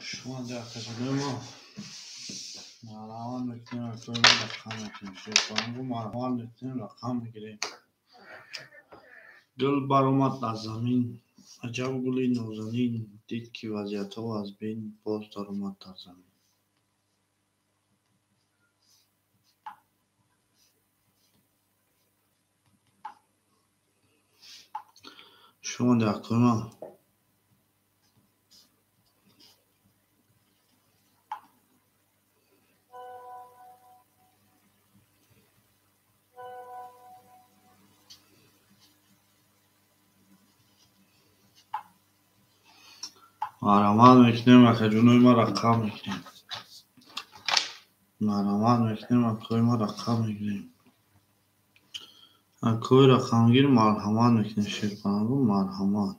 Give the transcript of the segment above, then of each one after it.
Шумо акаҷонои мо марҳамат мекунем, акои мо рақам мекунем. Шерпалангу марҳамат мекунем, рақам мегирем. Гул баромад аз замин, аҷаб гули нозанин, дид ки вазъиятҳо аз бин, боз даромад дар замин. Шумо акои мо марҳамат мекунем, акаҷонои ма рақам мекунем. Марҳамат мекунем, акои ма рақам мегирем. Акои рақамгир марҳамат мекунем, шерпалангу марҳамат.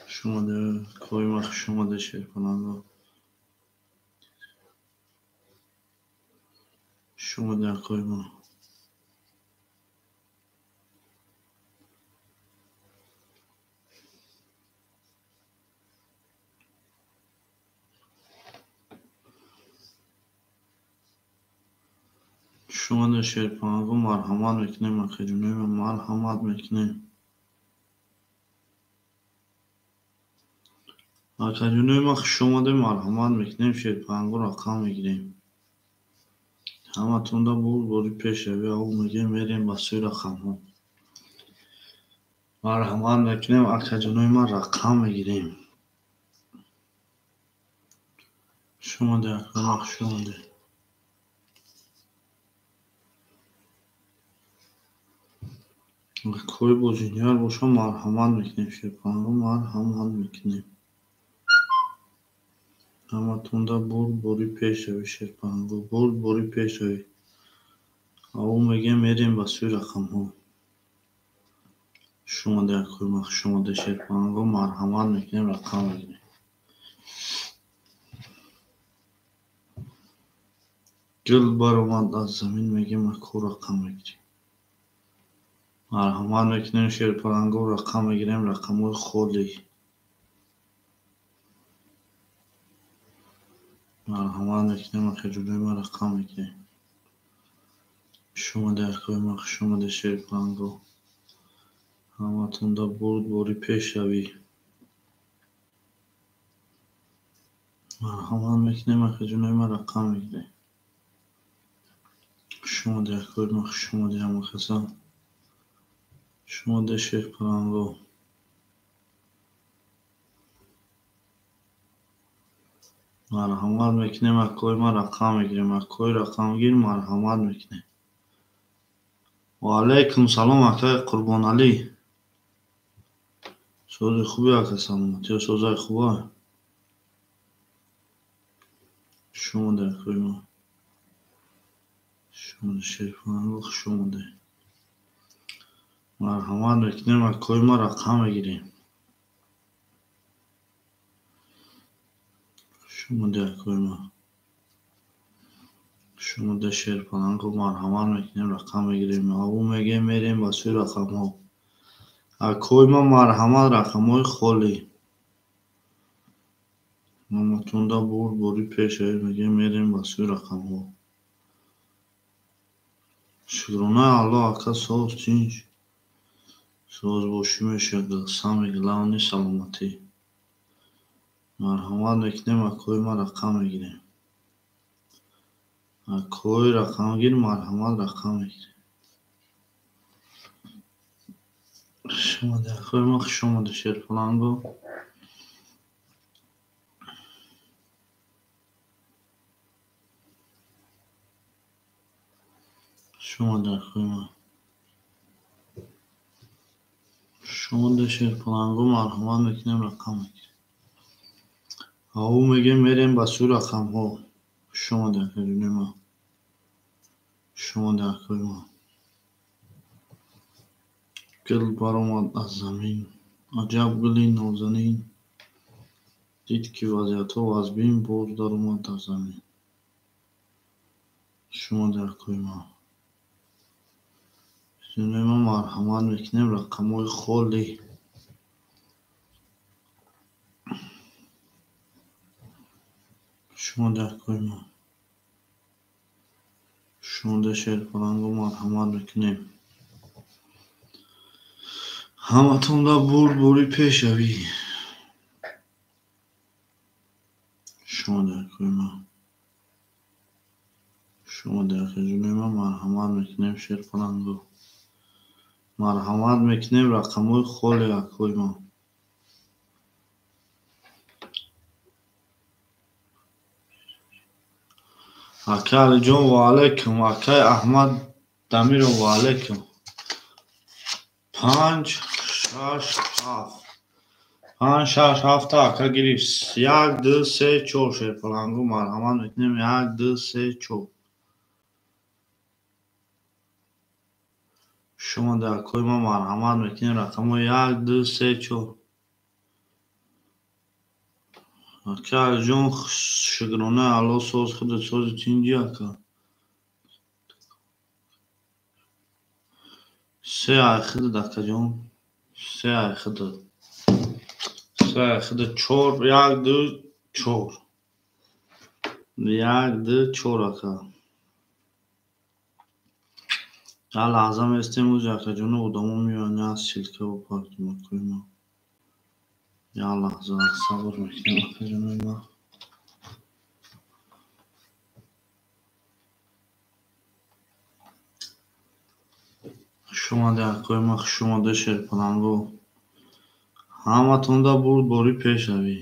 Хуш омада, акои ма хуш омада, шерпалангу. Хуш омада, акои ма. Хуш омада, шерпалангу марҳамат мекунем, акаҷонои ма марҳамат мекунем. Акаҷонои ма хуш омада, марҳамат мекунем, шерпалангу рақам мегирем. Ҳаматонда бурдбори пешравӣ ав мегирем, мерем ба сӯи рақамҳо. Марҳамат мекунем, акаҷонои ма рақам мегирем. Хуш омада, акои ма хуш омада. Акои бозинияр боша марҳамат мекунем, шерпалангу марҳамат мекунем. Ҳаматонда бурдбори пешравӣ, шерпалангу бурдбори пешравӣ. Ав мегирем, мерем ба сӯи рақамҳо. Хуш омада, акои ма хуш омада, шерпалангу марҳамат мекунем, рақам мегирем. Гул баромад аз замин, мегем, ако рақам мегирем. Марҳамат мекунем, шерпалангу рақам мегирем, рақамҳои холӣ. Марҳамат мекунем, акаҷонои ма рақам мегирем. Хуш омада, акои ма хуш омада, шерпалангу. Ҳаматонда бурдбори пешравӣ. Марҳамат мекунем, акаҷонои ма рақам мегирем. Хуш омада, акои ма хуш омада, ҳамакаса. Хуш омада, шерпалангу. Марҳамат мекунем, акои ма рақам мегирем. Акои рақамгир марҳамат мекунем. Ва алайкум салом, акаи Қурбоналӣ. Сози хубе, ака, саломатиё созаи хуба? Хуш омада, акои ма. Хуш омада, шерпалангу хуш омада. Марҳамат мекунем, акои ма рақам мегирем. Хуш омада, акои ма. Хуш омада, шерпалангу марҳамат мекунем, рақам мегирем. Ав мегем, мерем ба сӯи рақамҳо. Акои ма марҳамат, рақамҳои холӣ. Ҳаматонда бурдбори пешравӣ мегем, мерем ба сӯи рақамҳо. Шукронаи Аллоҳ, ака, соз тинҷ. Соз бошӣ мешавад, самый главный саломатӣ. Марҳамат мекунем, акои ма рақам мегирем. Акои рақамгир марҳамат рақам мегирем. Хуш омада, акои ма хуш омада, шерпалангу. Хуш омада, акои ма. Хуш омада, шерпалангу марҳамат мекунем, рақам мегирем. Ав мегем, мерем ба сӯи рақамҳо. Хуш омада, акаҷонои ма. Хуш омада, акои ма. Гул баромад аз замин, аҷаб гули нозанин, дид ки вазъиятҳо аз бин, боз даромад дар замин. Хуш омада, акои ма. Ҷонои ма, марҳамат мекунем рақамҳои холӣ. Шумо дар кори ма. Шумо шерпаланго, марҳамат мекунем. Ҳаматонда бурдборӣ пешравӣ. Шумо дар кори ма. Шумо дар ҷонои ма, марҳамат мекунем шерпаланго. Марҳамат мекунем рақамҳои холӣ, акои ма. Акай Алиҷон, ва алайкум. Акай Аҳмад Дамиров, ва алайкум. 5, 6, 7. 5, 6, 7 ака гирифт. 1, 2, 3, 4 шерпаланго, марҳамат мекунем. 1, 2, 3, 4. Шумо дар акои ма, марҳамат мекунем рақамҳои 1, 2, 3, 4. Ака Алиҷон, шукронаи Аллоҳ, соз, худат сози, тинҷӣ, ака? Се ай худат, акаҷон. Се ай худат. Се ай худат. Чор, як, ду, чор. Як, ду, чор, ака. Як лаҳза местем, ози акаҷону одамо меоянд, як ссылка бопартем, акои ма. Як лаҳза сабр мекунем, акаҷонои ма. Хуш омадед, акои ма, хуш омадед, шерпаланго. Ҳаматонда бурдборӣ пешравӣ.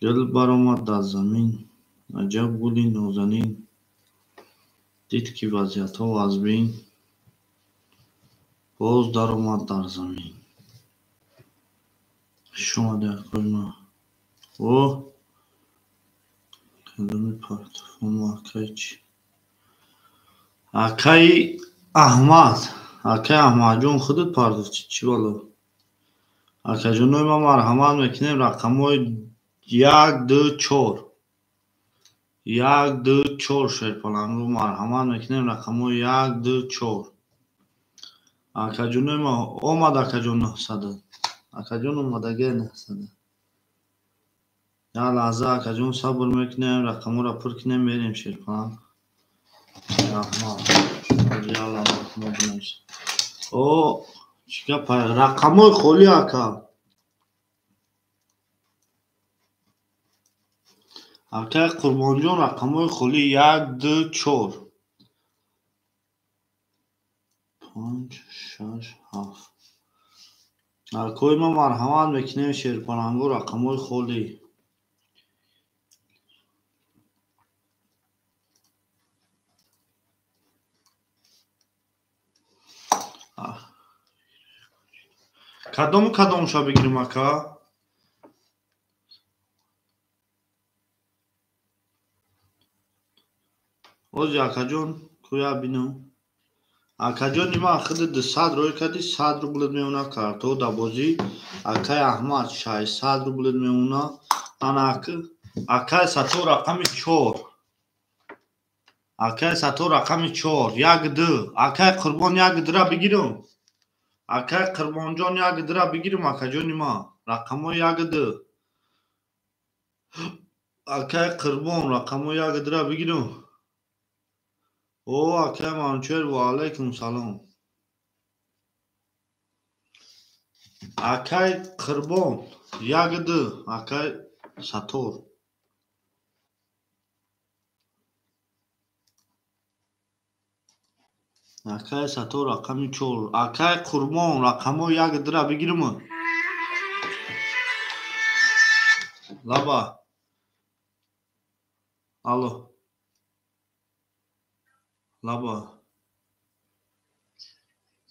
Гул баромад дар замин, аҷаб гули нозанин. Дид, ки вазъиятҳо вазмин, боз даромад дар замин. Хуш омадед, акои ма. О, кадоми партофомо, акаи чӣ? Акаи Аҳмад, акаи Аҳмадҷон, худат партофтӣ, чӣ бало? Акаҷонои ма, марҳамат мекунем рақамҳои як, ду, чор. Як, ду, чор, шерпаланго, марҳамат мекунем рақамҳои як, ду, чор. Акаҷонои ма, омад акаҷон 900. Акаҷон омадагия 900. Як лаҳза, акаҷон, сабр мекунем, рақамҳоро пур кунем, мерем, шерпаланг. Раҳмат. Як лаҳза шумо бинависед. О, чӣ гап? Рақамҳои холӣ, ака. Акай Қурбонҷон, рақамҳои холӣ як, ду, чор. Панҷ, шаш, ҳафт. Акои ма, марҳамат мекунем шерпаланго, рақамҳои холӣ. Кадому кадомша бигирем, ака? Ози, акаҷон, кӯя бинам. Акаҷони ман, худи 200 рӯй кардӣ, 100 рублет мемона картҳо дар бозӣ. Акай Аҳмад, 600 рублет мемона. Ана акай Сатор, рақами чор. Акай Сатор, рақами чор. Як, ду. Акай Қурбон, як дура бигирам. Акай Қурбонҷон, як дура бигирам, акаҷони ман. Рақамҳои як, ду. Акай Қурбон, рақамҳои як, дура бигирам. О, акай Манучер, ва алайкум салом. Акай Қурбон, як, ду. Акай Сатор. Акай Сатор, рақами чор. Акай Қурбон, рақамҳои як, дура бигирам. Лаба. Алло. Лаба.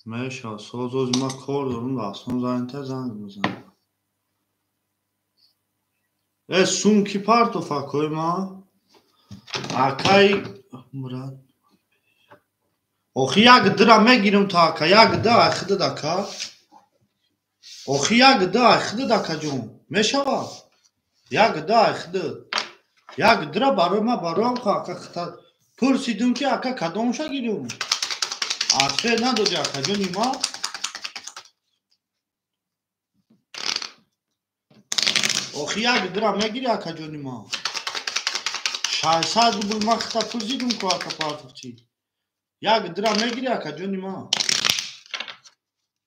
Мешавад. Соз, ози ман кор дорам, дастон занг занг мезанам. Э, сум ки партоф, акои ма? Акай Мурад. Охи, як дура мегирам то, ака, як ду ай худат, ака. Охи, як ду ай худат, акаҷон. Мешавад? Як ду ай худат. Як дура барои ман, бароям ка, ака, пурсидум, ки ака, кадомша гирем? Ответ надоди, акаҷони ма. Охи як дира мегири, акаҷони ма. 600 рубл ма хита пул зидум ку, ака партовчи. Як дира мегири, акаҷони ма.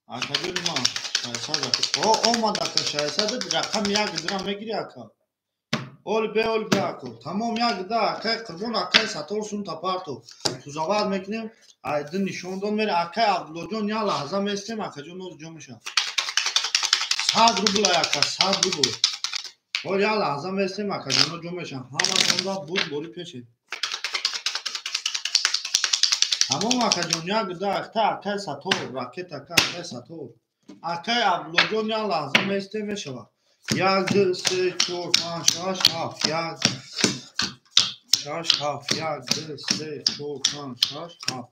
Акаҷони ма, 600 ака. О, омад ака, 600 рақами як дира мегири, ака. Оли бе, оли бе, ака. Тамом, як да, акай Қурбон, акай Сатор сум тапартов. Тузават мекунем, айдин нишон дод мере, акай Абдуллоҷон, як лаҳза местем, акаҷон ноз ҷо мешавад. 100 рубл ака, 100 рубл. Ҳол як лаҳза местем, акаҷоно ҷо мешавад. Ҳаматонда буд бори пеше. Тамом, акаҷон, як да, ахта акай Сатор, ракет ака, акай Сатор. Акай Абдуллоҷон, як лаҳза местем, мешавад. 1, 2, 3, 4, 5, 6, 7, 1, 6, 7, 1, 2, 3, 4, 5, 6, 7.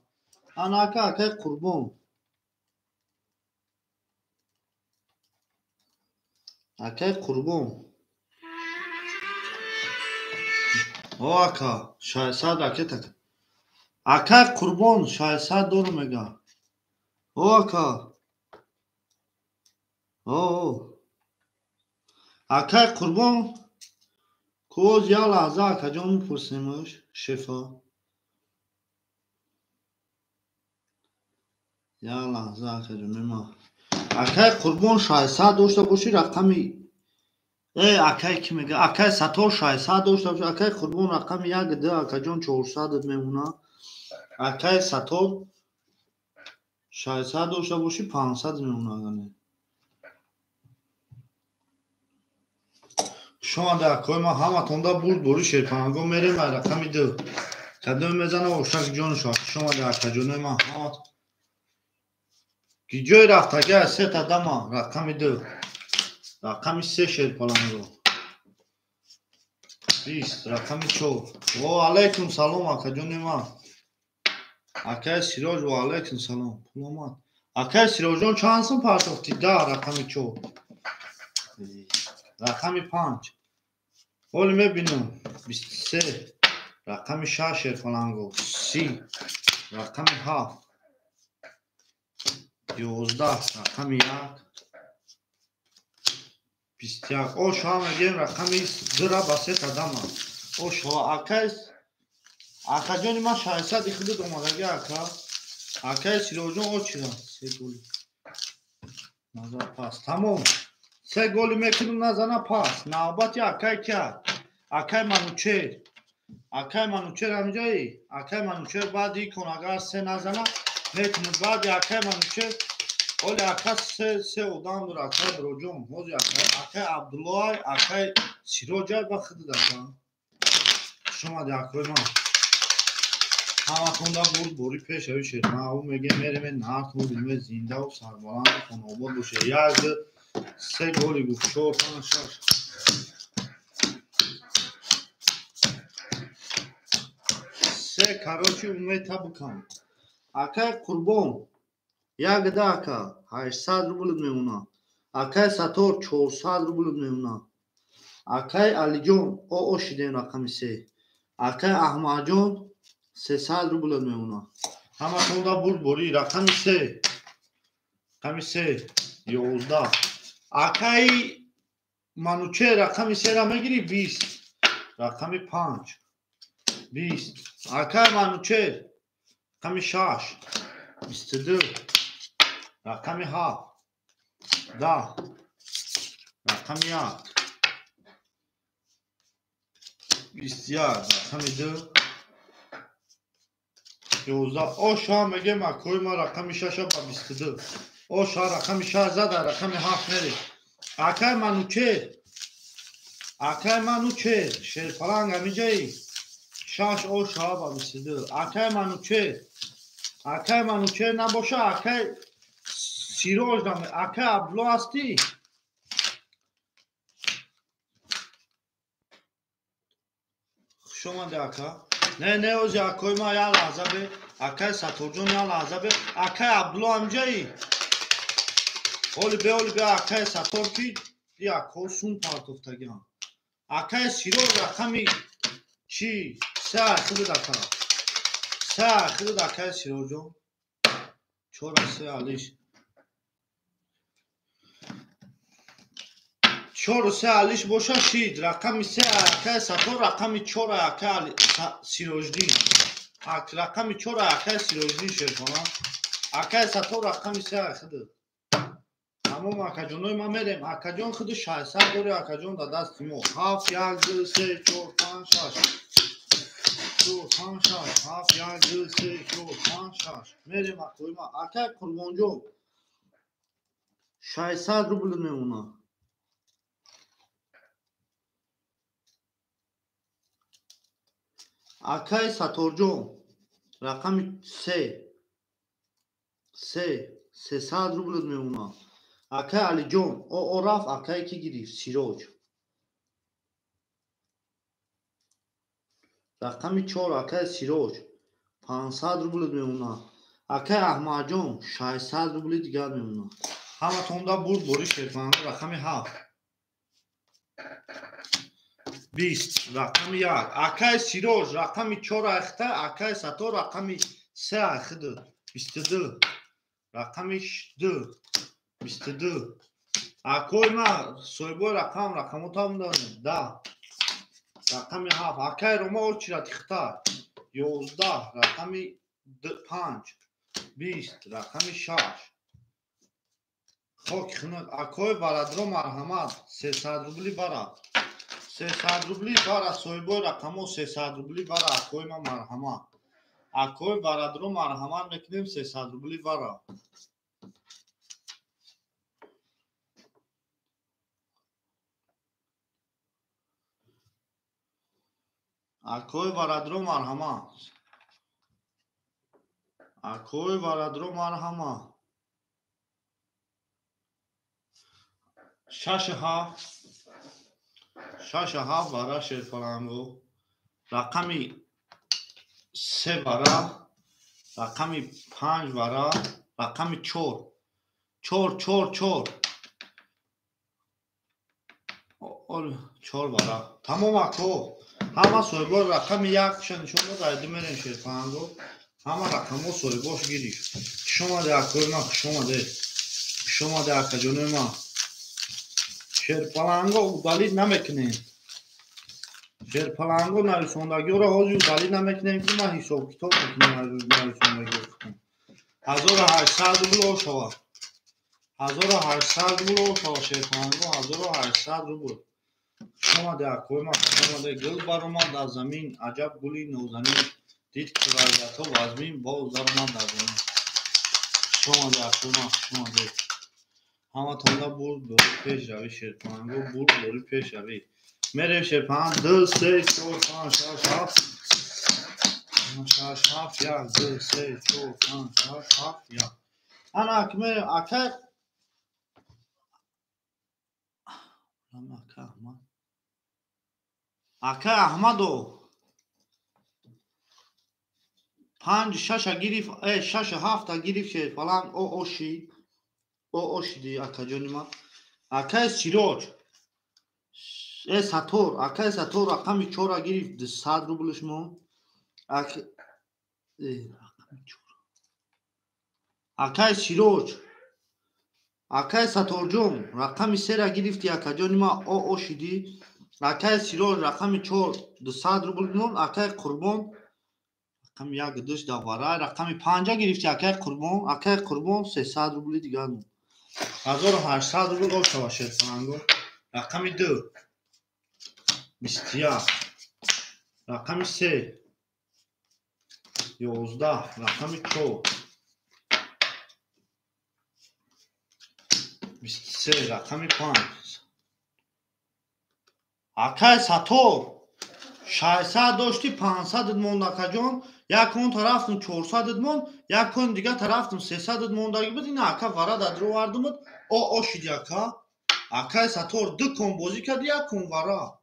Ана ака, акай Қурбон. Акай Қурбон. О, ака, 600 ракет ака. Акай Қурбон 600 дору мега. О, ака. О, о. Акай Қурбон коз як лаҳза, акаҷон, мепурсемаш шефа. Як лаҳза, акаҷон ма. Акай Қурбон 600 дошта бошӣ, рақами акай ки мега, акай Сатор 600 дошта бошӣ, акай Қурбон рақами як д, акаҷон 400 мемона. Акай Сатор 600 дошта бошӣ, 500 мемона. Шумо акои ма, ҳаматонда бурд бори шерпанго мерем ай рақами ду. Кадоме мезана, ошак ҷоншо. Шумо акаҷонои ма, ҳамат. Ки ҷои рафтаги аз сета дама, рақами ду. Рақами се шерпаланго. 20, рақами чор. Ва алайкум салом, акаҷони ма. Акай Сироҷ, ва алайкум салом. Пул омад. Акай Сироҷон, чанд сум партохтӣ? Да, рақами чор. Рақами панҷ. Ҳоли мебинам. 23. Рақами шаш шерфаланго. 30. Рақами ҳафт. 11. Рақами як. 21. О, шоҳа мегӯем, рақами дура ба се қадама. О, шоҳа, акай, акаҷони ман 600 худут омадаги, ака. Акай Сироҷон, о чира? Се голи. Назар пас. Тамом. Се голи мекунем, назана пас. Навбати акай кия? Акай Манучер. Акай Манучер ҳамҷои? Акай Манучер баъди кон агар се назана, метунад баъди акай Манучер. Оли ака се одам дора, акай Бироҷон. Ҳози акай Абдуллоай, акай Сироҷай ба худут ака. Хуш омади, акои ман. Ҳаматонда бурд бори пешави шед. Ма ӯ мегем, мереме нартон биме, зиндаву сарбаланду хонаобод боше. Як, ду, се голи гуфт, чор, панҷ, шаш. Се, короче, умета бикам. Акай Қурбон, як да, ака, 800 рубл мемона. Акай Сатор 400 рубл мемона. Акай Алиҷон, о шидем рақами се. Акай Аҳмадҷон 300 рубл мемона. Ҳаматонда бурд бори, рақами се. Рақами се, 11. Акай Манучер рақами сера мегири, 20. Рақами панҷ. 20. Акай Манучер рақами шаш. 22. Рақами ҳафт. 10. Рақами як. 21. Рақами ду. 11. О, шоҳ мегем, акои ма, рақами шаша ба 22. О, шоҳ рақами шаш зада, рақами ҳафт мере. Акай Манучер. Акай Манучер. Шерпаланг ҳамиҷаи? Шаш, о, шоҳ ба 22. Акай Манучер. Акай Манучер набоша, акай Сироҷ наме. Акай Абдулло ҳастӣ? Хуш омадӣ, ака. Не, не, ози акои ма, як лаҳза бе. Акай Сатторҷон, як лаҳза бе. Акай Абдулло ҳамиҷаи? Оли бе, оли бе, акай Саттор ки и акҳо сум партофтагиам. Акай Сироҷ рақами чи? Се худут, ака. Се худут, акай Сироҷон. Чора се алиш. Чору се алиш боша шид. Рақами се акай Сатор, рақами чора акай Сироҷдин. Рақами чора акай Сироҷдин шерхона. Акай Сатор рақами се худ. Тамом акаҷонои ма мерем. Акаҷон худи 600 дори акаҷон дар дасти мо. 7 1 2 3 4 5 6. 4 5 6 7 1 2 3 4 5 6. Мерем акои ма. Акай Қурбонҷон 600 рубл мемонад. Акай Саторҷон рақами 3 3 300 рубл мемонад. Акай Алиҷон о рафт, акай ки гирифт? Сироҷ. Рақами 4 акай Сироҷ 500 рубл мемонад. Акай Аҳмадҷон 600 рубли дигар мемонад. Ҳаматонда бурд бори шерпаланго. Рақами 7 20 рақами 1 акай Сироҷ рақами 4 айхта, акай Сатор рақами 3 айхиду 22 рақами 2 22. Акои ма соҳибои рақам рақамотам донем. 10 рақами 7 акай Рома очирати хита 11 рақами 5 20 рақами 6. Хок хунук. Акои Барадро марҳамат 300 рубли бара. 300 рубли бара соҳибои рақамо 300 рубли бара акои ма марҳамат. Акои Барадро марҳамат мекунем 300 рубли бара. Акои Барадро марҳамат. Акои Барадро марҳамат. 6 7 6 7 бара шерпаланго. Рақами 3 бара, рақами 5 бара, рақами 4 4 4 4 4 бара. Тамом ако. Ҳама соҳибои рақами 1 ша нишон дод, айди мерем шерпаланго. Ҳама рақамҳо соҳибош гирифт. Хуш омаде акои ман, хуш омаде. Хуш омаде акаҷонои ман. Шерпаланго удалид намекунем. Шерпаланго нависондагиҳоро ҳозир удалид намекунем, ки ман ҳисоб-китоб мекунам аз нависондагиҳо. 1800 рубл ошава. 1800 рубл ошава шерпаланго, 1800 рубл. Хуш омаде акои ман, хуш омаде. Гул баромад аз замин, аҷаб гули нозанин. Дид ки вазиятҳо вазмин, боз даромад дар замин. Хуш омаде акои ман, хуш омаде. Ҳаматонда бурд дори пешравӣ шерпаланго, бурд дори пешравӣ. Мерем шерпаланг 2 3 4 5 6 7 6 7 1 2 3 4 5 6 7 1. Ана акмерем акай Аҳмад. Акай Аҳмадо 5 6 гирифт, 6 7 гирифт шерпаланг о оши. О ошиди акаҷони ман. Акай Сироҷ Сатор, акай Сатор рақами 4 гирифт 200 рублш мо. Рақами 4. Акай Сироҷ, акай Саторҷон рақами 3 гирифти акаҷони ман о ошиди. Акай Сироҷ рақами 4 200 рубл мон. Акай Қурбон рақами 1 2 давара. Рақами 5 гирифти акай Қурбон, акай Қурбон 300 рубли дигар мон. 1800 рубл ошава шерпаланго. Рақами 2 21 рақами 3 11 рақами 4 23 рақами 5. Акай Сатор 600 дошти 500 монд акаҷон. Як он тарафтум 400 монд, як он дигар тарафтум 300 мондагӣ буд. Ина ака вара дар овардумуд. О ошиди ака. Акай Сатор 2 кон бозӣ кард, як кон вара.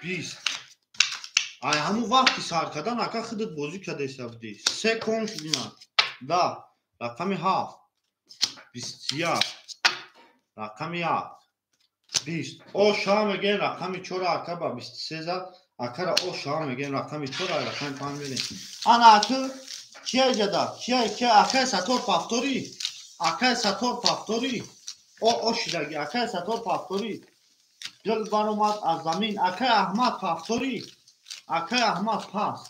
20. Ай ҳамун вақти сар кардан ака худат бозӣ кардаиста будӣ. 3 кон шуд ина. 10 рақами 7 21 рақами 1 20. О ша мегӯем рақами 4 ака ба 23 зад. Акара о ша мегӯем рақами 4 рақами 5 мерем. Ана аку Кия ҷада? Кия, кия? Акай Сатор повтори. Акай Сатор повтори. О, о шидаги. Акай Сатор повтори. Дил баромад аз замин. Акай Аҳмад повтори. Акай Аҳмад пас.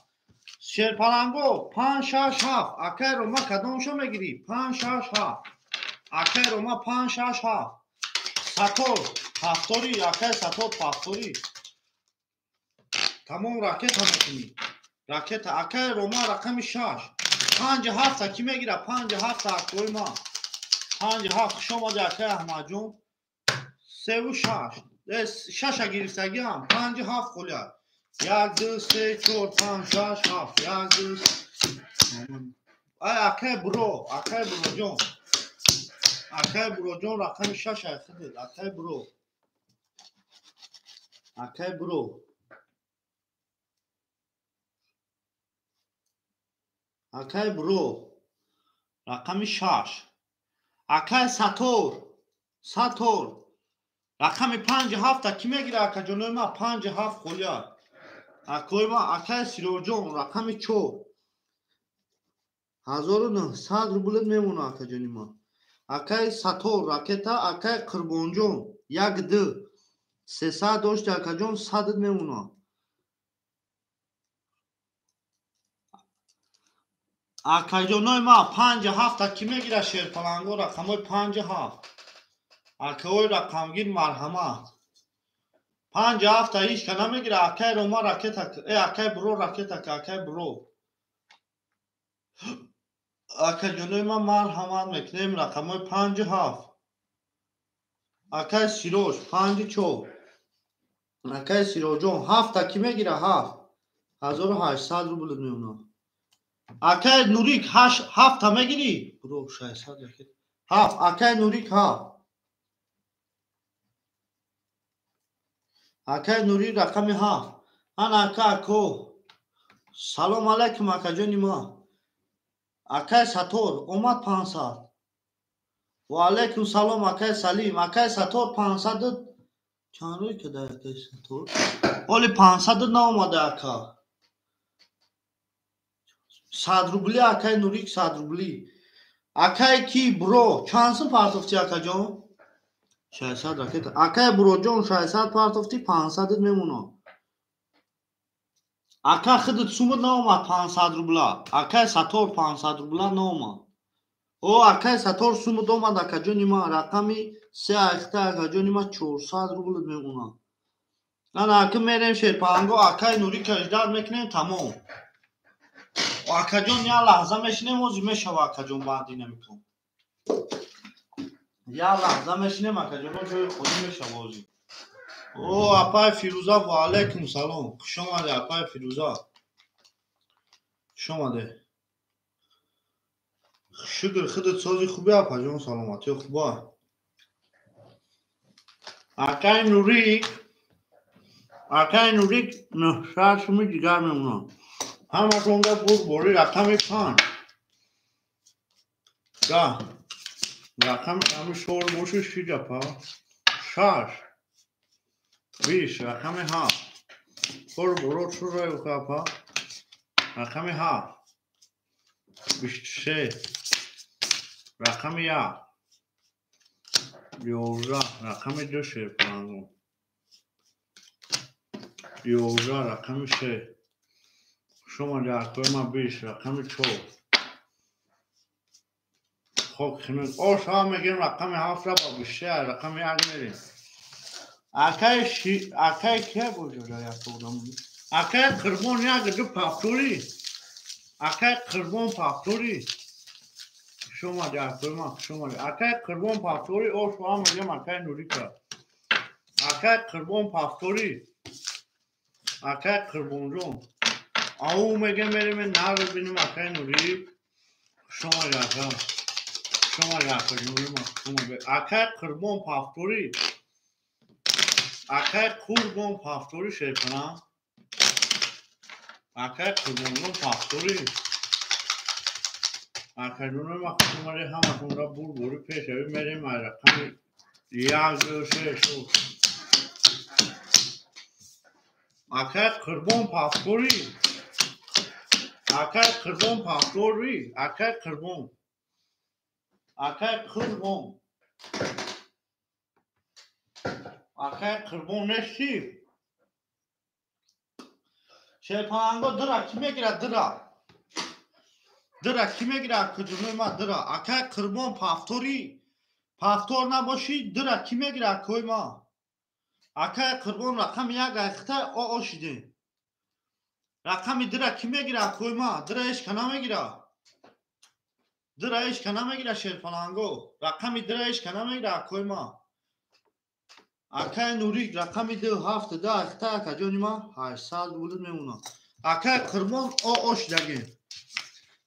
Шерпаланго 5 6 7. Акай Рома кадомшо мегирӣ? 5 6 7. Акай Рома 5 6 7. Сатор повтори. Акай Сатор повтори. Тамом ракета мекунӣ. Ракета. Акай Рома рақами 6. 5 7 ки мегира? 5 7 акои ма. 5 7. Хуш омадӣ акай Аҳмадҷон. 3 6. 6 гирифтагиам. 5 7 холия. 1 2 3 4 5 6 7. 1 2 Ай акай Буро, акай Буроҷон. Акай Буроҷон рақами 6 ай худат. Акай Буро. Акай Буро. Акай Буро. Рақами 6. Акай Сатор. Сатор. Рақами 5 7 ки мегира акаҷонои ма? 5 7 холия. Акои ма акай Сироҷон рақами 4. 1900 рублет мемона акаҷони ма. Акай Сатор ракета, акай Қурбонҷон 1 2. 300 дошти акаҷон 100 мемона. Акаҷонои ма 5 7 ки мегира шерпаланго рақамои 5 7. Акаои рақамгир марҳамат. 5 7 ҳеч ка намегира. Акай Рома ракета, акай Буро ракета, акай Буро. Акаҷонои ма марҳамат мекунем рақамои 5 7. Акай Сироҷ 5 4. Акай Сироҷон 7 ки мегира? 7. 1800 рубл мемонад. Акай Нурик 7 мегирӣ? Буро 600 ракета. 7. Акай Нурик 7. Акай Нурик рақами 7. Ана ака ако. Салом алайкум акаҷони ма. Акай Сатор омад 500. Ва алайкум салом акай Салим. Акай Сатор 500. Чанд рӯй када акай Сатор? Оли 500 наомада ака. 100 рубли акай Нурик 100 рубли. Акай ки Буро чанд сум партофти акаҷон? 600 ракета. Акай Буроҷон 600 партофти 500 мемонад. Ака худат сумат наомад 500 рубла. Акай Сатор 500 рубла наомад. О акай Сатор сумат омад акаҷони ма рақами 3 айхта акаҷони ма 400 рубл мемонад. Ана ака мерем шерпаланго акай Нурика ждат мекунем тамом. Акаҷон як лаҳза мешинем ози мешава акаҷон баъди намекун. Як лаҳза мешинем акаҷон ҷои холӣ мешава ози. О апай Фирӯза ва алайкум салом. Хуш омадӣ апай Фирӯза. Хуш омадӣ. Шукр худат сози хубӣ апаҷон саломатӣ хуба. Акай Нурик, акай Нурик 900 суми дигар мемонад. Ҳаматонда бурбори рақами 5. 10. Рақами ҳами шор боши шиҷапа. 6. 20 рақами 7. Бурборо чурай ухапа. Рақами 7. 23. Рақами 1. 11 рақами 2 шерпаланго. 11 рақами 3. Шумо ҷаҳкои ма 20 рақами 4. Хок хинук. О шава мегирем рақами 7 ра ба 23 рақами 1 мерем. Акай акай кия боҷода якодам. Акай Қурбон 1 2 повтори. Акай Қурбон повтори. Шумо ҷаҳкои ма шумо. Акай Қурбон повтори. О шава мегирем акай Нурика. Акай Қурбон повтори. Акай Қурбонҷон. Ау мегем мерем нар бибинем акай Нурик. Шумо ҷаҳка. Шумо ҷаҳка ҷонӣ ма шумо. Акай Қурбон повтори. Акай Қурбон повтори шерпана. Акай Қурбонҷон повтори. Акай ҷони ма шумо ҳаматонра бурбори пешави мерем ай рақами 1 2 3 4. Акай Қурбон повтори. Акай Қурбон пафтори, акай Қурбон. Акай Қурбон. Акай Қурбон нести? Шерпаланго дира ки мегирад дира? Дира ки мегирад куҷунои ма дира? Акай Қурбон пафтори, пафтор набошӣ дира ки мегирад акои ма? Акай Қурбон рақами як айхта оо шидем. Рақами дира ки мегирад акои ма? Дира ҳеч ка намегирад. Дира ҳеч ка намегирад шерпаланго. Рақами дира ҳеч ка намегирад акои ма. Акай Нурик рақами ду ҳафт да айхта акаҷони ма 800 рубл мемонад. Акай Қурбон оо шидагем.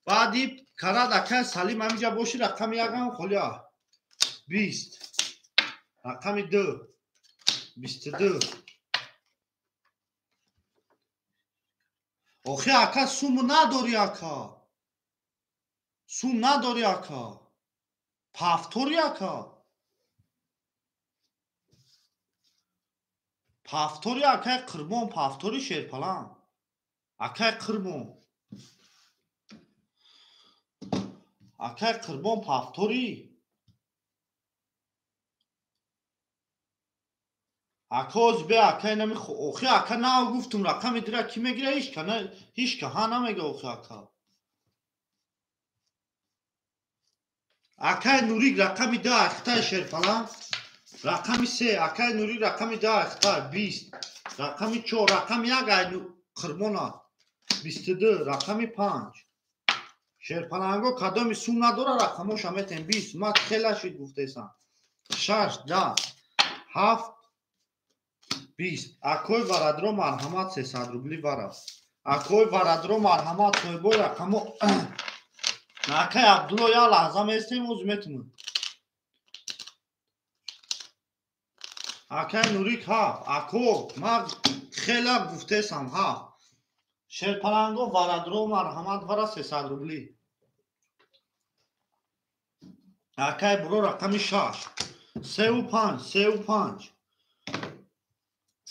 Баъди карад акай Салим ҳамиҷа боши рақами якам холия. 20. Рақами ду 22. Охи ака сум надори ака. Сум надори ака. Пафтори ака. Пафтори акай Қурбон, пафтори шерпалан. Акай Қурбон. Акай Қурбон пафтори. Ака оз бе акай нами охи ака нав гуфтум рақами дира ки мегира ҳеч ка ҳеч ка ҳа намега охи ака. Акай Нурик рақами ду ахтай шерпалан. Рақами се акай Нурик рақами ду ахтай 20. Рақами чор рақами як ай Қурбона 22 рақами панҷ. Шерпаланго кадоми сум надора рақамоша метем 20. Ма хела шид гуфтесам. 6 10 7 20. Акой варадро марҳамат 300 рубли вара. Акой варадро марҳамат соҳибои рақамо. Акай Абдулло я лаҳза местем оз метунам. Акай Нурик ҳафт. Ако ма хела гуфтесам ҳафт. Шерпаланго варадро марҳамат вара 300 рубли. Акай буро рақами шаш. Севу панҷ, севу панҷ.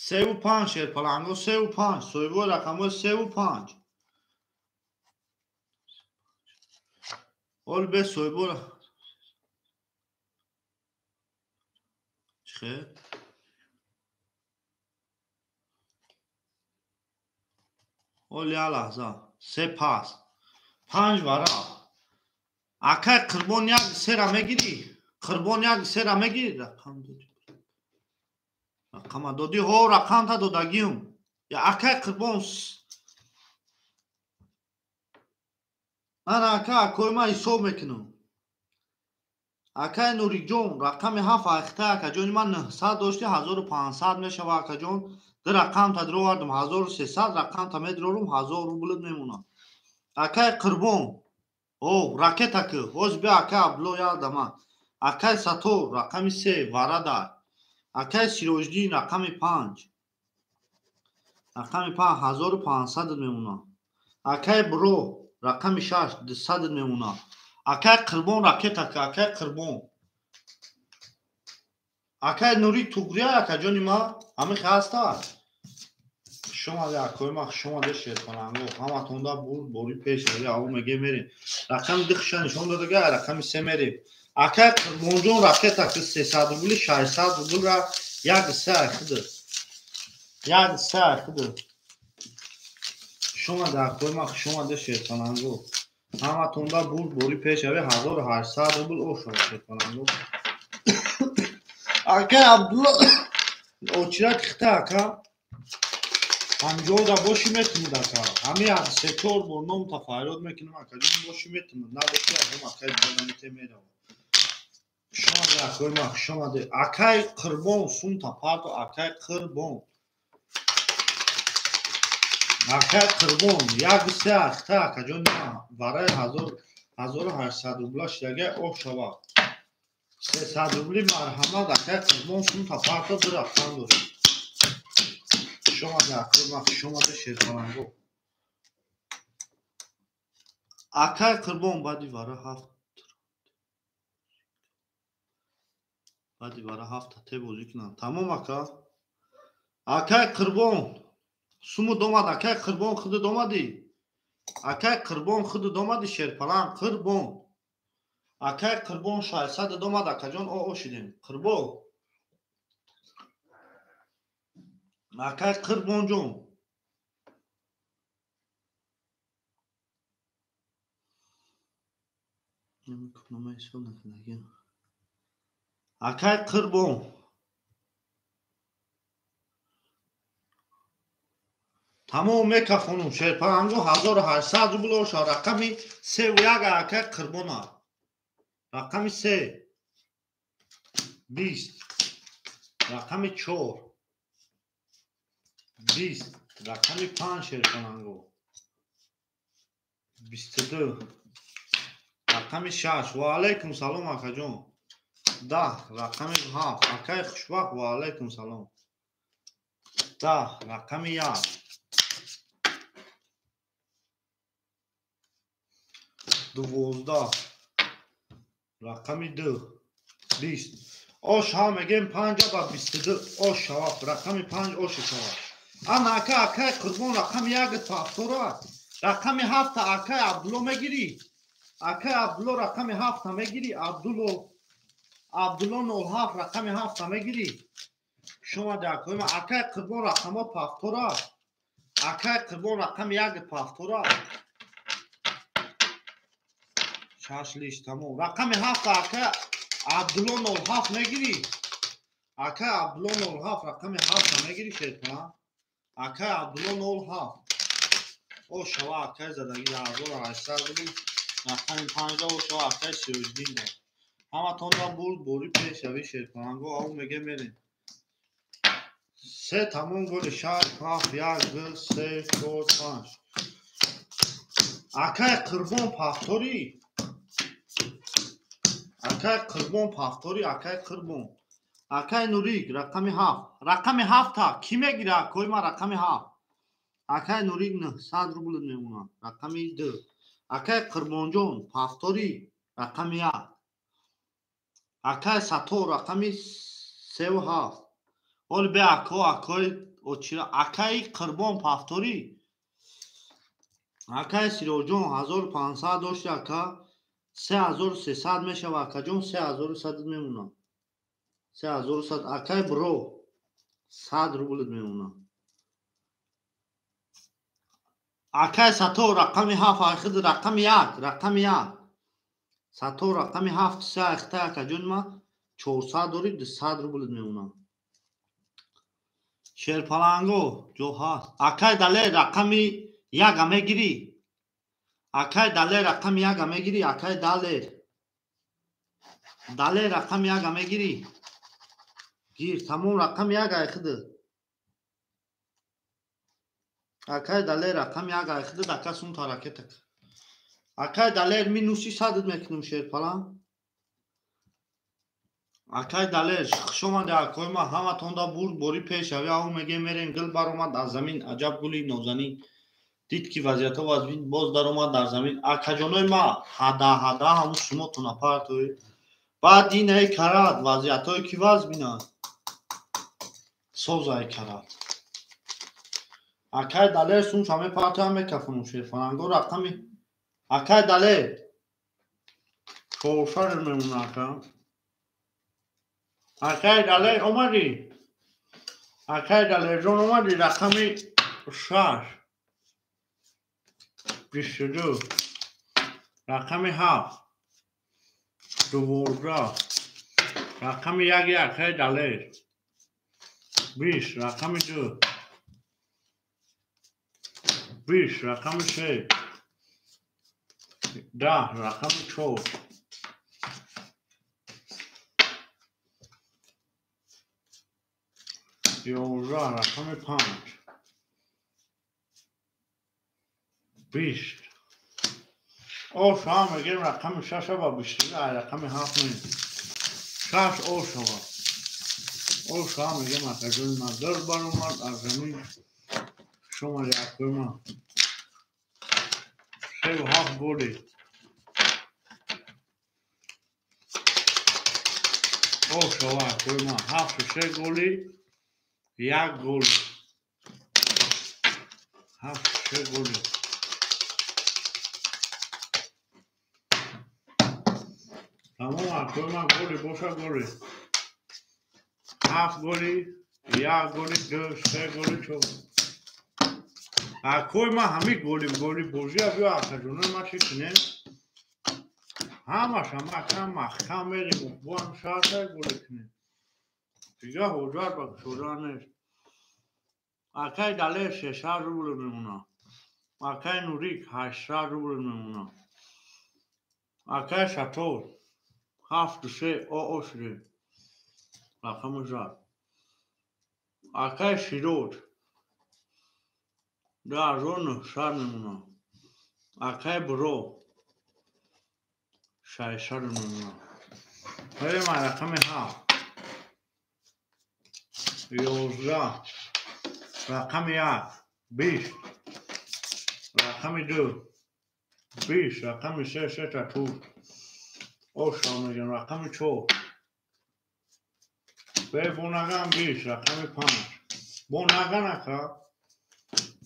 Севу панҷ шерпаланго севу панҷ. Соҳибои рақамҳои севу панҷ. Ол бе соҳибо чихе? Ол я лаҳза. Се пас. Панҷ вара. Акай Қурбон як сера мегирӣ? Қурбон як сера мегирӣ? Рақам додӣ. Рақама додӣ? Ҳо, рақамта додагиюм. Я акай Қурбон ана ака акои ман ҳисоб мекунам. Акай Нурикҷон рақами ҳафт айхта акаҷони ман 900 дошти 1500 мешава акаҷон. Ду рақамта дировардам 1300 рақамта медирорум 1000 рубл мемонад. Акай Қурбон о ракета ки ҳоз бия акай Абдулло ялдама. Акай Сатор рақами се варадар. Акай Сироҷиддин рақами панҷ. Рақами панҷ 1500 мемонад. Акай Буро рақами шаш 200 мемонад. Акай Қурбон ракета ки акай Қурбон. Акай Нурик туғрия акаҷони ма ҳамихе ҳаста? Хуш омаде акои ма, хуш омаде шерпаланго. Ҳаматонда бурд бори пеш ави аву меге мерем. Рақами ду хиша нишон додага, рақами се мерем. Акай Қурбонҷон ракета ки 300 рубли 600 рублра як се айхиды. Як се айхиды. Хуш омаде акои ма, хуш омаде шерпаланго. Ҳаматонда бурд бори пеш ави 1800 рубл ошад шерпаланго. Акай Абдулло очирак хита ака. Ҳамҷода боши метунад ака. Ҳами як се чор бор ном тафайрод мекунам акаҷон боши метунад. Набоши акам акай дига мерава. Хуш омаде акои ма, хуш омаде. Акай Қурбон сум тапардо акай Қурбон. Акай Қурбон як се ахта акаҷон вараи 1800 рубла шидага оҳ шава. 300 рубли марҳамат акай Қурбон сум тапардо ду рақам дорем. Хуш омаде акои ма, хуш омаде шерпаланго. Акай Қурбон баъди вара ҳафт баъди вара ҳафта те бозӣ кунам. Тамом ака. Акай Қурбон суму домад акай Қурбон худат омадӣ? Акай Қурбон худат омади шерпаланг Қурбон. Акай Қурбон 600 омад акаҷон ошидем. Қурбон. Акай Қурбонҷон. Акай Қурбон. Тамом мекафонум шерпалангу 1800 рубл оша. Рақами 3 1 акай Қурбона. Рақами 3 20, рақами 4 20, рақами 5 шерпалангу 22, рақами 6. Ва алайкум салом акаҷон. 10, рақами 7. Акай Хушбахт, ва алайкум салом. 10, рақами 1 12, рақами 2 20. Ош ҳа мегем 5 ба 22 ош шавад. Рақами 5 ош шавад. Ана ака, акай Қурбон рақами 1 повтора. Рақами 7 акай Абдулло мегирӣ? Акай Абдулло рақами 7 мегирӣ? Абдулло, Абдулло 07 рақами 7 мегирӣ? Шумо дакоима акай Қурбон рақамҳо повтора. Акай Қурбон рақами 1 повтора. 6 лиш тамом. Рақами 7 акай Абдулло 07 мегирӣ? Акай Абдулло 07 рақами 7 мегирӣ шерпаланг? Акай Абдулло 07. О шава акай задагӣ 1800 рубл. Рақами 5 о шава акай Сиёждин да. Ҳаматонда бурд бори пешави шерпаланго ав меге мерем. Се тамом голи 6 7 1 2 3 4 5. Акай Қурбон повторӣ? Акай Қурбон повторӣ, акай Қурбон. Акай Нурик рақами 7. Рақами 7 кӣ мегира акои ма рақами 7? Акай Нурик 900 рубл мемонад. Рақами 2. Акай Қурбонҷон повторӣ рақами 1. Акай Сатор рақами 3 7. Ҳоли бе ако, акои очира. Акай Қурбон повторӣ? Акай Сироҷон 1500 дошти ака. 3300 мешава акаҷон, 3100 мемонад. 3100. Акай Бро 100 рубл мемонад. Акай Сатор рақами 7 айхид рақами 1, рақами 1. Сатор рақами 7 се айхта акаҷон ма 400 дори 200 рубл мемонад. Шерпаланго ҷо ҳаст. Акай Далер рақами 1 мегирӣ? Акай Далер рақами 1 мегирӣ? Акай Далер. Далер рақами 1 мегирӣ? Гир, тамом рақами 1 айхид. Акай Далер рақами 1 айхид ака сум таракетак. Акай Далер минуси 100 мекунем шерпаланг. Акай Далер хуш омади акои ма, ҳаматонда бурд бори пешави ав мегем мерем. Гул баромад аз замин, аҷаб гули нозанин. Дид ки вазиятҳо вазбин, боз даромад дар замин. Акаҷонои ма ҳада ҳада ҳамун шумотона партоед. Баъд инае карад вазиятҳое ки вазбинанд. Созае карад. Акай Далер сумша мепартоям мекафонум шерпаланго рақами акай Далер 400 мемонад ака. Акай Далер омадӣ? Акай Далерҷон омадӣ рақами 6 22, рақами 7 12, рақами 1 акай Далер 20, рақами 2 20, рақами 3 10, рақами 4 11, рақами 5 20. Ош ҳа мегем рақами 6 ба 22, ай рақами 7 не. 6 ош шава. Ош ҳа мегем акаҷони ма дор баромад аз замин. Шумо акои ма. 3 7 голи. Ош шава акои ма 7 3 голи, 1 голи. 7 3 голи. Тамом акои ман голи боша голи. 7 голи, 1 голи, 2, 3 голи, 4. Акои ман ҳами голи голи бозия биё акаҷонои ман чӣ кунем? Ҳамаша маҳкам маҳкам мерем, бо ҳам шартай голи кунем. Дига ҳоҷат ба кушодан нест. Акай Далер 600 рубл мемонад. Акай Нурик 800 рубл мемонад. Акай Шатор 7 3 ОО шудем. Рақами зад. Акай Широд 2900 мемонад. Акай Буро 600 мемонад. Мерем рақами 7. 11. Рақами 1 20. Рақами 2 20. Рақами 3 6 тур. Оша мегӯям рақами 4. Бе бонаган 20. Рақами 5. Бонаган ака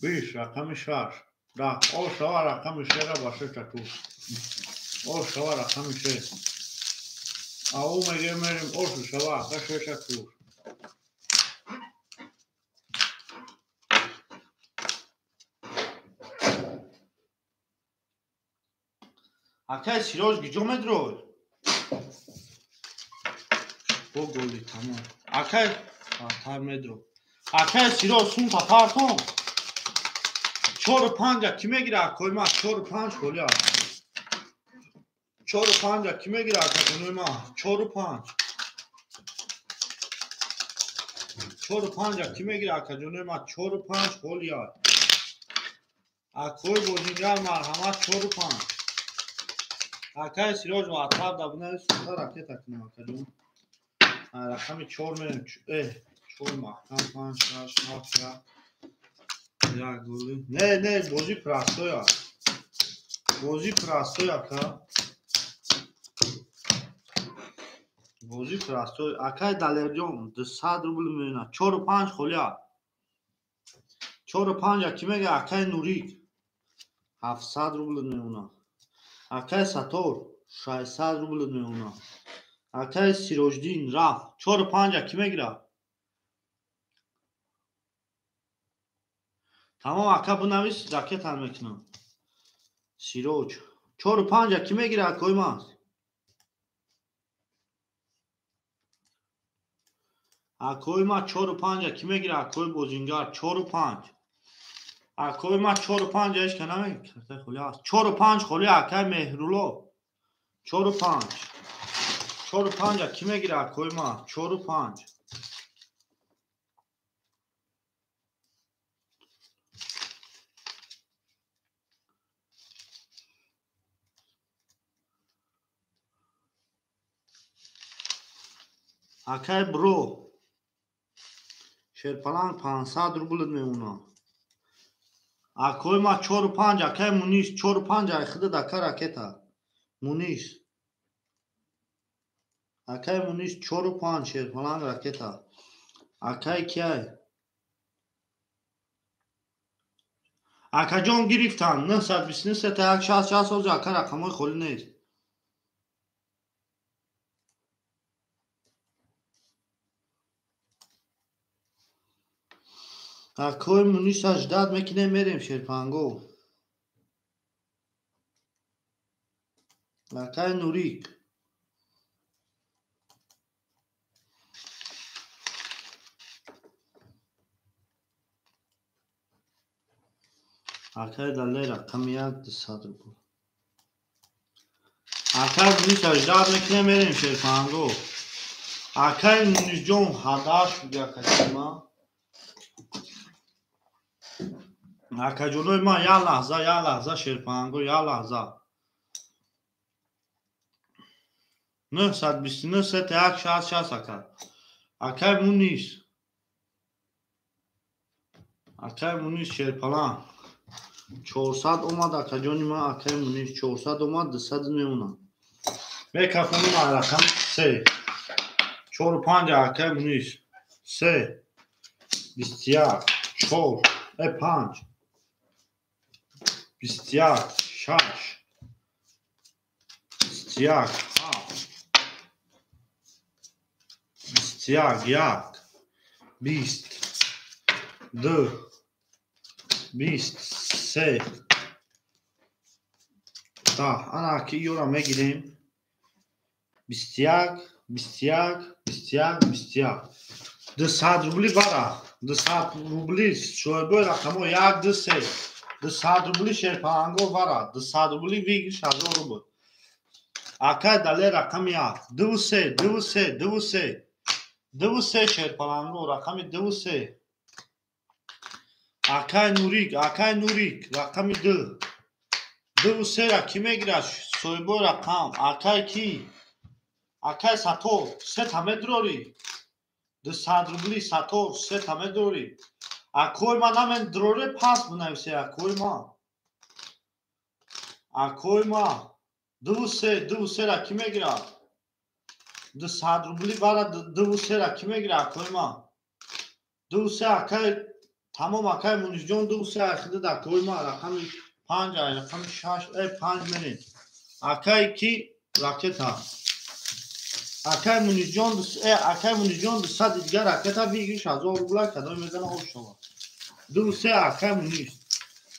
20. Рақами 6. 10. Ошава рақами 3 ба 6 тур. Ошава рақами 3. Ау мегӯем мерем ошу шава ака 6 тур. Акай Сироҷ гиҷо медрой? Бо голи тамом. Акай тар медро. Акай Сироҷ сумта партон. 4 5 ки мегира акои ма 4 5 холи аст. 4 5 ки мегира акаҷонои ма 4 5. 4 5 ки мегира акаҷонои ма 4 5 холи аст. Акои бозингар марҳамат 4 5. Акай Сироҷ ватаб да бинавис сумта ракета кунем акаҷон. Рақами 4 мерем. 4 маҳкам 5 6 7 1 голи. Не, не, бозӣ простой аст. Бозӣ простой ака. Бозӣ простой. Акай Далерҷон 200 рубл меёнад. 4 5 холи аст. 4 5 ки мега акай Нурик 700 рубл меёнад. Акай Сатор 600 рубл меёнад. Акай Сироҷдин рафт 4 5 ки мегирад? Тамом ака бинавис ракетан мекунам. Сироҷ 4 5 ки мегирад акои ман? Акои ман 4 5 ки мегирад акои бозингар 4 5. Акои ман 4 5 ҳеч ка намегирад. Холи аст. 4 5 холи акай Меҳрулло. 4 5. 4 5 ки мегирад акои ман? 4 5. Акай Бро Шерпаланг 500 рубл меёнад. Акои ма 4 5 акай Мунис 4 5 ай худат ака ракета. Мунис. Акай Мунис 4 5 Шерпаланг ракета. Акай киай? Акаҷон гирифтан 929 та 166 ҳозир ака рақамҳои холӣ нест. Акои Мунис 18 мекунем мерем Шерпанго. Акай Нурик. Акай Далер рақами 1 200 рубл. Акай Мунис 18 мекунем мерем Шерпанго. Акай Мунисҷон 8 буди акаҷони ман. Акаҷонои ман як лаҳза, як лаҳза Шерпанго, як лаҳза. 929 3 1 66 ака. Акай Мунис. Акай Мунис Шерпаланг. 400 омад акаҷони ман, акай Мунис 400 омад, 200 мемонад. Мекафоним рақами 3. 4 5 акай Мунис. 3 21 4 5 21 6 21 7 21, 1, 20, 2, 20, 3, 10. Ана ки ёра мегирем. 21, 21, 21, 21. 200 рубли бара. 200 рубли шоибои рақамо 1, 2, 3. 200 рубли шерпаланго бара. 200 рубли выигрыш 1000 рубл. Акай Далер рақами 1. 2, 3, 2, 3, 2, 3. 2, 3 шерпаланго рақами 2, 3. Акай Нурик, Акай Нурик рақами 2. 2, 3 ра ки мегирад? Соҳибои рақам. Акай ки? Акай Сатор, се та медрорӣ. 200 рубли Сатор, се та медрорӣ. Акои ма намедроре, пас бинависе акои ма. Акои ма. 2, 3, 2, 3 ра ки мегирад? 200 рубли бара 2, 3 ра ки мегирад акои ма? 2, 3 акай тамом акай Мунисҷон 2, 3 ахидад акои ма рақами 5 ай рақами 6 ай 5 мерем. Акай ки ракета. Акай Мунисҷон акай Мунисҷон 200 дигар ракета выигрыш 1000 рубла кадом мезана ош шава. 2, 3 акай Мунис.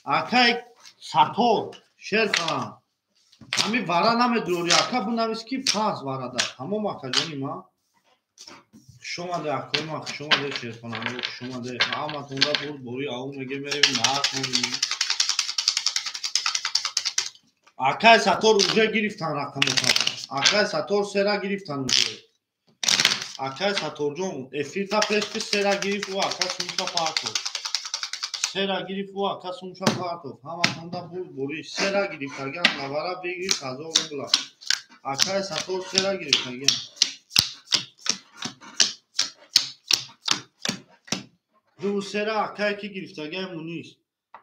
Акай Сатор шер фалан. Ҳами вара намедурори ака бинавис ки пас варада. Тамом акаҷони ма. Хуш омаде акои ма, хуш омаде шерфаланго, хуш омаде. Ҳаматонда бурд бори ау меге мерем наатон. Акай Сатор уже гирифтан рақамота. Акай Сатор сера гирифтан уже. Акай Саторҷон эфирта пеш ки сера гирифт ӯ ака сумша партов. Сера гирифт ӯ ака сумша партов. Ҳаматонда бурд бори сера гирифт агар навара выигрыш 1000 рубла. Акай Сатор сера гирифт агар. 2 сера акай ки гирифт агар Мунис.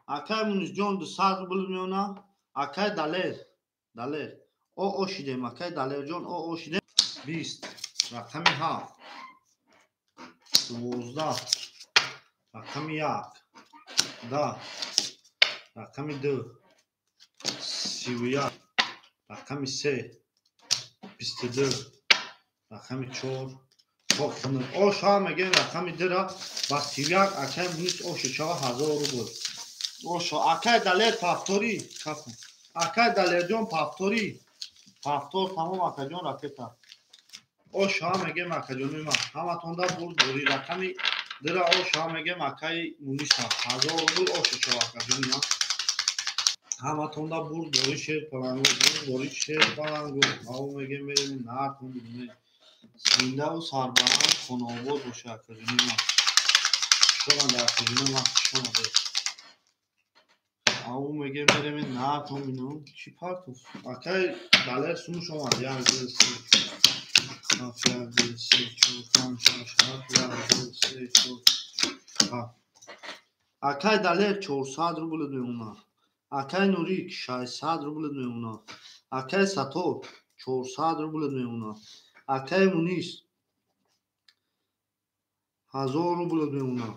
Акай Мунисҷон 200 рубл меона. Акай Далер, Далер. О шидем, акай Далерҷон, о шидем. 20, рақами 7. 12, рақами 1. 10, рақами 2. 31, рақами 3. 22, рақами 4. Оша мегем рақами 2 ра ба 31 акай Мунис ошу шава 1000 рубл. Ошо акай Далер повтори, кафу. Акай Далерҷон повтори. Повтор тамом акаҷон ракета. Оша мегем акаҷони ма. Ҳаматонда бурд бори рақами 2 ра оша мегем акай Муниса. 1000 рубл ошу шава акаҷони ма. Ҳаматонда бурд бори шер паланго, бурд бори шер паланго. Ау мегем мерем наатон бидуне. Зиндаву сарбаланд хонаобод боша акаҷони ма. Хуш омаде акаҷони ма, хуш омаде. Ау меге мерем наатон бинам. Чӣ партов? Акай Далер сумуш омад. 1, 2, 3, 7, 1, 2, 3, 4, 5, 6, 7, 1, 2, 3, 4, 7. Акай Далер 400 рубл меона. Акай Нурик 600 рубл меона. Акай Сатор 400 рубл меона. Акай Мунис 1000 рубл меона.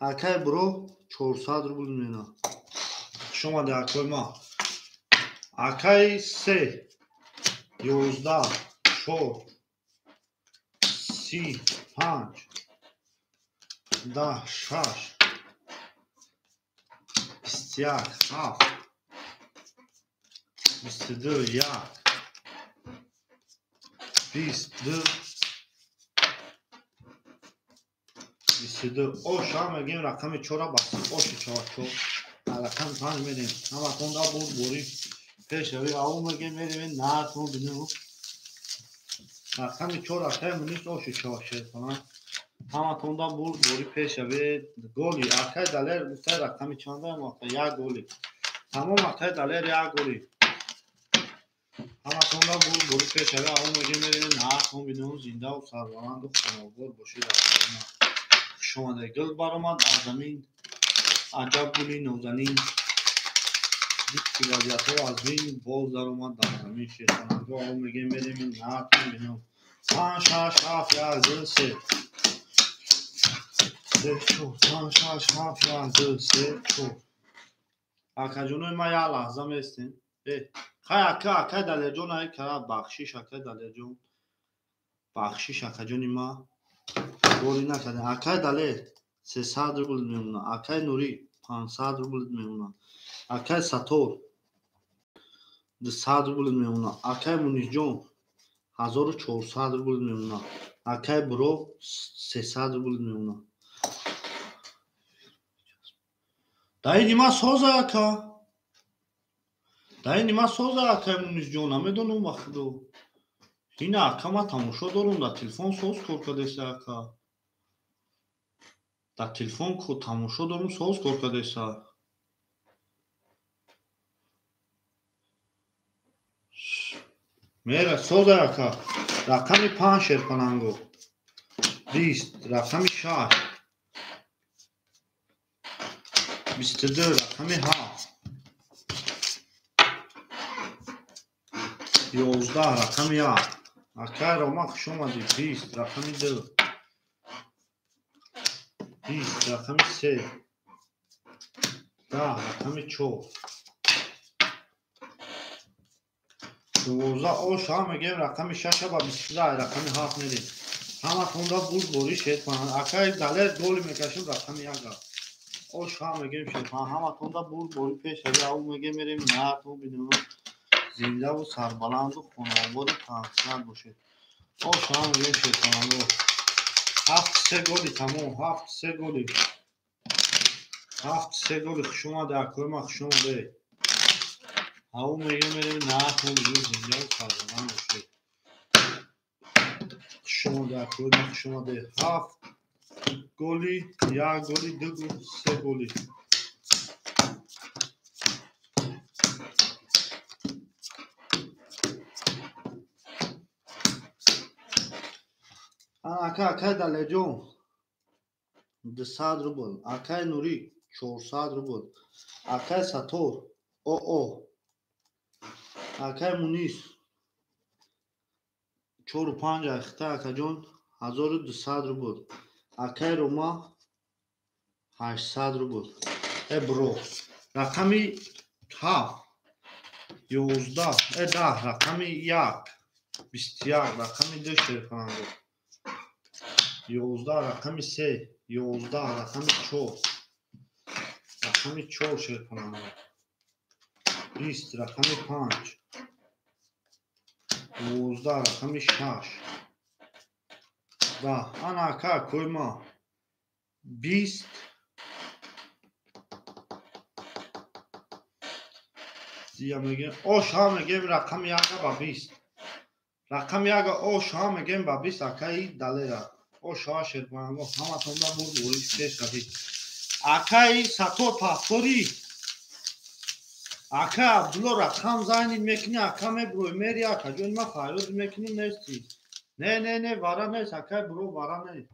Акай Бро 400 рубл меона. Хуш омаде акои ма. Акай 3, 11, 4, 35, 10, 6, 21, 7, 22, 1, 22, 22. Оша мегем рақами 4 ба ошу 4 4. Рақами 5 мерем. Ҳаматонда бурд бори пешрави ау мегем мерем наатон бинем. Рақами 4 акай Мунис ошу 4 шерфалан. Ҳаматонда бурд бори пешрави голи. Акай Далер гуфта рақами чанда ака? 1 голи. Тамом акай Далер 1 голи. Ҳаматонда бурд бори пешрави ау мегем мерем наатон бинем. Зиндаву сарбаланду хонаобод бошед. Хуш омаде. Гул баромад аз замин. Аҷаб гули нозанин. Дид ки вазиятҳо аз бин боз даромад дар замин шерфаланго. Ау мегем мерем наатон бинем. 5, 6, 7, 1, 2, 3. 3, 4, 5, 6, 7, 1, 2, 3, 4. Акаҷонои ма як лаҳза местем. Хай ака, акай Далерҷон ай кара бахшиш акай Далерҷон. Бахшиш акаҷони ма голи накардем. Акай Далер 300 рубл мемонад. Акай Нурӣ 500 рубл мемонад. Акай Сатор 200 рубл мемонад. Акай Мунисҷон 1400 рубл мемонад. Акай Буро 300 рубл мемонад. Даи нима соза ака. Даи нима соза акай Мунисҷон, намедонам ба худо. Ина ака ма тамошо дорум, дар телефон соз кор кардеса ака. Дар телефон тамошо дорум, соз кор кардеса. Мера соза ака. Рақами 5 шерпаланго. 20, рақами 6. 22, рақами 7. 11, рақами 1. Акай Рома хуш омадӣ. 20, рақами 2. 20, рақами 3. 10, рақами 4. 12 ош ҳам мегӯем рақами 6 ба 22, рақами 7 мерем. Ҳаматонда бурдборӣ шерпаланг. Акай Далер голи мекашем рақами 1. Ош ҳам мегӯем шерпаланг. Ҳаматонда бурдборӣ пешравӣ. Ав мегӯем мерем наатон бинем. Зиндаву сарбаланду хонаободу тансиҳат бошед. Ош ҳам мегӯем шерпаланго. 7-3 голи тамом. 7-3 голи. 7-3 голи. Хуш омадӣ акои ман, хуш омадӣ. Ав мегӯем мерем наатон бинем зиндаву сарбаланд бошед. Хуш омадӣ акои ман, хуш омадӣ. 7 голи, 1 голи, 2 гол, 3 голи. Ака акай Далерҷон 200 рубл, акай Нурӣ 400 рубл, акай Сатор оо, акай Мунис 4-5 ахта акаҷон 1200 рубл, акай Рома 800 рубл. Э бро, рақами 7, 11, 10, рақами 1, 21, рақами 2 шерпаланго. 11, рақами 3, 11, рақами 4, рақами 4 шерпаланго. 20, рақами 5, 12, рақами 6, 10. Ана ака акои ма 20, дия мегӯем ош ҳам мегӯем рақами 1 ба 20. Рақами 1 ош ҳам мегӯем ба 20 акаи Далера. Ош ҳа шерпаланго ҳаматонда бурдборӣ пешравӣ. Акаи Сатор пафторӣ. Ака Абдулло рақам зайнид мекунӣ, ака мебурой мери ака ҷони ма фарёд мекунӣ нестӣ. Не, не, не, вара нест, акай буро вара нест.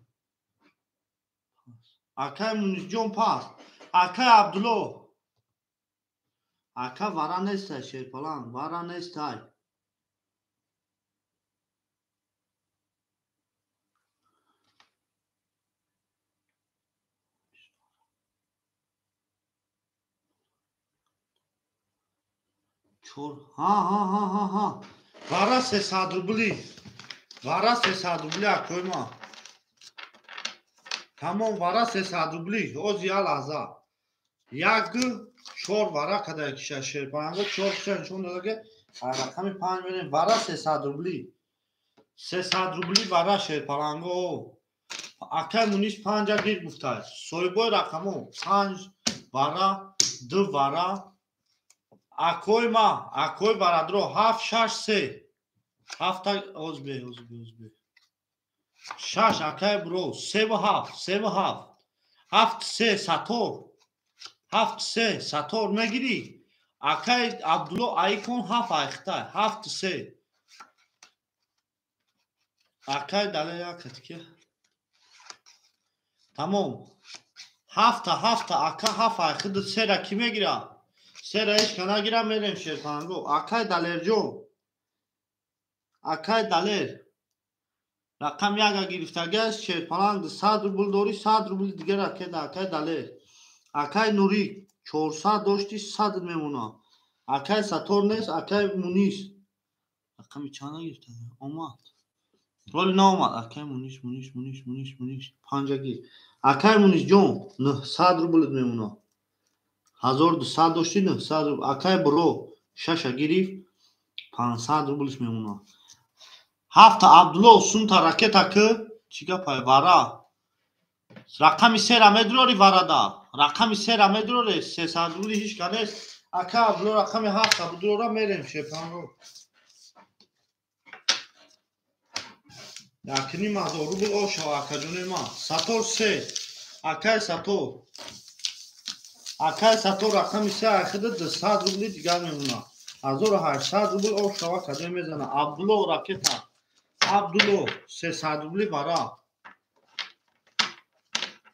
Акай Мунисҷон паст. Акай Абдулло. Ака вара нестай шерпаланг, вара нестай. Ҳа, ҳа, ҳа, ҳа, ҳа. Вара 300 рубли. Вара 300 рубли акои ма. Тамом вара 300 рубли. Оз я лаҳза. 1 4 вара кадай киша шерпаланго 4 киша нишон дода ки рақами 5 мерем. Вара 300 рубли. 300 рубли вара шерпаланго. Акай Мунис 5 гир гуфтааст. Соҳибои рақамо 5 вара, 2 вара. Акои ма, акои барадро 7 6 3. 7 оз бе, оз бе, оз бе. 6 акай бро, 3 7, 3 7. 7 3 Сатор. 7 3 Сатор мегирӣ. Акай Абдулло айкон 7 айхта, 7 3. Акай Далер якат ки. Тамом. 7 7 ака 7 айхид 3 ра ки мегира? Сера ҳеч ка нагира мерем шерпаланго. Акай Далерҷон. Акай Далер. Рақам 1 гирифтагиаст шерпаланг 100 рубл дорӣ, 100 рубли дигара кеда акай Далер. Акай Нурӣ 400 дошти 100 мемонад. Акай Сатор нест, акай Мунис. Рақами чанд гирифтага? Омад. Ҳоли наомад. Акай Мунис, Мунис, Мунис, Мунис, Мунис. Панҷагӣ. Акай Мунис ҷон, 900 рублит мемонад. 1200 доштӣ, 900 рубл. Акай Буро шаша гирифт, 500 рублиш мемонад. Ҳафта Абдулло сумта ракета ки чӣ гапай вара. Рақами сера медурори варада. Рақами сера медурори 300 рубли ҳеч ка нест. Акай Абдулло рақами ҳафта будурора мерем шепанро. 1,5 ҳазор рубл ошава акаҷони ман. Сатор се. Акай Сатор. Акай Сатор рақами се айхида 200 рубли дигар мемонад. 1800 рубл ошава каде мезана. Абдулло ракета. Абдулло 300 рубли вара.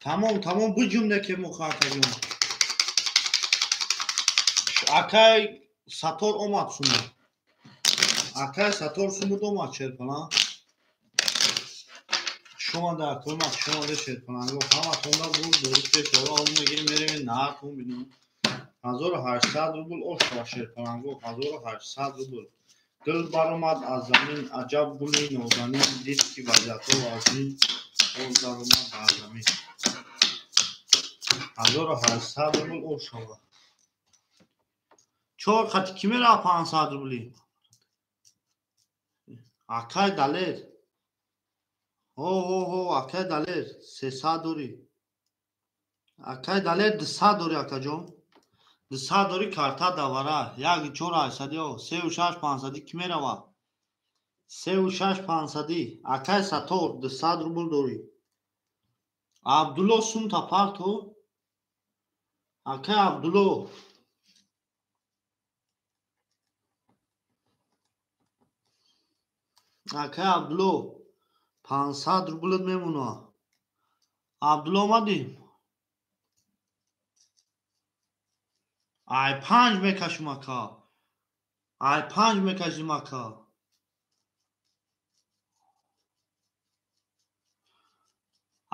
Тамом, тамом биҷумне ке муха акаҷон. Акай Сатор омад сумуд. Акай Сатор сумуд омад шерпалан. Шомада акои шомада шерпаланго ҳаматонда буд дори пешора ҳол мегирем мерем наҳартон бинем. 1800 рубл ошава шерпаланго 1800 рубл. Дил баромад аз замин аҷаб гули нозанин дид ки вазиятҳо вазнин боз даромад бар замин. 1800 рубл ошава. Чор хати кӣ мерава 500 рубли? Акай Далер. Ҳо ҳо ҳо акай Далер 300 дорӣ. Акай Далер 200 дорӣ акаҷон. 200 дорӣ карта давара. 1 4 800 ё 3 6 500 кӣ мерава? 3 6 500. Акай Сатор 200 рубл дорӣ. Абдулло сумта парто. Акай Абдулло. Акай Абдулло 500 рублит мемонад. Абдулло омадӣ? Ай панҷ мекашим ака. Ай панҷ мекашим ака.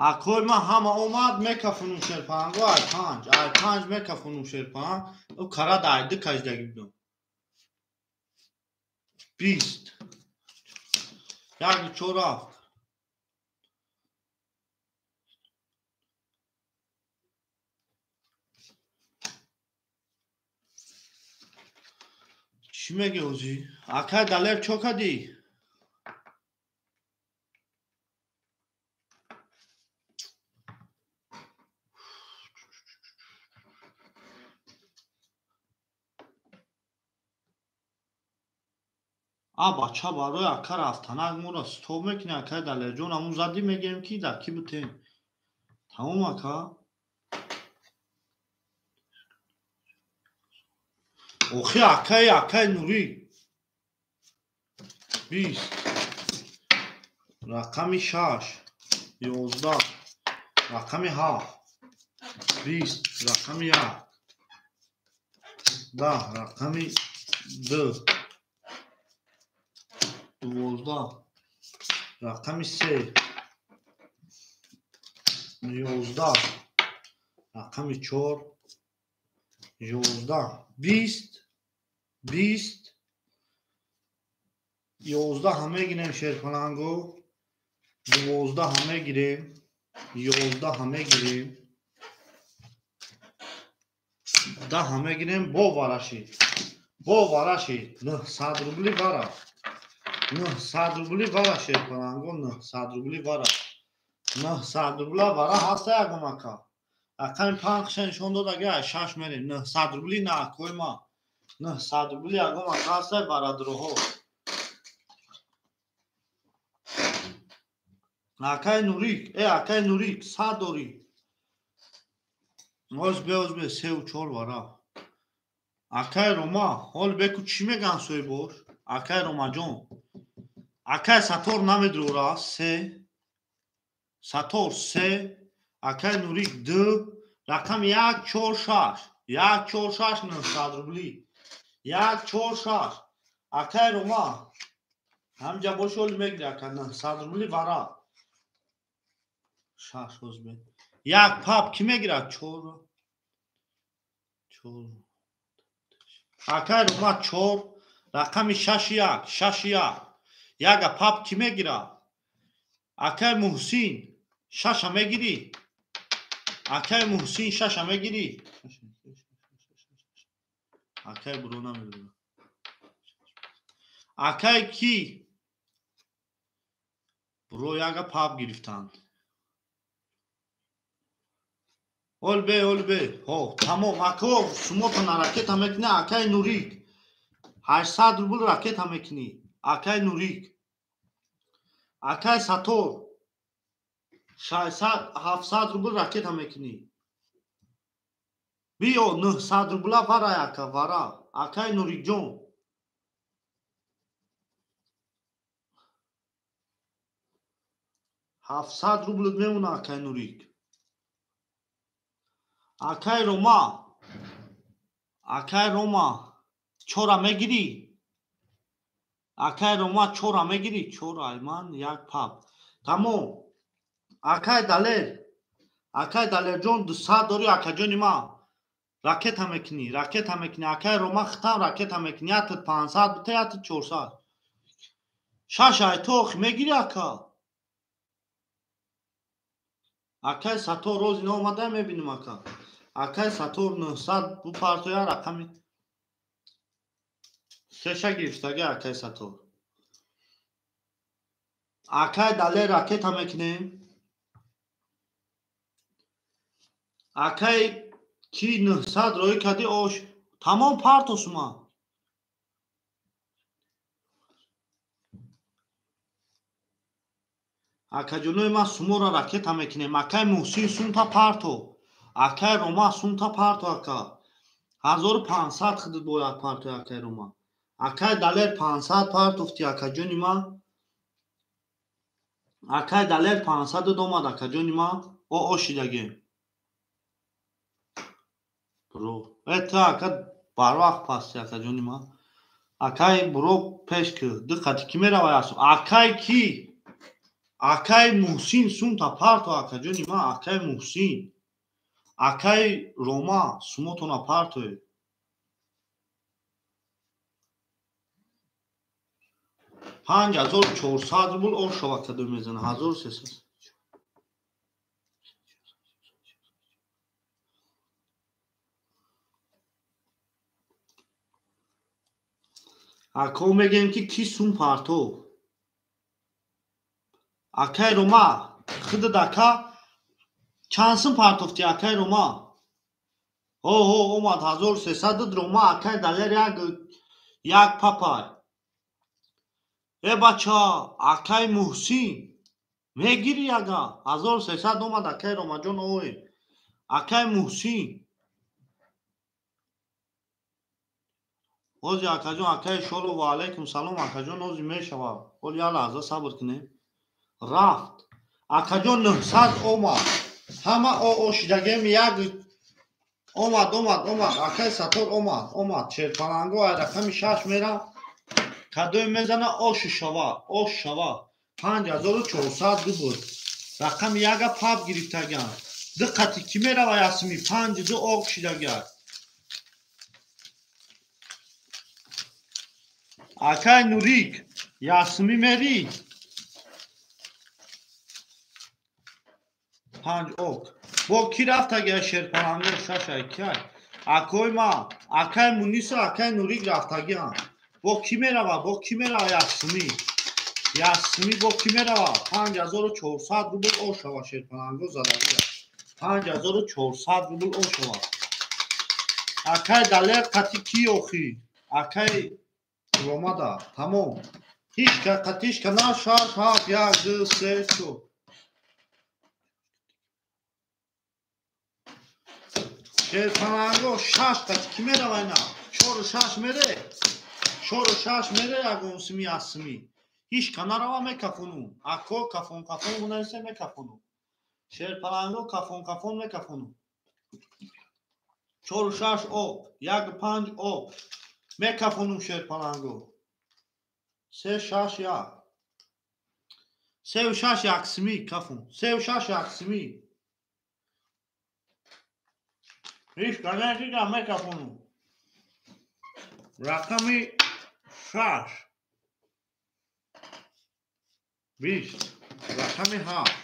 Акои ман ҳама омад мекафунум шерпанго ай панҷ. Ай панҷ мекафунум шерпанг. Ӯ карад ай ду кашидаги будам. 20. 1 4 7. Чӣ мегӣ ҳоҷӣ? Акай Далер чо кардӣ? А бача барои ака рафтанак моро стоп мекунӣ акай Далерҷон. Ҳамун задӣ мегӯем ки дар кӣ бутем. Тамом ака? Охи акай акай Нурӣ. 20. Рақами 6. 11. Рақами 7. 20. Рақами 1. 10. Рақами 2. 12. Рақами 3. 11. Рақами 4. 11. 20. 20. 11 ҳам мегирем шерпаланго. 12 ҳам мегирем. 11 ҳам мегирем. 10 ҳам мегирем. Бо варашид. Бо варашид. 900 рубли вара. 900 рубли вара шерпаланго. 900 рубли вара. 900 рубла вара ҳаста ягон ака. Рақами 5 ша нишон дод ага 6 мерем. 900 рубли на акои ман. 900 рубли ягон ака ҳаста варадроҳо. Акай Нурик, акай Нурик, 100 дорӣ. Оз бе, оз бе, 3 4 вара. Акай Рома, ҳол беку чӣ меган соҳибош? Акай Ромаҷон. Акай Сатор намедурора, 3. Сатор 3. Акай Нурик 2. Рақами 1 4 6. 1 4 6 900 рубли. 1 4 6. Акай Рома. Ҳамҷа боши ҳоли мегири ака 900 рубли вара. 6 оз бе. Як пап кӣ мегирад? 4. 4. Акай Рома 4. Рақами 6 1. 6 1. Яга пап кӣ мегирад? Акай Муҳсин шаша мегирӣ? Акай Муҳсин шаша мегирӣ? Акай буро намедонам. Акай ки буро яга паб гирифтанд. Ол бе, ол бе. Ҳо, тамом. Ако сумотона ракета мекунӣ, акай Нурик. 800 рубл ракета мекунӣ. Акай Нурик. Акай Сатор 600 700 рубл ракета мекунӣ. Биё 900 рубла варай ака, вара. Акай Нурикҷон. 700 рубл мемона акай Нурик. Акай Рома. Акай Рома чора мегирӣ? Акай Рома чора мегирӣ? Чора айман як паб. Тамом. Акай Далер. Акай Далерҷон 200 дорӣ акаҷони ма. Ракета мекунӣ, ракета мекунӣ. Акай Рома хитам ракета мекунӣ. Ятид 500 бита, ятид 400. Шаш ай то охи мегирӣ ака? Акай Сатор рози наомада мебинем ака. Акай Сатор 900 бупартоя рақами сеша гирифтага акай Сатор. Акай Далер ракета мекунем. Акай ки 900 роӣ кардӣ ош. Тамом партосума. Акаҷонои ман суморо ракета мекунем. Акай Муҳсин сумта парто. Акай Рома сумта парто ака. 1500 худат бояд парто акай Рома. Акай Далер 500 партофти акаҷони ман. Акай Далер 500 омад акаҷони ман. О ошидаге. Бро. Э ту ака барвақт пасти акаҷони ман. Акай бро пеш ки. Ду қати ки меравай асу? Акай ки? Акай Муҳсин сумта парто акаҷони ман. Акай Муҳсин. Акай Рома сумотона партое. 5400 рубл ошава кадо мезана. 1300. Ако мегем ки ки сум парто. Акай Рома худат ака чанд сум партофти акай Рома? Ҳо ҳо омад 1300 Рома. Акай Далер як папай. Э бача, акай Муҳсин мегирӣ ага? 1300 омад акай Ромаҷон ой. Акай Муҳсин. Ози акаҷон, акай Шоло ва алайкум салом акаҷон, ози мешава. Ҳол як лаҳза сабр кунем. Рафт. Акаҷон 900 омад. Ҳама ошидагем як омад, омад, омад. Акай Сатор омад, омад. Шерпаланго ай рақами 6 мера. Кадои мезана оши шава, ош шава. 5400 рубл. Рақами яга паб гирифтаган. Ду қати ки меравай асми? 5 ду ок шидаган. Акай Нурик, ясми мери? 5 ок. Бо ки рафтага шерпаланго 6 ай кай? Акой ма, акай Муниса, акай Нурик рафтаган. Бо ки мерава? Бо ки мерава ясми? Ясми бо ки мерава? 5400 рубл ошава шерпаланго задагия. 5400 рубл ошава. Акай Далер қати ки охи? Акай Ромада. Тамом. Ҳичка қатишка на шаш ҳафт як ду се чор. Шерпаланго шаш қати ки мерава ина? Чору шаш мере? Чору шаш мере ягон сими асми. Ҳеч ка нарава мекафону. Ако кафон кафон гунаисе мекафону. Шерпаланго кафон кафон мекафону. Чору шаш ок, як панҷ ок. Мекафонум шерпаланго. Се шаш як. Сеу шаш як сими кафон. Сеу шаш як сими. Ҳеч ка нажида мекафону. Рақами 6. 20. Рақами ҳафт.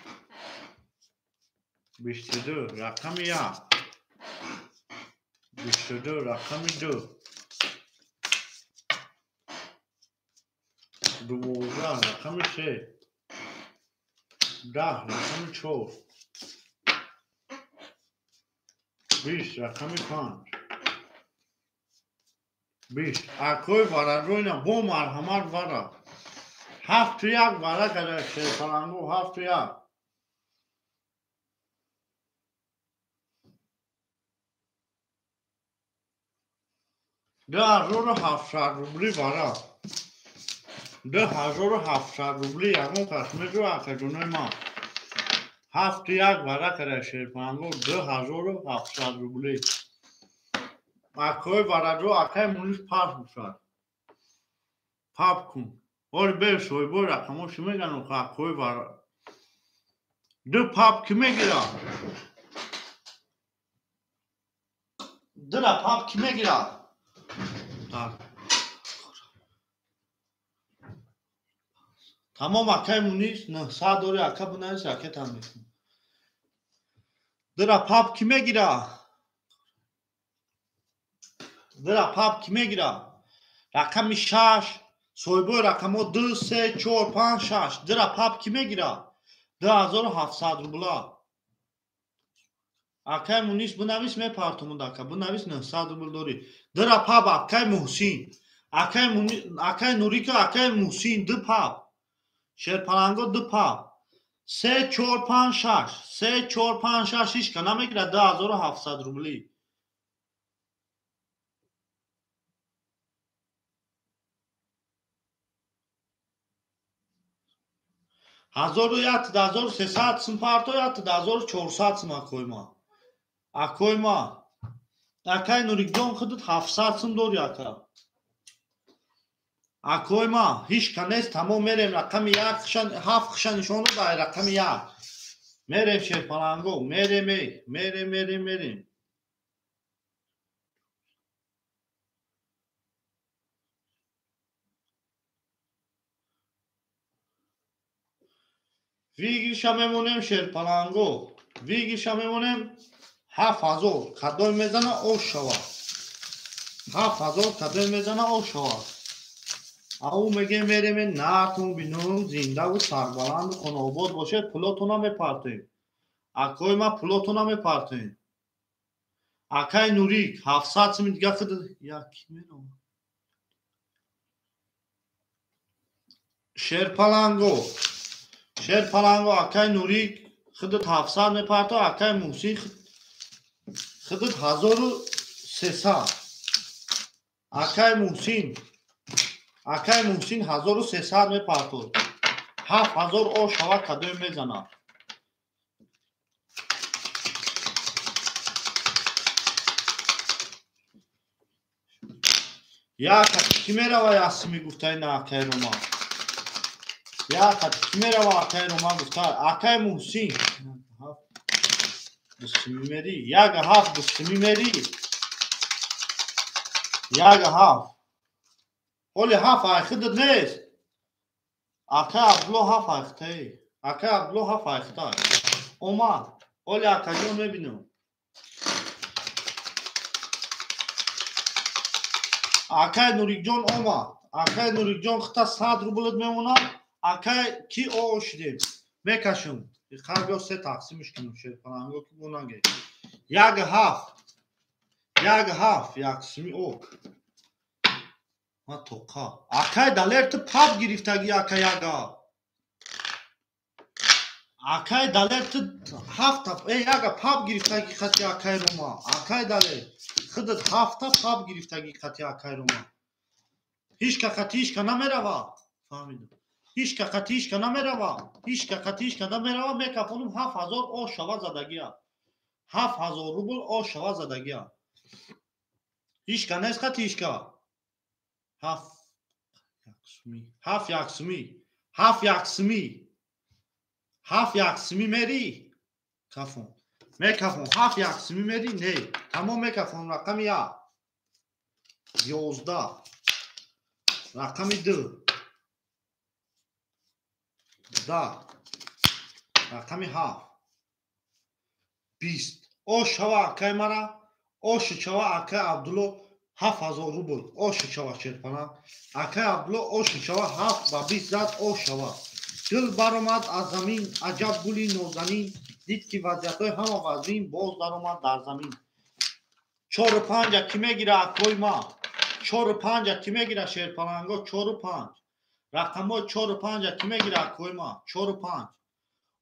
22. Рақами як. 22. Рақами ду. 12. Рақами се. 10. Рақами чор. 20. Рақами панҷ. 20. Акои вараҷоина бо марҳамат вара. 7-1 вара када шерпалангу 7-1. 2700 рубли вара. 2700 рубли ягон кас меҷӯ акаҷонои ман. 7-1 вара када шерпалангу 2700 рубли. Акои вараҷо акаи мунис пас бошад. Пап кун. Ори бер соҳибои рақамҳо чӣ мегӯянд охи акои вара? Ду пап кӣ мегирад? Дура пап кӣ мегирад? Тамом акаи мунис 900 дори ака бинавис ракетам мекунам. Дура пап кӣ мегирад? Дура пап кӣ мегирад? Рақами 6. Соҳибои рақамҳо 2, 3, 4, 5, 6. Дура пап кӣ мегирад? 2700 рубла. Акаи мунис бинавис мепартомуд ака. Бинавис 900 рубл дорӣ. Дура пап акаи Муҳсин. Акаи Нурика, акаи Муҳсин ду пап. Шерпаланго ду пап. 3, 4, 5, 6. 3, 4, 5, 6 ҳеч ка намегирад 2700 рубли. 1300 сум парто, 1400 сум акои ма. Акои ма. Акаи Нурикҷон худат 700 сум дори ака. Акои ма ҳеч ка нест, тамом мерем рақами як, ҳафт хиша нишон дод ай рақами як. Мерем шерпаланго, мерем эй, мерем, мерем, мерем. Вигиша мемонем шерпаланго. Вигиша мемонем 7000. Кадом мезана ош шава. 7000 кадом мезана ош шава. Ау мегем мерем нартун бинум зиндаву сарбаланду хонаобод бошед пулотона мепартоем. Акои ма пулотона мепартоем. Акаи Нурик 700 сум дига худ як мерам. Шерпаланго. Шерпаланго акаи Нурик худат 700 мепарто, акаи Муҳсин худат 1300. Акаи Муҳсин, акаи Муҳсин 1300 мепарто. 7000 ош ҳава кадом мезанад. Як кӣ мерава ясми гуфтаи на акаи Рома. Як кӣ мерава акаи Рома гуфта акаи Муҳсин. Дустими мери, як ҳафт дустими мери. Як ҳафт. Оли ҳафт ай худат нест. Акаи Абдулло ҳафт айхтаи. Акаи Абдулло ҳафт айхтай. Омад. Оли акаҷон мебинам. Акаи Нурикҷон омад. Акаи Нурикҷон хита 100 рублат мемонад. Акаи ки ошидем? Мекашам. Қарбиё се тақсимш кунам шерпаланго ки бо наге. Як ҳафт. Як ҳафт, як сими ок. Ма тоқа. Акаи Далер ту пап гирифтагӣ ака яга. Акаи Далер ту ҳафта, яга пап гирифтагӣ хати акаи Рома. Акаи Далер худат ҳафта пап гирифтагӣ хати акаи Рома. Ҳеч ка хати ҳеч ка намерава. Фаҳмидам. Ҳеч ка хати ҳеч ка намерава. Ҳеч ка хати ҳеч ка намерава. Мекафонум 7000 ош шава задагия. 7000 рубл ош шава задагия. Ҳеч ка нест хати ҳеч ка. Ҳафт яксуми. Ҳафт яксуми. Ҳафт яксуми. Ҳафт яксуми мери. Кафон. Мекафон. Ҳафт яксуми мери. Не. Тамом мекафон. Рақами як. 11. Рақами 2. 10. Рақами 7. 20. Ош шава акай мара, ош шава акай Абдулло 7000 рубл. Ош шава шерпаланг. Акай Абдулло ош шава 7 ба 20 зад ош шава. Гул баромад аз замин, аҷаб гули нозанин, дид ки вазъиятҳои ҳама вазин боз даромад дар замин. 4 5 ки мегира акои ма? 4 5 ки мегира шерпаланго? 4 5. Рақамҳои 4 5 ки мегира акои ма? 4 5.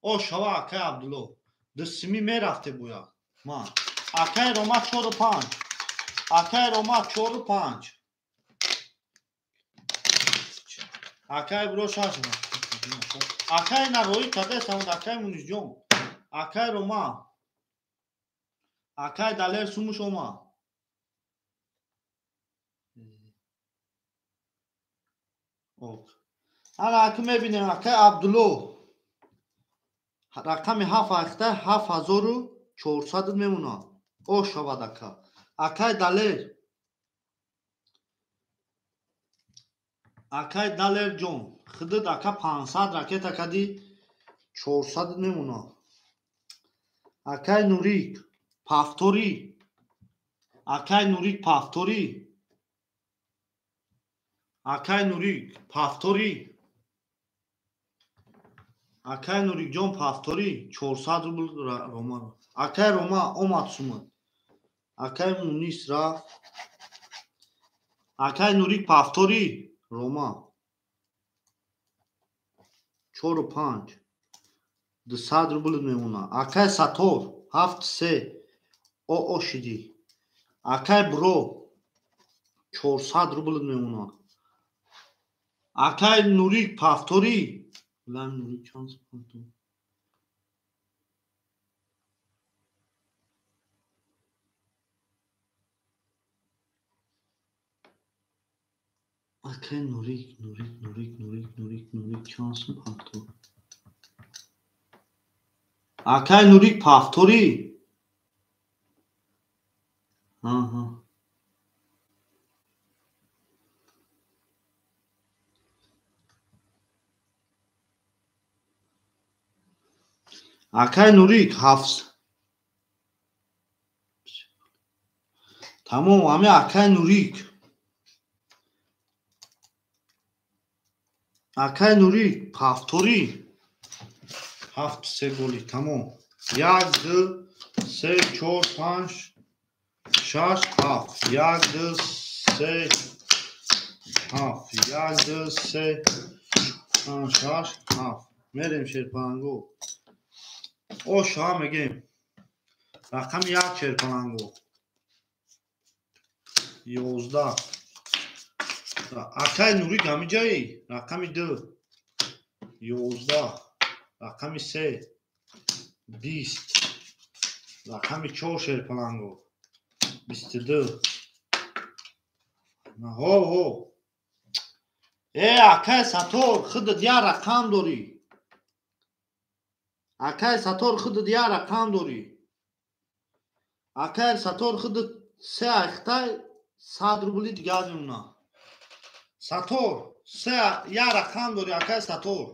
О шава акай Абдулло. Дусими мерафте буя. Ма. Акай Рома 4 5. Акай Рома 4 5. Акай бро 6. Акай нарои кадесам акай Мунисҷон. Акай Рома. Акай Далер сумуш ома. Ок. Ана аки мебинем акай Абдулло. Рақами 7 ахта 7400 мемонад. О шавад ака. Акай Далер. Акай Далер ҷон. Хидид ака 500 ракета кади 400 мемонад. Акай Нурик пафтори. Акай Нурик пафтори. Акай Нурик пафтори. Акай Нурикҷон пафтори 400 рубл Рома. Акай Рома омад сумад. Акай Мунис рафт. Акай Нурик пафтори Рома. 4 5. 200 рубл мемона. Акай Сатор 7 3. О шиди. Акай Бро 400 рубл мемона. Акай Нурик пафтори. Лам Нурик чанд пафтори? Акай Нурик, Нурик, Нурик, Нурик, Нурик, Нурик чанд пафтори? Акай Нурик пафтори. Аҳа. Акай Нурик 7. Тамом, ами акай Нурик. Акай Нурик пафтори. 7 3 голи, тамом. 1 2 3 4 5 6 7. 1 2 3 7. 1 2 3 5 6 7. Мерем шерпаланго. О шава мегем. Рақами 1 шерпаланго. 11. Акай Нурик ҳамиҷаи? Рақами 2. 11. Рақами 3. 20. Рақами 4 шерпаланго. 22. Ҳо ҳо. Э акай Сатор, худат як рақам дорӣ. Акай Сатор худат як рақам дорӣ. Акай Сатор худат 3 ахтай 100 рубли дигар мемонад. Сатор 3 як рақам дорӣ акай Сатор.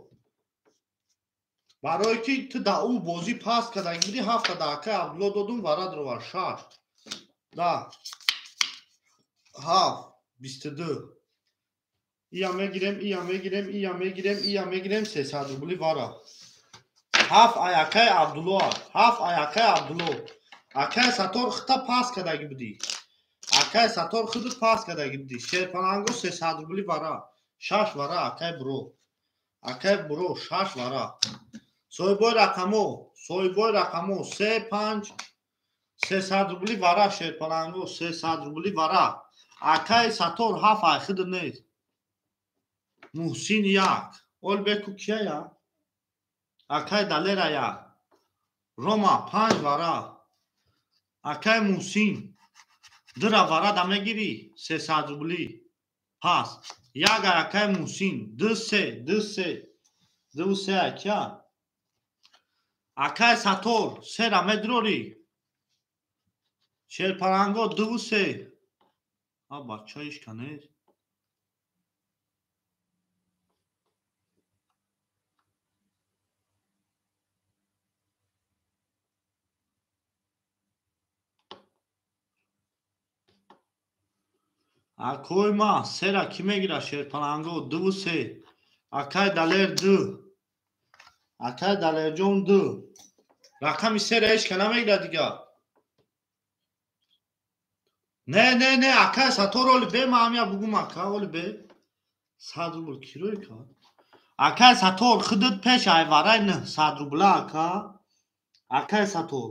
Барои ки ту да ӯ бозӣ паст кардагӣ будӣ 7 да акай Абдулло додум варад ровар 6. Да. 7 22. Ия мегирем, ия мегирем, ия мегирем, ия мегирем 300 рубли вара. 7 ай акай Абдулло, 7 ай акай Абдулло. Акай Сатор хита паст кардагӣ будӣ. Акай Сатор худат паст кардагӣ будӣ. Шерпаланго 300 рубли вара. 6 вара акай Бро. Акай Бро 6 вара. Соҳибои рақамо, соҳибои рақамо 3 5 300 рубли вара шерпаланго 300 рубли вара. Акай Сатор 7 ай худ нест. Муҳсин 1. Олбеку кия? Акай Далера 1. Рома 5 вара. Акай Муҳсин 2 вара да мегирӣ 300 рубли. Пас 1 акай Муҳсин 2 3 2 3 2 3 акя. Акай Сатор 3 ра медрорӣ. Шерпаланго 2 3. А бача ишка нест. Акои ма сера кӣ мегира шерпаланго? Дуву се. Акай Далер ду. Акай Далерҷон ду. Рақами сера ҳеч ка намегира дига. Не, не, не, акай Сатор оли бе, ма ҳамя бугум ака, оли бе. 100 рубл кирои кард? Акай Сатор, худат пеш айварай 900 рубла ака. Акай Сатор,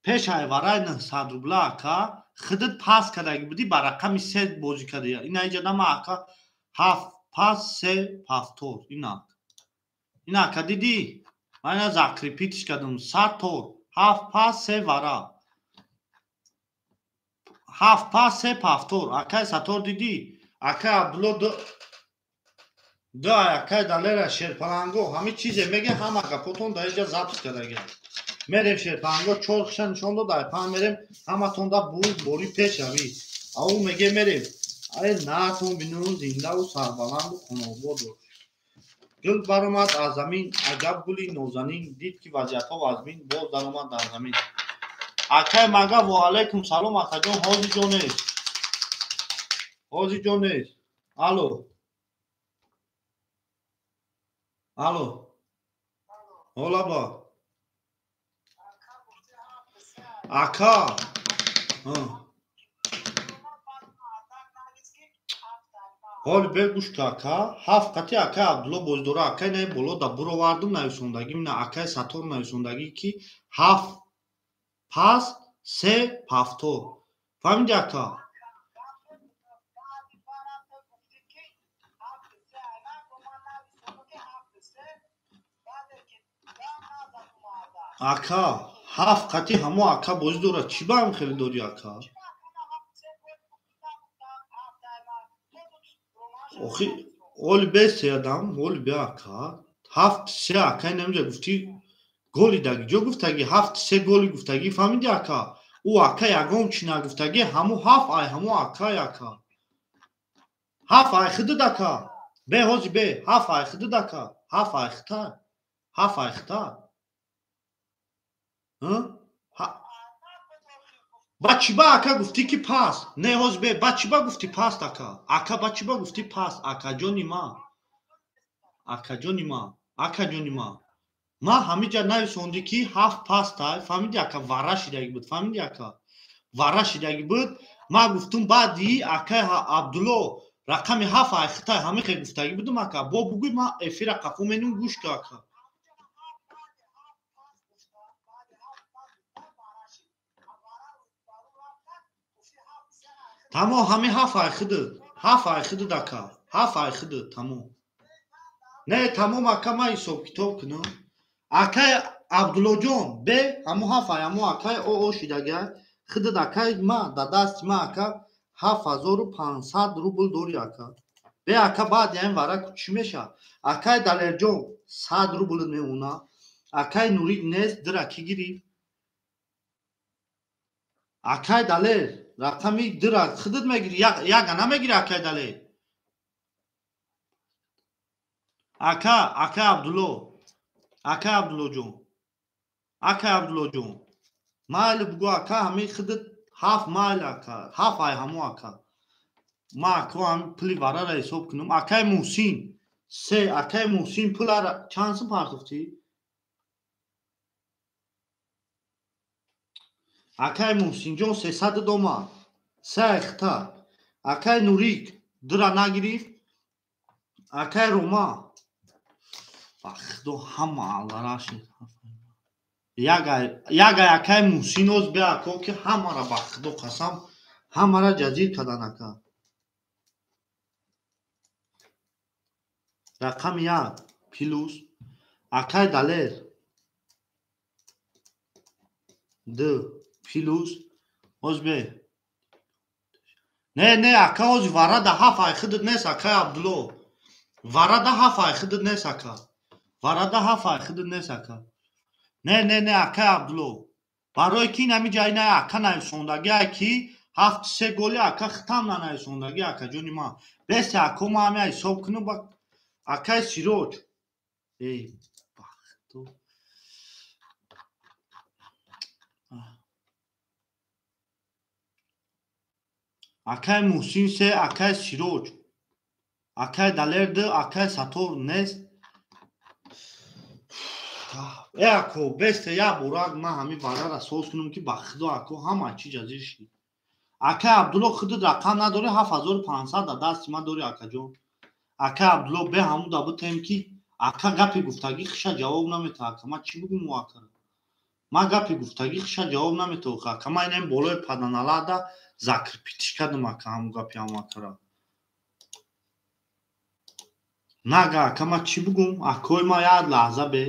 пеш айварай 900 рубла ака, худат пас кардаги будӣ, ба рақами се бозӣ кардия. Ина иҷа нама ака, ҳафт пас се пафтор. Ина. Ина ака дидӣ? Ман ина закрепить ш кардам. Сатор, ҳафт пас се вара. Ҳафт пас се пафтор. Акай Сатор дидӣ? Акай Абдулло ду ду акай Далера шерпаланго ҳамин чизе меге, ҳама гапотон дар инҷа запись кардаги. Мерем шерпаланго чор хиша нишон дод, ай паҳн мерем, ҳаматон да бур бори пешравӣ. Ау меге мерем. Ай наатон бинун зиндаву сарбаланду хонобод бош. Гул баромад аз замин, аҷаб гули нозанин, дид ки вазъиятҳо вазмин, боз даромад дар замин. Акай мага ва алайкум салом акаҷон, ҳози ҷо нест. Ҳози ҷо нест. Алло. Алло. Ҳолаба. Ака. Ҳоли бе гӯш ка ака, ҳафт қати акай Абдулло боз дора, акай не боло да буровардум нависондагӣ, мина акай Сатор нависондагӣ ки ҳафт пас се пафтор. Фаҳмиди ака? Ака, ҳафт қати ҳамо ака бозӣ дорад. Чӣ ба ҳам хеле дорӣ ака? Охи, оли бе се адам, оли бе ака. Ҳафт се ака инамҷа гуфтӣ голи даги. Ҷо гуфтаги ҳафт се голи гуфтагӣ, фаҳмиди ака? Ӯ ака ягон чӣ нагуфтагӣ, ҳамо ҳафт ай ҳамо акай ака. Ҳафт ай худуд ака. Бе ҳози бе, ҳафт ай худуд ака. Ҳафт ай хита. Ҳафт ай хита. Ба чӣ ба ака гуфтӣ ки пас? Не ҳози бе, ба чӣ ба гуфтӣ паст ака? Ака ба чӣ ба гуфтӣ паст? Акаҷони ма. Акаҷони ма. Акаҷони ма. Ма ҳамиҷа нависондӣ ки ҳафт пастай, фаҳмиди ака, вара шидаги буд, фаҳмиди ака? Вара шидаги буд. Ма гуфтум баъди акай Абдулло рақами ҳафт ай хитай ҳамин хел гуфтагӣ будум ака. Бо бугӯй ма эфира қафо менум гӯш ка ака. Тамом ҳамин ҳафт ай худуд. Ҳафт ай худуд ака. Ҳафт ай худуд тамом. Не тамом ака ма ҳисоб китоб кунам. Акай Абдуллоҷон бе ҳамо ҳафт ай ҳамо акай оо шидагай. Худуд акай ма да дасти ма ака 7500 рубл дори ака. Бе ака баъди ҳамин вара чӣ мешавад? Акай Далерҷон 100 рубл мемона. Акай Нурик нест, дира кӣ гирифт? Акай Далер рақами дира худат мегири, яга намегири акай Далер. Ака, акай Абдулло. Акай Абдуллоҷон. Акай Абдуллоҷон. Майли бугӯ ака, ҳамин худат ҳафт майли ака, ҳафт ай ҳамо ака. Ма ака ҳамин пули варара ҳисоб кунам. Акай Муҳсин се, акай Муҳсин пулара чанд сум партофтӣ? Акай Муҳсинҷон 300 омад. Се ай хита. Акай Нурик дира нагирифт. Акай Рома. Ба худо ҳама алларашед. Ягай акай Муҳсин оз бе ако ки ҳамара ба худо қасам ҳамара ҷазир кардан ака. Рақами як плюс акай Далер ду плюс оз бе. Не, не, ака оз варада ҳафт ай худут нест акай Абдулло. Варада ҳафт ай худут нест ака. Варада ҳафт ай худут нест ака. Не, не, не, акай Абдулло. Барои ки ин ҳамин ҷа ина ака нависондагӣ ай ки ҳафт се голи ака хитам нанависондагӣ акаҷони ман. Бесе ако ма ҳамин ҳисоб кунам ба акай Сироҷ. Эй, бахто. Акай Муҳсин се, акай Сироҷ. Акай Далер ду, акай Сатор нест. Э ако, бесте як борак ман ҳамин варара соз кунам ки ба худо ако ҳама чи ҷазир шид. Акай Абдулло худат рақам надорӣ, 7500 дар дасти ман дорӣ акаҷон. Акай Абдулло бе ҳамун да бутем ки ака гапи гуфтагӣ хиша ҷавоб наметавад. Ака ман чӣ бигӯм ӯ акара? Ман гапи гуфтагӣ хиша ҷавоб наметавад. Ака ман инам болои паданалада закрпитиш кардам ака ҳамун гапи ҳамун акара. Нага ака ман чӣ бигӯм? Акои ман як лаҳза бе.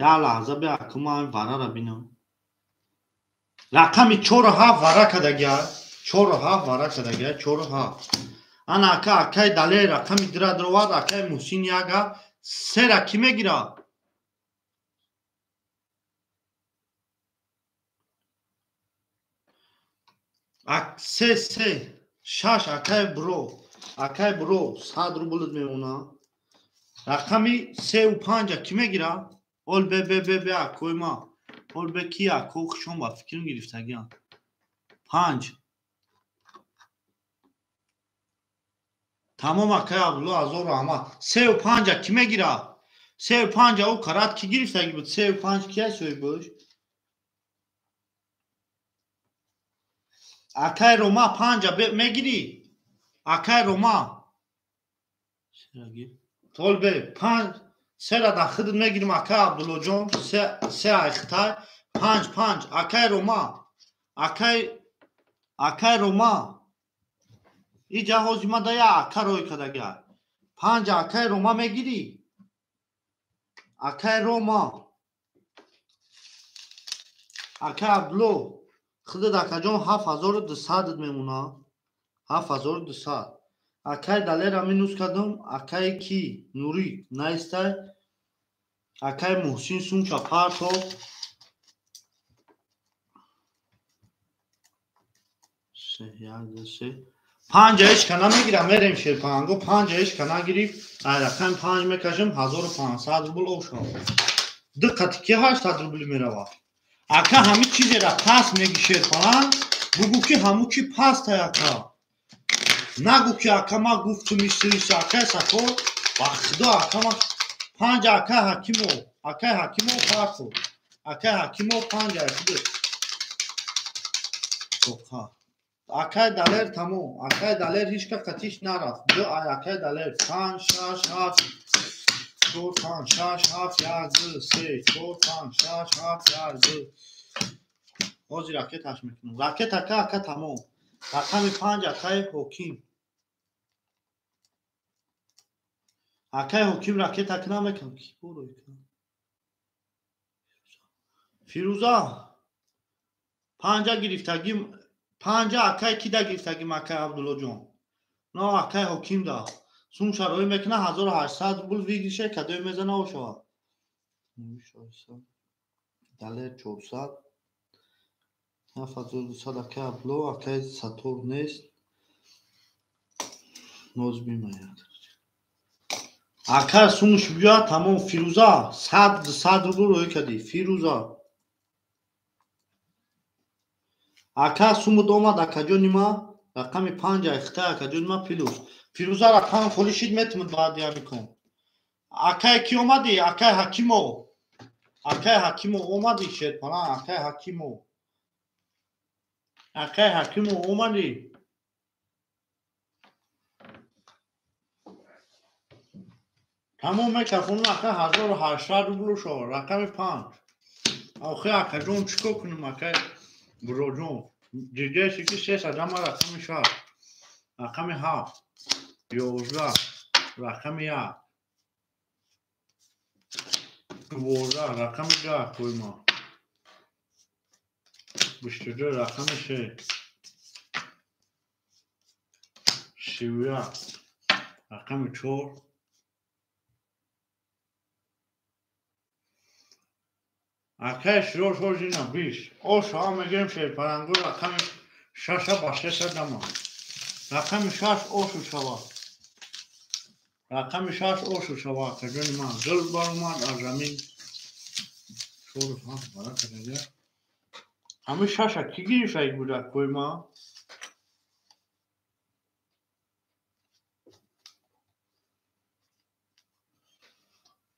Як лаҳза бе ака ман варара бинам. Рақами 4 7 вара кардагия. 4 7 вара кардагия, 4 7. Ана ака, акай Далер рақами дира даровард, акай Муҳсин яга. Сера кӣ мегирад? Се се шаш акай бро. Акай бро 100 рублит мемона. Рақами сеу панҷа кӣ мегирад? Ол бе бе бе бе акои ма. Ол бе ки ако хушон ба фикрам гирифтагиам. Панҷ. Тамом акай Абдулло ҳазор раҳмат. Сеу панҷа кӣ мегирад? Сеу панҷа ӯ карат кӣ гирифтагӣ буд? Сеу панҷ ки аст соҳибаш? Акай Рома панҷа мегирӣ? Акай Рома. Тол бе панҷ сера дар худат мегирим акай Абдуллоҷон. Се се ай хитай. Панҷ панҷ акай Рома. Акай акай Рома. Иҷа ҳози ма да як ака рой кардагия. Панҷ акай Рома мегирӣ? Акай Рома. Акай Абдулло худат акаҷон 7200 мемона. 7200. Акай Далера минус кардам. Акай ки? Нурӣ наистай. Акай Муҳсин сумча парто. Се, як, ду, се. Панҷа ҳеч ка намегирам, мерем шерпанго. Панҷа ҳеч ка нагирифт. Ай рақами панҷ мекашам, 1500 рубл ошав. Ду қати ки 800 рубл меравад. Ака ҳамин чизера паст меги шерпаланг, бугӯ ки ҳамун чи пастай ака. Нагӯ ки ака ман гуфтум исиса акай Сатор, ба худо ака ман панҷ акай Ҳакимо, акай Ҳакимо парто. Акай Ҳакимо панҷ ай худо. Хоб ха. Акай Далер тамом. Акай Далер ҳеч ка қатиш нарафт. Ду ай акай Далер. Панҷ, шаш, ҳафт, чор, панҷ, шаш, ҳафт, як, ду, се, чор, панҷ, шаш, ҳафт, як, ду. Ҳозир ракеташ мекунам. Ракет ака ака тамом. Рақами панҷ акай Ҳоким. Акай Ҳоким ракета ки намекунам. Ки борой кунам? Фирӯза панҷа гирифтагӣ, панҷа акай ки да гирифтагим акай Абдуллоҷон? Но акай Ҳоким да. Сум шароӣ мекуна 1800 рубл выигрыше кадои мезана ошава. Далер 400. 7200 акай Абдулло, акай Сатор нест. Ноз бимаяд. Ака сумуш биёяд тамом. Фирӯза 100 рубл рӯй кардӣ. Фирӯза. Ака сумут омад акаҷони ма рақами панҷ ай хитай акаҷони ма плюс. Фирӯза рақам холӣ шид метимад баъди ҳамикон. Акай ки омадӣ? Акай Ҳакимо. Акай Ҳакимо омадӣ шерпалан, акай Ҳакимо. Акай Ҳакимо омадӣ? Тамом мекафонам ака 1800 рубл шо рақами панҷ. Охи акаҷон чӣ кор кунем акай Буроҷон? Ҷиҷаеси ки се садама рақами шаш, рақами ҳафт, 11, рақами як, 12, рақами 10 қойма. 22 рақами се, 31 рақами чор. Акай Широш ҳозина 20. Ошава мегирем шерпаланго рақами шаша ба сесадама. Рақами шаш ошу шава. Рақами шаш ошу шава акаҷони ман. Гул баромад аз замин. Чору ҳафт барака дага. Ҳамин шаша кӣ гирифта буд акои ман?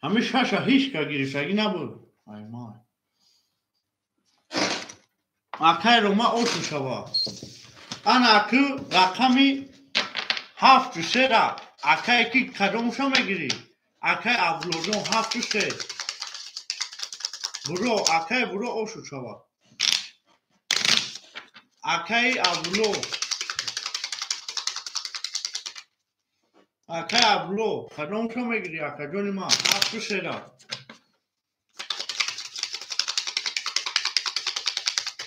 Ҳамин шаша ҳеч ка гирифтагӣ набуд. Ай май. Акай Рома ош мешава. Ана аку рақами ҳафту сера акай ки кадомша мегирӣ? Акай Абдуллоҷон 7-3. Буро, акай буро ошу шава. Акай Абдулло. Акай Абдулло, кадомша мегирӣ, акаҷони ман? 7-3.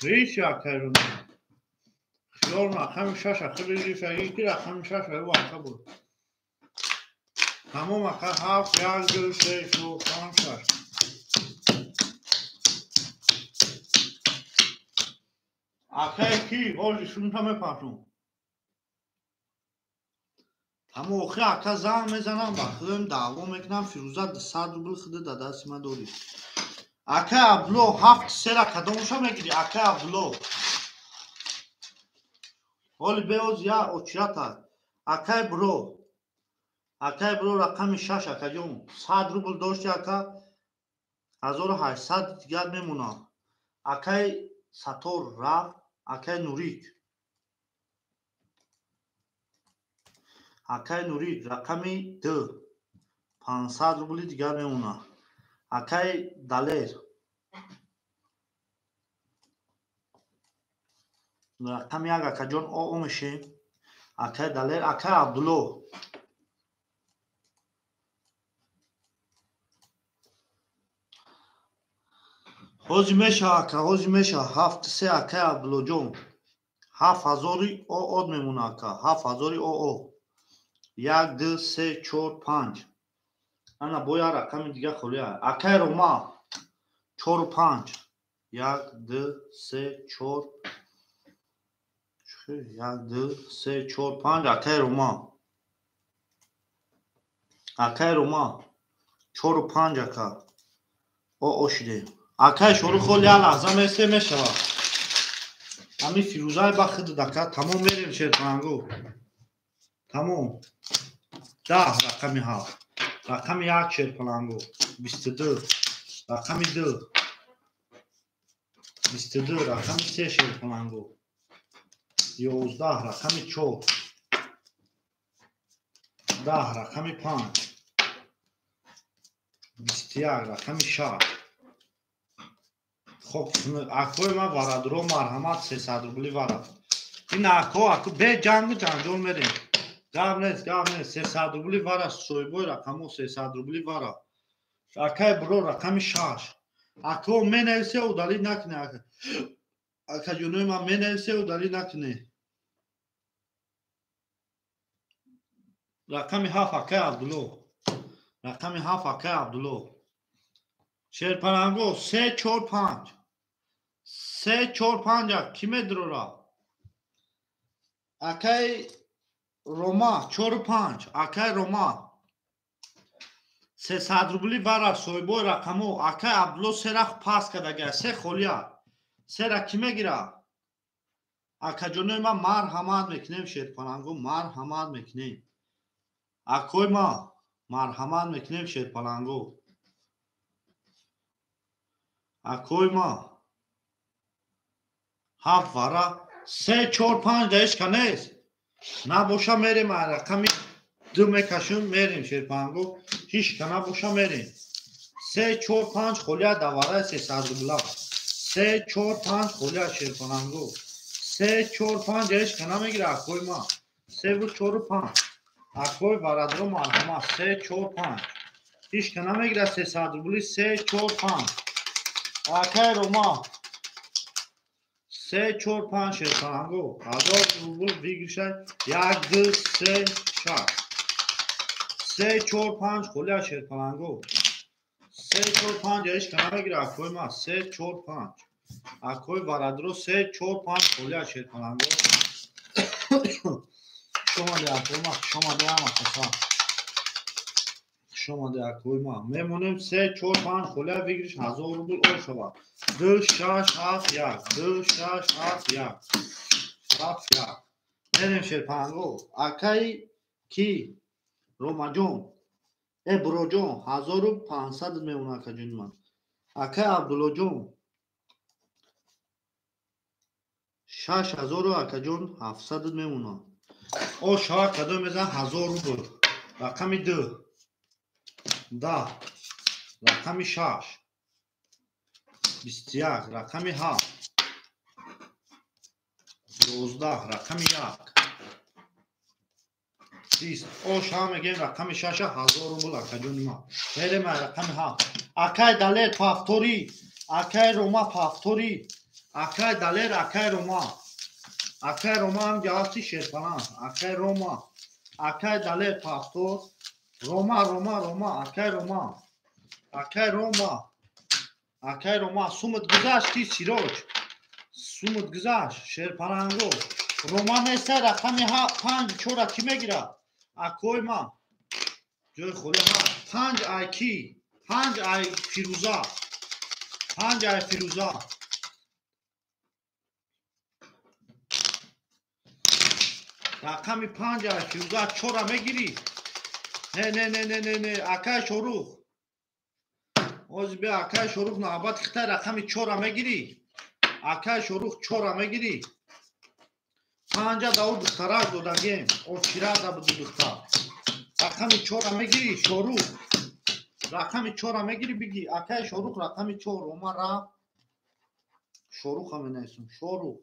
Ҳеч акай Рома. Хиёл рақами шаша хеле гирифтагӣ ки рақами шаша ӯ ака буд. Тамом ака 7 1 2 3 4 5 6. Акай ки ҳоли шунта мепартум. Тамом охи ака занг мезанам ба худам даъво мекунам Фирӯза 200 рубл худа дар дасти ман дорӣ. Акай Абдулло 7-3 кадомша мегирӣ? Акай Абдулло. Ҳоли беоз я очирата. Акай бро. Акай бро рақами 6 акаҷон. 100 рубл дошти ака 1800 дигар мемона. Акай Сатор рафт, акай Нурик. Акай Нурик рақами 2 500 рубли дигар мемона. Акай Далер. Рақами 1 акаҷон о мешем. Акай Далер, акай Абдулло. Ҳози меша ака, ҳози меша 7-3 акай Абдуллоҷон. 7000 ОО мемона ака, 7000 ОО. 1 2 3 4 5. Ана боя рақами дига холия. Акай Рома 4 5. 1 2 3 4 1 2 3 4 5 акай Рома. Акай Рома 4 5 ака. ОО шидем. Акай шору холи я лаҳза месе мешава. Ҳами Фирӯзаи ба худ дака тамом мерем шерпанго. Тамом. 10 рақами 7. Рақами 1 шерпаланго. 22. Рақами 2. 22 рақами 3 шерпаланго. 11 рақами 4. 10 рақами 5. 21 рақами 6. Хоб, акои ман варадро марҳамат 300 рубли вара. Ин ако, ако бе ҷангу ҷанҷол мерем. Гап нест, гап нест. 300 рубли вара, соҳибои рақамо 300 рубли вара. Акай бро рақами 6. Ако менависе удалӣ накне. Акаҷонои ман менависе удалӣ накне. Рақами 7 акай Абдулло. Рақами 7 акай Абдулло. Шерпаланго 3 4 5. 3 4 5 ки медрора? Акай Рома 4 5. Акай Рома 300 рубли вара соҳибои рақамо. Акай Абдулло се рах пас кардага, се холия. Сера ки мегира? Акаҷонои ман марҳамат мекунем шерпаланго, марҳамат мекунем. Акои ма марҳамат мекунем шерпаланго. Акои ма 7 вара 3 4 5 даишка нест. Набоша мерем рақами 2 мекашем мерем шерпанго. Ҳичка набоша мерем. 3 4 5 холия давараи 300 рубла. 3 4 5 холия шерпанго. 3 4 5 даишка намегира акои ма. 3 4 5. Акои варадро марҳамат 3 4 5. Ҳичка намегира 300 рубли 3 4 5. Акай Рома 3 4 5 шерпаланго 1000 рубл выигрыша 1 2 3 6. 3 4 5 холия шерпаланго. 3 4 5 ҳеч ка намегира акои ма. 3 4 5. Акои варадро 3 4 5 холия шерпаланго. Шомаде акои ма, шомаде ама каса. Шомаде акои ма. Мемонем 3 4 5 холия выигрыш 1000 рубл о шава. 2 6 7 1 2 6 7 1 7 1. Мерем шерпанго. Акай ки Ромаҷон Э буроҷон 1500 мемона акаҷони ман. Акай Абдуллоҷон 6000 акаҷон 700 мемона. О шава кадом мезан 1000 рубл. Рақами 2. 10. Рақами 6. 21. Рақами 7. 12. Рақами 1. 20. О шава мегем рақами 6 1000 рубл акаҷони ман. Мерем рақами 7. Акай Далер повтори. Акай Рома повтори. Акай Далер, акай Рома. Акай Рома ҳам ҷавобти шерпаланг. Акай Рома. Акай Далер повтор. Рома, Рома, Рома, акай Рома. Акай Рома. Акай Рома сумат гузашт ки Сироҷ. Сумат гузашт шерпаланго. Рома неста рақами 5 4 ки мегирад? Акой ма. Ҷои холӣ ҳаст. 5 ай ки? 5 ай Фирӯза. 5 ай Фирӯза. Рақами 5 ай Фирӯза 4 мегирӣ? Не, не, не, не, не, не, акай Шорух. Ози бе акай Шорух навбат хитай рақами 4 мегирӣ? Акай Шорух 4 мегирӣ? 5 даву духтарак додагем. Очира да буду духтар. Рақами 4 мегирӣ Шорух. Рақами 4 мегирӣ биги. Акай Шорух рақами 4 Рома рафт. Шоруха менависам. Шорух.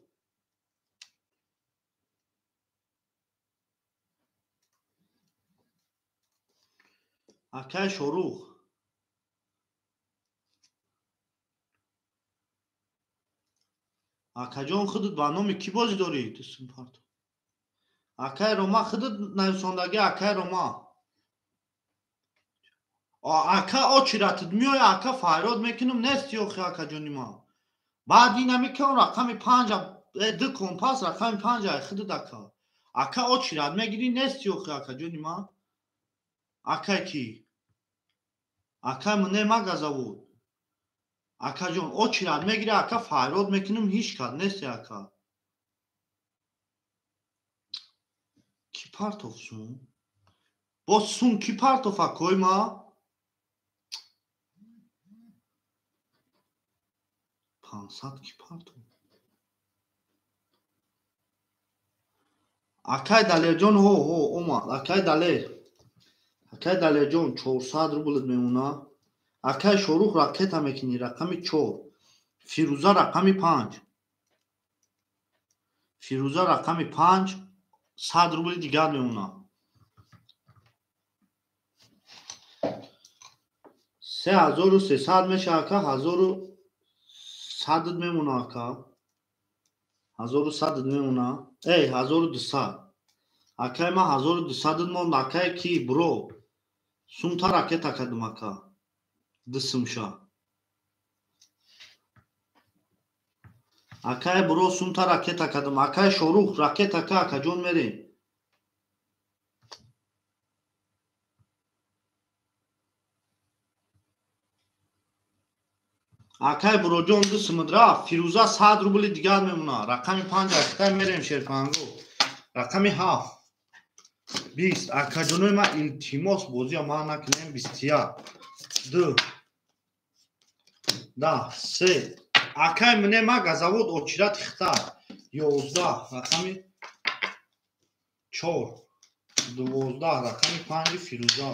Акай Шорух. Акаҷон худат ба номи кӣ бозӣ дорӣ? Акай Рома худат нависондагӣ акай Рома. Ака очиратат меоя ака фарёд мекунам нести охи акаҷони ман. Баъд ина мекунам рақами 5 ду компас рақами 5 ай худат ака. Ака очират мегирӣ нести охи акаҷони ман. Акай ки? Акай мне магазавод. Акаҷон очират мегирӣ ака фарёд мекунам ҳеҷ кас нести ака. Ки партоф сум? Боз сум ки партоф акои ма? 500 ки партоф? Акай Далерҷон ҳо ҳо омад. Акай Далер. Акай Далерҷон 400 рублат мемона. Акай Шорух ракета мекунӣ рақами 4. Фирӯза рақами 5. Фирӯза рақами 5 100 рубли дигар мемона. 3300 меша ака 1100 мемона ака. 1100 мемона. Эй 1200. Акай ма 1200 монд акай ки бро. Сумта ракета кардам ака. Дисмша. Акай бро сумта ракета кардам. Акай Шорух ракета ка акаҷон мерем. Акай буроҷон дисмд рафт. Фирӯза 100 рубли дигар мемона. Рақами 5 акай мерем шерпанго. Рақами 7. 20. Акаҷонои ман илтимос бозия ман накунем 21. 2. 10. 3. Акай мне магазавод очират хитай. 11. Рақами 4. 12. Рақами 5 Фирӯза.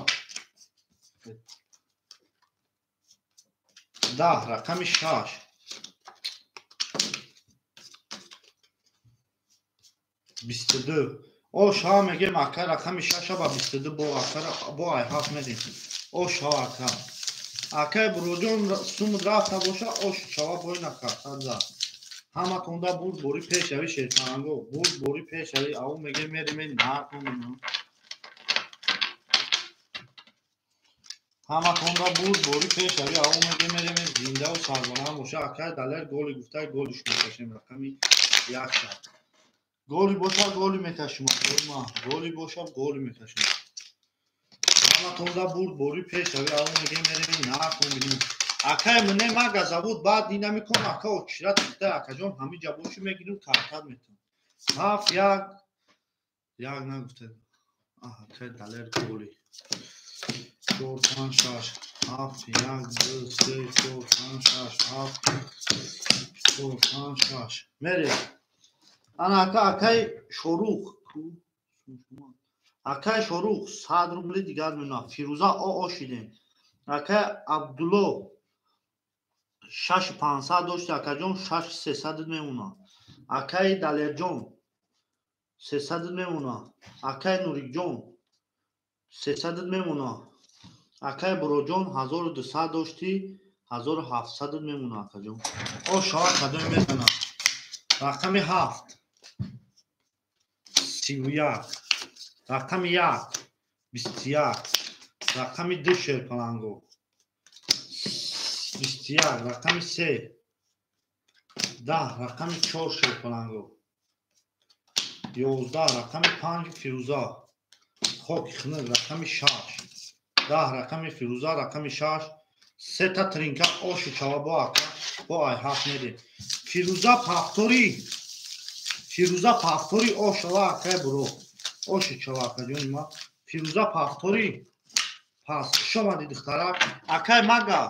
10. Рақами 6. 22. О шава мегем ака рақами 6 ба 22 бо ака бо ай 7 медем. О шава ака. Акай буроҷон сумд рафта боша ош шава боин ака садза. Ҳаматонда бурд бори пешави шерпанго. Бурд бори пешави ау мегем мерем нартон. Ҳаматонда бурд бори пешави ау мегем мерем зиндаву сарбаланд боша. Акай Далер голи гуфтай голиш мекашем рақами 1 шад. Голи боша голи мекашим. Голи боша голи мекашим. Ҳаматонда бурд бори пешави ау мегем мерем нартон бинем. Акай мне магазавод баъд ина мекунам ака очират хитай акаҷон ҳамиҷа боши мегирим картат метам. 7 1 1 нагуфта. Акай Далер голи. 4 5 6 7 1 2 3 4 5 6 7 4 5 6. Мерем. Ана ака акай Шорух. Акай Шорух 100 рубли дигар мемонад. Фирӯза о шидем. Акай Абдулло 6500 дошти акаҷон 6300 мемонад. Акай Далерҷон 300 мемонад. Акай Нурикҷон 300 мемонад. Акай Буроҷон 1200 дошти 1700 мемонад акаҷон. О шава кадом мезанад. Рақами 7 31, рақами 1 21, рақами 2 шерпаланго 21, рақами 3 10, рақами 4 шерпаланго 11, рақами 5 Фирӯза хоки хунук, рақами 6 10, рақами Фирӯза, рақами 6 сета тринка оши чава бо ака бо ай 7 медем. Фирӯза пафтори, Фирӯза пафтори ошава акай буро оши чава акаҷони ма. Фирӯза пафтори пас хуш омадӣ духтарак. Акай мага,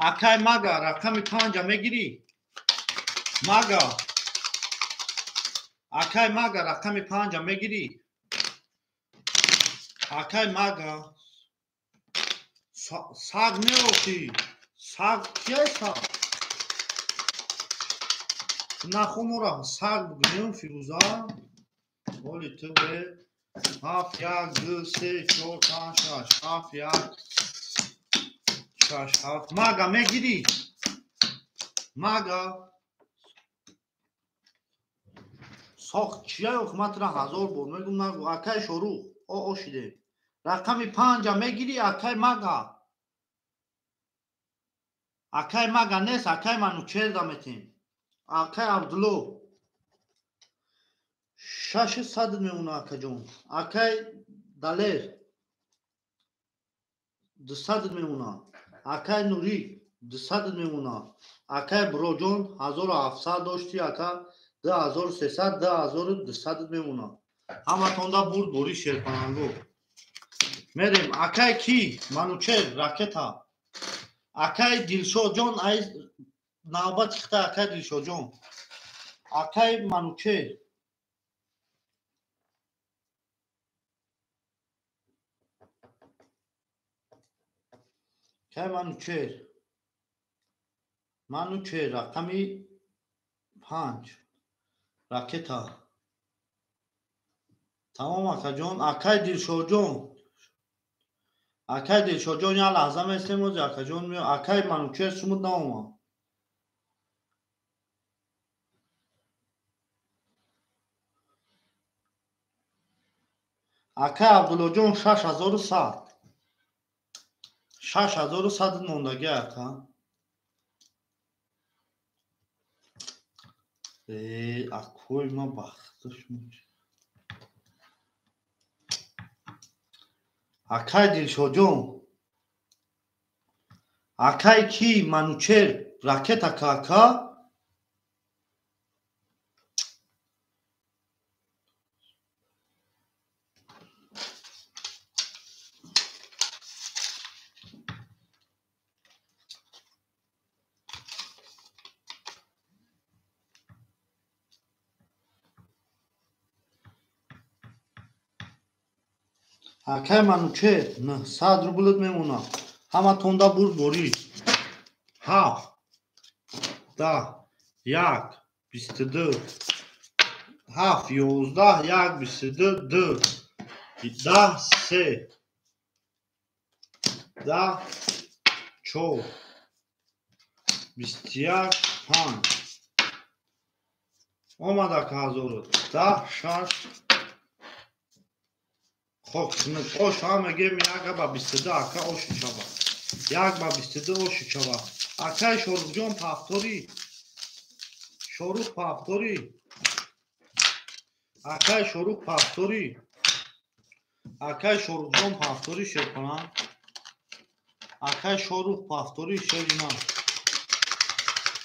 акай мага рақами 5 мегирӣ? Мага, акай мага рақами 5 мегирӣ? Акай мага саг неохӣ, саг кия саг? Нахумура саг бигӯем Фирӯза. Оли ту бе 7 1 2 3 4 5 6 7 1 6 7. Мага мегирӣ? Мага сох чия охматра 1000 бор мегум нагу. Акай Шорух о шидем. Рақами 5 мегирӣ акай мага? Акай мага нест, акай Манучер даметем. Акай Абдулло 600 мемонад акаҷон. Акай Далер 200 мемонад. Акай Нурик 200 мемонад. Акай Буроҷон 1700 дошти ака 2300 2200 мемонад. Ҳаматонда бурд бори шерпаланго. Мерем акай ки? Манучер ракета. Акай Дилшодҷон ай навбат хита акай Дилшодҷон. Акай Манучер акай Манучер, Манучер рақами 5 ракета. Тамом акаҷон. Акай Дилшодҷон, акай Дилшодҷон як лаҳза местем ози акаҷон мео. Акай Манучер сумуд наомад. Акай Абдуллоҷон 6100, 6100 мондагӣ ака. Акой ма бахташ. Акай Дилшодҷон, акай ки? Манучер ракета ка ака. Акай Манучер 900 рублит мемонад. Ҳаматонда бурд борӣ. 7 10 1 22 7 11 1 22 2 10 3 10 4 21 5. Омад ака 1000 10 6 хок хунук. Ош ҳам мегем 1 ба 22 ака оши чава. 1 ба 22 оши чава. Акай Шорухҷон пафтори, Шорух пафтори, акай Шорух пафтори, акай Шорухҷон пафтори шерпаланг, акай Шорух пафтори шерина.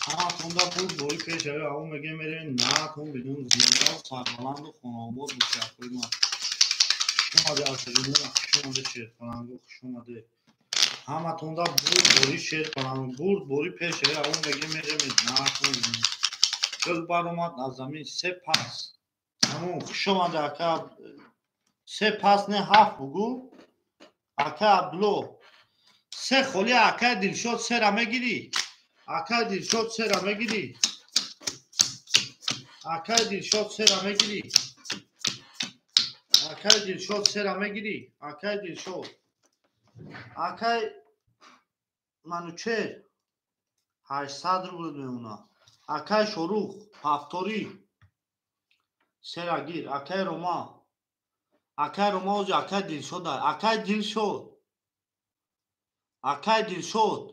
Ҳаматонда бурд бори пешави аву мегем мерем натон бидун зинда сарбаланду хонаобод боши акои ман. Хуш омаде акаҷонона, хуш омаде шерпаланго, хуш омаде. Ҳаматонда бурд бори шер паланг, бурд бори пеш ав мегем мерем наҳатон. Гул баромад аз замин се пас. Тамом, хуш омада ака. Се пас не ҳафт бугу. Ака Абдулло. Се холи ака Дилшод сера мегирӣ. Ака Дилшод сера мегирӣ. Ака Дилшод сера мегирӣ. Акай Дилшод сера мегирӣ. Акай Дилшод. Акай Манучер 800 рубл мемона. Акай Шорух ҳафторӣ сера гир. Акай Рома. Акай Рома ози акай Дилшод. Акай Дилшод. Акай Дилшод.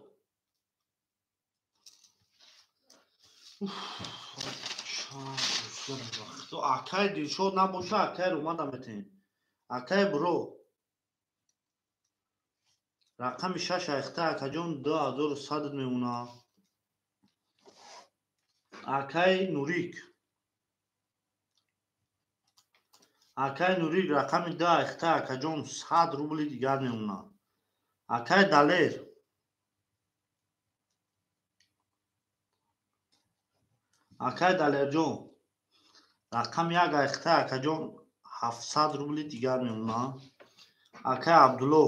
Акай Дилшод набоша, акай Рома наметем. Акай Бро. Рақами 6 айхта акаҷон 2100 мемона. Акай Нурик. Акай Нурик рақами 2 айхта акаҷон 100 рубли дигар мемона. Акай Далер. Акай Далерҷон рақами 1 айхта акаҷон 700 рубли дигар мемона. Акай Абдулло.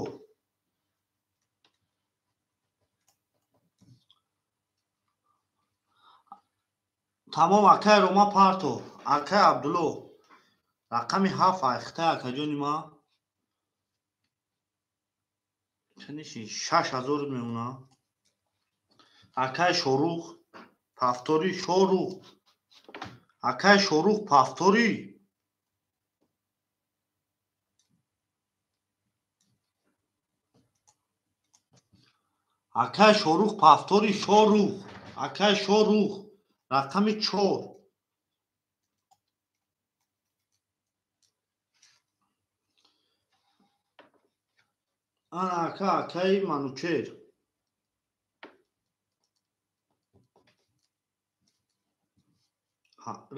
Тамом акай Рома парто. Акай Абдулло рақами 7 айхта акаҷони ма чаниши 6000 мемона. Акай Шорух пафтори Шорух. Акай Шорух пафтори. Акай Шорух пафтори Шорух. Акай Шорух рақами 4. Ана ака акай Манучер.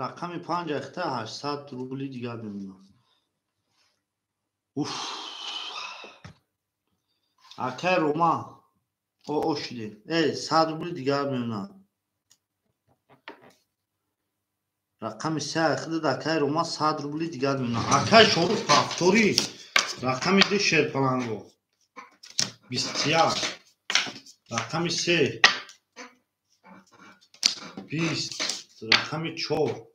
Рақами 5 айхта 800 рубли дигар мемонад. Уф. Акай Рома о шудем. 100 рубли дигар мемонад. Рақами 3 айхта акай Рома 100 рубли дигар мемонад. Акай Шорух пафторӣ. Рақами 2 шерпаланго. 21. Рақами 3 20. Рақами 4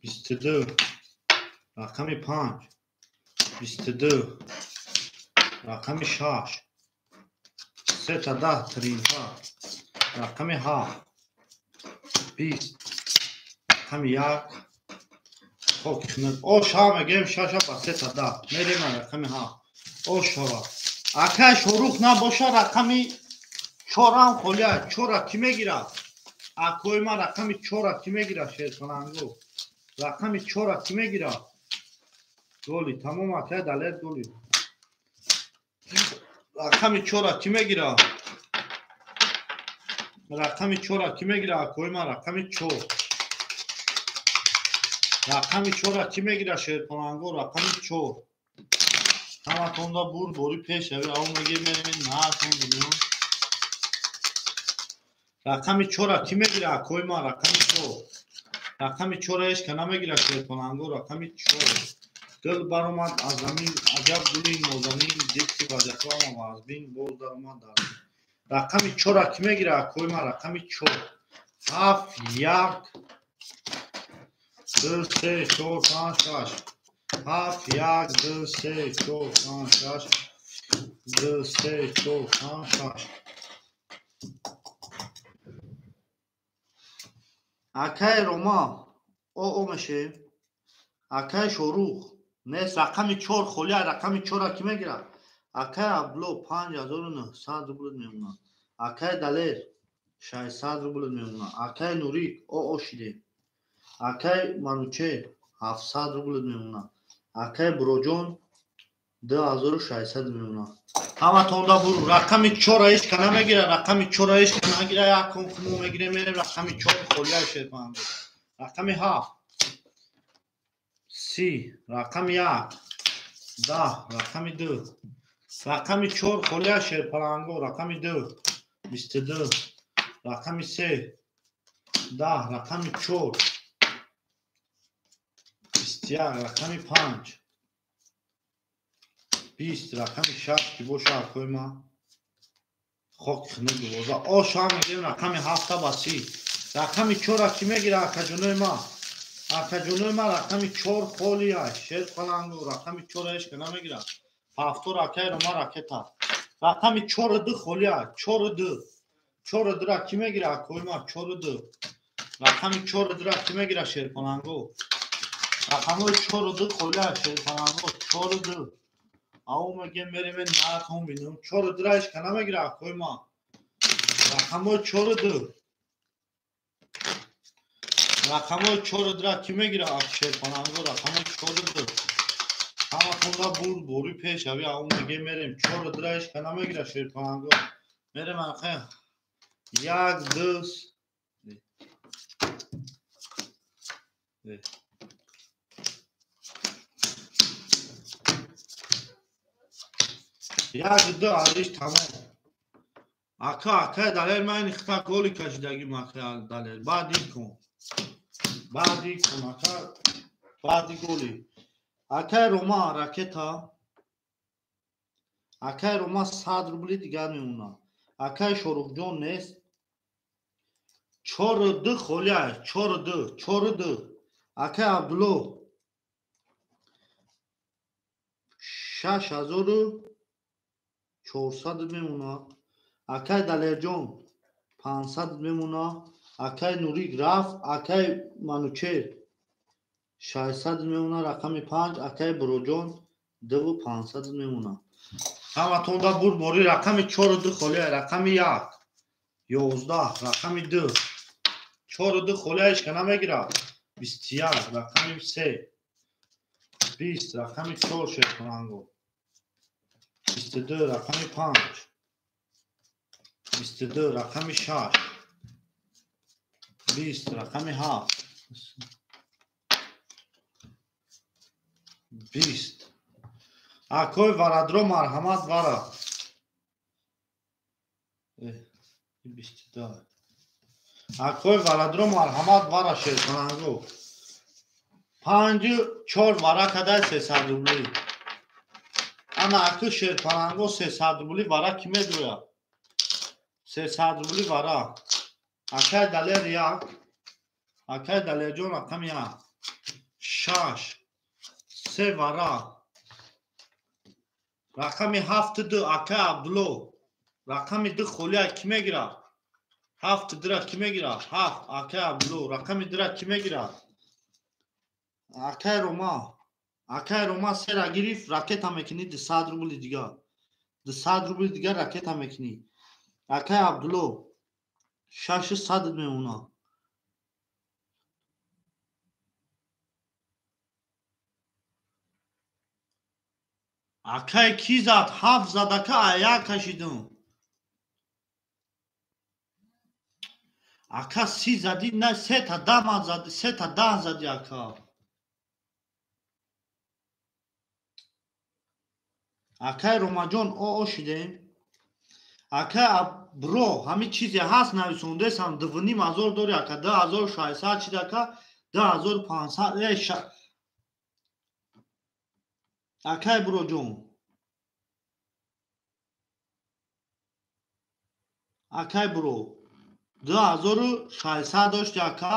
22. Рақами 5 22. Рақами 6 3 10 30. Рақами 7 20. Рақами 1 хок о шава мегирем 6 ба 3 10 мерем рақами 7 о шава. Акай Шорух набоша рақами 4 ҳам холия. 4 кӣ мегирад? Акои ман рақами 4 кӣ мегирад? Шерпаланго. Рақами 4 кӣ мегирад? Голи. Тамом акай Далер голи. Рақами 4 кӣ мегирад? Рақами 4 кӣ мегирад? Акои ман рақами 4. Рақами 4 кӣ мегирад? Шерпаланго рақами 4. Ҳаматонда бурд бори пеш ави ав мегир мерем наҳатон дунё. Рақами 4 кӣ мегирад? Акои ман рақами 4. Рақами 4 ҳеч ка намегирад шерпаланго рақами 4. Гул баромад аз замин аҷаб гули нозанин дикси вазифаам ва аз бин боз даромад дар. Рақами 4 кӣ мегирад? Акои ман рақами 4. 7 1 2 3 4 5 6. 7 1 2 3 4 5 6 2 3 4 5 6. Акай Рома о меше. Акай Шорух нест. Рақами 4 холия. Рақами 4 кӣ мегирад? Акай Абдулло 5900 рубл мемонад. Акай Далер 600 рубл мемонад. Акай Нурик о шидем. Акай Манучер 700 рубл мемонад. Акай Буроҷон 2600 мемонад. Ҳаматонда буру. Рақами 4 ҳеч ка намегирад. Рақами 4 ҳеч ка намегирад. Як кун мо мегирем мерем рақами 4 холия шерпаланго. Рақами 7 30. Рақами 1 10. Рақами 2 Рақами 4 холия шерпаланго, рақами 2 22, рақами 3 10, рақами 4 21, рақами 5 20, рақами 6 ки боша акои ма хок хне 12. Оша мегирем рақами 7 ба 30. Рақами 4 ки мегира акаҷонои ма? Акаҷонои ма рақами 4 холия шерпаланго, рақами 4 ҳеч ка намегира. Ҳафто ракаи рома ракета. Рақами 4 2 холия, 4 2. 4 2 ра ки мегира акои ма? 4 2. Рақами 4 2 ра ки мегира шерпаланго? Рақамҳои 4 2 холия шерпаланго, 4 2. Ау мегем мерем нархом бинем. 4 2 ра ҳеч ка намегира акои ма. Рақамҳои 4 2. Рақамҳои 4 2 ра ки мегира шерпаланго? Рақамҳои 4 2. Ҳаматонда бурд бори пеш ави ау мегем мерем. 4 2 ра ҳеч ка намегира шерпаланго. Мерем ақа 1 2 1 2 алиш тамом. Ака ака далер ман ихта голи кашидагим ака далер. Баъди кун. Баъди кун ака баъди голи. Акай Рома ракета. Акай Рома 100 рубли дигар мемонад. Акай Шоруқҷон нест. 4 2 холия, 4 2, 4 2. Акай Абдулло 6400 мемонад. Акай Далерҷон 500 мемонад. Акай Нурик рафт. Акай Манучер 600 мемонад. Рақами 5. Акай Буроҷон 2500 мемонад. Ҳаматонда бурд бори рақами 4 2 холия, рақами 1 11, рақами 2 4 2 холия ҳеч ка намегирад. 21, рақами 3 20, рақами 4 шерпаланго. 22, рақами 5 22, рақами 6 20, рақами 7 20. Акой варадро марҳамат вара. 22. Акой варадро марҳамат вара шерпаланго. 5 4 вара кадай 300 рубли. Ана аку шерпаланго 300 рубли вара ки медояд? 300 рубли вара. Акай Далер 1. Акай Далерҷон рақами 1. 6 3 вара. Рақами 7 2 акай Абдулло. Рақами 2 холия ки мегирад? 7 2 ра ки мегирад? 7 акай Абдулло. Рақами 2 ра ки мегирад? Акай Рома. Акай Рома 3 ра гирифт, ракета мекунӣ 200 рубли дигар. 200 рубли дигар ракета мекунӣ. Акай Абдулло 600 мемонад. Акай ки зад? 7 зад ака, аяк кашидум. Ака 30 зади, на 3 та 10 зади, 3 та 10 зади ака. Акай Ромаҷон о шидем. Акай бро, ҳамин чизе ҳаст нависондесам 2500 дори ака, 2600 чида ака, 2500. Акай броҷон. Акай бро 2600 дошти ака,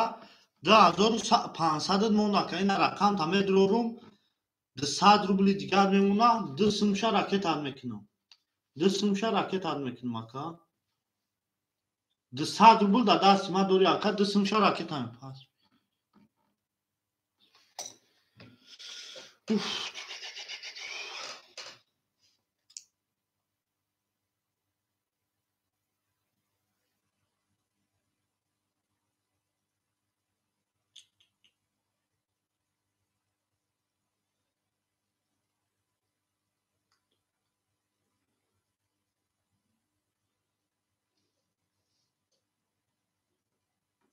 2500 монд ака. Ина рақам та медурорум. 200 рубли дигар мемонад. 2 сумша ракетат мекунам. 2 сумша ракетат мекунам ака. 200 рубл дар дасти ман дори ака, 2 сумша ракета мепас.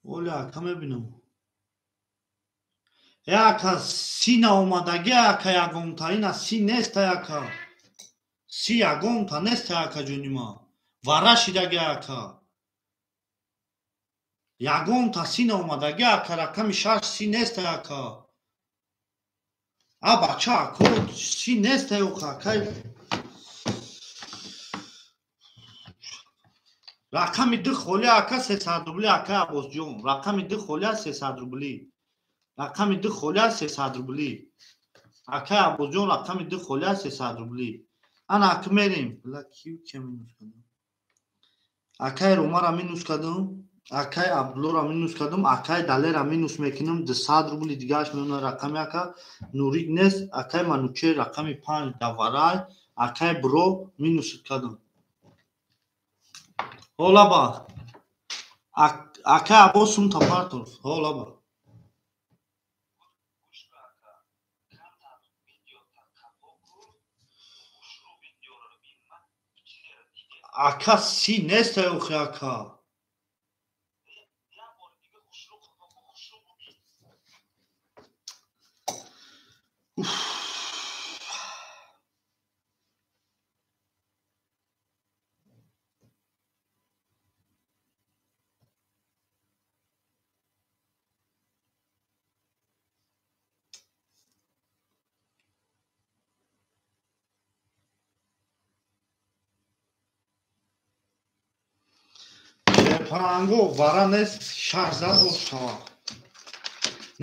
Оля ака мебинам. Ака си наомадаги ака ягонта, ина си нест ака. Си ягонта неста акаҷони ма. Вара шидаги ака. Ягонта си наомадаги ака, рақами 6 си неста ака. А бача ако си неста оха акай. Рақами 2 холи ака 300 рубли ака Аббосҷон. Рақами 2 холи 300 рубли. Рақами 2 холи 300 рубли. Ака Аббосҷон рақами 2 холи 300 рубли. Ана ака мерем. Бла ки ке минус кардам. Акай Ромара минус кардам. Акай Абдуллора минус кардам. Акай Далера минус мекунам. 200 рубли дигааш мемонад рақами ака. Нурик нест. Акай Манучер рақами 5 даварай. Акай Бро минус кардам. Ҳолаба. Ака Аббос сумта партов. Ҳолаба. Ака си неста охи ака. Шерпаланго вара нест, шаҳзад боз шавад.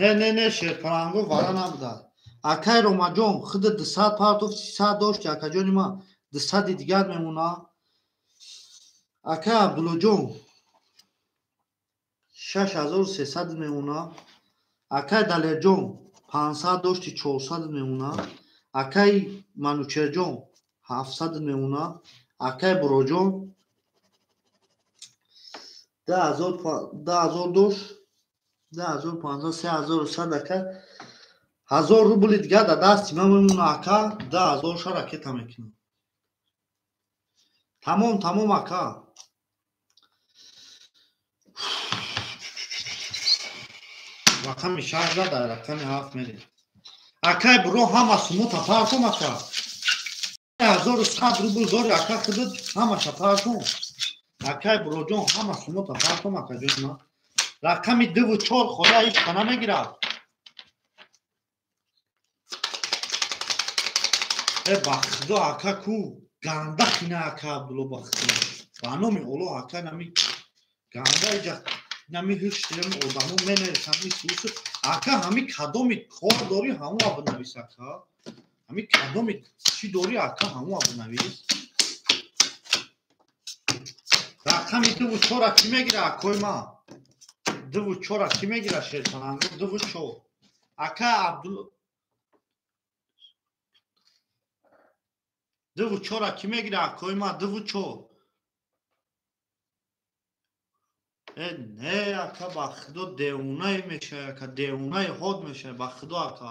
Не, не, не, шерпаланго вара набудад. Акай Ромаҷон, худа 200 партов 300 дошти, акаҷони ман 200 дигар мемона. Акай Абдуллоҷон 6300 мемона. Акай Далерҷон 500 дошти, 400 мемона. Акай Манучерҷон 700 мемона. Акай Буроҷон 10000 дошт, 10500, 3100 ака. 1000 рубли дигар дар дасти ман мемона ака, 10000 ша ракета мекунам. Тамом, тамом ака. Рақами 6 дар рақами 7 мерем. Акай буро ҳама сумота партом ака. 1100 рубл дори ака худат ҳамаша партом. Акай Буроҷон ҳама сумота партом акаҷон ма. Рақами 2 ва 4 хола ҳеҷ ка намегирад. Э ба худо ака ку ганда хина ака Абдулло ба худо. Ба номи Оллоҳ ака нами ганда иҷа нами ҳушт одамо менависам исусу ака ҳами кадоми кор дори ҳамоа бинавис ака. Ҳами кадоми чӣ дори ака ҳамоа бинавис. Рақами 2 ва 4 кӣ мегира акои ман? 2 ва 4 кӣ мегира шерпаланго? 2 ва 4. Ака Абдулло 2 ва 4 кӣ мегира акои ман? 2 ва 4. Э не ака ба худо девонае мешавӣ ака, девонаи ҳод мешавӣ ба худо ака.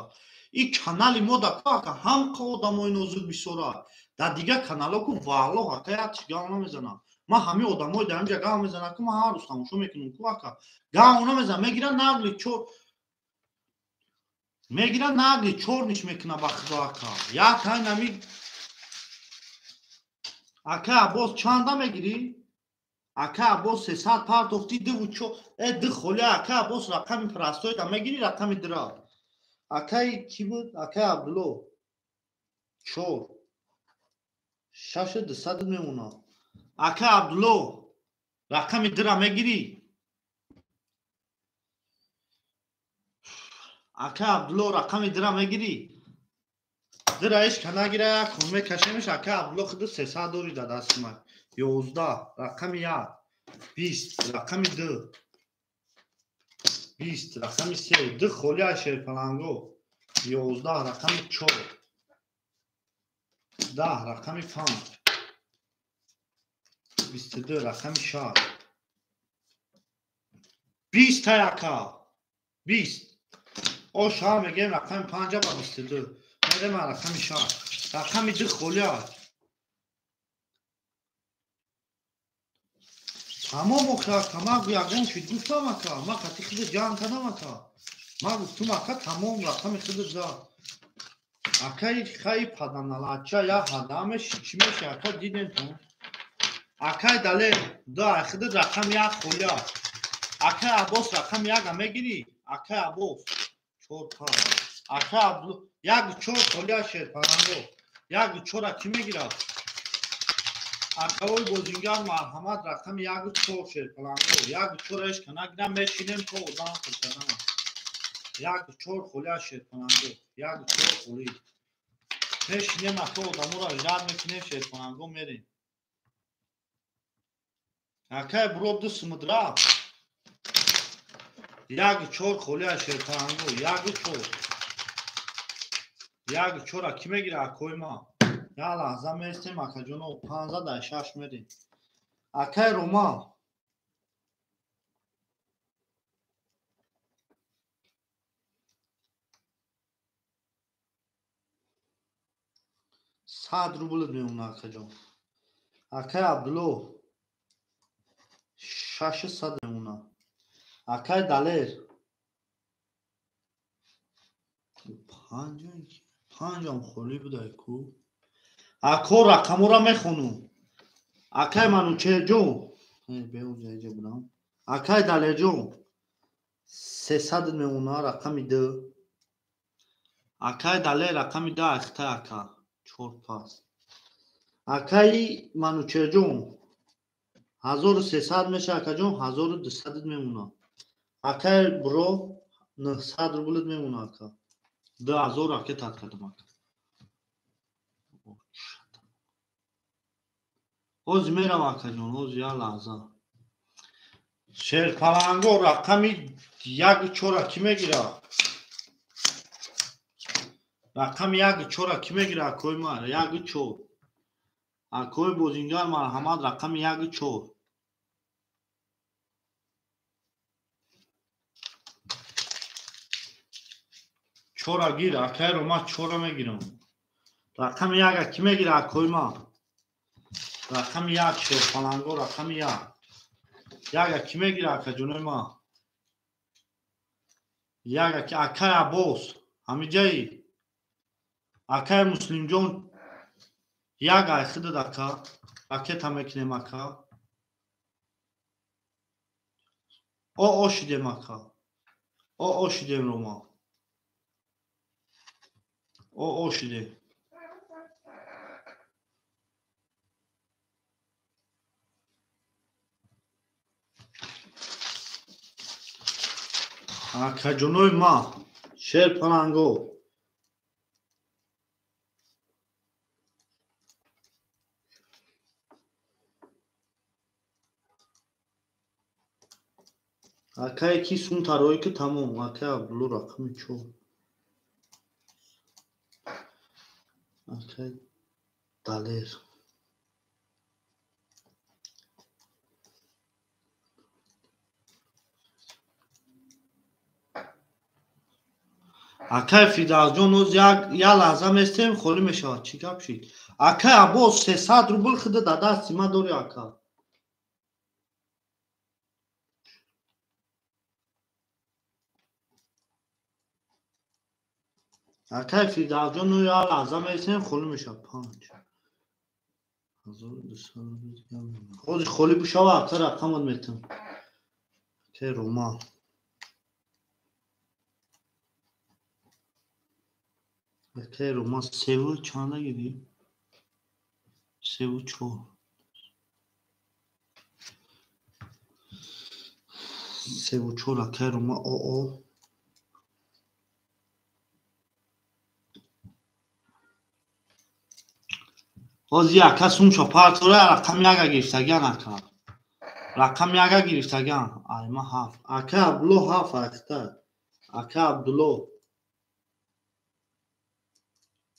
И канали мо да ку ака ҳамқа одамои нозук бисёра. Дар дигар каналҳо ку валлоҳ ака як чиз гап намезанам. Ман ҳамин одамои дар инҷа гап мезанам ку ман ҳар рӯз тамошо мекунам ку ака. Гап намезанам, мегиранд нагли чор мегиранд нагли чорниш мекунад ба худо ака. Як ҳай нами ака боз чанда мегирӣ? Ака боз 300 партофти 2 ва 4 э 2 холи ака боз рақами простой да мегирӣ рақами 2. Акай кӣ буд? Акай Абдулло 4 6 200 мемонад. Ака Абдулло рақами 2 мегирӣ? Ака Абдулло рақами 2 мегирӣ? 2 ҳеҷ ка нагира, як хун мекашемш. Ака Абдулло худ 300 дори дар дасти ман. 11 рақами 1, 20 рақами 2, 20 рақами 3, 2 холи аз шерпаланго, 11 рақами 4, 10 рақами 5, 22 рақами 6, 20 ака, 20. Ош ҳам мегӯем рақами 5 ба 22. Мерем рақами 6, рақами 2 холи аст. Тамом ака, ман ягон чиз гуфтам ака, ман қати худат ҷанг кардам ака. Ман гуфтум ака тамом рақами худат зад. Акай хай паданалача я ҳадамеш чӣ меша ака дидем ту. Акай Далер ду айхиди рақам як холия. Акай Аббос рақам яка мегирӣ? Акай Аббос 4 5. Акай Абдулло 1 4 холия шерпаланго. 1 4-а кӣ мегирад? Акаҳои бозингар марҳамат рақами 1 4 шерпаланго. 1 4 еш канагира мешинем то одам хурсадам. 1 4 холия шерпаланго. 1 4 холӣ. Мешинем ака одаморо жад мекунем шерпаланго мерем. Акай бро ду сумудра. 1 4 холия шерпаланго. 1 4. 1 4-а кӣ мегира акои ма? Я лаҳза местем акаҷоно 5 дар 6 мерем. Акай Рома 100 рубл мемона акаҷон. Акай Абдулло 600 мемона. Акай Далер 5 5ам холӣ будай ку. Ако рақамора мехонум. Акай Манучерҷон беуҷа будам. Акай Далерҷон 300 мемона рақами 2. Акай Далер рақами 2 ахта ака 4 пас. Акай Манучерҷон 1300 меша акаҷон 1200 мемона. Акай бро 900 рубл мемона ака. 2000 ракет кардам ака. Ҳозир мерам акаҷон, ҳозир як лаҳза. Шерпаланго рақами 1 4-а кӣ мегира? Рақами 1 4-а кӣ мегира акои ма? 1 4. Акои бозингар марҳамат рақами 1 4. Чора гир, акайро ман 4-а мегирам. Рақами 1-а кӣ мегира акои ма? Рақами 1 шерпаланго рақами 1. 1-а кӣ мегира акаҷонои ма? 1-а ки акай Аббос ҳамиҷаи? Акай Муслимҷон 1 айхидад ака. Ракета мекунем ака. О шидем ака. О шидем Рома. О шидем. Акаҷонои ма шерпаланго. Акае ки сум тарои ки тамом. Акай Абдулло рақами 4. Акай Далер. Акай Фидавсҷон оз як лаҳза местем холӣ мешавад. Чӣ гап шид? Акай Аббос 300 рубл хида дар дасти ман дори ака. Акай Фидавсҷон як лаҳза местем холӣ мешавад. 5 1200 ҳозир холӣ бишава ака рақамат метам. Акай Рома. Акай Рома севу чанда гирӣ? 3 4. 3 4 акай Рома о. Ҳозир ака сумшо партора рақами 1 гирифтагиан ака. Рақами 1 гирифтагиан. Айма 7. Акай Абдулло 7 ахта. Акай Абдулло.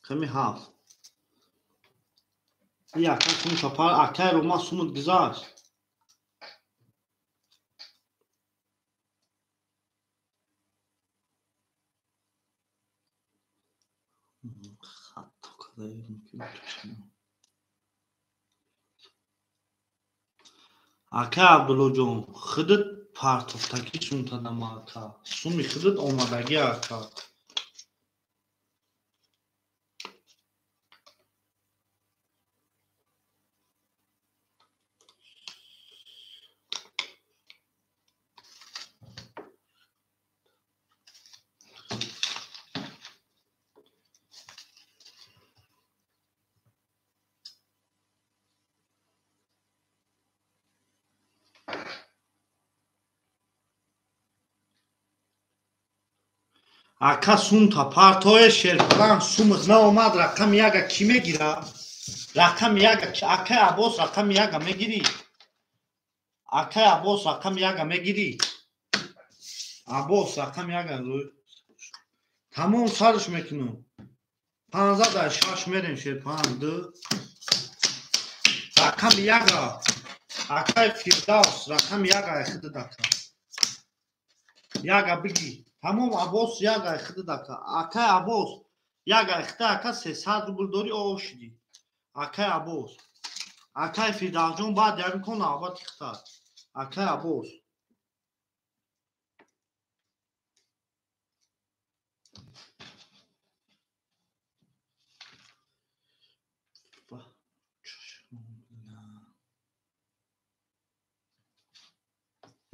Рақами 7. И ака сумшо пар акай Рома сумут гузашт. Хато кардаем. Акай Абдуллоҷон, худат партофтагӣ сумтадама ака. Суми худат омадагӣ ака. Ака сумта партое шерпаланг сумат наомад рақами яга кӣ мегира? Рақами яга акай Аббос рақами яга мегирӣ? Акай Аббос рақами яга мегирӣ? Аббос рақами яга тамом сарш мекунам. 15 дар 6 мерем шерпаланг ду. Рақами яга акай Фирдавс рақами яга хидад ака. Яга бигӣ. Тамом Аббос яга хидад ака. Акай Аббос яга хида ака 300 рубл дорӣ оо шидӣ. Акай Аббос. Акай Фирдавсҷон баъд ягон кон навбати хитад. Акай Аббос.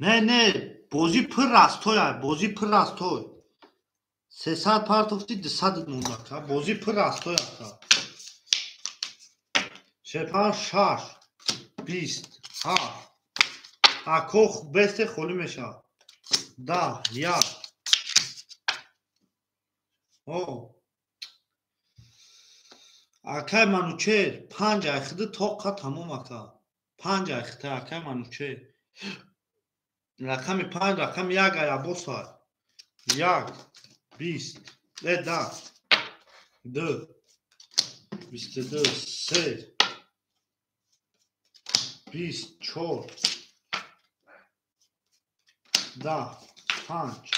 Не, не, бозӣ пур растой, бозӣ пур растой. 300 партофти 200 монда ака. Бозӣ пур растой ака. Шерпаланг 6 20 7 ако бесте холӣ мешавад. 10 1 О. Акай Манучер 5 айхиди тоқа тамом ака. 5 айхита акай Манучер. Рақами 5 рақами 1 ай Аббос ай. 1 20 10 2 22 3 24 10 5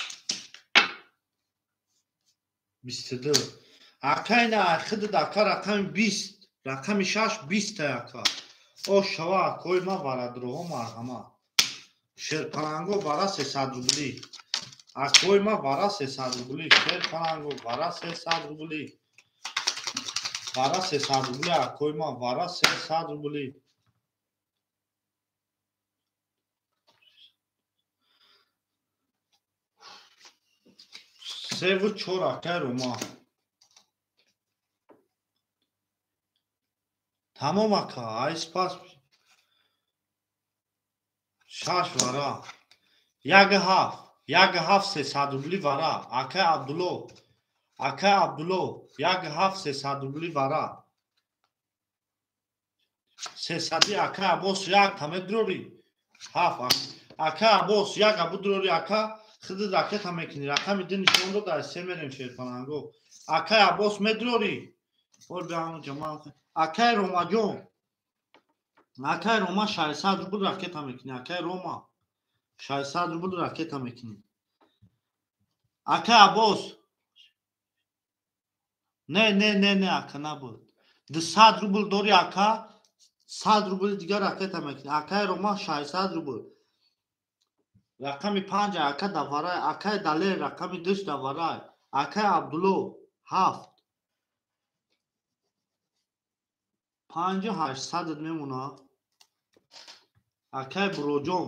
22 акай на хидад ака рақами 20 рақами 6 20 ака. О шава акои ма варадроҳо марҳамат. Шерпаланго вара 300 рубли. Акои ма вара 300 рубли. Шерпаланго вара 300 рубли. Вара 300 рубли акои ма вара 300 рубли. Севу чор акай Рома. Тамом ака, ай спас. 6 вара. 1 7. 1 7 300 рубли вара. Акай Абдулло. Акай Абдулло. 1 7 300 рубли вара. 300 акай Аббос як та медрори. 7 акай Аббос як абудрори ака хидд ракета мекунӣ. Рақами ду нишон дод ай се мерем шерпаланго. Акай Аббос медрори. Бор биам ҷамоа. Акай Ромаҷон. Акай Рома 600 рубл ракета мекунӣ. Акай Рома 600 рубл ракета мекунӣ. Акай Аббос. Не, не, не, не, ака набуд. 200 рубл дори ака, 100 рубли дигар ракета мекунӣ. Акай Рома 600 рубл. Рақами 5 ака даварай, акай Далер рақами 2 даварай. Акай Абдулло 7 5 800 мемона. Акай Буроҷон,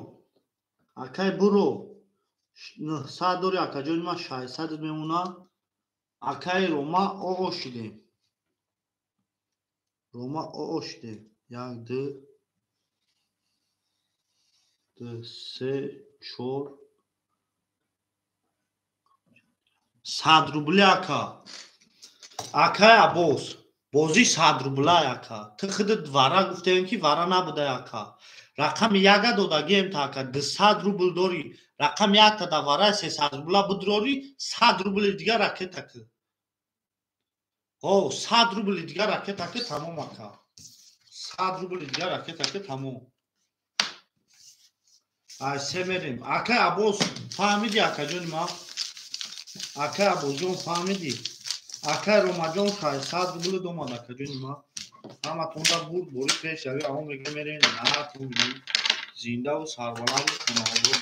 акай Буро 900 дори акаҷони ман 600 мемона. Акай Рома оо шидем. Рома оо шидем. 1 2 2 3 4 100 рубли ака. Акай Аббос. Бозӣ 100 рублай ака. Ту худат вара гуфтем ки вара набудай ака. Рақами яга додагием та ака. 200 рубл дорӣ. Рақами якта да варай 300 рубла будрорӣ, 100 рубли дигар ракета ки. О, 100 рубли дигар ракета ки тамом ака. 100 рубли дигар ракета ки тамом. Ай се мерем. Акай Аббос фаҳмидӣ акаҷони ма? Акай Аббосҷон фаҳмидӣ? Акай Ромаҷон 600 рубл домад акаҷони ма. Ҳаматонда бурд бори пешравӣ аҳо мега мерем наатон зиндаву сарбаланду хонаобод.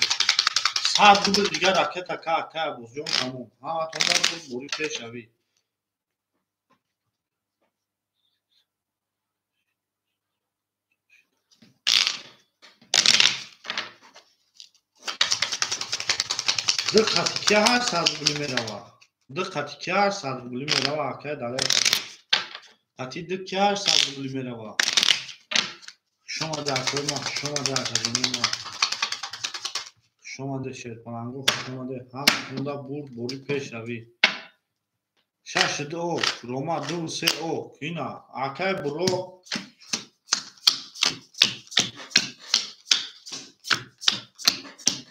100 рубл дигар ракета ка акай Аббосҷон тамом. Ҳаматонда бурд бори пешравӣ. Ду қати ки 800 рубли мерава. Ду қати ки 800 рубли мерава акай Далер. Қати ду ки 800 рубли мерава. Хуш омади акои ма, хуш омади акаҷони ма. Хуш омаде шерпаланго, хуш омаде. Ҳаматонда бурд бори пешравӣ. 6 2 ок. Рома 2 3 ок. Ина акай буро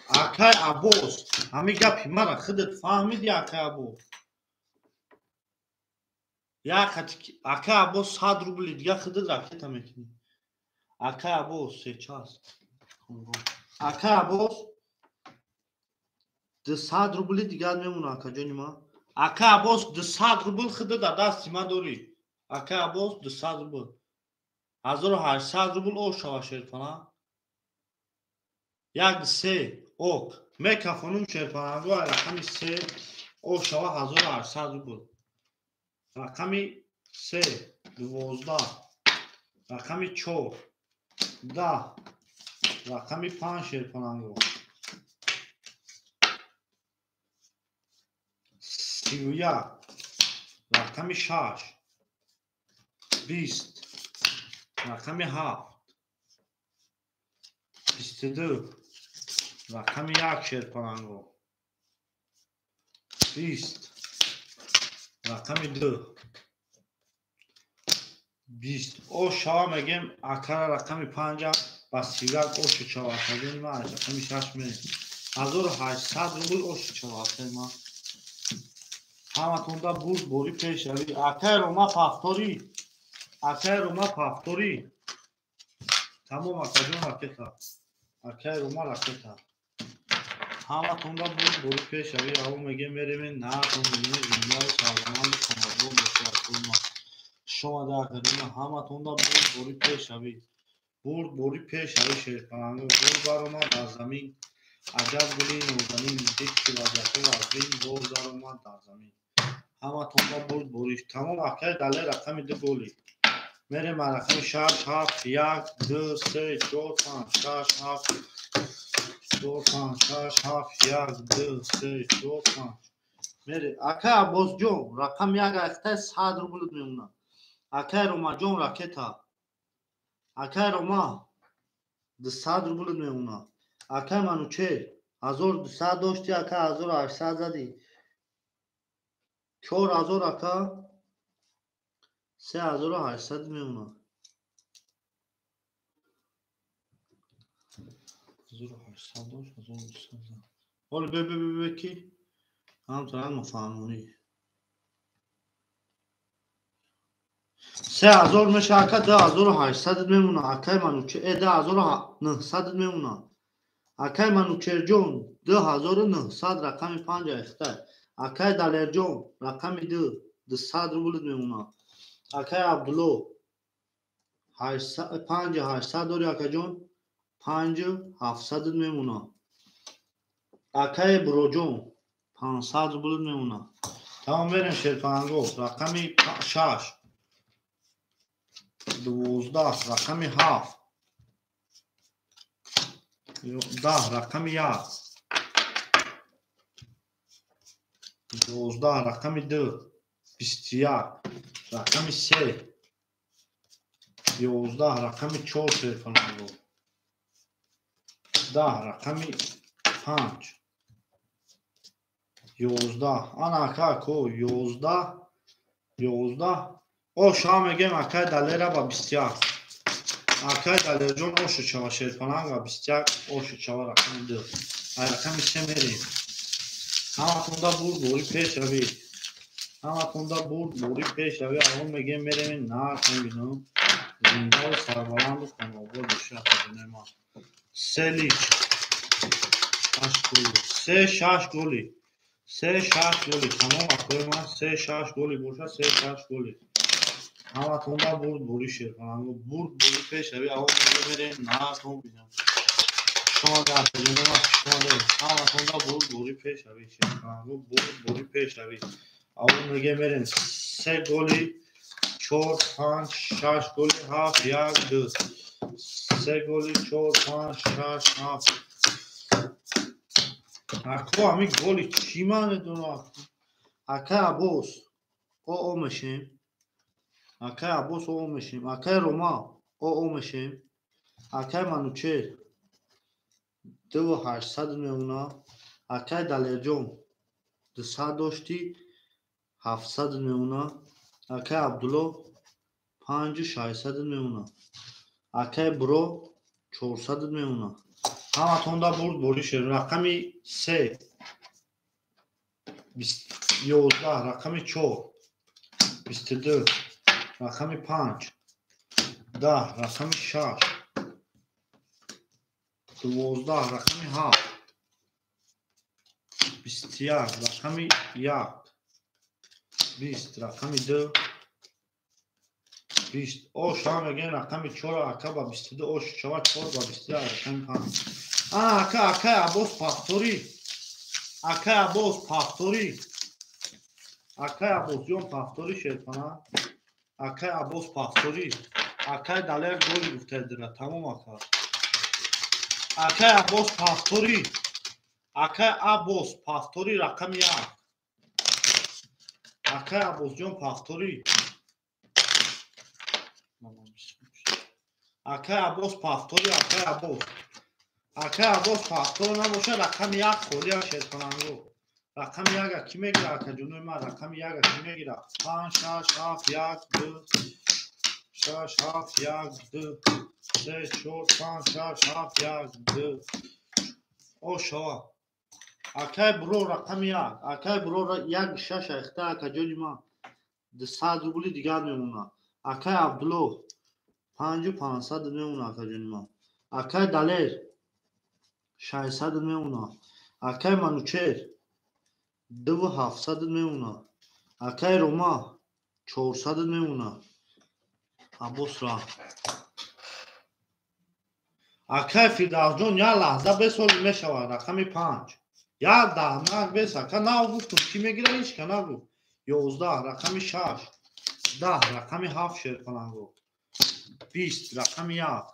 акай Аббос. Ҳами гапи мара худат фаҳмиди акай Аббос. Акай Аббос 100 рубли дига худат ракета мекунӣ. Акай Аббос сейчас. Акай Аббос 200 рубли дигар мемона акаҷони ма. Акай Аббос 200 рубл худат дар дасти ма дорӣ. Акай Аббос 200 рубл. 1800 рубл о шава шерпана. 1 3 ок. Мекафонум шерпананго рақами 3 о шава 1800 рубл. Рақами 3 12 рақами 4 10 рақами 5 шерпананго. 31 рақами 6 20 рақами 7 22 рақами 1 шерпананго. 20 рақами 2 20 о шава мегем акара рақами 5 ба 31 ошу шава акаҷони ма рақами 6 мерем. 1800 рубл ошу шава акаи ма. Ҳаматонда бурд бори пешравӣ. Акай Рома пафторӣ. Акай Рома пафторӣ. Тамом акаҷон ракета. Акай Рома ракета. Ҳаматонда бурд бори пешравӣ. Аво мегем мерем наатон бинем зиндаи сарбаланду хонадон бошад акои ма. Шомада акаҷон ҳаматонда бурд бори пешравӣ. Бурд бори пешравӣ шерпаланго. Гул баромад дар замин. Аҷаб гули нозанин. Дид ки вазъиятҳо вазнин боз даромад дар замин. Ҳаматонда бурд бориш. Тамом акай дале рақами 2 голи. Мерем ба рақами 6 7 1 2 3 4 5 6 7 4 5 6 7 1 2 3 4 5. Мере акай Аббосҷон рақами 1 ахтай 100 рубл мемонад. Акай Ромаҷон ракета. Акай Рома 200 рубл мемонад. Акай Манучер 1200 дошти ака 1800 задӣ. 4000 ака 3800 мемонад. 1800 дошт 1200 зад. Ҳоло бе бе бе ки ҳамтаран мафаҳмонӣ. 3000 меша ака 2800 мемонад. Акай Манучер 2900 мемонад. Акай Манучерҷон 2900 рақами 5 ахтай. Акай Далерҷон рақами 2 200 рубл мемонад. Акай Абдулло 5800 дори акаҷон 5700 мемонад. Акай Буроҷон 500 рубл мемонад. Тамом мерем шерпанго рақами 6 12 рақами 7 10 рақами 1 12 рақами 2 21 рақами 3 11 рақами 4 шерпананго. 10 рақами 5 11 ана ака ко 11 11 о шава мегем акай Далера ба 21. Акай Далерҷон ошу шава шерпаланг ба 21 ошу шава рақами 2. Ай рақами 3 мерем. Ҳаматонда бурд бори пешравӣ. Ҳаматонда бурд бори пешравӣ. Аво мегем мерем наатон бинам. Зиндаву сарбаланду хонобод бошад акаҷони ма. 3 лич 8 голи. 3 6 голи. 3 6 голи. Тамом акои ман 3 6 голи бошад 3 6 голи. Ҳаматонда бурд бори шерпаланго. Бурд бори пешравӣ. Аво мегем мерем наатон бинам. Шумо дар акаҷони ма шумо ҳаматонда бурд бори пешравӣ шерпаланго. Бурд бори пешравӣ. Аво мегем мерем 3 голи 4 5 6 голи 7 1 2 3 голи 4 5 6 7. Ако ҳами голи чӣ маъне дорад? Акай Аббос о мешем. Акай Аббос о мешем. Акай Рома о мешем. Акай Манучер 2800 мемонад. Акай Далерҷон 200 дошти 700 мемона. Акай Абдулло 5600 мемона. Акай Буро 400 мемона. Ҳаматонда бурд бори шер. Рақами 3 11, рақами 4 22, рақами 5 10, рақами 6 12, рақами 7 21, рақами 1 20, рақами 2 20. Ош ҳам мегӯем рақами 4 ака ба 22 ош шава 4 ба 21 рақами 5. Ака, акай Аббос Пахторӣ. Акай Аббос Пахторӣ. Акай Аббосҷон Пахторӣ шерпана. Акай Аббос Пахторӣ. Акай Далер голи гуфтаедира. Тамом ака. Акай Аббос Пахторӣ. Акай Аббос Пахторӣ рақами 1. Акай Аббосҷон Пахторӣ. Акай Аббос Пахторӣ, акай Аббос. Акай Аббос Пахторӣ набошад, рақами 1 холия шерпананго. Рақами 1 ки мегира, акаҷонои ман? Рақами 1 ки мегира? 5 6 7 1 2 6 7 1 2 3 4 5 6 7 1 2. Ошава. Акай Буро рақами 1. Акай Буро 1 6 айхта акаҷони ман. 200 рубли дигар мемонад. Акай Абдулло 5500 мемонад акаҷони ман. Акай Далер 600 мемонад. Акай Манучер 2700 мемонад. Акай Рома 400 мемонад. Аббос ра. Акай Фирдавсҷон як лаҳза бесоли мешавад рақами 5. Як даҳнак бес ака нав гуфтум ки мегира ҳеч ка нагуфт. 11 рақами 6 10 рақами 7 шерпаланго. 20 рақами 1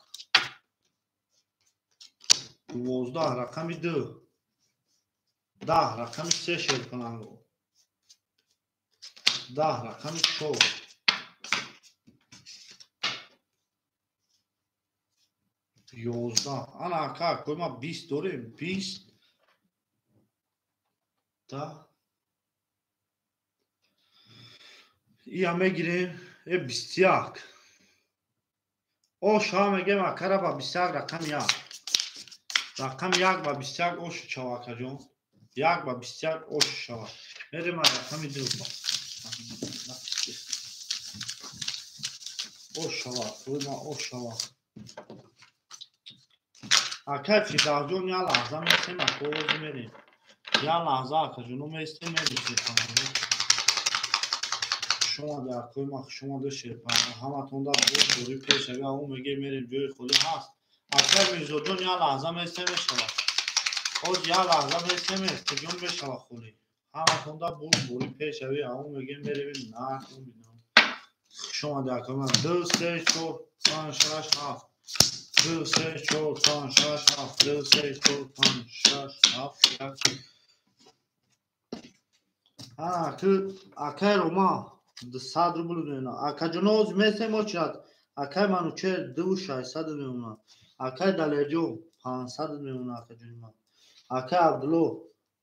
12 рақами 2 10 рақами 3 шерпаланго. 10 рақами 4 11. Ана ака кои ма 20 дорем. 20 10 ия мегирем. 21. Ош ҳам мегем акара ба 21 рақами 1. Рақами 1 ба 21 ош шава акаҷон. 1 ба 21 ош шава. Мерем рақами 2. Ош шава, кои ма ош шава. Акай Фирдавсҷон як лаҳза местем, ака ози мерем. Як лаҳза акаҷоно местем, мерем шерпананго. Хуш омаде акои ман, хуш омаде шерпананго. Ҳаматонда бори пеш ага ӯ меге мерем ҷои холӣ ҳаст. Акай Мирзоҷон як лаҳза местем мешавад. Ҳоз як лаҳза местем, местеҷон мешавад холӣ. Ҳаматонда бори пеш ави ӯ меге мерем нарх бинам. Хуш омаде акои ман. 2 3 4 5 6 7 2 3 4 5 6 7 2 3 4 5 6 7 1. Акай Рома 200 рубл мемонад. Акаҷоно оз местем очирад. Акай Манучер 2600 мемонад. Акай Далерҷон 500 мемонад акаҷони ман. Акай Абдулло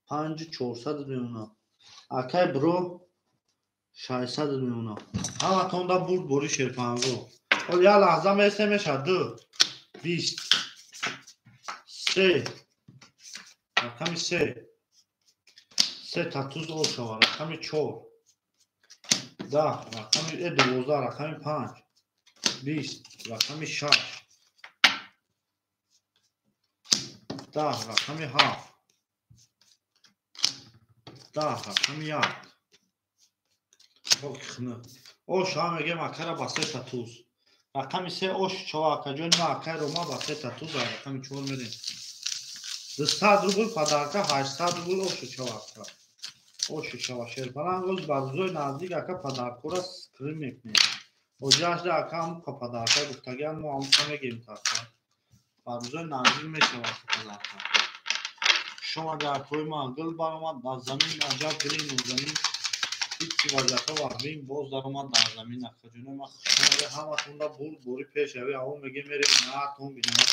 5400 мемонад. Акай Буро 600 мемонад. Ҳаматонда бурд бори шерпанго. Ҳол як лаҳза местем мешавад. 2 20 3 рақами 3 3 татуз ол шава. Рақами 4 10 рақами 12 рақами 5 20 рақами 6 10 рақами 7 10 рақами 1. Ош ҳам мегем акара ба 3 татуз. Рақами 3 ош чава акаҷони ман. Акай Рома ба 3 татуз рақами 4 мерем. 200 рубл подарка 800 рубл ош чава ака. Ош чава шерпаланг оз ба рӯзои наздик ака подаркора скрин мекунем. Оҷашда ака ҳамуқа подарка гуфтагиан мо ҳамуқа мегирем така. Ба рӯзои наздик мешавад подарка. Хуш омаде акои ман. Гул баромад дар замин аҷаб гули нозанин. Ҳичи вазифа ваҳмин боз даромад дар замин акаҷонои ман. Хуш омаде ҳаматонда бурд бори пеш ави аво меге мерем наатон бинам.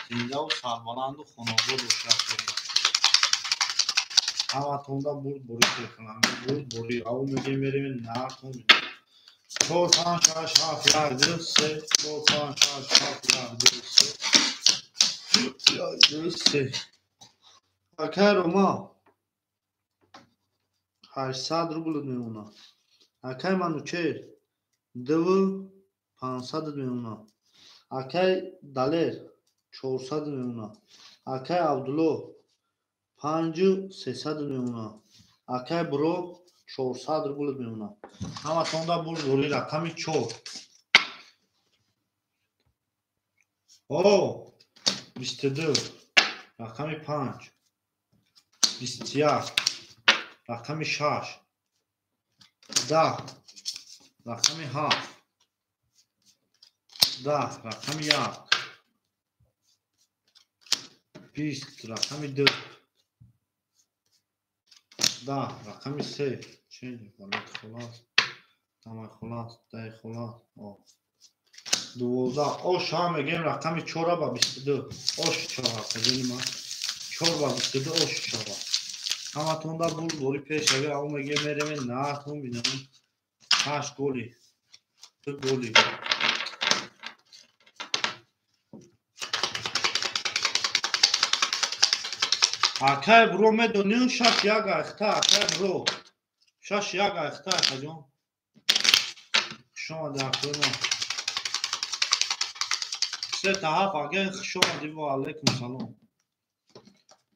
Зиндаву сарбаланду хонобод бошад. Ҳаматонда бурд бурӣ шерпаланго, бурд бурӣ. Ав мегем мерем наатон. 4 5 6 7 1 2 3 4 5 6 7 1 2 3 1 2 3. Акай Рома 800 рубл мемонад. Акай Манучер 2500 мемонад. Акай Далер 400 мемонад. Акай Абдулло 5300 мемонад. Акай Бро 400 рубл мемонад. Ҳаматонда бурд бурӣ рақами 4. О 22 рақами 5 21 рақами 6 10 рақами 7 10 рақами 1 20 рақами 2 10 рақами 3. Чен валет хулас, тамай хулас, дай хулас. О 12. Ош ҳам мегем рақами 4 ба 22. Ош 4 акаҷони ман. 4 ба 22 ош 4. Ҳаматонда бурд бурӣ пешавӣ. Ав мегем мерем наатон бинам. 8 голи. 2 голи. Акай бро медонӣ 6 1 айхта акай бро. 6 1 айхта акаҷон. Хуш омадӣ акои мо. 3 та 7 аген хуш омадӣ ва алайкум салом.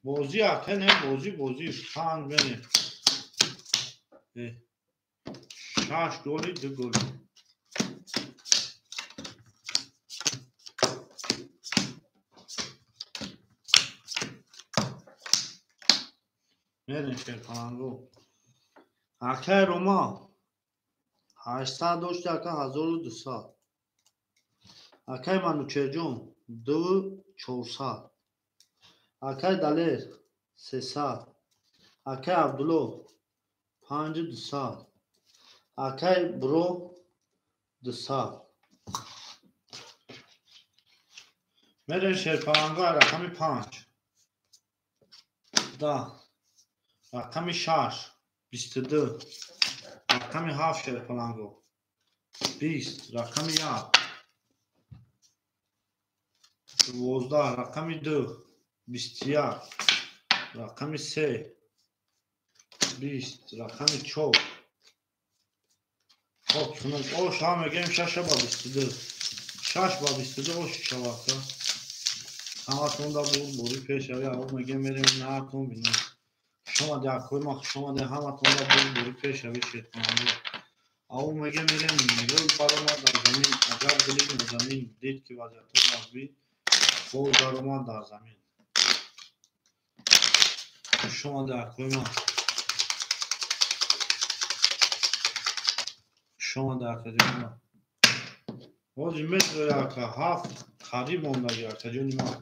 Бозӣ ака не бозӣ 5 мене. 6 голи 2 голи. Мерем шерпаланго. Акай Рома 800 дошти ака 1200. Акай Манучерҷон 2400. Акай Далер 300. Акай Абдулло 5200. Акай Бро 200. Мерем шерпаланго рақами 5 10 рақами 6 22 рақами 7 шерпаланго 20 рақами 1 12 рақами 2 21 рақами 3 20 рақами 4. Хоб хунук ош ҳам мегем 6 ба 22. 6 ба 22 ош шавака. Ҳаматонда бурд бурӣ пешавӣ. Ав мегем мерем наатон бинем. Хуш омадӣ акои ман, хуш омадӣ. Ҳаматонда бурд бурӣ пешавӣ шерпаланго. Ав мегем мерем гул баромад дар замин. Аҷаб гули замин дид ки вазъиятҳо вазбин боз даромад дар замин. Хуш омадӣ акои ман. Хуш омадӣ акаҷони ман. Ҳозир метавонӣ ака 7 қариб мондагӣ акаҷони ман.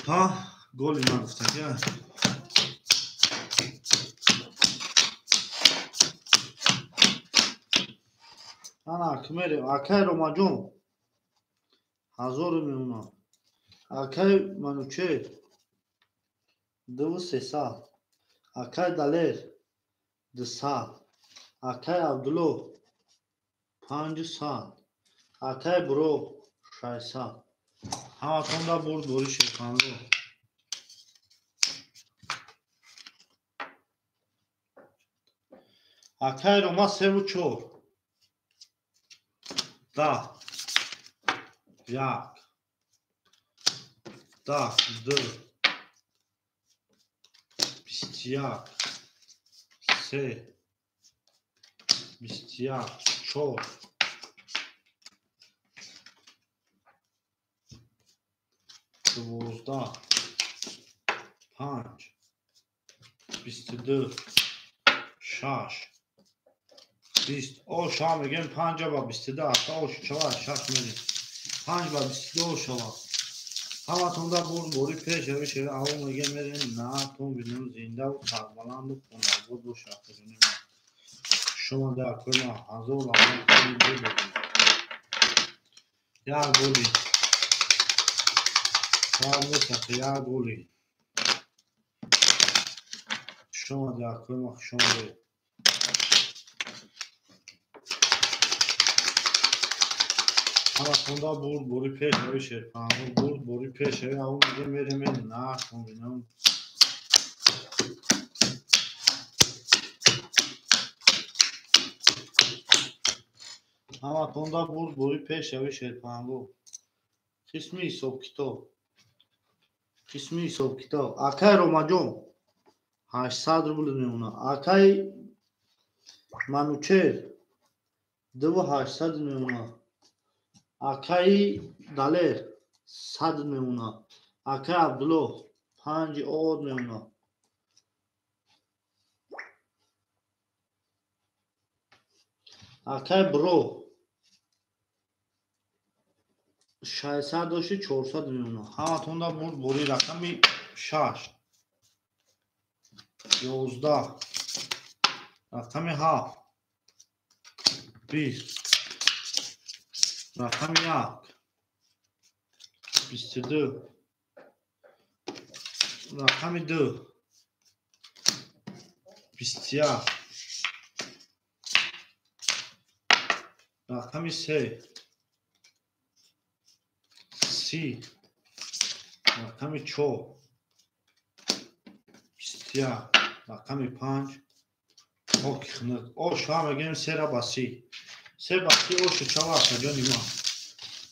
Ҳа голи ман гуфтагӣ. Ана акмерем акай Ромаҷон 1000 мемонад. Акай Манучер 2300. Акай Далер 200. Акай Абдулло 500. Акай Бро 600. Ҳаматонда бурд бурӣ шерпаланго. Акай Рома 3 4 10 1 10 2 21 3 21 4 12 5 22 6 20. Ош ҳам мегем 5 ба 22 ака ош шава 6 мерем. 5 ба 22 ош шава. Ҳаматонда бурд бурӣ пешавӣ шава. Ав мегем мерем наатон бинем зиндаву сарбаланду хонобод боша акаҷони ман. Хуш омадӣ акои ман. 1000 лаҳза як голи. Як голи. Хуш омадед, акои ма, хуш омадед. Ҳаматонда бурд бори пешави шерпанго, бурд бори пешави, ав мегем мерем нарх мебинам. Ҳаматонда бурд бори пешави шерпанго. Қисми ҳисобкитоб. Қисми ҳисобкитоб. Акай Ромаҷон 800 рубл мемонад. Акай Манучер 2800 мемонад. Акаи Далер 100 мемонад. Акаи Абдулло 5 од мемонад. Акаи Бро 600 дошти 400 мемонад. Ҳаматонда бурд бори рақами 6, 11, рақами 7, 20, рақами 1, 22, рақами 2, 21, рақами 3, 30, рақами 4, 21, рақами 5, хоки хунук. Ош ҳам мегӯем 3 ба 30. 3 ба 30 ошу чава акаҷони ман.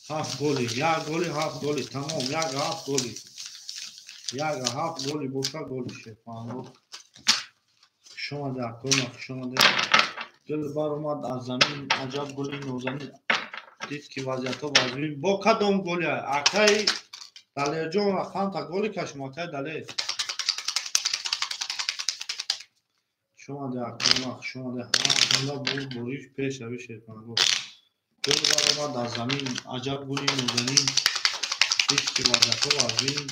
7 голи, 1 голи, 7 голи, тамом, 1 7 голи. 1 7 голи боша голи шерпанго. Хуш омадед, акои ман, хуш омадед. Гул баромад аз замин, аҷаб гули нозанин. Дид ки вазъиятҳо вазмин. Бо кадом голи? Акаи Далерҷон рақамта голи кашм, акаи Далер. Хуш омадед, акои ман, хуш омадед. Ҳаматонда бурд бориш пешави шерпанго. Гул баромад аз замин, аҷаб гули нозанин. Дид ки вазъиятҳо вазмин.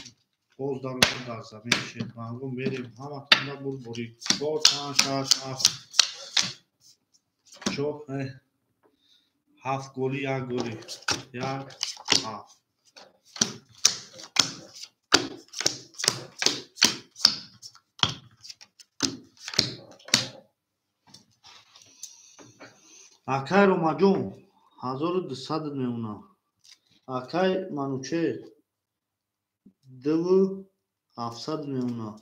Боз даромад дар замин шерпанго. Мерем, ҳаматонда бурд бориш. 4, 5, 6, 7, 4, 7 голи, 1 голи. 1, 7. Акай Ромаҷон 1200 мемонад. Акай Манучер 2700 мемонад.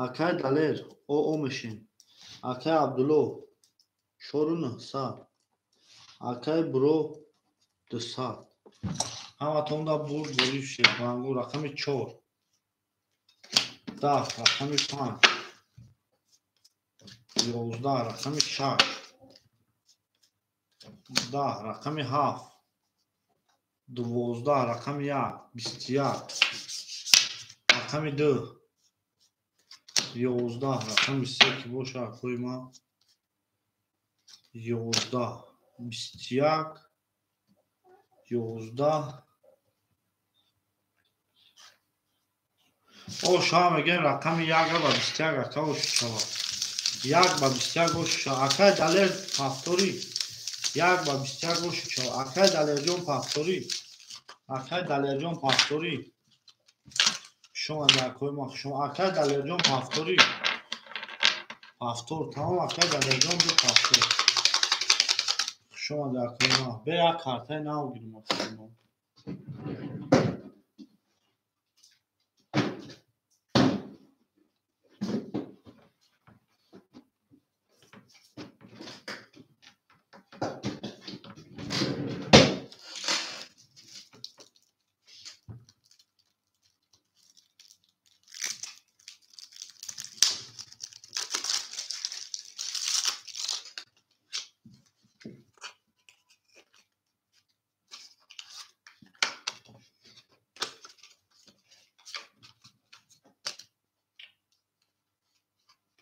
Акай Далер ОО мешин. Акай Абдулло 4900. Акай Бро 200. Ҳаматонда бурд бориш шерпанго. Рақами 4, 10, рақами 5, 11, рақами 6, 10, рақами 7, 12, рақами 1, 21, рақами 2, 11, рақами 3 ки боша акои ман 11, 21, 11. Ош ҳам мегӯем рақами 1 ба 21 ака ош шавад. 1 ба 21 ош шавад. Акай Далер пафторӣ. 1 ба 21 ош шавад. Акай Далерҷон пафторӣ. Акай Далерҷон пафторӣ. Хуш омадед, акои ман, хуш омадед. Акай Далерҷон пафторӣ. Пафтор, тамом, акай Далерҷон ду пафтор. Хуш омадед, акои ман. Бе як картаи нав гирем, акои ман.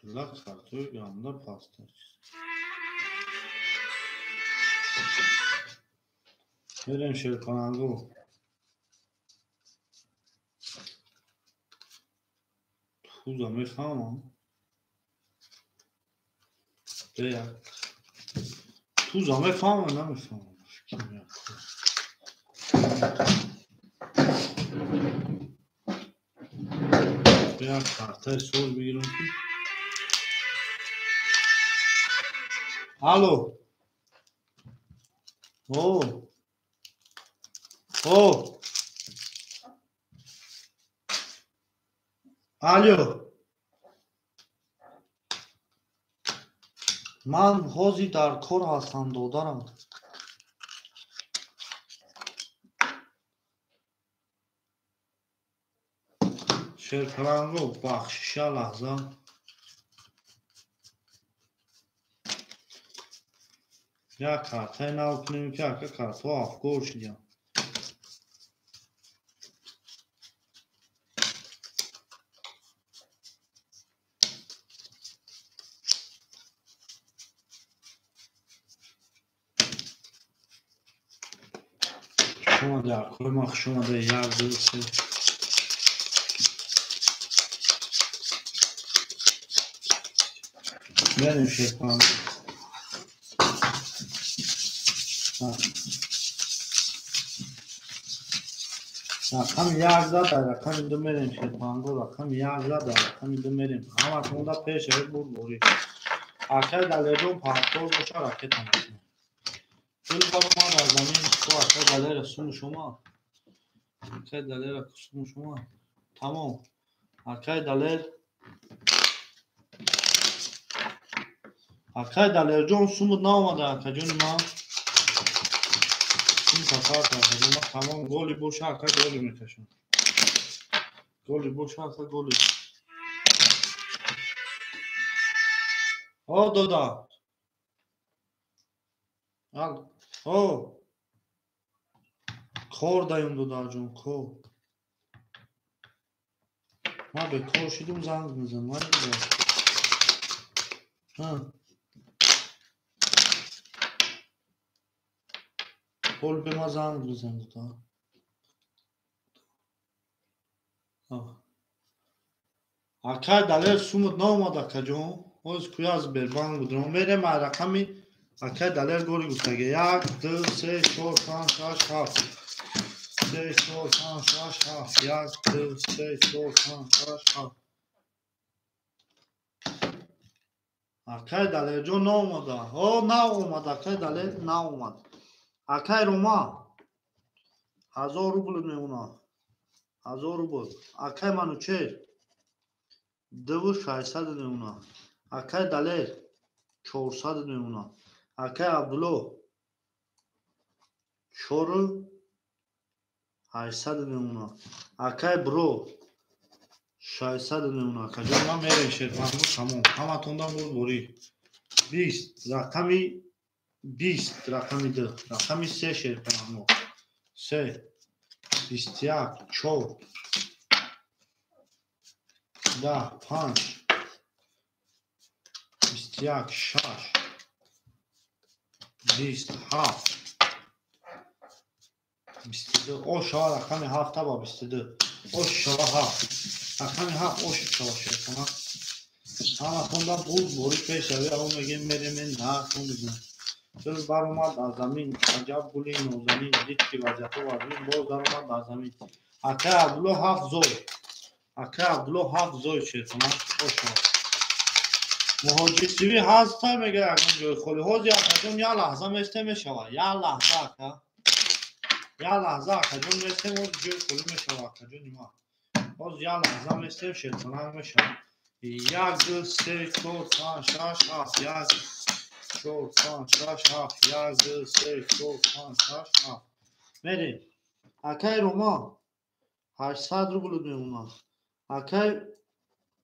Пулак картои ганда паста. Мерем шерпанго. Туза мефаҳмам. Бе як. Туза мефаҳмам, намефаҳмам. Фикр мекунам. Бе як картаи соз бигирам ки Алло. О. О. Алло. Ман ҳозир дар кор ҳастам, додарам. Шерпаланго, бахшиша лаҳза. Як картаи нав кунем, ки ака картҳо афкор шудиям. Шумода, акои ман хуш омада. 1, 2, 3. Мерем Шерпаланго. Рақами як зад, дар рақами ду мерем Шерпаланго, рақами як зад, дар рақами ду мерем. Ҳаматонда пеш бур борӣ. Акай Далерҷон партор боша, ракета мекунем. Гул баромад аз замин, ко акай Далера сумуш омад. Акай Далера сумуш омад. Тамом. Акай Далер. Акай Далерҷон сумут наомада, акаҷони ман. Ин сафар акаҷон ман тамом голи боша, ака голи мекашам. Голи боша, ака голи. О, дода. Ал, о. Кор даём, додарҷон, кор. Ман бекор шидум, занг мезанам. Ман ҳа. Пол бе ма занг бизан, дода. Акай Далер сумут наомад, акаҷон. Ҳоз куя аз Бербанк будром. Мерем ай рақами акай Далер голи гуфтаги. 1, 2, 3, 4, 5, 6, 7. 3, 4, 5, 6, 7. 1, 2, 3, 4, 5, 6, 7. Акай Далерҷон наомада. О, наомад, акай Далер наомад. Акай Рома 1000 рубл мемонад. 1000 рубл. Акай Манучер 2600 мемонад. Акай Далер 400 мемонад. Акай Абдулло 4800 мемонад. Акай Бро 600 мемонад. Акаҷон ман мерем Шерпаланго, тамом. Ҳаматондан бур борӣ. 20 рақами 20, рақами 2, рақами 3 Шерпаланго. 3, 21, 4, 10, 5, 21, 6, 20, 7, 22. Ош шава рақами 7 ба 22. Ош шава 7. Рақами 7 ош шава Шерпаланг. Ҳаматондан бур борӣ пешавӣ, аво мегем мерем, наҳатон бизан. Гул баромад аз замин, аҷаб гули нозанин, дид ки вазиятҳо вазин, боз даромад аз замин. Акай Абдулло 7 зой. Акай Абдулло 7 зой Шерпаланг. Ош шава. Муҳоҷирсивӣ ҳаст, мега ягон ҷои холӣ. Ҳозир акаҷон як лаҳза местем мешава. Як лаҳза ака. Як лаҳза акаҷон местем, ҳозир ҷои холӣ мешава акаҷони ман. Ҳозир як лаҳза местем, Шерпаланг мешава. 1, 2, 3, 4, 5, 6, 7. 1, 4, 5, 6, 7. 1, 2, 3, 4, 5, 6, 7. Мерем. Акай Рома 800 рубл мемонад. Акай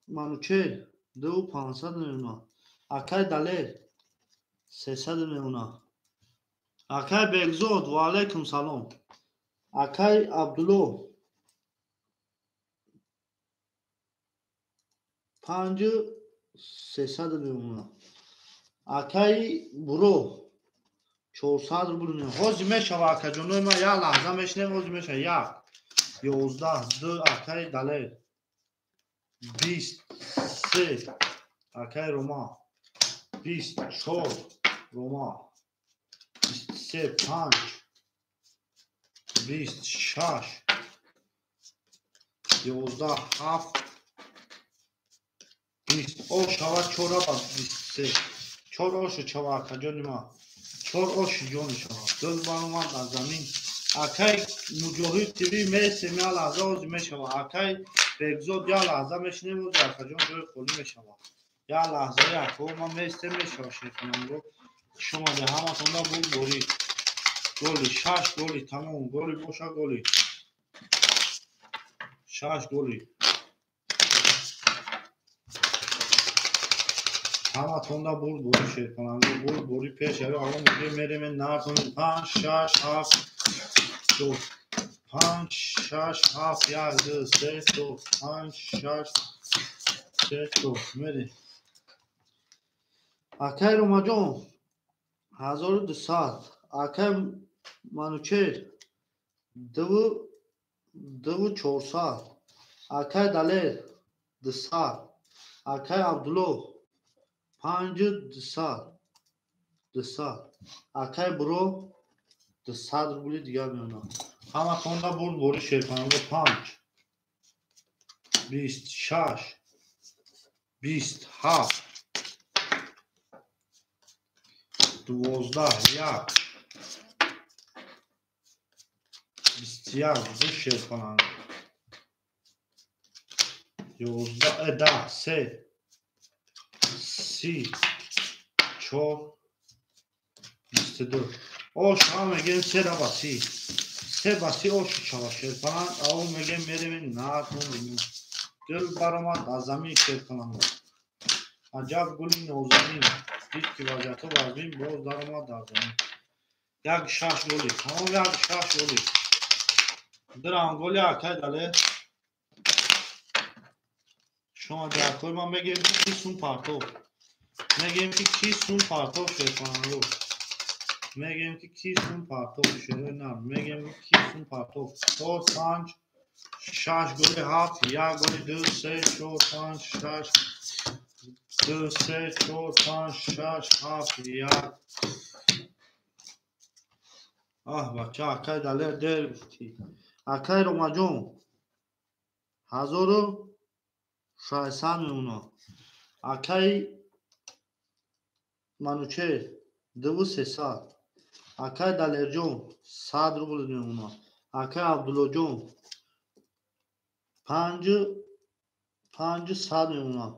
Манучер 2500 мемонад. Акай Далер 300 мемонад. Акай Бегзод, ва алайкум салом. Акай Абдулло 5300 мемонад. Акай Буро 400 рубл мемонад. Ҳозир мешава акаҷонои ман, як лаҳза мешинем, ҳозир мешава. 1, 11, 2, акай Далер 23, акай Рома 24, Рома 23, 5, 26, 11, 7, 20. О, шава 4 ба 23. Чор ошу чава акаҷони ма. Чор оши ҷони шава. Гул баромад аз замин. Акай Муҷоҳид ТВ месем я лаҳза ози мешава. Акай Бегзод я лаҳза мешинем ози акаҷон ҷои холӣ мешава. Я лаҳза як ма местем мешава шерпаланго. Хуш омаде ҳаматонда буд борӣ. Голи шаш голи тамом голи боша голи. Шаш голи. Ҳаматонда бурд борӣ шерпаланго бурд борӣ пеш яро ало мегем мерем нартон 5 6 7 2 5 6 7 1 2 3 4 5 6 3 4 мерем. Акай Ромаҷон 1200, акай Манучер 2400, акай Далер 200, акай Абдулло 5200, 200, акай Буро 200 рубли дигар меонад. Ҳаматонда бурд бори шерпаланго 5 26 27 12 1 21 ду шерпаланго 11 10 3 30 4 22. Ош ҳама мегем 3 ба 30. 3 ба 30 ош шава шерпаланг. Ав мегем мерем нартон. Гул баромад аз замин шерпаланг. Аҷаб гули нозанин. Дид ки вазъиятҳо вазмин боз даромад дар замин. 1 6 голи. Тамом 1 6 голи. Дирам голи акай дале. Шумо дар ман мегем ки сум партов. Мегем ки ки сум партов шерпаланго. Мегем ки ки сум партов шерои нарм. Мегем ки ки сум партов. 4 5 6 голи 7 1 голи 2 3 4 5 6 2 3 4 5 6 7 1. Аҳ бача акай Далер дер гуфтӣ. Акай Ромаҷон 1600 мемонад. Акай Манучер 2300. Акай Далерҷон 100 рубл мемонад. Акай Абдуллоҷон 500 мемонад.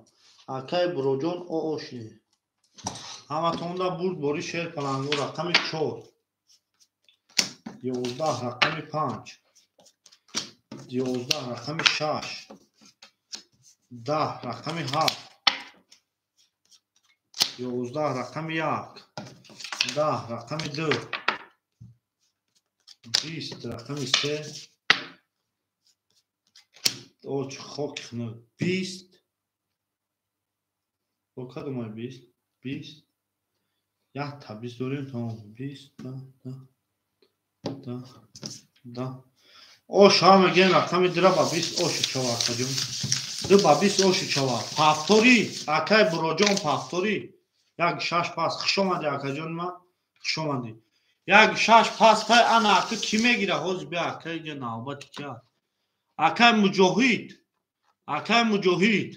Акай Буроҷон ооши. Ҳаматонда бурд бори шерпаланго рақами 4 11 рақами 5 11 рақами 6 10 рақами 7 11 рақами 1 10 рақами 2 20 рақами 3 оч хок 20 о кадомай 20 20 як та 20 дорем тамом 20 10 10 10 ош ҳама мегем рақами 2 ба 20 оши чава акаҷон 2 ба 20 оши чава пафтори акай Буроҷон пафтори 1 6 пас. Хуш омадӣ акаҷон ма, хуш омадӣ. 1 6 пас тай ана ака ки мегира ҳозир бия акай иҷа навбати ки аст. Акай Муҷоҳид, акай Муҷоҳид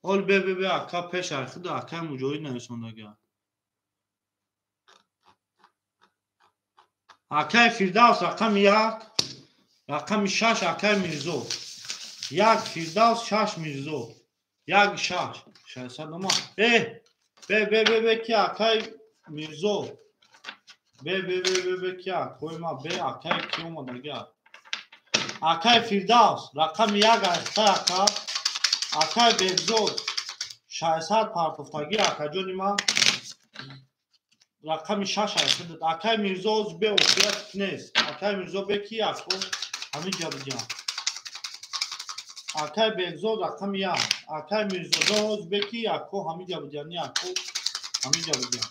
ҳол бе бе бе ака пеш айхуда акай Муҷоҳид нависондага. Акай Фирдавс рақами 1 рақами 6 акай Мирзо 1 Фирдавс 6 Мирзо 1 6 600 нома. Бе бе бе бе ки акай Мирзо бе бе бе бе бе ки акой ма бе акай ки омадага. Акай Фирдавс рақами 1 айхта ака. Акай Бегзод 600 партофтагӣ акаҷони ма рақами 6 айхта. Акай Мирзо бе охират нест. Акай Мирзо бе ки ако ҳамин ҷа бидиҳам. Акай Бегзод рақами 1. Акай Мирзоҷон бе ки ако ҳамин ҷа бидиҳам. Не ако ҳамин ҷа бидиҳам.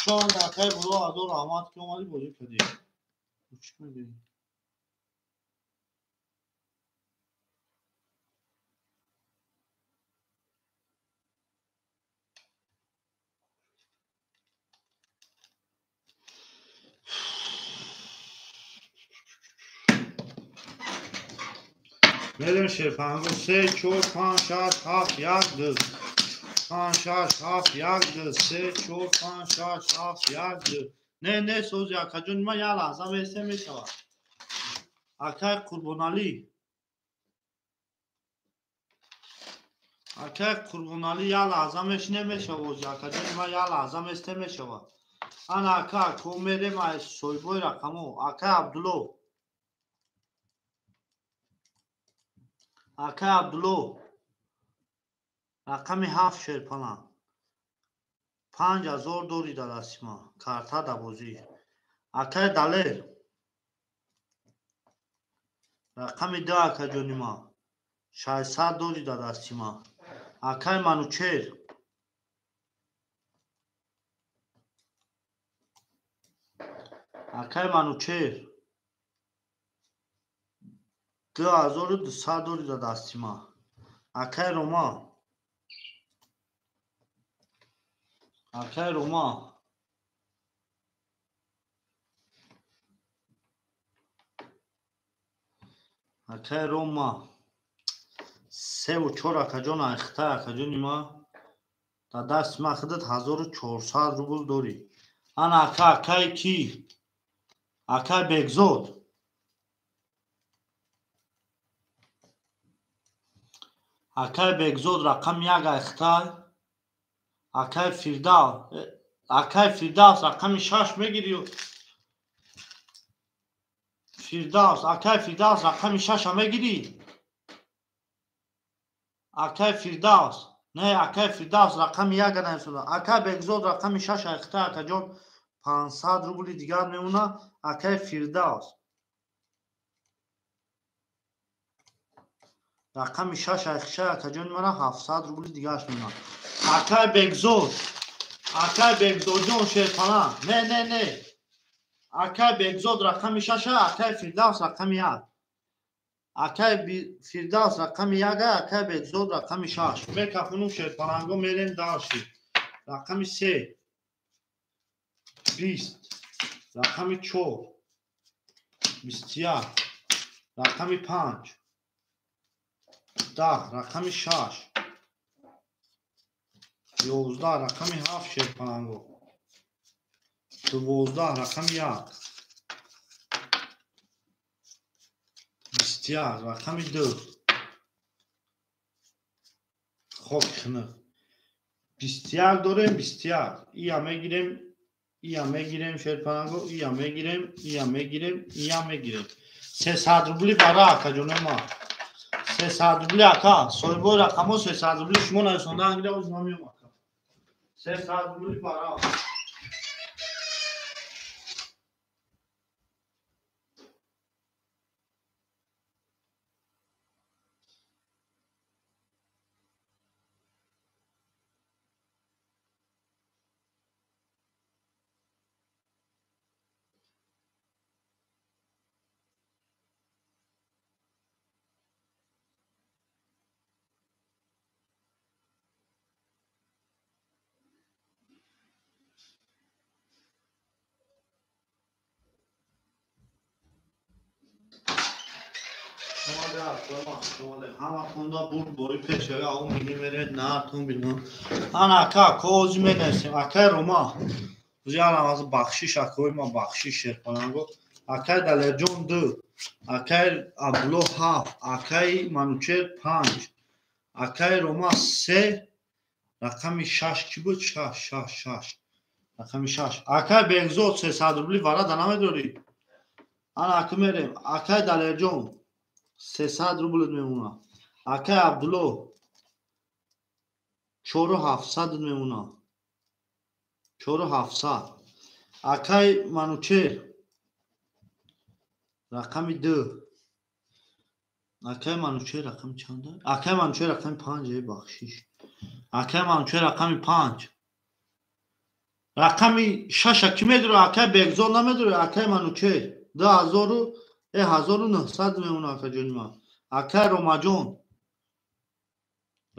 Шон акай Буро ҳазор раҳмат ки омадӣ бозӣ кардӣ. Чӣ мегӯӣ? Мерем шерпанго 3 4 5 6 7 1 2 5 6 7 1 2 3 4 5 6 7 1 2. Не, не, сози акаҷон, ма як лаҳза месе мешавад. Акай Қурбоналӣ. Акай Қурбоналӣ як лаҳза мешине мешавад ози акаҷон, ма як лаҳза месте мешавад. Ана ака, ко мерем ай соҳибои рақамо. Акай Абдулло. Акай Абдулло. Рақами 7 шерпана. 5000 дори дар дасти ман. Карта да бозӣ. Акай Далер. Рақами 2 акаҷони ман. 600 дори дар дасти ман. Акай Манучер. Акай Манучер. 2200 дори дар дасти ман. Акай Рома. Акай Рома. Акай Рома. 3 ва 4 акаҷон айхта акаҷони ма. Дар дасти ман худат 1400 рубл дорӣ. Ана ака, акай ки? Акай Бегзод. Акай Бегзод рақами 1 айхта. Акай Фирдавс, акай Фирдавс рақами 6 мегирӣ. Фирдавс, акай Фирдавс рақами 6 мегирӣ. Акай Фирдавс, не, акай Фирдавс рақами 1 нависонда. Акай Бегзод рақами 6 айхта акаҷон 500 рубли дигар мемона. Акай Фирдавс рақами 6 айхша акаҷони мана 700 рубли дигараш мемона. Акай Бегзод, акай Бегзодҷон шерпана. Не, не, не. Акай Бегзод рақами 6, акай Фирдавс рақами 1. Акай Фирдавс рақами 1, акай Бегзод рақами 6. Мекафунум шерпаланго мерем дальше. Рақами 3 20, рақами 4 21, рақами 5 10, рақами 6 11, рақами 7 шерпаланго 12, рақами 1 21, рақами 2 хоки хинық 21 дорем, 21 ия мегирем, ия мегирем шерпаланго, ия мегирем, ия мегирем, ия мегирем. 300 рубли бара акаҷоно ма. 300 рубли ака, соҳибои рақамо 300 рубли шумо нависонда ангира оз ман меом ака. 300 рубли бара. Ҳама хонда бурд бори пешави ау мили меред наатун билмон. Ана ака, кози менависем. Акай Рома. Зиярам аз бахшиш акои ма бахшиш шерпаланго. Акай Далерҷон 2, акай Абдулло 7, акай Манучер 5, акай Рома 3, рақами 6 ки буд? 6 6 6. Рақами 6. Акай Бегзод 300 рубли варада намедорӣ? Ана ака мерем. Акай Далерҷон 300 рублит мемона. Акай Абдулло 4700 мемона. 4700. Акай Манучер рақами 2. Акай Манучер рақами чанда? Акай Манучер рақами 5, бахшиш. Акай Манучер рақами 5. Рақами 6 ки медура? Акай Бегзод намедура? Акай Манучер 2000 1900 мемона акаҷони ман. Акай Ромаҷон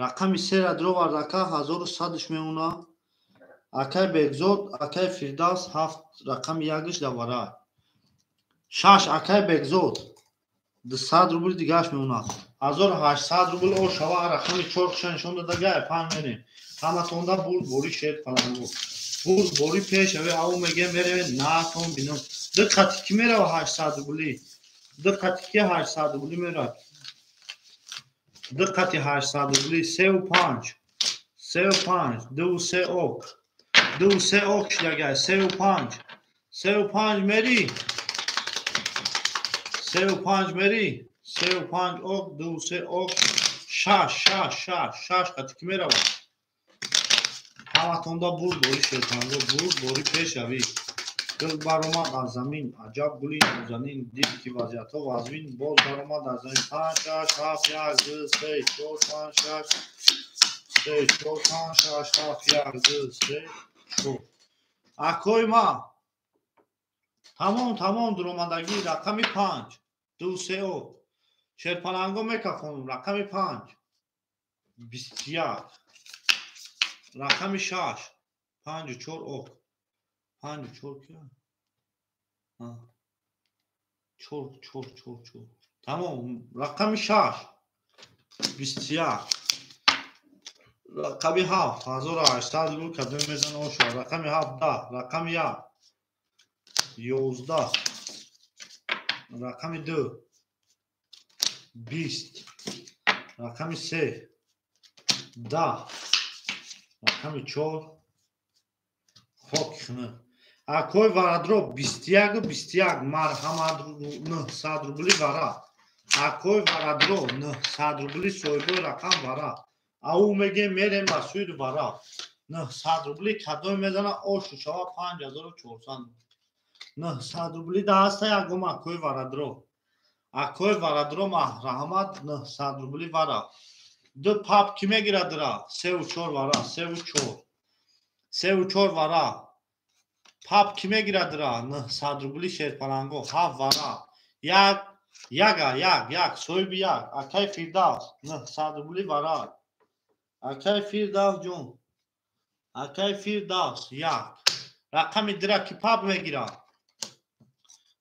рақами 3-ра дировард ака 1100-ш мемона. Акай Бегзод, акай Фирдавс 7 рақами 1-ш давара. 6 акай Бегзод. 200 рубл дигаш мемонад. 1800 рубл о шава рақами 4 ша нишон дада гай 5 мерем. Ҳаматонда бурд бори шер паланго. Бурд бори пеш аве ау меге мере натон бинам. Ду қати ки мерава 800 рубли? Ду қати ки 800 рубли меравад? Ду қати 800 рубли 3 5. 3 5 2 3 ок. 2 3 ок шидагай 3 5. 3 5 мери. 3 5 мери. 3 5 ок 2 3 ок 6 6 6 6 қати ки меравад? Ҳаматонда бурд бори шерпанго, бурд бори пешавӣ. Гул баромад аз замин, аҷаб гули нозанин, дид ки вазъиятҳо вазмин, боз баромад аз замин. 5 6 7 1 2 3 4 5 6 3 4 5 6 7 1 2 3 4. Акои ма тамом тамом дуромадагӣ рақами 5 2 3 ок. Шерпаланго мекафонум рақами 5 21 рақами 6 5 4 ок. 5 4 ки? 4 4 4 4. Тамом рақами 6 21 рақами 7 1800 рубл кадом мезана оша. Рақами 7 10 рақами 1 11 рақами 2 20 рақами 3 10 рақами 4 хок хна. Акой варадро 21 21 марҳамат 900 рубли вара. Акой варадро 900 рубли соҳиби рақам вара. Ау меге мерем ба сӯи вара. 900 рубли кадом мезана ошу шава 5400. 900 рубли да ҳаста ягом акой варадро. Акой варадро маҳраҳамат 900 рубли вара. Ду пап ки мегирад ра? 3 4 вара, 3 4. 3 4 вара. Пап ки мегирад ра? 900 рубли шерпаланго, 7 вара. Як яга як як соҳиби як. Акай Фирдавс 900 рубли вара. Акай Фирдавс ҷон. Акай Фирдавс як. Рақами дира ки пап мегирад?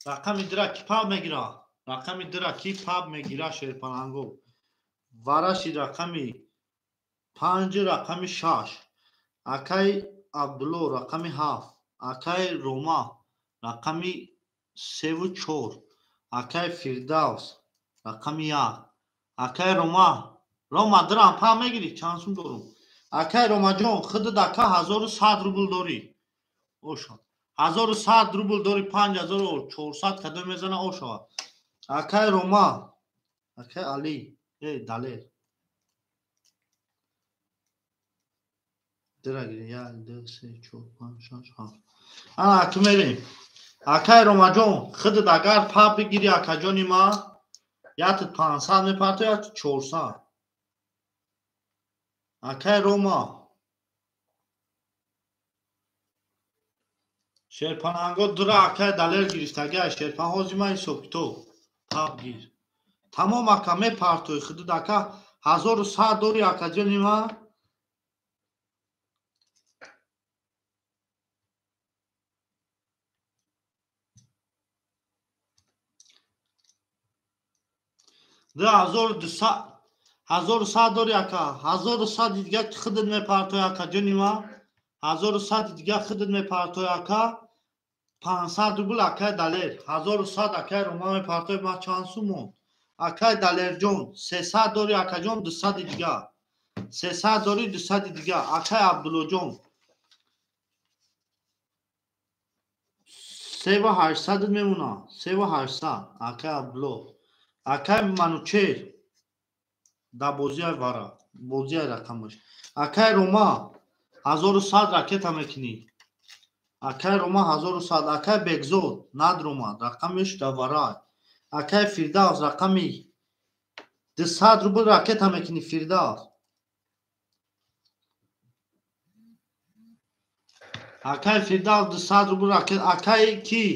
Рақами дира ки пап мегирад? Рақами дира ки пап мегирад шерпаланго? Вараши рақами 5 рақами 6. Акай Абдулло рақами 7. Акай Рома рақами 3 4. Акай Фирдавс рақами 1. Акай Рома. Рома дирам пап мегирӣ? Чанд сум дорум? Акай Ромаҷон, худат ака 1100 рубл дорӣ. Оша. 1100 рубл дорӣ, 5400 кадом мезана ошава. Акай Рома, акай Али, Далер. Дира гирӣ 1 2 3 4 5 6 7. Ана аки мерем. Акай Ромаҷон, худат агар пап бигирӣ акаҷони ма, ятат 500 мепартояд, ятат 400. Акай Рома. Шерпананго дура акай Далер гирифтагӣ, шерпан ҳози ман ҳисоб китоб. Пап гир. Тамом ака мепартои худат ака 1100 дорӣ акаҷони ма. Ду 1200 1100 дорӣ ака. 1100 дига худат мепартои акаҷони ма. 1100 дига худат мепартои ака. 500 рубл акай Далер. 1100 акай Рома мепартои ма чанд сум монд? Акай Далерҷон 300 дорӣ акаҷон 200 дига. 300 дорӣ 200 дига. Акай Абдуллоҷон 3800 мемона. 3800 акай Абдулло. Акай Манучер да бозиай вара. Бозиай рақамаш. Акай Рома 1100 ракета мекунӣ. Акай Рома 1100. Акай Бекзод надромад. Рақамеш да вара. Акай Фирдавс рақами 200 рубл ракета мекунӣ Фирдавс. Акай Фирдавс 200 рубл ракета. Акай ки?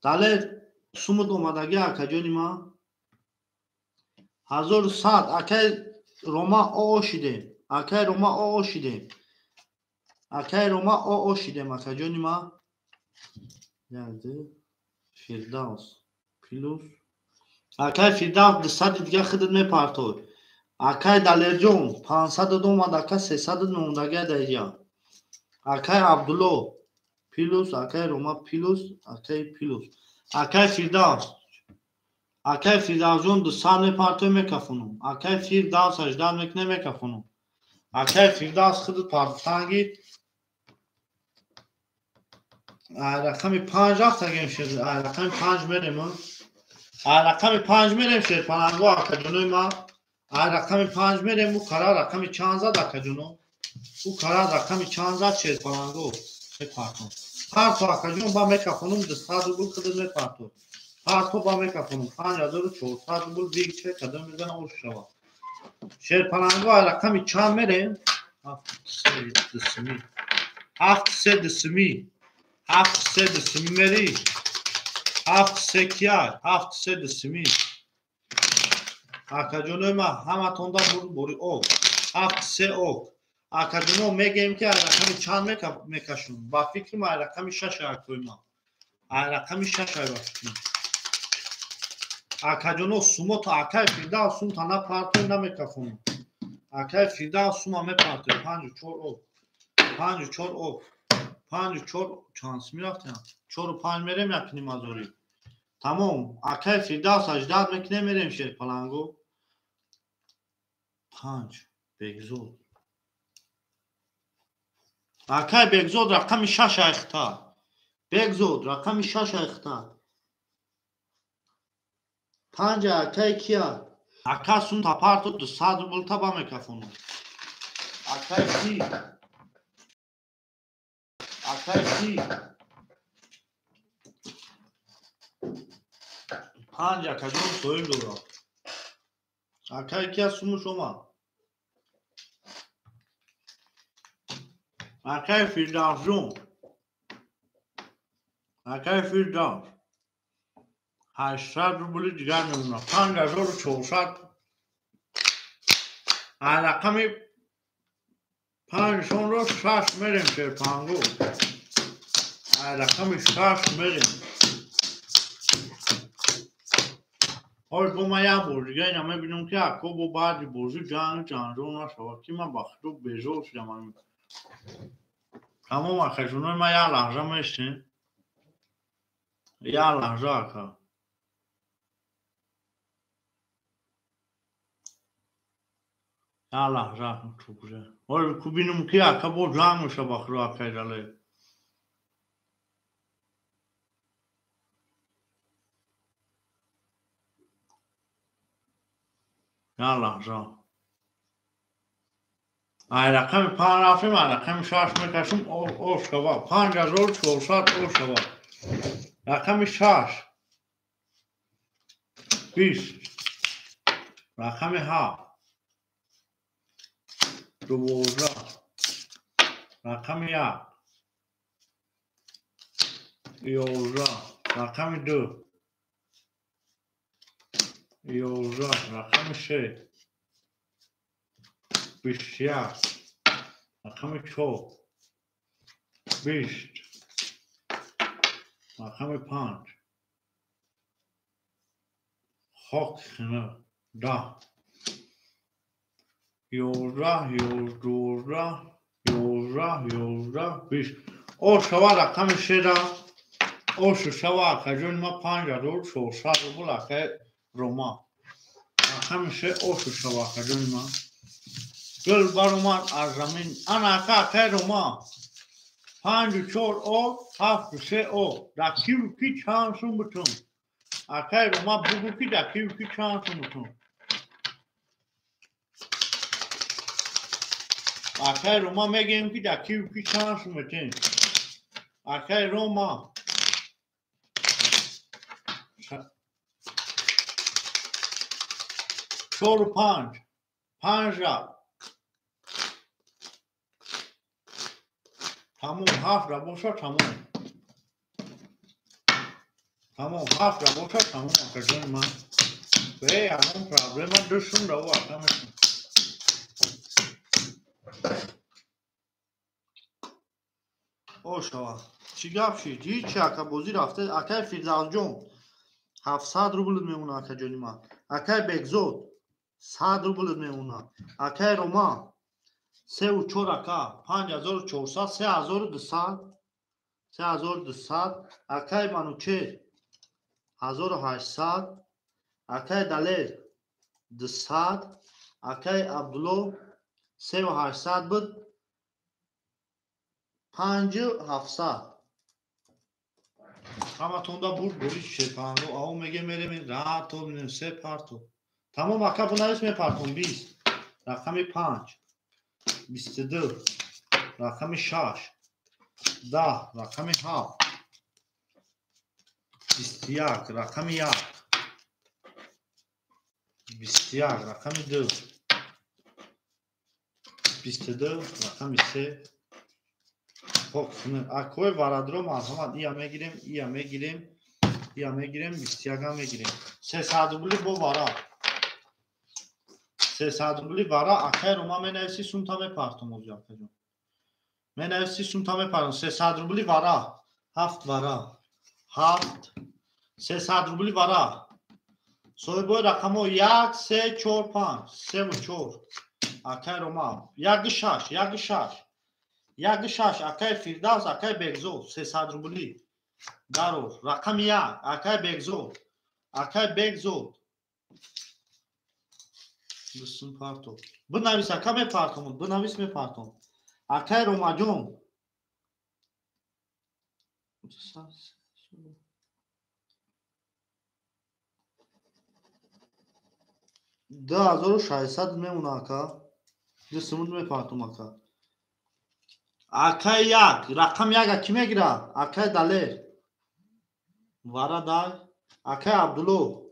Далер сумут омадагӣ акаҷони ма. 1100 акай Рома оо шидем. Акай Рома оо шидем. Акай Рома оо шидем акаҷони ма. Ярди Фирдавс плюс Акай Фирдавс 200 дига худат мепартой. Акай Далерҷон 500 омад, ака 300 мондагия даия. Акай Абдулло плюс, акай Рома плюс, акай плюс. Акай Фирдавс. Акай Фирдавсҷон 200 мепартой мекафонум. Акай Фирдавс 18 мекунем мекафонум. Акай Фирдавс худат партофтанги рақами 5 рафтагем шуд. Рақами 5 мерем. Рақами 5 мерем шерпаланго акаҷонои ма. Рақами 5 мерем, ӯ қара рақами чанд зад акаҷоно? Ӯ қара рақами чанд зад шерпаланго мепартом. Парто акаҷон ба мекафонум 200 рубл худат мепарто. Парто ба мекафонум 5400 рубл вигче кадом мезана ош шава. Шерпаланго рақами чанд мерем? 7 3 7 3 7 3 3 мери. 7 3 кия 7 3 3 акаҷонои ма ҳаматонда бори ок 7 3 ок. Акаҷоно мегӯем ки рақами чанд мекашум. Ба фикри ма рақами 6 акои ма. Рақами 6 ба фикрам. Акаҷоно сумото акай Фирдавс сумта напартой намекафонум. Акай Фирдавс сума мепартой 5 4 ок. 5 4 ок. 5 4 чанд мерафтем? 4 5 мерем як ним ҳазорӣ. Тамом. Акай Фирдавс 18 мекунем мерем шерпаланго. 5 Бегзод. Акай Бегзод рақами 6 айхта. Бегзод рақами 6 айхта. 5 акай кия? Ака сум тапарто 200 рубл таба мекафонум. Акай ки? Акай ки? 5 акаҷон соҳиб дорад. Акай кия сумуш омад. Акай Фирдавсҷон. Акай Фирдавс 800 рубли дигар мемонад. 5400. Рақами 5 ро 6 мерем шерпанго. Рақами 6 мерем. Ҳол бо ма як бор дига ина мебинам ки ако бо баъди бозӣ ҷангу ҷанҷол нашавад ки ман ба худо безор шудам. Тамом акаҷонои ма як лаҳза мештем. Як лаҳза ака. Як лаҳза чукже. Ҳол ку бинам ки ака бо ҷанг меша ба худо акай Далер. Як лаҳза. Ай рақами 5 рафтем, ай рақами 6 мекашем, ош шава. 5400 ош шава. Рақами 6 20. Рақами 7 12. Рақами 1 11. Рақами 2 11. Рақами 3 21. Рақами 4 20. Рақами 5 хок 10. 11 12 11 11 20. Ош шава рақами 6 ош шава акаҷони ма 5400 рубл акай Рома. Рақами 6 ош шава акаҷони ма. Гул баромад аз замин. Ана ака акай Рома. 5 4 о 7 3 о. Да киву ки чанд сум бутун. Акай Рома бугу ки да киву ки чанд сум бутун. Акай Рома мегӯем ки да киву ки чанд сум бутун. Акай Рома 4 5 5 тамом 7 ра бошад тамом. Тамом 7 ра бошад тамом акаҷони ман. Бе ягон проблема душум раву ака мешум. Ошава. Чӣ гап шид? Ҳичи ака бозӣ рафта. Акай Фирдавсҷон 700 рубл мемона акаҷони ман. Акай Бекзод 100 рубл мемона. Акай Рома 3 4 ака 5400 3200 3200. Акай Манучер 1800. Акай Далер 200. Акай Абдулло 3800 буд 5700. Ҳаматонда бурд буриш шерпанго. Ав меге мерем раҳат то се парто. Тамом ака, бунавис мепартом. 20 рақами 5, 22 рақами 6, 10 рақами 7, 21 рақами 1, 21 рақами 2, 22 рақами 3. Хоб, акои варадро марҳамат, ия мегирем, ия мегирем, ия мегирем, 21 мегирем. 300 рубли бо вара. 300 рубли вара. Акай Рома, менависи, сумта мепартом ози, акаҷон. Менависи, сумта мепартом. 300 рубли вара. Ҳафт вара. Ҳафт. 300 рубли вара. Соҳибои рақамҳо 1, 3, 4, 5, 3 4. Акай Рома. 1 6, 1 6. 1 6. Акай Фирдавс, акай Бекзод, 300 рубли. Дарор. Рақами 1. Акай Бекзод. Акай Бекзод. Бисум парто. Бинавис ака, мепартом. Бинавис, мепартом. Акай Ромаҷон. 2600 мемона ака. 2 сумуд мепартом ака. Акай як, рақам яка кӣ мегирад? Акай Далер. Вара дай. Акай Абдулло.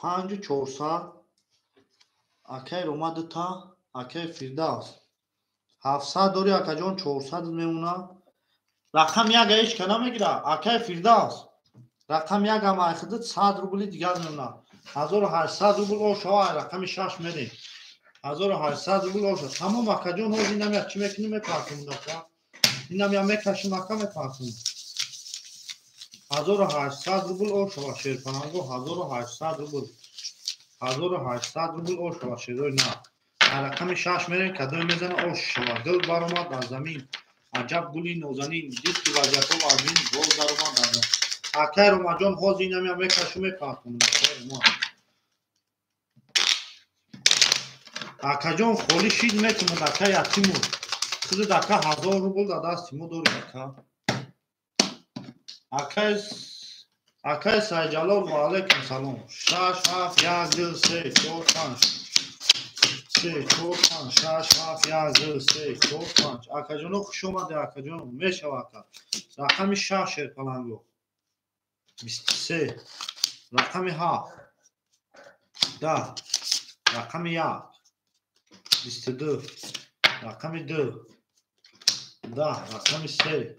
5400. Акай Рома дута. Акай Фирдавс. 700 дори акаҷон, 400 мемона. Рақам яка ҳеч ка намегирад. Акай Фирдавс. Рақам яка майхидит 100 рубли дигар мемона. 1800 рубл ошава, рақами 6 мерем. 1800 рубл оша. Тамом акаҷон, ҳозир инам як чӣ мекунем, мепартом ака. Инам як мекашим ака, мепартом. 1800 рубл ошава, шерпананго, 1800 рубл. 1800 рубл ошава, шерои на. Рақами 6 мерем, кадоме мезана, ош шава. Гул баромад аз замин. Аҷаб гули нозанин, дид ки вазиятҳо вазин, боз даромад аз Акай Ромаҷон, ҳозир инам як мекашум, мепартом. Акаҷон, холӣ шид метумад, ака ятимуд. Худат ака 1000 рубл дар дасти мо дорӣ ака. Акай Сайҷалол, ва алайкум салом. 6 7 1 2 3 4 5 3 4 5 6 7 1 2 3 4 5. Акаҷоно, хуш омаде, акаҷоно, мешава ака. Рақами 6, шерпаланго. 23 рақами 7, 10 рақами 1, 22 рақами 2, 10 рақами 3,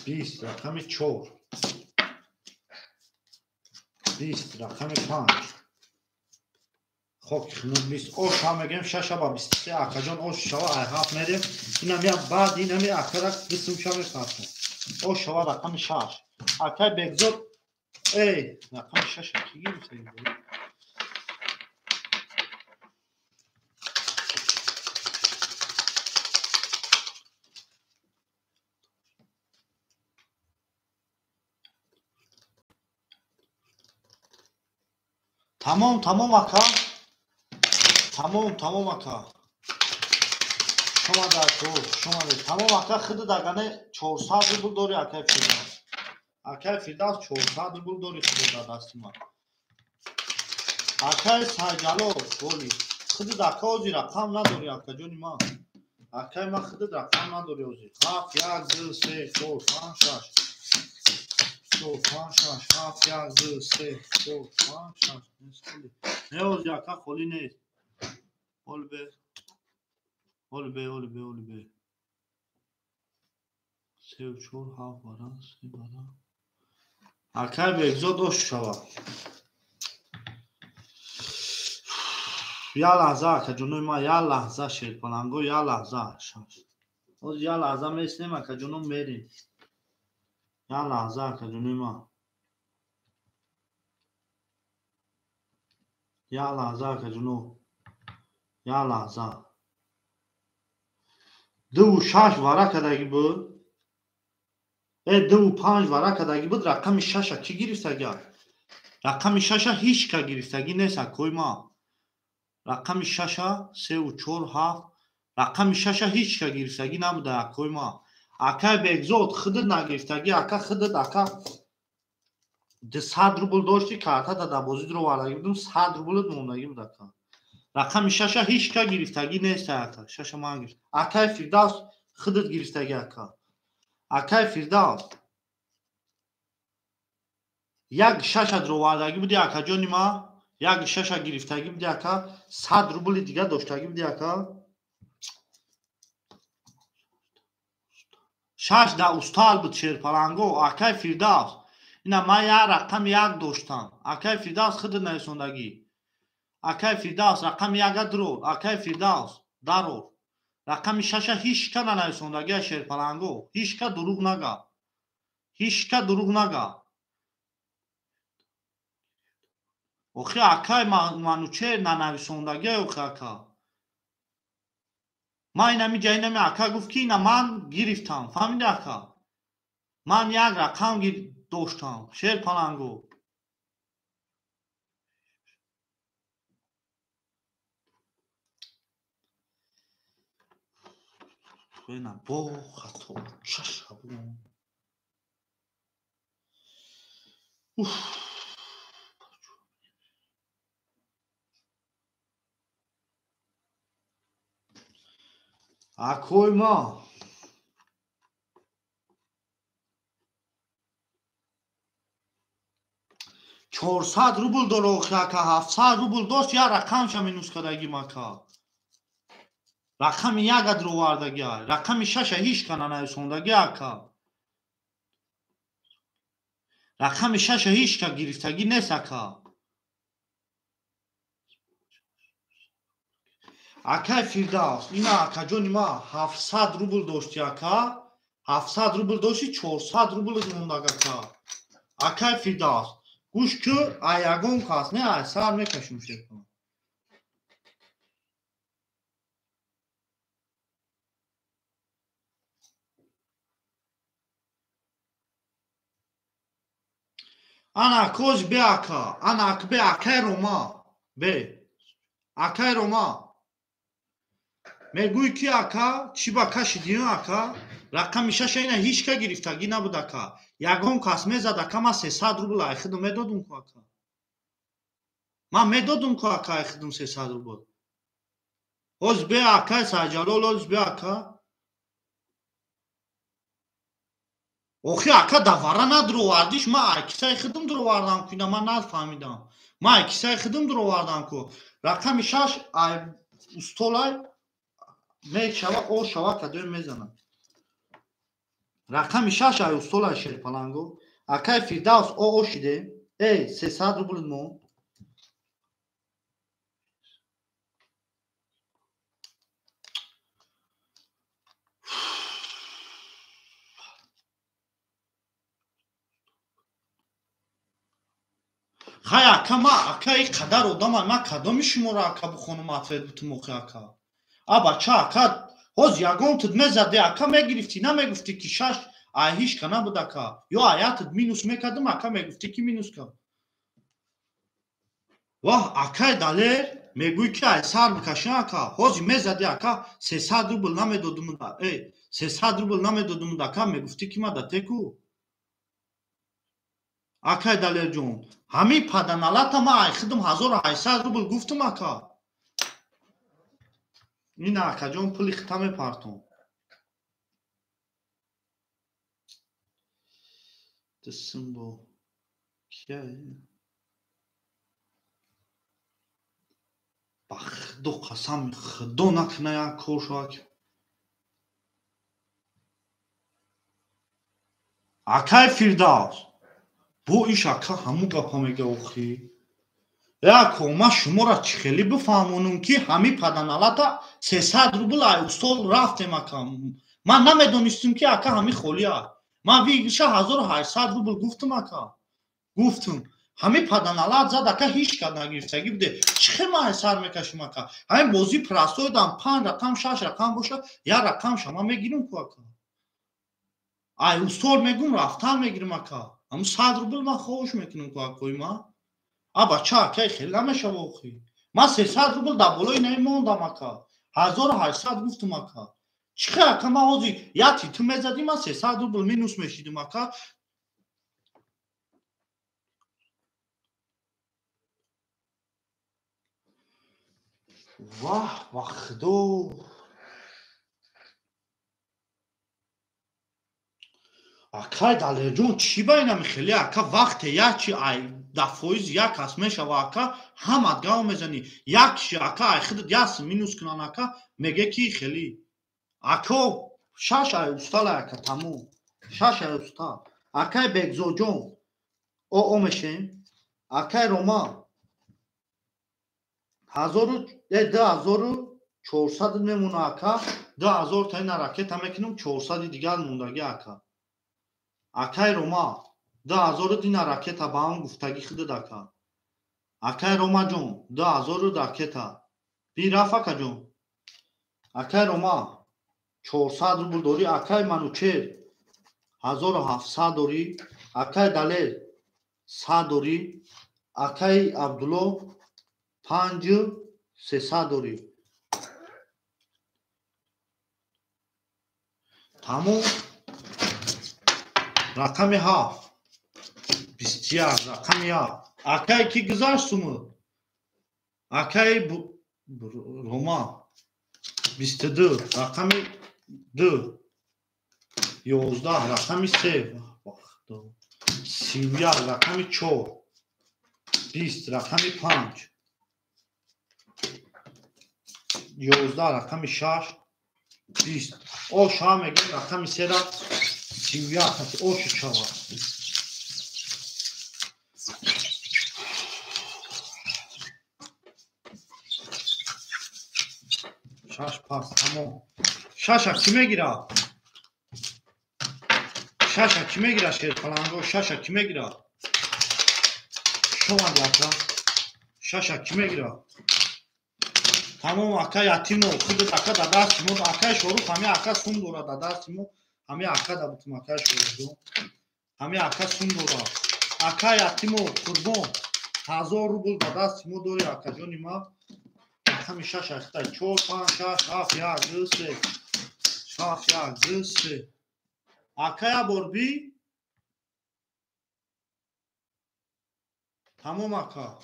20 рақами 4, 20 рақами 5. Хок хунук 20 ош ҳам мегирем, шаша ба 23 акаҷон, ош шава, ай ҳафт мерем. Инам як баъд инами акарак бисумша мепартом. Ош шава, рақами 6. Акай Бекзод, эй, рақами шаша кӣ гирифта? Тамом, тамом ака. Тамом, тамом ака. Шумо дар шумо тамом ака, худат агане 400 рубл дори, акай Фирдавс. Акай Фирдавс, 400 рубл дори худат дар дасти ман. Акай Сайҷалол, голи. Худат ака ози рақам надори, акаҷони ман. Акай ман, худат рақам надори ози. 7 1 2 3 4 5 6 4 5 6 7 1 2 3 4 5 6. Не, ози ака холӣ нест. Ҳол бе. Ҳол бе, ҳол бе, ҳол бе. Се чор ҳафт бара, се бара. Акай Бекзод, ош шава. Я лаҳза, акаҷонои ман, я лаҳза, шерпаланго, я лаҳза. Ҳозир я лаҳза меснем, акаҷоно, мерем. Як лаҳза, акаҷонои ман. Як лаҳза, акаҷоно. Як лаҳза. 2 6 вара кардагӣ буд. 2 5 вара кардагӣ буд, рақами шаша кӣ гирифтагӣ? Рақами шаша ҳеҷ ка гирифтагӣ нест, акои ман. Рақами шаша 3 4 7, рақами шаша ҳеҷ ка гирифтагӣ набуда, акои ман. Акай Бекзод, худат нагирифтагӣ, ака, худат, ака, 200 рубл дошти, картата дар бозӣ дуровардагӣ будум, 100 рублат мондагӣ буд, ака. Рақами шаша ҳеҷ ка гирифтагӣ нест, ака. Шаша ман гирифт. Акай Фирдавс, худат гирифтагӣ, ака. Акай Фирдавс, як шаша дуровардагӣ буди, акаҷони ман, як шаша гирифтагӣ буди, ака, 100 рубли дига доштагӣ буди, ака. Шаш да устал буд, шерпаланго. Акай Фирдавс, ина ман як рақами як доштам. Акай Фирдавс, худат нависондагӣ. Акай Фирдавс, рақами яка дурор. Акай Фирдавс, дарор. Рақами шаша ҳеҷ ка нанависондагия, шерпаланго. Ҳеҷ ка дурӯғ нага, ҳеҷ ка дурӯғ нага. Охи, акай Манучер, нанависондагия, охи, ака. Ман инами ҷа, инами ака гуфт, ки ина ман гирифтам, фаҳмиди, ака? Ман як рақам доштам, шерпаланго. Ина бо хато шаша. Уф, акои ма, 400 рубл дора, охи, ака. 700 рубл дошт, як рақамша минус кардагим, ака. Рақами яка дуровардагӣ, рақами шаша ҳеҷ ка нанависондагӣ, ака. Рақами шаша ҳеҷ ка гирифтагӣ нест, ака. Акай Фирдавс, ина, акаҷони ма, 700 рубл дошти, ака, 700 рубл дошти, 400 рубл мондаг, ака. Акай Фирдавс, гӯш ку, ай ягон кас не, ай сар мекашум, шерпаланг. Ана коз бе, ака, ана бе, акай Рома, бе, акай Рома. Мегӯй ки, ака, чӣ ба кашидӣ, ака? Рақами шаша ина ҳеҷ ка гирифтагӣ набуд, ака. Ягон кас мезад, ака, ман 300 рубл айхидум медодум ку, ака. Ман медодум ку, ака, айхидум 300 рубл. Ҳоз бе, акай Сайҷалол, ҳоз бе, ака. Охи, ака, давара надуровардиш, ман ай кисаи худум дуровардам ку, ина ман нафаҳмидам. Ман ай кисаи худум дуровардам ку. Рақами шаш ай устолай мешава, о шава, кадои мезанад. Рақами шаш ай устолай, шерпаланго. Акай Фирдавс, о о шиде. Эй, 300 рубл мо. Хай, ака, ма, ака, и қадар одама, ма кадоми шуморо, ака, бихонум, ответ бутум, охи, ака? А бача, ака, ҳоз ягон туд мезаде, ака, мегирифтӣ, намегуфтӣ, ки шаш ай ҳеҷ ка набуд, ака. Ё аятуд минус мекардум, ака, мегуфтӣ, ки минус кар. Ваҳ, акай Далер, мегӯй, ки ай сар бикашӣ, ака. Ҳози мезади, ака, 300 рубл намедодум, э, 300 рубл намедодум, ака, мегуфтӣ, ки ма датеку. Акай Далерҷон, ҳамин паданалата ма ай худум 1800 рубл гуфтум, ака. Ина, акаҷон, пули хита мепартом. Дисимбо кия? Ба худо қасам, худо накуна, як кор шавад. Акай Фирдавс, бо иш, ака, ҳамун гапа мега, охи. Яко, ман шуморо чӣ хеле бифаҳмонам, ки ҳамин паданалата 300 рубл ай устол рафтем, ака. Ман намедонистам, ки, ака, ҳамин холия. Ман выигрыша 1800 рубл гуфтам ака. Гуфтам. Ҳамин паданалат зад ака, ҳеҷ кад нагирифтагӣ буде. Чӣ хел ман сар мекашим ака? Ҳамин бозӣ простой дам 5 рақам 6 рақам боша, як рақам шама мегирим ку ака. Ай устод мегум рафтан мегирим ака. Ҳамун 100 рубл ман хоҳиш мекунам ку акои ман. А бача акай хел намешава охи. Ман 300 рубл дар болои наи мондам ака. 1800 гуфтам ака. Чӣ хел ака ман ҳозир як титу мезадим, ман 300 рубл минус мешидим ака. Ваҳ ва худо. Акай Далерҷон, чӣ ба инами хеле ака вақте як чи ай да фоиз як кас мешава ака, ҳамат гав мезанӣ. Як киши ака ай худат як сум минус кунан ака, меге ки хеле. Ако шаш ай устала ака тамом. Шаш ай уста. Акай Бекзоҷон о мешем. Акай Рома 2400 мемона ака, 2000 та ина ракета мекунам, 400 дигар мондаги ака. Акай Рома 2000 дина ракета ба ҳам гуфтагӣ худат ака. Акай Ромаҷон 2000 ракета. Би раф акаҷон. Акай Рома 400 рубл дорӣ, акай Манучер 1700 дорӣ, акай Далер 100 дорӣ, акай Абдулло 5300 дорӣ. Тамом. Рақами 7 21 рақами 7. Акай ки гузашт суму? Акай Рома 22 рақами 2 11 рақами 3 31 рақами 4 20 рақами 5 11 рақами 6 20 ош ҳам мегӯем рақами 3 31 ош чава. Шаш пас тамом. Шаша кӣ мегирад? Шаша кӣ мегирад шерпаланго? Шаша кӣ мегирад? Шомад ака. Шаша кӣ мегирад? Тамом ака Ятимов худат ака да дасти мо, акай Шорух ҳами ака сум дорад да дасти мо, ҳами ака да бутум акай Шорухҷон. Ҳами ака сум дорад. Ака Ятимов Қурбон 1000 рубл да дасти мо дори акаҷони ма. Рақами 6 ахтай 4 5 6 7 1 2 3 6 1 2 3. Акая борби тамом ака.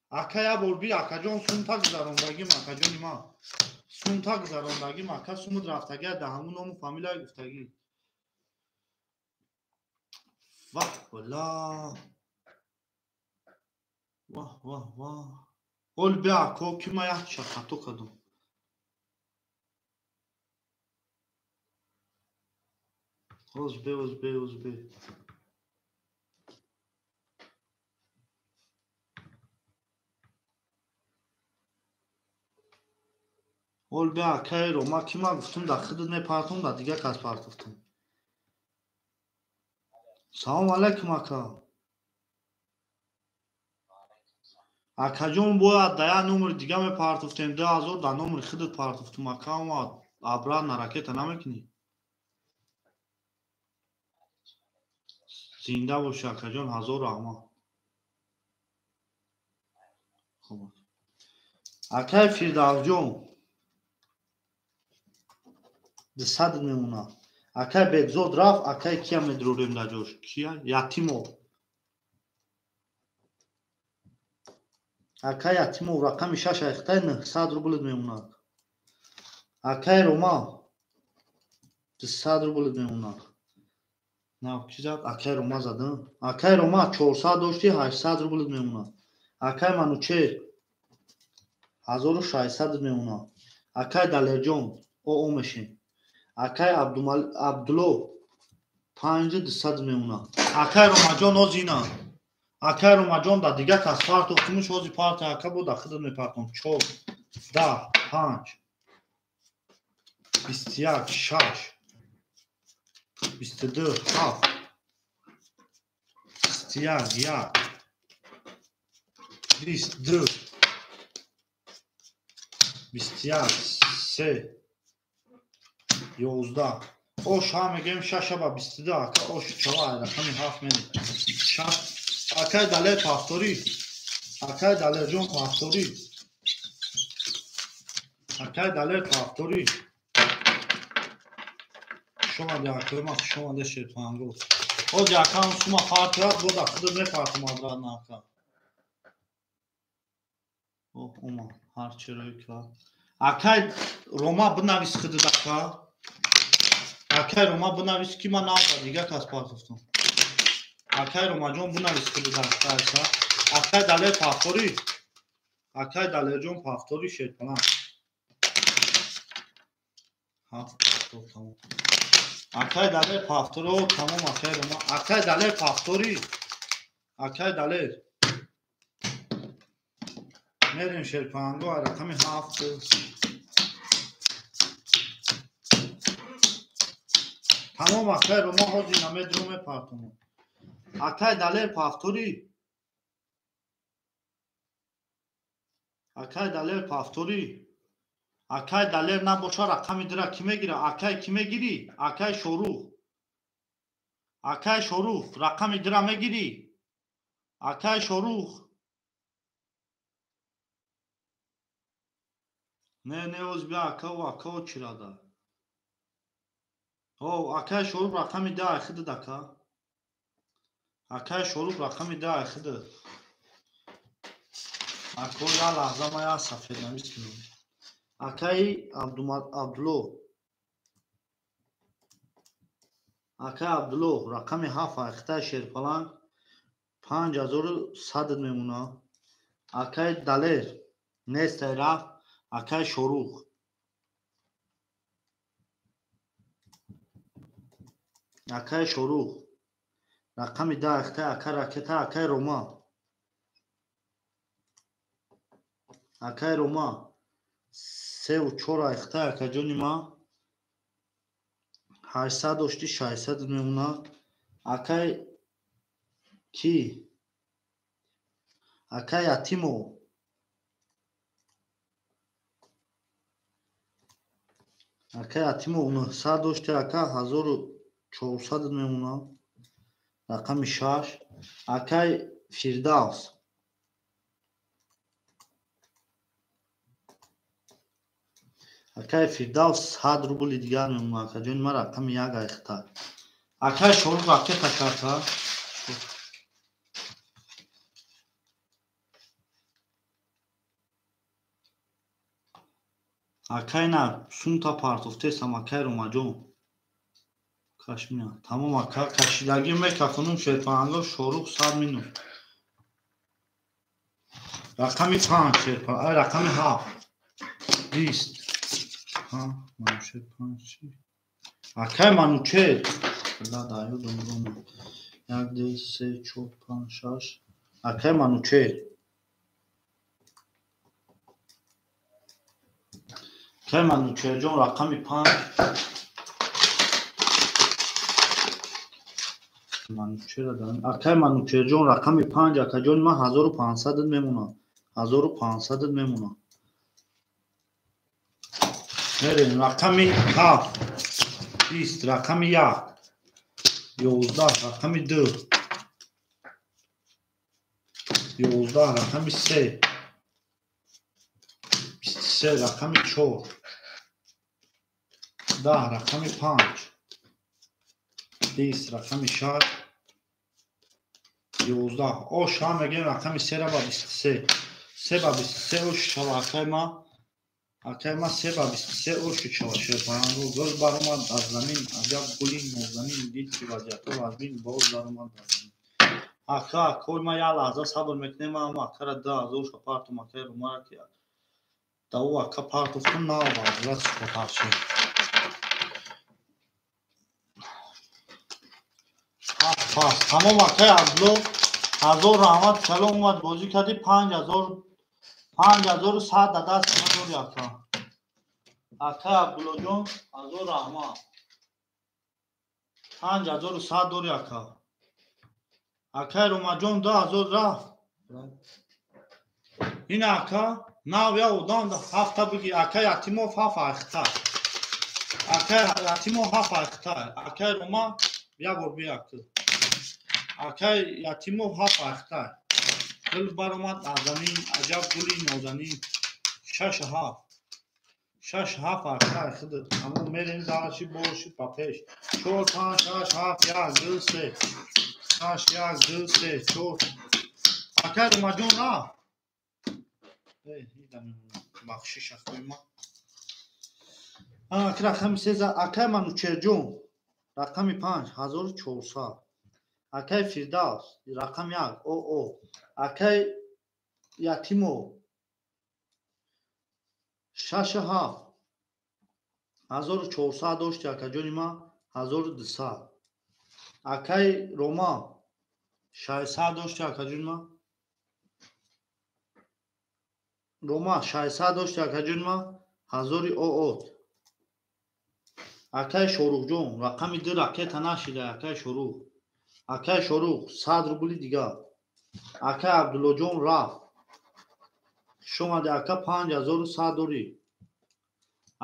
Акая борби акаҷон сумта гузарондагим акаҷони ма. Сумта гузарондагим ака сумуд рафтагия да ҳамун ному фамилияи гуфтагӣ. Ваҳ вала. Ваҳ ваҳ ваҳ. Ҳол бия ако ки ман як ча хато кардам. Оз бе, оз бе, оз бе. Ҳол бия акаи Рома ки ман гуфтам дар худат мепартом, дар дигар кас партофтам. Салом алайкум ака. Акаҷон бояд дар як номери дига мепартофтем, 2000 дар номери худат партофтум ака, ама обратно ракета намекунӣ. Зинда бошӣ акаҷон, 1000 раҳмат. Хуб. Акаи Фирдавсҷон 200 мемонад. Акаи Бекзод рафт, акаи кия медурорем дар ҷош? Кия? Ятимов. Акаи Ятимов рақами 6 айхтай 900 рублит мемонад. Акаи Рома 200 рублит мемонад. На, ки зад? Акаи Рома зад. Акаи Рома 400 дошти, 800 рублит мемонад. Акаи Манучер 1600 мемонад. Акаи Далерҷон о мешем. Акаи Абдулло 5200 мемонад. Акаи Ромаҷон озина. Акаи Ромаҷон да дигар кас партохтимуш, ҳози парта ака бо да худат мепартом. 4 10 5 21 6 22 7 21 1 22 21 3 11 ош ҳа мегӯем 6 ба 22 ака ош чава рақами 7 мерем 6 акай Далер Пафторӣ акай Далерҷон Пафторӣ акай Далер Пафторӣ шомади акои ма хушомаде шерпанго ози акам сума партият бода худат мепартум обратно ака оҳ ома ҳар чирои ка акай Рома бинавис худат ака акай Рома бинавис ки ман навба дига кас партофтам акай Ромаҷон бинавис худат ака акай Далер Пафторӣ акай Далерҷон Пафторӣ шерпаланг ҳафт Пафтор тамом акай Далер Пафторо тамом акай Рома акай Далер Пафторӣ акай Далер мерем шерпанго рақами 7 тамом акай Рома ҳозир намедро мепартонам акай Далер Пафторӣ акай Далер Пафторӣ акай Далер набоша рақами дира кӣ мегира акай кӣ мегирӣ акай Шорух акай Шорух рақами дира мегирӣ акай Шорух не не оз бия акао акао чирада о акай Шорух рақами да айхидид ака акай Шорух рақами да айхидид ако я лаҳза ма я сафеднавис кунам акаи Абдулло акаи Абдулло рақами 7 айхитаи шерпаланг 5100 мемона акаи Далер нестай рафт акаи Шорух акаи Шорух рақами 10 айхитаи ака ракета акаи Рома акаи Рома 3 4 айхитаи акаҷони ма 800 дошти 600 мемона акаи ки акаи Ятимов акаи Ятимов 900 дошти ака 1400 мемона рақами 6 акаи Фирдавс акаи Фирдавс 100 рубли дигар мемона акаҷони ма рақами 1 айхита акаи Шорух ракета карта акай на сумта партофтесам акай Ромаҷон кашмина тамом ака кашидагӣ мекафонум шерпанго Шорух 100 минут рақами 5 шерпанг рақами 7 20 ҳа Манучер 5 акай Манучер лада ёдам рома 1 2 3 4 5 6 акай Манучер акай Манучерҷон рақами 5 Манучера дан акай Манучерҷон рақами 5 акаҷони ман 1500 мемона 1500 мемона мерем рақами 7 20 рақами 1 11 рақами 2 11 рақами 3 23 рақами 4 10 рақами 5 20 рақами 6 11 ош ҳа мегӯем рақами 3 ба 23 3 ба 23 ош шава акай ма акай ма 3 ба 23 ош шава шерпанго гул баромад аз замин аҷаб гули нозанин дид ки вазъиятҳо вазмин боз баромад аз замин ака акои ма як лаҳза сабр мекунем ама акара 2000 ша партум акаи Ромара ки да ӯ ака партофтум на вазрат шуд пас тамом акаи Абдулло ҳазор раҳмат калом омад бозӣ кардӣ 5100 да даст ма дори ака акаи Абдуллоҷон ҳазор раҳмат. 5100 дори ака. Акай Ромаҷон 2000 рафт. Ин ака нав я одам ҳафта биги. Акай Ятимов ҳафт айхта. Акай Ятимов ҳафт айхта. Акай Рома як бор бияк. Акай Ятимов ҳафт айхта. Гул баромад аз замин, аҷаб гули нозанин. Шаш ҳафт. Шаш ҳафт айхта худат. Тамом мерем дараши боши ба пеш. Чор панҷ шаш ҳафт як ду се. Шаш як ду се чор. Акай Ромаҷон рафт. Бахшиш ахои ма. Рақами сеза акай Манучерҷон рақами панҷ 1400. Акай Фирдавс рақами як о. Акай Ятимов шаш ҳафт 1400 дошти акаҷони ма 1200. Акай Рома 600 дошти акаҷони ма. Рома 600 дошти акаҷони ма 1000 оот. Акай Шоруҳҷон рақами ду ракета нашида акай Шоруҳ. Акай Шоруҳ 100 рубли дигар. Акай Абдуллоҷон рафт. Хуш омади ака 5100 дорӣ.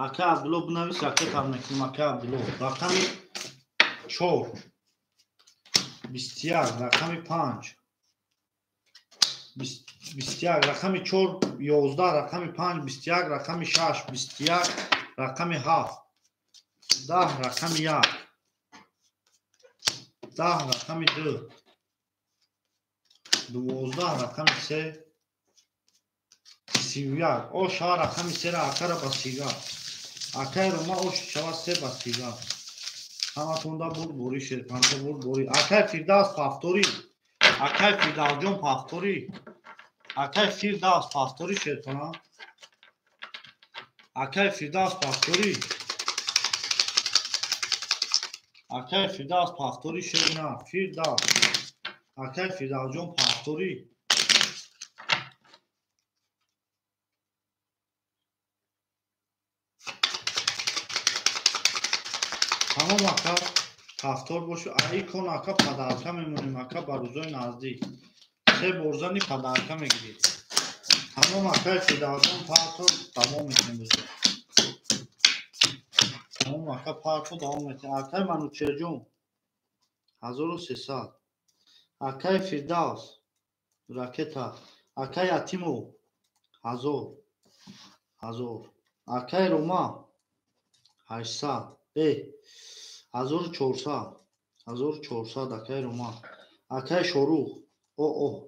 Акай Абдулло бинавис ракета мекунем акай Абдулло. Рақами 4 21 рақами 5 21 рақами 4 11 рақами 5 21 рақами 6 21 рақами 7 10 рақами 1 10 рақами 2 12 рақами 3 31 о шава рақами 3 ра акара ба 31 акай Рома о шава 3 ба 31 ҳаматонда бурд бори шерпанҷа бурд бори. Акай Фирдавс пафторӣ. Акай Фирдавсҷон пафторӣ. Акай Фирдавс пафторӣ шерпана. Акай Фирдавс пафторӣ. Акай Фирдавс пафторӣ шерна. Фирдавс. Акай Фирдавсҷон пафторӣ. Тамом ака пафтор бошу. Икон ака падарка мемонем ака ба рӯзои наздик. Се борзани падарка мегиред. Тамом акай Фирдавсҷон пафтор давом мекунем бузо. Тамом ака пафтор давом мекунем. Акай Манучерҷон 1300. Акай Фирдавс ракета. Акай Ятимов 1000. 1000. Акай Рома 800. 1400. 1400 акай Рома. Акай Шорух о.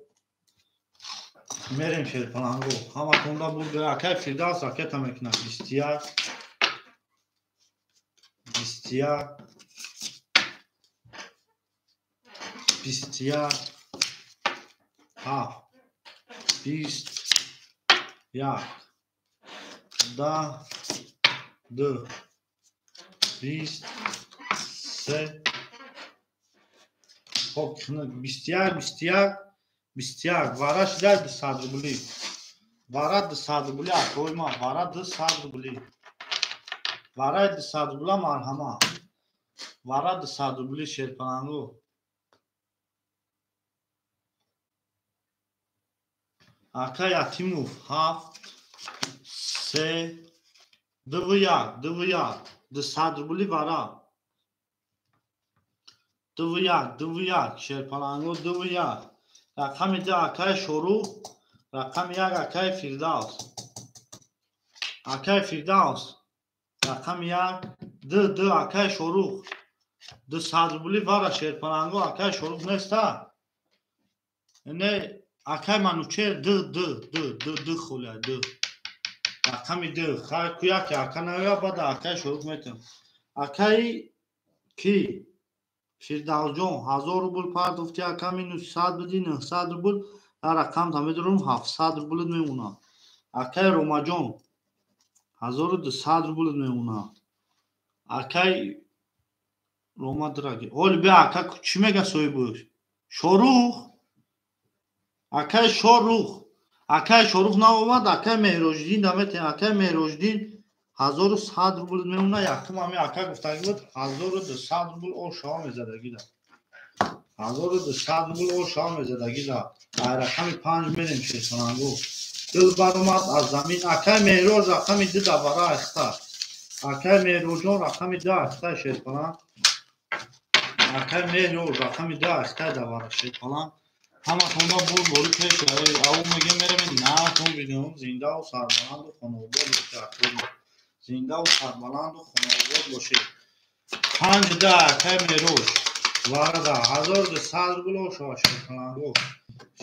Мерем шерпаланго. Ҳаматонда бурд. Акай Фирдавс ракета мекунад. 21 21 21 7 21 10 2 23. Хоб 21 21 21 вара шида 200 рубли. Вара 200 рубли акои ма. Вара 200 рубли. Вараи 200 рубла марҳама. Вара 200 рубли шерпаланго. Ака Ятимов 7 3 2 1 2 1 200 рубли вара. 2 1 2 1 шерпаланго 2 1. Рақами 2 акай Шорух, рақами 1 акай Фирдавс. Акай Фирдавс рақами 1 2 2 акай Шорух. 200 рубли вара шерпаланго акай Шорух неста. Не акай Манучер 2 2 2 2 2 хуля 2. Рақами 2 хай куяки ака наёя бада акай Шорух метам. Акай ки Фирдавсҷон 1000 рубл партофти ака минус 100 биди 900 рубл рақам та медорам 700 рубл мемонад. Акай Ромаҷон 1200 рубл мемонад. Акай Рома драги. Оли бе ака чӣ мега соҳибаш? Шорух. Акай Шорух. Акай Шорух наомад, акай Меҳроҷиддин даметем. Акай Меҳроҷиддин 1100 рубл мемона. Якум ҳами ака гуфтагӣ буд 1200 рубл ошава мезадагида. 1200 рубл ошава мезадагида. Ай рақами 5 мерем шерпаланго. Дил баромад аз замин. Акай Меҳроз рақами 2 давара айхта. Акай Меҳроҷон рақами 2 айхта шерпаланг. Акай Меҳроз рақами 2 айхта давара шерпаланг. Ҳаматонда бур бори пеш ав мегем мерем натон бинем зиндаву сарбаланду хонаобод бошед. Зиндаву сарбаланду хонаобод бошед. 5 2 акай Меҳроз варада 1200 рубл ошава шерпаланго.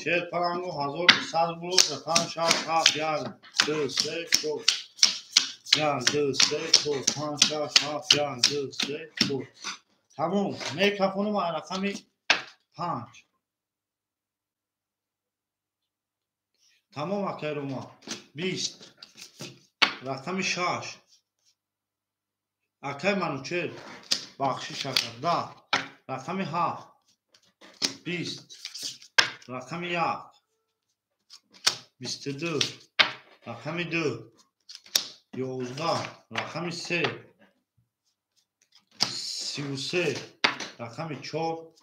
Шерпаланго 1200 рубл оша. 5 6 7 1 2 3 4 1 2 3 4 5 6 7 1 2 3 4. Тамом. Мекафонум рақами 5. Тамом акай Рома. 20. Рақами 6. Акай Манучер бахшиш ака. 10. Рақами 7. 20. Рақами 1. 22. Рақами 2. 11. Рақами 3. 33. Рақами 4.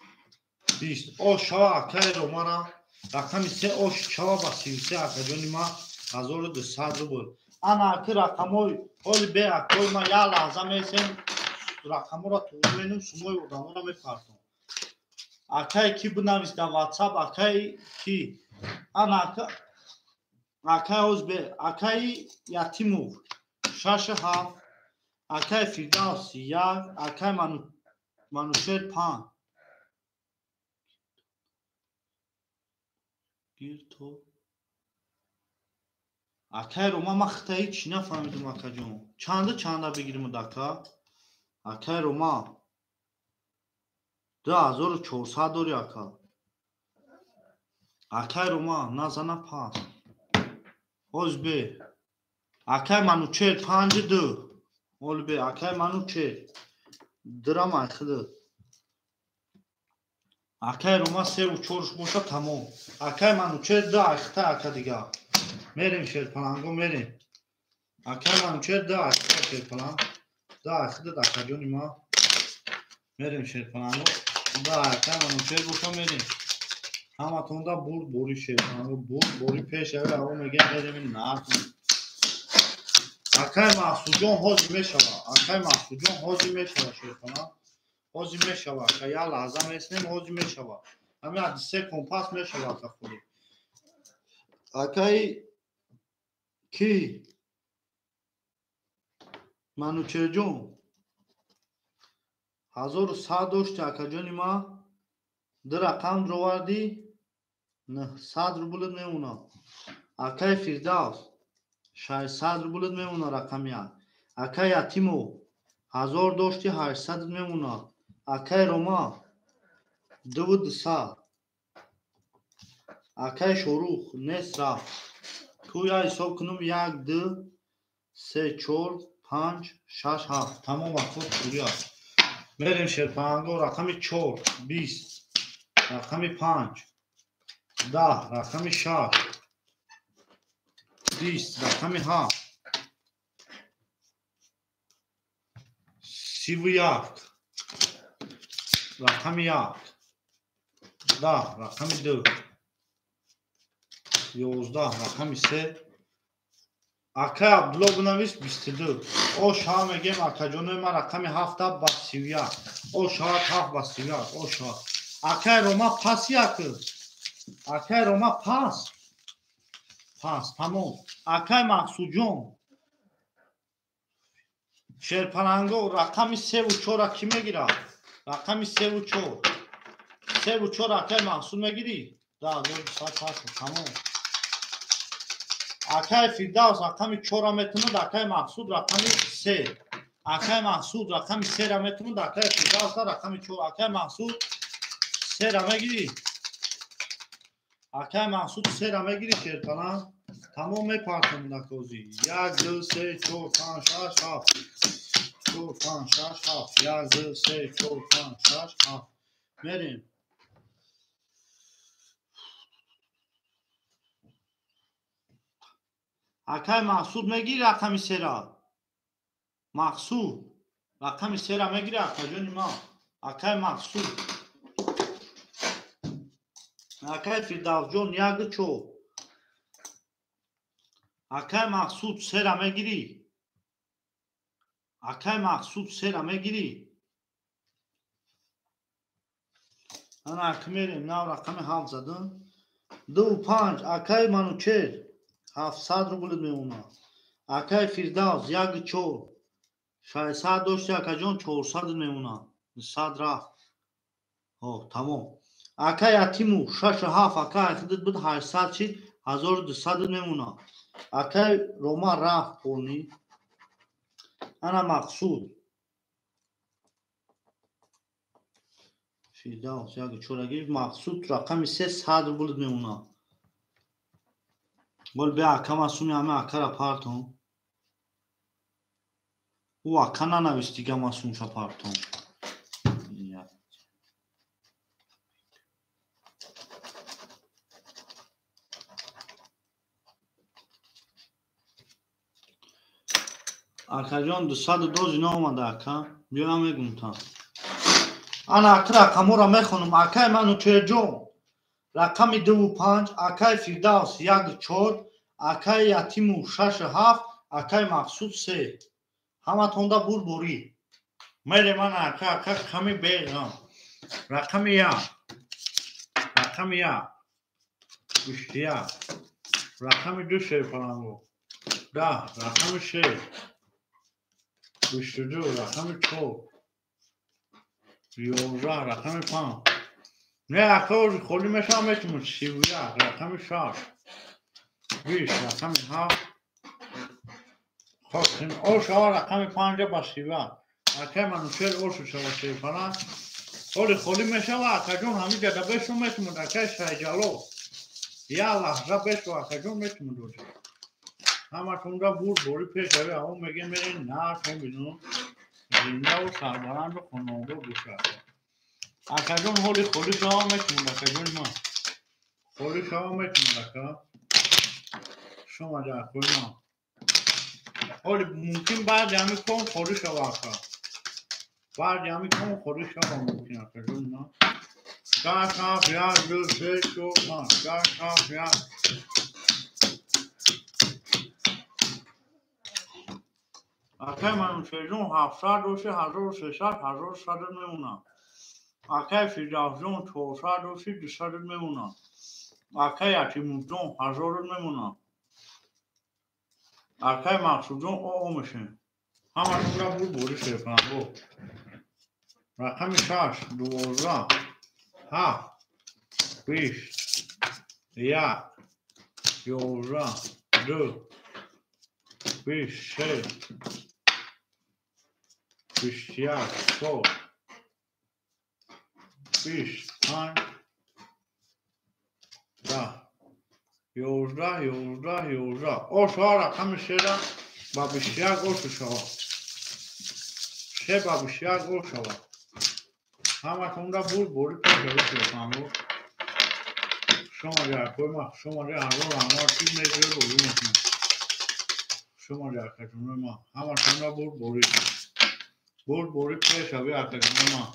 20. Ошава акай Ромара. Рақами 3 ош чава ба 33 акаҷони ма 1200 рубл. Ана аки рақамҳои ҳоли бе акои ма як лаҳза месем рақамҳоро туғри менум сумои одаморо мепартом. Акай ки бинавис дар WhatsApp акай ки ана акай ҳоз бе акаи Ятимов 6 7 акаи Фирдавс 1 акаи Манучер 5. Акай Рома ма хита ҳеҷ чӣ нафаҳмидум акаҷон. Чанда чанда бигирим ака? Акай Рома 2400 дори ака. Акай Рома назана пас. Ҳоз бе. Акай Манучер 5 2. Ҳол бе акай Манучер. Дирам айхиди. Акай Рома 3 ва 4 боша тамом. Акай Манучер 2 айхита ака дига. Мерем шерпаланго мерем. Акай Манучер 2 айхита шерпаланг. 2 айхида акаҷони ма. Мерем шерпаланго. 2 акай Манучер боша мерем. Ҳаматонда бурд бори шерпаланго бурд бори пеш ава ава мегем мерем натон. Акай Маҳсудҷон ҳозир мешава. Акай Маҳсудҷон ҳозир мешава шерпаланг. Ҳозир мешава. Ака як лаҳза меснем ҳозир мешава. Ҳамин аз 3 компас мешава ака худи. Акай ки Манучерҷон 1100 дошти акаҷони ма 2 рақам ровардӣ 900 рублат мемонад. Акай Фирдавс 600 рублат мемонад рақами 1. Акай Ятимов 1000 дошти 800 мемонад. Акай Рома 2200. Акай Шорух нест рафт. Ку я ҳисоб кунум 1 2 3 4 5 6 7. Тамом вақтҳо туғри аст. Мерем шерпаланго рақами 4 20 рақами 5 10 рақами 6 20 рақами 7 31 рақами 1 10 рақами 2 11 рақами 3. Акай Абдулло бинавис 22. Ошава мегем акаҷонои ма рақами 7 ба 31. Ошава 7 ба 31. Ошава. Акай Рома пас як. Акай Рома пас. Пас тамом. Акай Маҳсудҷон шерпаланго рақами 3 ва 4 ки мегирад? Рақами 3 ва 4. 3 ва 4 акай Маҳсуд мегирӣ? 2200 пас тамом. Акай Фирдавс рақами 4 метавонад, акай Маҳсуд рақами 3. Акай Маҳсуд рақами 3 метавонад, акай Фирдавс рақами 4. Акай Маҳсуд 3 мегирӣ? Акай Маҳсуд 3 мегирӣ шерпаланг? Тамом мепартам накози. 1 2 3 4 5 6 7. 4 5 6 7. 1 2 3 4 5 6 7. Мерем. Акай Маҳсуд мегирӣ рақами 3? Мақсуд рақами сера мегири акаҷони ман. Акай Мақсуд. Акай Фирдавсҷон 1-4. Акай Мақсуд сера мегирӣ? Акай Мақсуд сера мегирӣ? Ана аки мерем нав рақами 7 задам. 2-5 акай Манучер 700 рубл мемонад. Акай Фирдавс 1-4. 600 дошти акаҷон 400 мемонад. 100 рафт. Ҳо, тамом. Акай Ятиму 6-7 акай хидат буд 800 шид 1200 мемонад. Акай Рома рафт полни. Ана Мақсуд. Фирдавс 1-4 гирифт. Мақсуд рақами 3 100 рубл мемонад. Бол бе ака масуми ҳама акара партон. Ӯ ака нанавист дига масумша партон. Акаҷон 202 зино омада ака. Биёям мегумтам. Ана ака рақамҳоро мехонам. Акай Манучерҷон рақами 2-5, акай Фирдавс 1-4, акай Ятиму 6-7, акай Мақсуд 3. Ҳаматонда бурбурӣ. Мерем ана ака, ака ками беғам. Рақами 1. Рақами 1. 21. Рақами 2 шерпаланго. 10. Рақами 6. 22. Рақами 4. 11. Рақами 5. Не, ака ози холӣ мешавам метимон 31. Рақами 6. 20. Рақами 7. Хоб, о шава рақами 5 ба 31. Акай Манучер ошу шава шерпаланг. Оли холӣ мешава акаҷон ҳамиҷа да бешу метимон акай Шайҷало. Я лаҳза бешу акаҷон метимон доди. Ҳаматонда бурборӣ пешави ҳамо мегем мерем на бинон зиндаву сарбаланду хонавода бошад. Акаҷон ҳоли холӣ шава метимон акаҷони ман. Холӣ шава метимон ака. Шомади акои ман. Ҳоли мумкин баъди ҳамин кон холӣ шава ака. Баъди ҳамин кон холӣ шава мумкин акаҷони ман. 6 7 1 2 3 4 5 6 7 1. Акай Манучерҷон 700 дошти 1300 1100 мемонад. Акай Фирдавсҷон 400 дошти 200 мемонад. Акай Ятимуҷон 1000 мемонад. Акай Мақсудҷон о мешем. Ҳамашонра бурборӣ шерпаланго. Рақами 6 12 7 20 1 11 2 23 21 4 25 10 11 11 11. О шава рақами 3 ба 21 ошу шава. 3 ба 21 о шава. Ҳаматонда бурборӣ пешави шерпаланго. Шомади акои ман, шомади ҳазор раҳмат ки мегиред розӣ мекунам. Шомади акаҷонои ман, ҳаматонда бурборӣ. Бурборӣ пешави акаҷонои ман.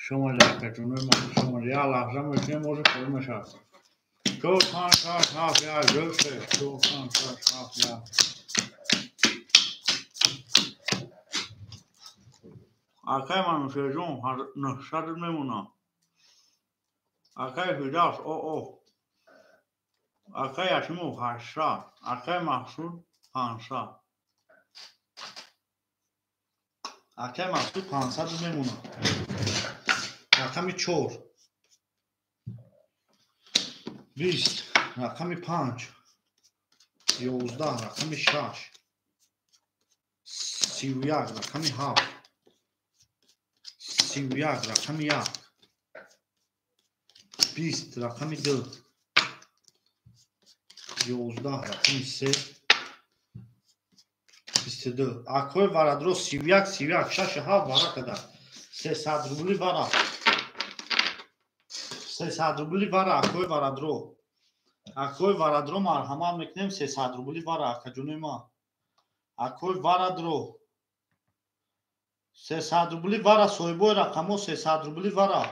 Шомади акаҷонои ман, шомади як лаҳза мешинем, ози холӣ мешавад. 4 5 6 7 1 2 3 4 5 6 7 1. Акай Манучерҷон 900 мемонад. Акай Фирдавс о. Акай Ятимов 800. Акай Мақсуд 500. Акай Мақсуд 500 мемонад. Рақами 4. 20. Рақами 5. 11. Рақами 6. 31. Рақами 7. 31. Рақами 1. 20. Рақами 2. 11. Рақами 3. 22. Акои варадро 31 31 6 7 вара када. 300 рубли вара. 300 рубли вара акои варадро. Акои варадро марҳамат мекунем 300 рубли вара акаҷонои ма. Акои варадро 300 рубли вара соҳибои рақамҳо 300 рубли вара.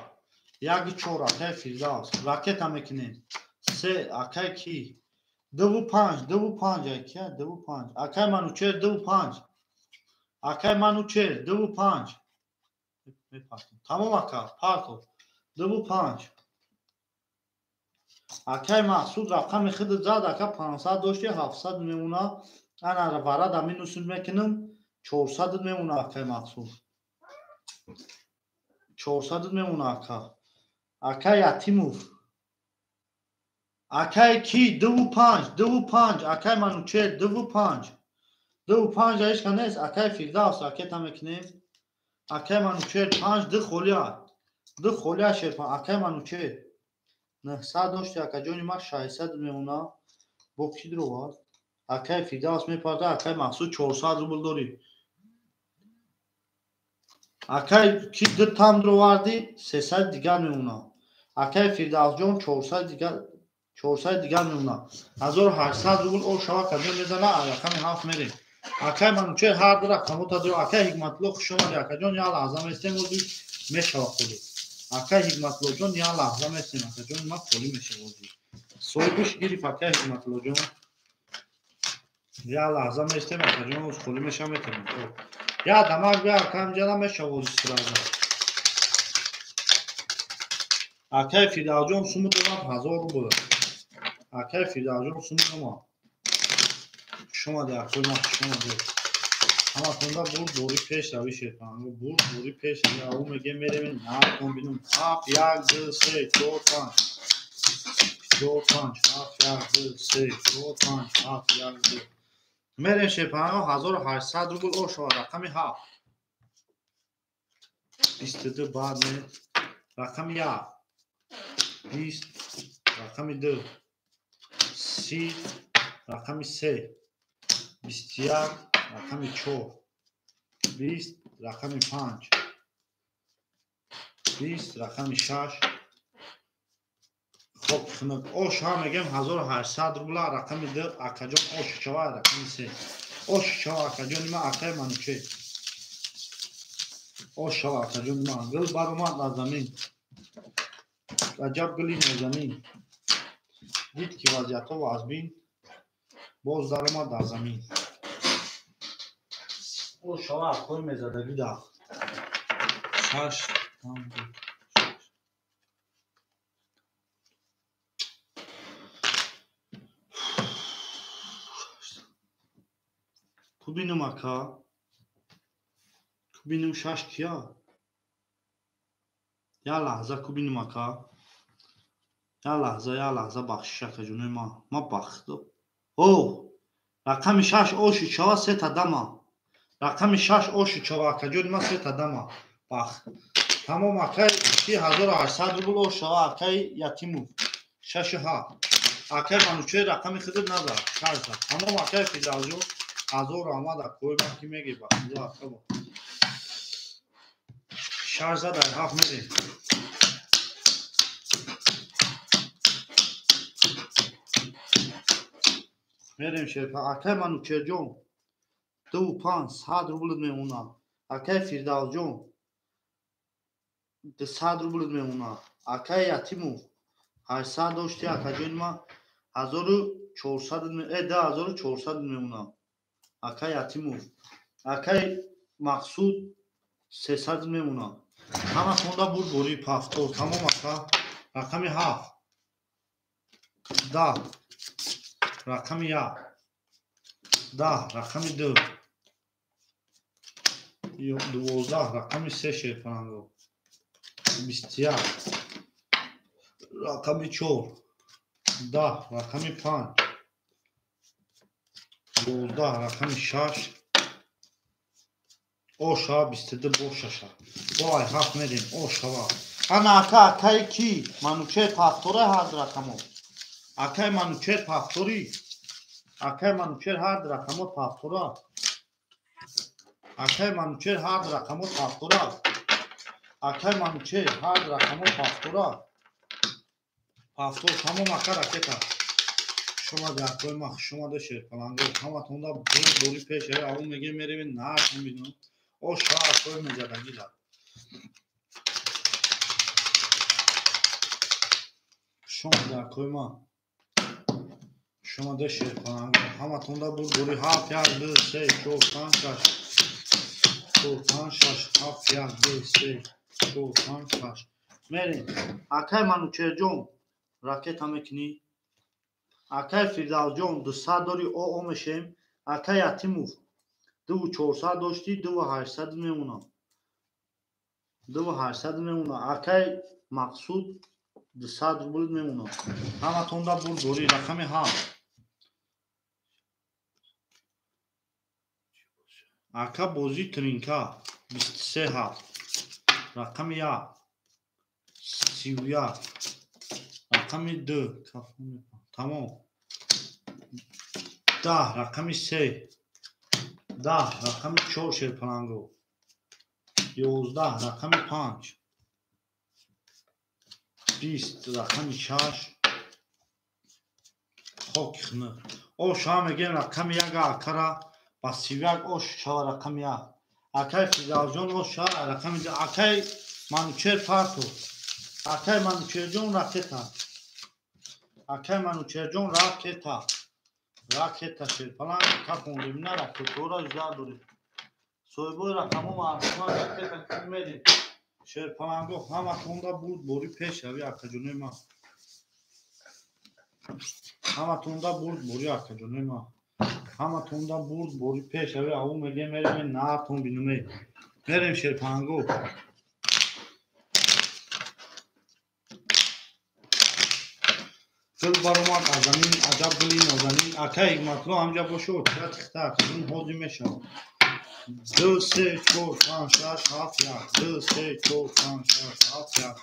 1-4 акай Фирдавс. Ракета мекунем. 3 акай ки? 2-5, 2-5 акай, 2-5. Акай Манучер 2-5. Акай Манучер 2-5. Мепартом. Тамом ака, парто. 2-5. Акай Мақсуд рақами худ зад, ака 500 дошти, 700 мемона. Ана варада минус мекунам, 400 мемона акай Мақсуд. 400 мемона ака. Акай Ятимов. Акай ки 2-5, 2-5, акай Манучер 2-5. 2-5 ҳеч нест, акай Фирдавс ракета мекунем. Акай Манучер 5 2 холия. 2 холия шерпан, акай Манучер. 900 дошти, акаҷони ма 600 мемона. Бо ки дровард? Акай Фирдавс мепарда, акай Мақсуд 400 рубл дорӣ. Акай ки 2 там дроварди, 300 дигар мемона. Акай Фирдавсҷон 400 дигар 400 дигар мемона. 1800 рубл о шава каҷо мезана, рақами 7 мерем. Акай Манучер ҳар ду рақамота дор. Акай Ҳикматулло хуш омадӣ акаҷон, як лаҳза местем, ози мешава холӣ. Акай Ҳикматуллоҷон як лаҳза местем, акаҷон ма холӣ мешава ози. Соҳибаш гирифт акай Ҳикматуллоҷон. Як лаҳза местем акаҷон, оз холӣ мешава метавонем. Як дамак бия акам ҷана мешава ози сразу. Акай Фирдавсҷон суму дорад 1000 рубл. Акай Фирдавсҷон суму дорад. Хуш омадӣ акои ма, хуш омадӣ. Ҳаматонда бурд бори пеш равӣ шерпан. Бурд бори пеш равӣ. Ау мегем мерем наатон бинум. 7 1 2 3 4 5. 4 5 7 1 2 3 4 5 7 1 2. Мерем шерпан 1800 рубл о шава рақами 7. 22 баъд не. Рақами 1. 20 рақами 2. 30 рақами 3. 21 рақами 4. 20 рақами 5. 20 рақами 6. Хоб хунук. Ош ҳам мегем 1800 рубла рақами 2 акаҷон ош шава рақами 3. Ош шава акаҷони ма акай Манучер. Ош шава акаҷони ма. Гул баромад аз замин. Аҷаб гули нозанин. Дид ки вазъиятҳо вазбин. Боз даромад дар замин. О шава акои мезадагӣ да. 6 там 2. Кубинум ака. Кубинум 6 кия? Як лаҳза кубинум ака. Як лаҳза бахшиш акаҷонои ма. Ма бахто. О, рақами 6 оши чава 3 та дама. Рақами 6 оши чава акаҷони ма 3 та дама. Бах. Тамом акай ки 1800 рубл ош шава акай Ятимов. 6 7. Акай Манучер рақами худат назар. 6 зад. Тамом акай Фирдавсҷон 1000 раҳмат акои ман ки меги бах. Ака. 6 зад ай 7 мерем. Мерем шерпа. Акай Манучерҷон 2 5 100 рубл мемона. Акай Фирдавсҷон 200 рубл мемона. Акай Ятимов 800 дошти акаҷони ма 1400 2400 мемона. Акай Ятимов. Акай Мақсуд 300 мемона. Ҳама хонда бурд бори пафтор. Тамом ака. Рақами 7. 10 рақами 1. 10 рақами 2. 12 рақами 3 шерпананго. 21 рақами 4. 10 рақами 5. 12 рақами 6. О шава 22 бо 6. Бо ай 7 мерем. О шава. Ана ака акай ки? Манучер пафтора ҳар рақамо. Акай Манучер пафтори. Акай Манучер ҳар рақамо пафтора. Акай Манучер ҳар рақамо пафтора. Акай Манучер ҳар рақамо пафтора. Пафтор тамом ака ракета. Шумо акои ма хуш омада шерпаланго. Ҳаматонда бори пеш аву мегем меревем наатон бинам. О ша акои мезадагида. Шумо акои ма. Шумо шерпаланго. Ҳаматонда бори 7 1 2 3 4 5 6 4 5 6 7 1 2 3 4 5 6. Мерем. Акай Манучерҷон ракета мекунӣ? Акай Фирдавсҷон 200 дори ОО мешем. Акай Ятимов 2400 дошти 2800 мемонам. 2800 мемонам. Акай Мақсуд 200 рубл мемонам. Ҳаматонда бурдборӣ рақами 7. Ака бозӣ тринка 23 7. Рақами 1 31. Рақами 2 тамом. 10 рақами 3. 10 рақами 4 шерпаланго. 11 рақами 5. 20 рақами 6. Хоки хунук. Ош ҳам мегем рақами 1 акара ба 31 ош шава рақами 1. Акай Фирдавсҷон ош шава рақами 2. Акай Манучер Партов. Акай Манучерҷон ракета. Акай Манучерҷон ракета. Ракета шерпаланг капондемина ракетора жда дорем. Соҳибои рақамҳо марҳамат ракета мерем. Шерпаланго ҳаматонда бурд бори пешрави акаҷонои ман. Ҳаматонда бурд бори акаҷонои ман. Ҳаматонда бурд бори пешрави аву мегем мерем наатон бинуме. Мерем шерпаланго. Гул баромад аз замин, аҷаб гули нозанин. Акай Ҳикматулло ҳамҷа бошо, чира тихта акаҷон ҳозир мешавад. 2 3 4 5 6 7 1 2 3 4 5 6 7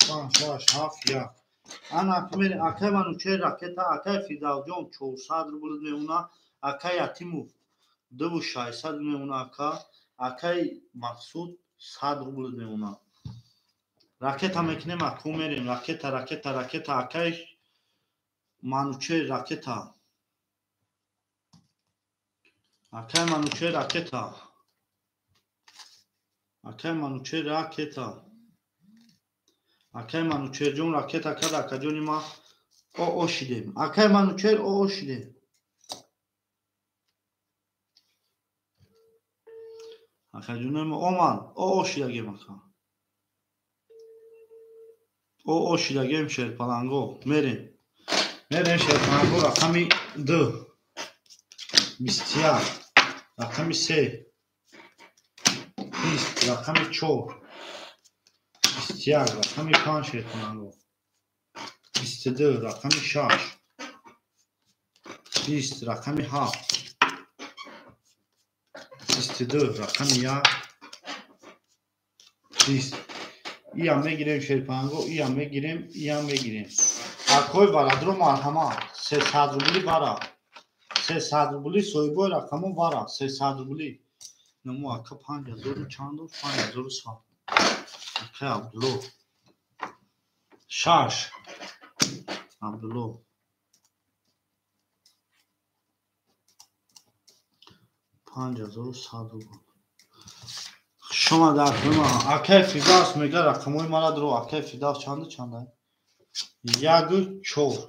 1 5 6 7 1. Ана акай Манучер ракета, акай Фирдавсҷон 400 рубл мемона, акай Ятимов 2600 мемона, ака, акай Мақсуд 100 рубл мемона. Ракета мекунем, аку мерем. Ракета, ракета, ракета, акай Манучер ракета. Акай Манучер ракета. Акай Манучер ракета. Акай Манучерҷон ракета кард, акаҷони ма ОО шидем. Акай Манучер ОО шидем. Акаҷони ма омад, ОО шидагем ака. ОО шидагем шерпаланго. Мерем. Мерем шерпаланго рақами 2. 21. Рақами 3. 20. Рақами 4. 21. Рақами 5 шерпаланго. 22. Рақами 6. 20. Рақами 7. 22. Рақами 1. 20. Иам мегирем шерпаланго, иам мегирем, иам мегирем. Акои варадро марҳамат, 300 рубли вара. 300 рубли соҳибои рақамҳо вара, 300 рубли. Намо ака 5000 чанд дошт? 5100. Акай Абдулло. 6. Абдулло. 5100 рубл. Шумо дар ма акай Фирдавс мега рақамҳои мара дро. Акай Фирдавс чанду чанда? 1 4.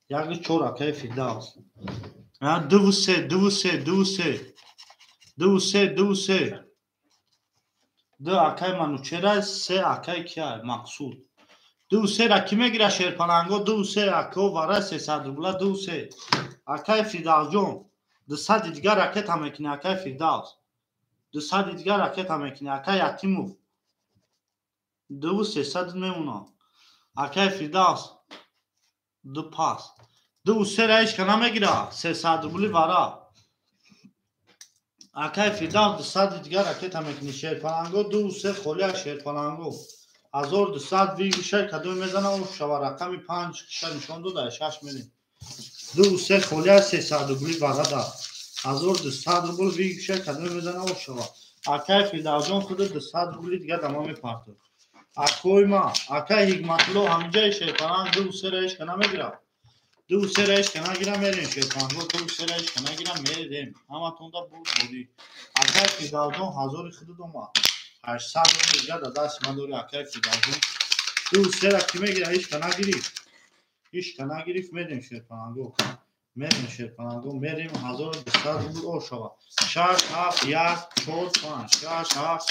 1 4 акай Фирдавс. 2 3 2 3 2 3 2 3 2 3. 2 акай Манучера, 3 акай кия? Мақсуд. 2 3 ра ки мегира шерпаланго? 2 3 ако вара 300 рубла 2 3. Акай Фирдавсҷон 200 дигар ракета мекунӣ акай Фирдавс. 200 дигар ракета мекунӣ акай Ятимов. 2 300 мемонам. Акай Фирдавс 2 пас. 2 3 ра ҳеч ка намегира. 300 рубли вара. Акай Фирдавс 200 дигар ракета мекунӣ шерпаланго. 2 3 холия шерпаланго. 1200 вигушай кадом мезана о шава рақами 5 ша нишон дода 6 мерем. 2 3 холия 300 рубли вара да. 1200 рубл вигушай кадом мезана о шава. Акай Фирдавсҷон худ 200 рубли дигар дама мепартод. Акои ма, акай Ҳикматулло ҳамҷаи шерпаланг 2 3 ра ҳеч ка намегира. Ду се ра ҳечка нагира мерем шерпаланго. Ду се ра ҳечка нагира мерем. Ҳаматонда бурдборӣ. Акай Фирдавсҷон ҳазори худат омад. 800 рубл дига дар дасти ман дори акай Фирдавсҷон. Ду сера ки мегира ҳечка нагирифт. Ҳечка нагирифт мерем шерпаланго. Мерем шерпаланго мерем 1200 рубл о шава. 6 7 1 4 5 6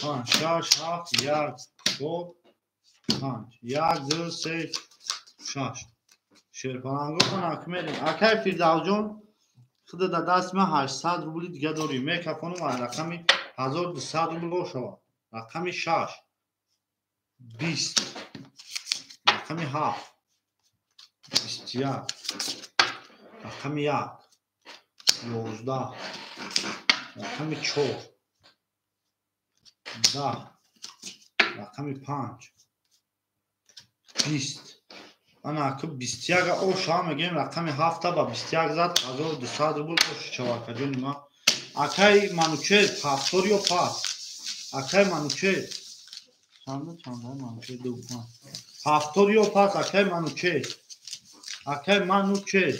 7 5 6 7 1 4 5 1 2 3 6 шерпаланго анак мерем. Акай Фирдавсҷон худа дар дасти ман 800 рубли дига дорӣ. Мекафонум аз рақами 1200 рубл о шава. Рақами 6 20 рақами 7 21 рақами 1 11 рақами 4 10 рақами 5 20 ана аки 21 о шава мегӯем рақами 7 ба 21 зад 1200 рубл ош шава акаҷони ман. Акай Манучер повтор ё пас? Акай Манучер чанда чанда Манучер 2 5 повтор ё пас? Акай Манучер, акай Манучер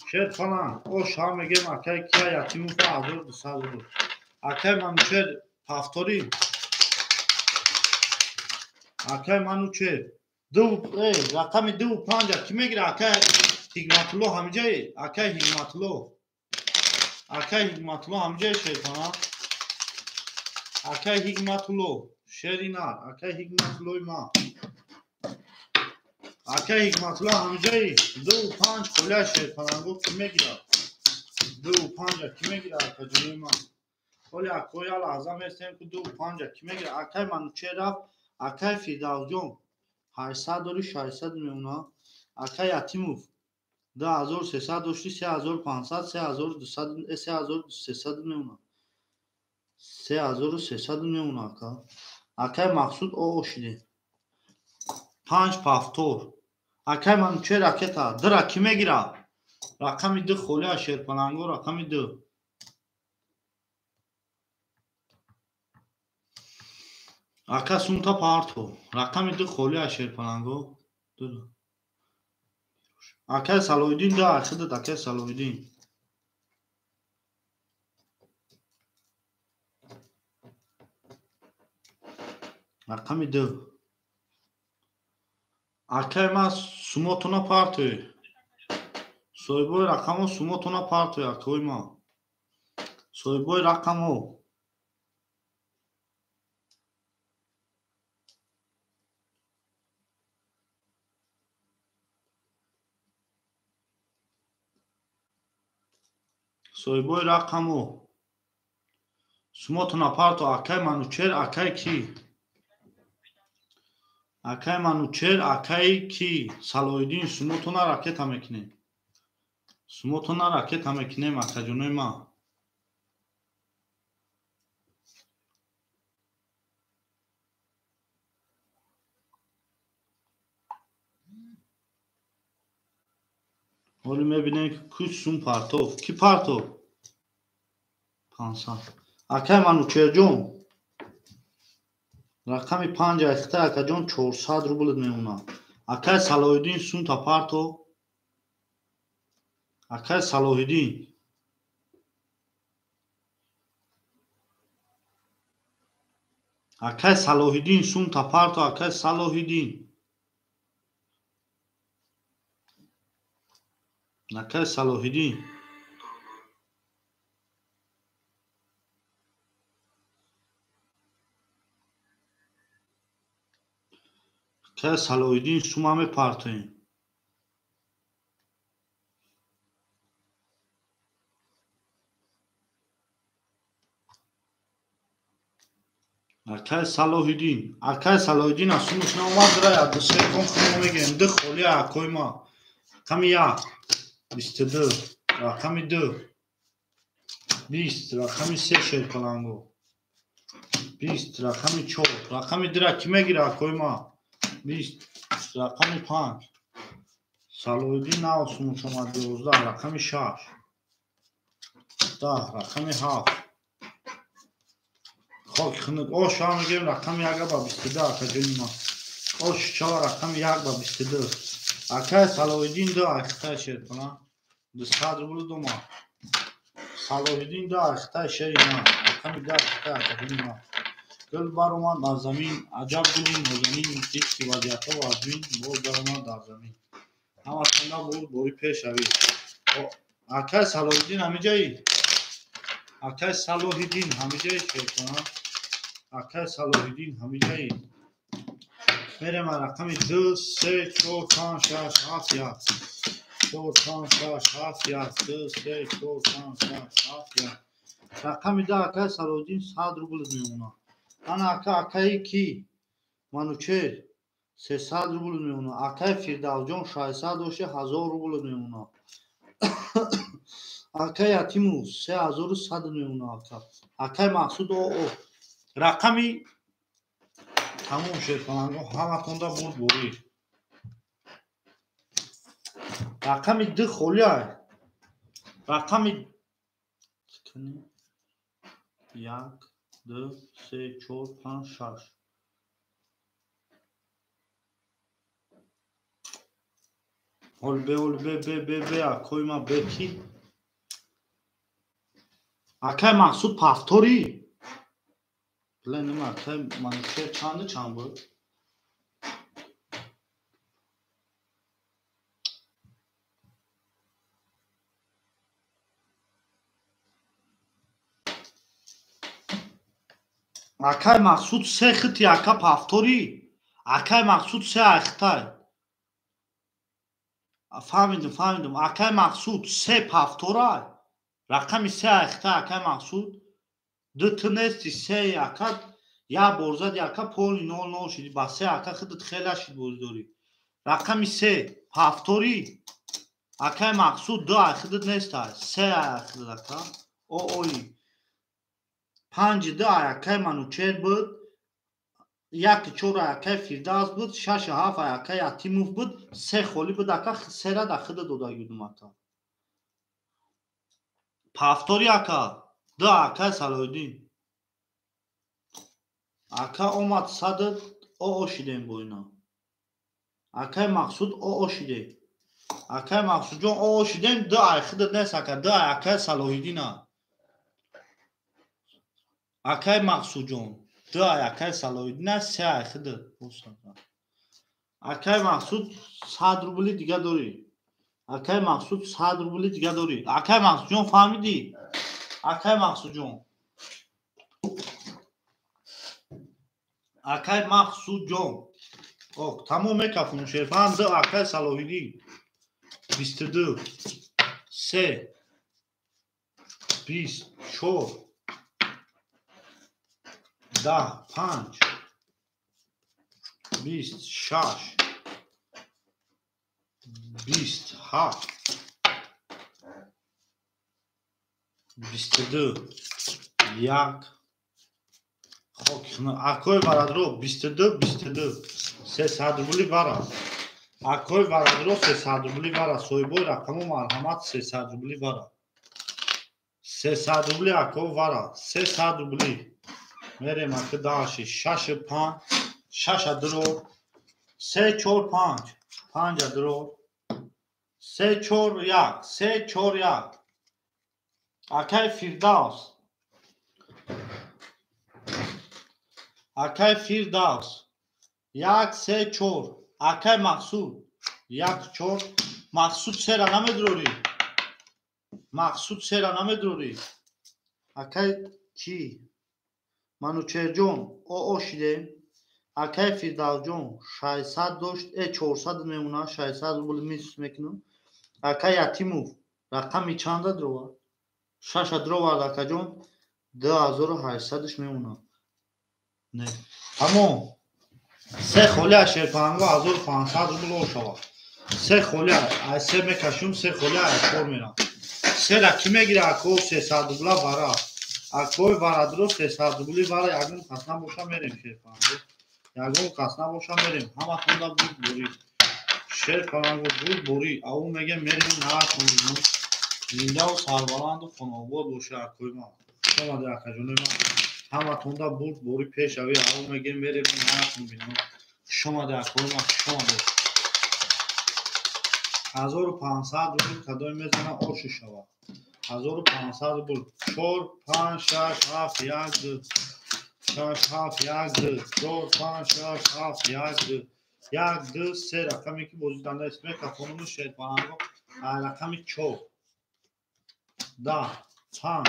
шерпаланг о шава мегӯем акай Кия Ятимова 1200 рубл. Акай Манучер повтори. Акай Манучер ду рақами 2 5 ки мегира? Акай Ҳикматулло ҳамиҷае? Акай Ҳикматулло, акай Ҳикматулло ҳамиҷае шерпаланг? Акай Ҳикматулло шери нар, акай Ҳикматуллои ман, акай Ҳикматулло ҳамиҷаи? 2 5 холия шерпаланго ки мегирад? 2 5 ки мегирад акаҷонои ман? Оли акои я лаҳза местем ки 2 5 ки мегирад. Акай Манучер рафт. Акай Фирдавсҷон 800 дори 600 мемона. Акай Ятимов 2300 дошти 3500 3200 3300 мемона. 3300 мемона ака. Акай Мақсуд о шиде. 5 повтор. Акай Манучер ракета дра ки мегирад? Рақами 2 холия шерпаланго рақами 2. Ака сумта парто. Рақами 2 холия шерпаланго. Акай Салоҳиддин 2 архидат акай Салоҳиддин. Рақами 2. Акай ман сумотона партои. Соҳибои рақамҳо сумотона партои акои ман. Соҳибои рақамҳо. Соҳибои рақамҳо. Сумотона парто акай Манучер, акай ки? Акай Манучер, акай ки? Салоҳиддин сумотона ракета мекунем. Сумотона ракета мекунем акаҷонои ман. Ҳоло мебинем ки ку сум партов. Ки партов? 500. Акай Манучерҷон рақами 5 айхта акаҷон 400 рублт мемонад. Акай Салоҳиддин сумта парто. Акай Салоҳиддин акай Салоҳиддин сумта парто. Акай Салоҳиддин, акай Салоҳиддин акай Салоҳиддин сума мепартоем. Акай Салоҳиддин, акай Салоҳиддин аз сумаш наомад, ра як ду се кон хумо мегирем. 2 холия акои ма. Рақами 1 22 рақами 2 20 рақами 3 шерпаланго 20 рақами 4 рақами 2 ра ки мегира акои ма? 20 рақами 5 Салоҳиддин нав сумаш омад 12 рақами 6 10 рақами 7 хок хунук о шава мегирем рақами 1 ба 22 акаҷони ман. О шава рақами 1 ба 22. Акай Салоҳиддин ду айхитай шерпаланг. 200 рубл дома. Салоҳиддин ду айхитай шери ман. Рақами ду айхитай академи ман. Гул баромад аз замин, аҷаб гули нозанин, дид ки вазъиятҳо вазмин, боз баромад дар замин. Ҳаматонда бурд бори пешравӣ. Акай Салоҳиддин ҳамиҷаи? Акай Салоҳиддин ҳамиҷаи шерпаланг. Акай Салоҳиддин ҳамиҷаи? Мерем аз рақами 2, 3, 4, 5, 6, 7, 1. 4, 5, 6, 7, 1. 2, 3, 4, 5, 6, 7, 1. Рақами 2 акай Салоҳиддин 100 рубл мемонад. Ана ака акаи ки? Манучер 300 рубл мемонад. Акаи Фирдавсҷон 600 дошта 1000 рубл мемонад. Акаи Ятимов 3100 мемонад ака. Акаи Мақсуд о. Рақами тамом шерпаланго ҳаматонда бурд борӣ. Рақами 2 холӣ ай. Рақами 1, 2, 3, 4, 5, 6. Ҳол бе, ҳол бе, бе, бе, бе, акои ма бе ки? Акай Мақсуд пафторӣ? Биле нема, акай Манучер чанду чанд буд? Акай Мақсуд се хити ака пафторӣ? Акай Мақсуд се айхитай. Фаҳмидум, фаҳмидум. Акай Мақсуд се пафторай. Рақами се айхитай акай Мақсуд. Ду ту нести се ака як бор зади ака поли нол нол шиди. Ба се ака худат хела шид бозӣ дорӣ. Рақами се пафторӣ. Акай Мақсуд ду айхидат нестай. Се айхидат ака. О ои. 5 2 акай Манучер буд. 1 4 акай Фирдавс буд. 6 7 акай Ятимов буд. Се холӣ буд ака. Сера да худат дода будум ака. Пафторӣ ака. 2 акай Салоҳиддин. Ака омад садат оо шидем бо ина. Акай Мақсуд оо шидем. Акай Мақсудҷон оо шидем. 2 ай худат нест ака. 2 ай акай Салоҳиддина. Акай Мақсудҷон 2 ай акай Салоҳиддина, 3 ай худат. Акай Мақсуд 100 рубли дига дорӣ. Акай Мақсуд 100 рубли дига дорӣ. Акай Мақсудҷон фаҳмидӣ? Акай Мақсудҷон. Акай Мақсудҷон. Ок, тамом мекафонем шерфан. 2 акай Салоҳиддин. 22 3 24 10 5 26 27 22 1. Хок акои варадро 22 22 300 рубли вара. Акои варадро 300 рубли вара. Соҳибои рақаму марҳамат 300 рубли вара. 300 рубли ако вара. 300 рубли. Мерем ака даши 6 5 6 дро 3 4 5 5 дро 3 4 1 3 4 1. Акай Фирдавс. Акай Фирдавс 1 3 4. Акай Мақсуд 1 4. Мақсуд сера намедурорӣ. Мақсуд сера намедурорӣ. Акай чӣ? Манучерҷон оо шидем. Акай Фирдавсҷон 600 дошт, 400 мемонад, 600 рубл мис мекунам. Акай Ятимов рақами чанда дровард? 6 дровард акаҷон, 2800-ш мемонад. Не. Тамом. Се холӣ аз шерпаланго 1500 рубл о шавад. Се холӣ аз се мекашум, се холӣ аз 4 мерам. Сера ки мегира ако 300 рубла вара. Акои варадро 300 рубли вара ягон кас набоша мерем шерпаланго. Ягон кас набоша мерем. Ҳаматонда бурд борӣ. Шерпаланго бурд борӣ. Аву мегем мерем наатон. Зиндаву сарбаланду хонаобод боша акои ман. Хуш омадед акаҷонои ман. Ҳаматонда бурд борӣ пешравӣ. Аву мегем мерем наатон бинам. Хуш омадед акои ман, хуш омадед. 1500 рубл кадоме мезана оши шавад. 1500 рубл. 4 5 6 7 1 2 6 7 1 2 4 5 6 7 1 2 1 2 3 рақаме ки бозиданда аст мекафонуму шерпаланго рақами 4 10 5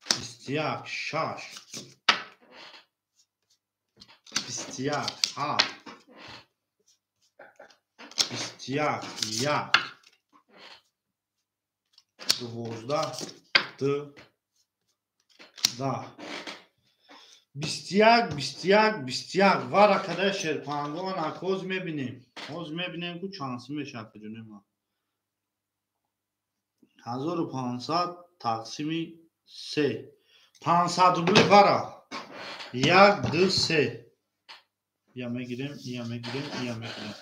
21 6 21 7 21 1 12 2 10 21 21 21 вара кадай шерпангоан акоз мебинем. Ҳоз мебинем ку чанд мешавад каҷоне ма. 1500 тақсими 3 500 рубли вара 1 2 3 я мегирем, я мегирем, я мегирем.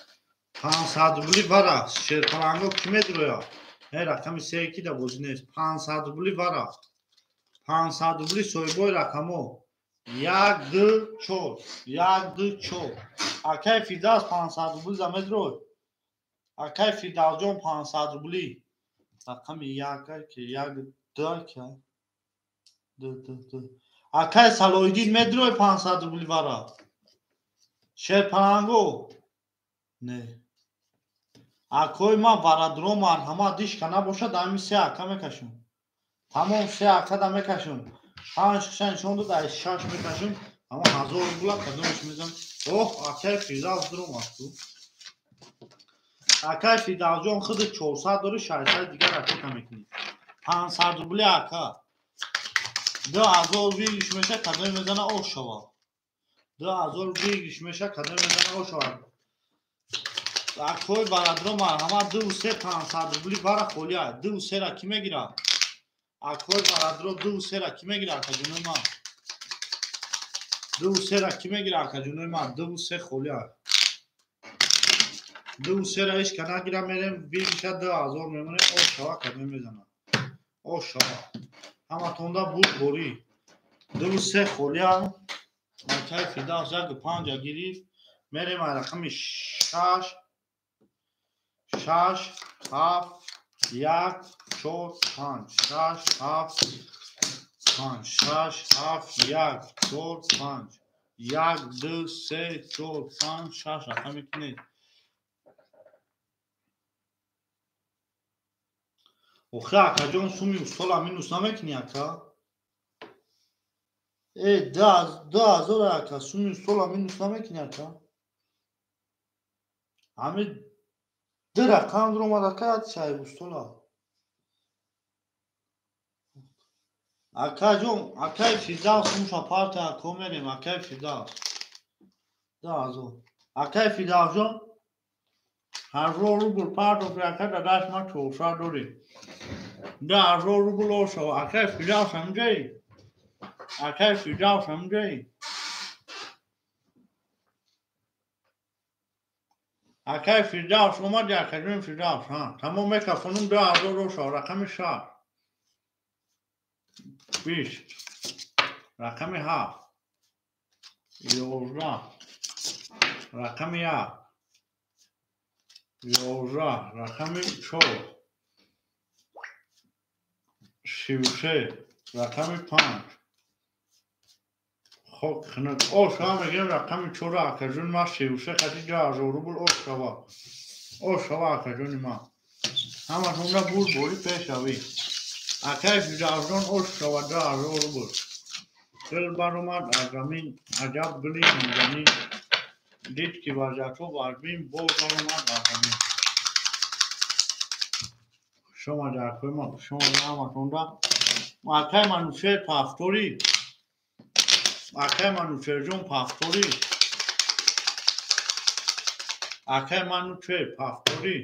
500 рубли вара шерпаланго ки медрояд? Рақами 3 ки да бозӣ нест. 500 рубли вара 500 рубли соҳибои рақамо 1 2 4 1 2 4. Акай Фирдавс 500 рубли за медрой. Акай Фирдавсҷон 500 рубли. Рақами 1 ки 1 2 ки 2 2 2. Акай Салоҳиддин медрой 500 рубли вара. Шерпаланго не. Акои ма варадро марҳамат дишка набошад, ҳамин се ака мекашем. Тамом се ака да мекашем. 5 шиша нишон дод, ай 6 мекашем. Ама 1000 рубла кадомаш мезанам. Оҳ, акай Фирдавс дуромад ту. Акай Фирдавсҷон худи 400 дори, 600 дигар ракета мекунӣ. 500 рубли ака. 2000 выигрыш меша, кадоме мезана ош шавад. 2000 выигрыш меша, кадоме мезана ош шавад. Акои барадро марҳамат 2 3 500 рубли вара холия. 2 3 ра ки мегирад? Акои барадро 2 3 ра ки мегирад, акаҷонои ман? 2 3 ра ки мегирад, акаҷонои ман? 2 3 холия. 2 3 ра ҳеч ка нагира, мерем выигрыша 2000 мемонем. Ош шава кадоме мезанад. Ош шава. Ҳаматонда бурд борӣ. 2 3 холия. Акаи Фирдавс 1 5 гирифт. Мерем рақами 6 6 7 1 4 5 6 7 5 6 7 1 4 5 1 2 3 4 5 6 рақами ки нест. Охи акаҷон суми устола минус намекунӣ ака? 2000 ака суми устола минус намекунӣ ака? Ҳамин ду рақам дуромад ака шайб устола. Акаҷон, акаи Фирдавс муша парта ако мерем, акаи Фирдавс. 2000. Акаи Фирдавсҷон 1000 рубл партофи ака дадаш ма 400 дорӣ. 2000 рубл ошава. Акаи Фирдавс ҳамҷаи? Акаи Фирдавс ҳамҷаи? Акаи Фирдавс омади, акаҷони Фирдавс, ҳа. Тамом мекафонум 2000 ошава. Рақами 6 20 рақами 7 11 рақами 1 11 рақами 4 33 рақами 5. Хок хунук. Ош шава мегирем рақами 4 акаҷони ман 33 қати 2000 рубл ош шава. Ош шава акаҷони ман. Ҳаматонда бурд борӣ пешравӣ. Акаи Фирдавсҷон ош шава 2000 рубл. Гул баромад аз замин, аҷаб гули нозанин. Дид ки варзатҳо варбин, боз баромад аз замин. Хуш омадед акои ман, хуш омадед ҳаматонда. Акаи Манучер пафторӣ. Акаи Манучерҷон пафторӣ. Акаи Манучер пафторӣ.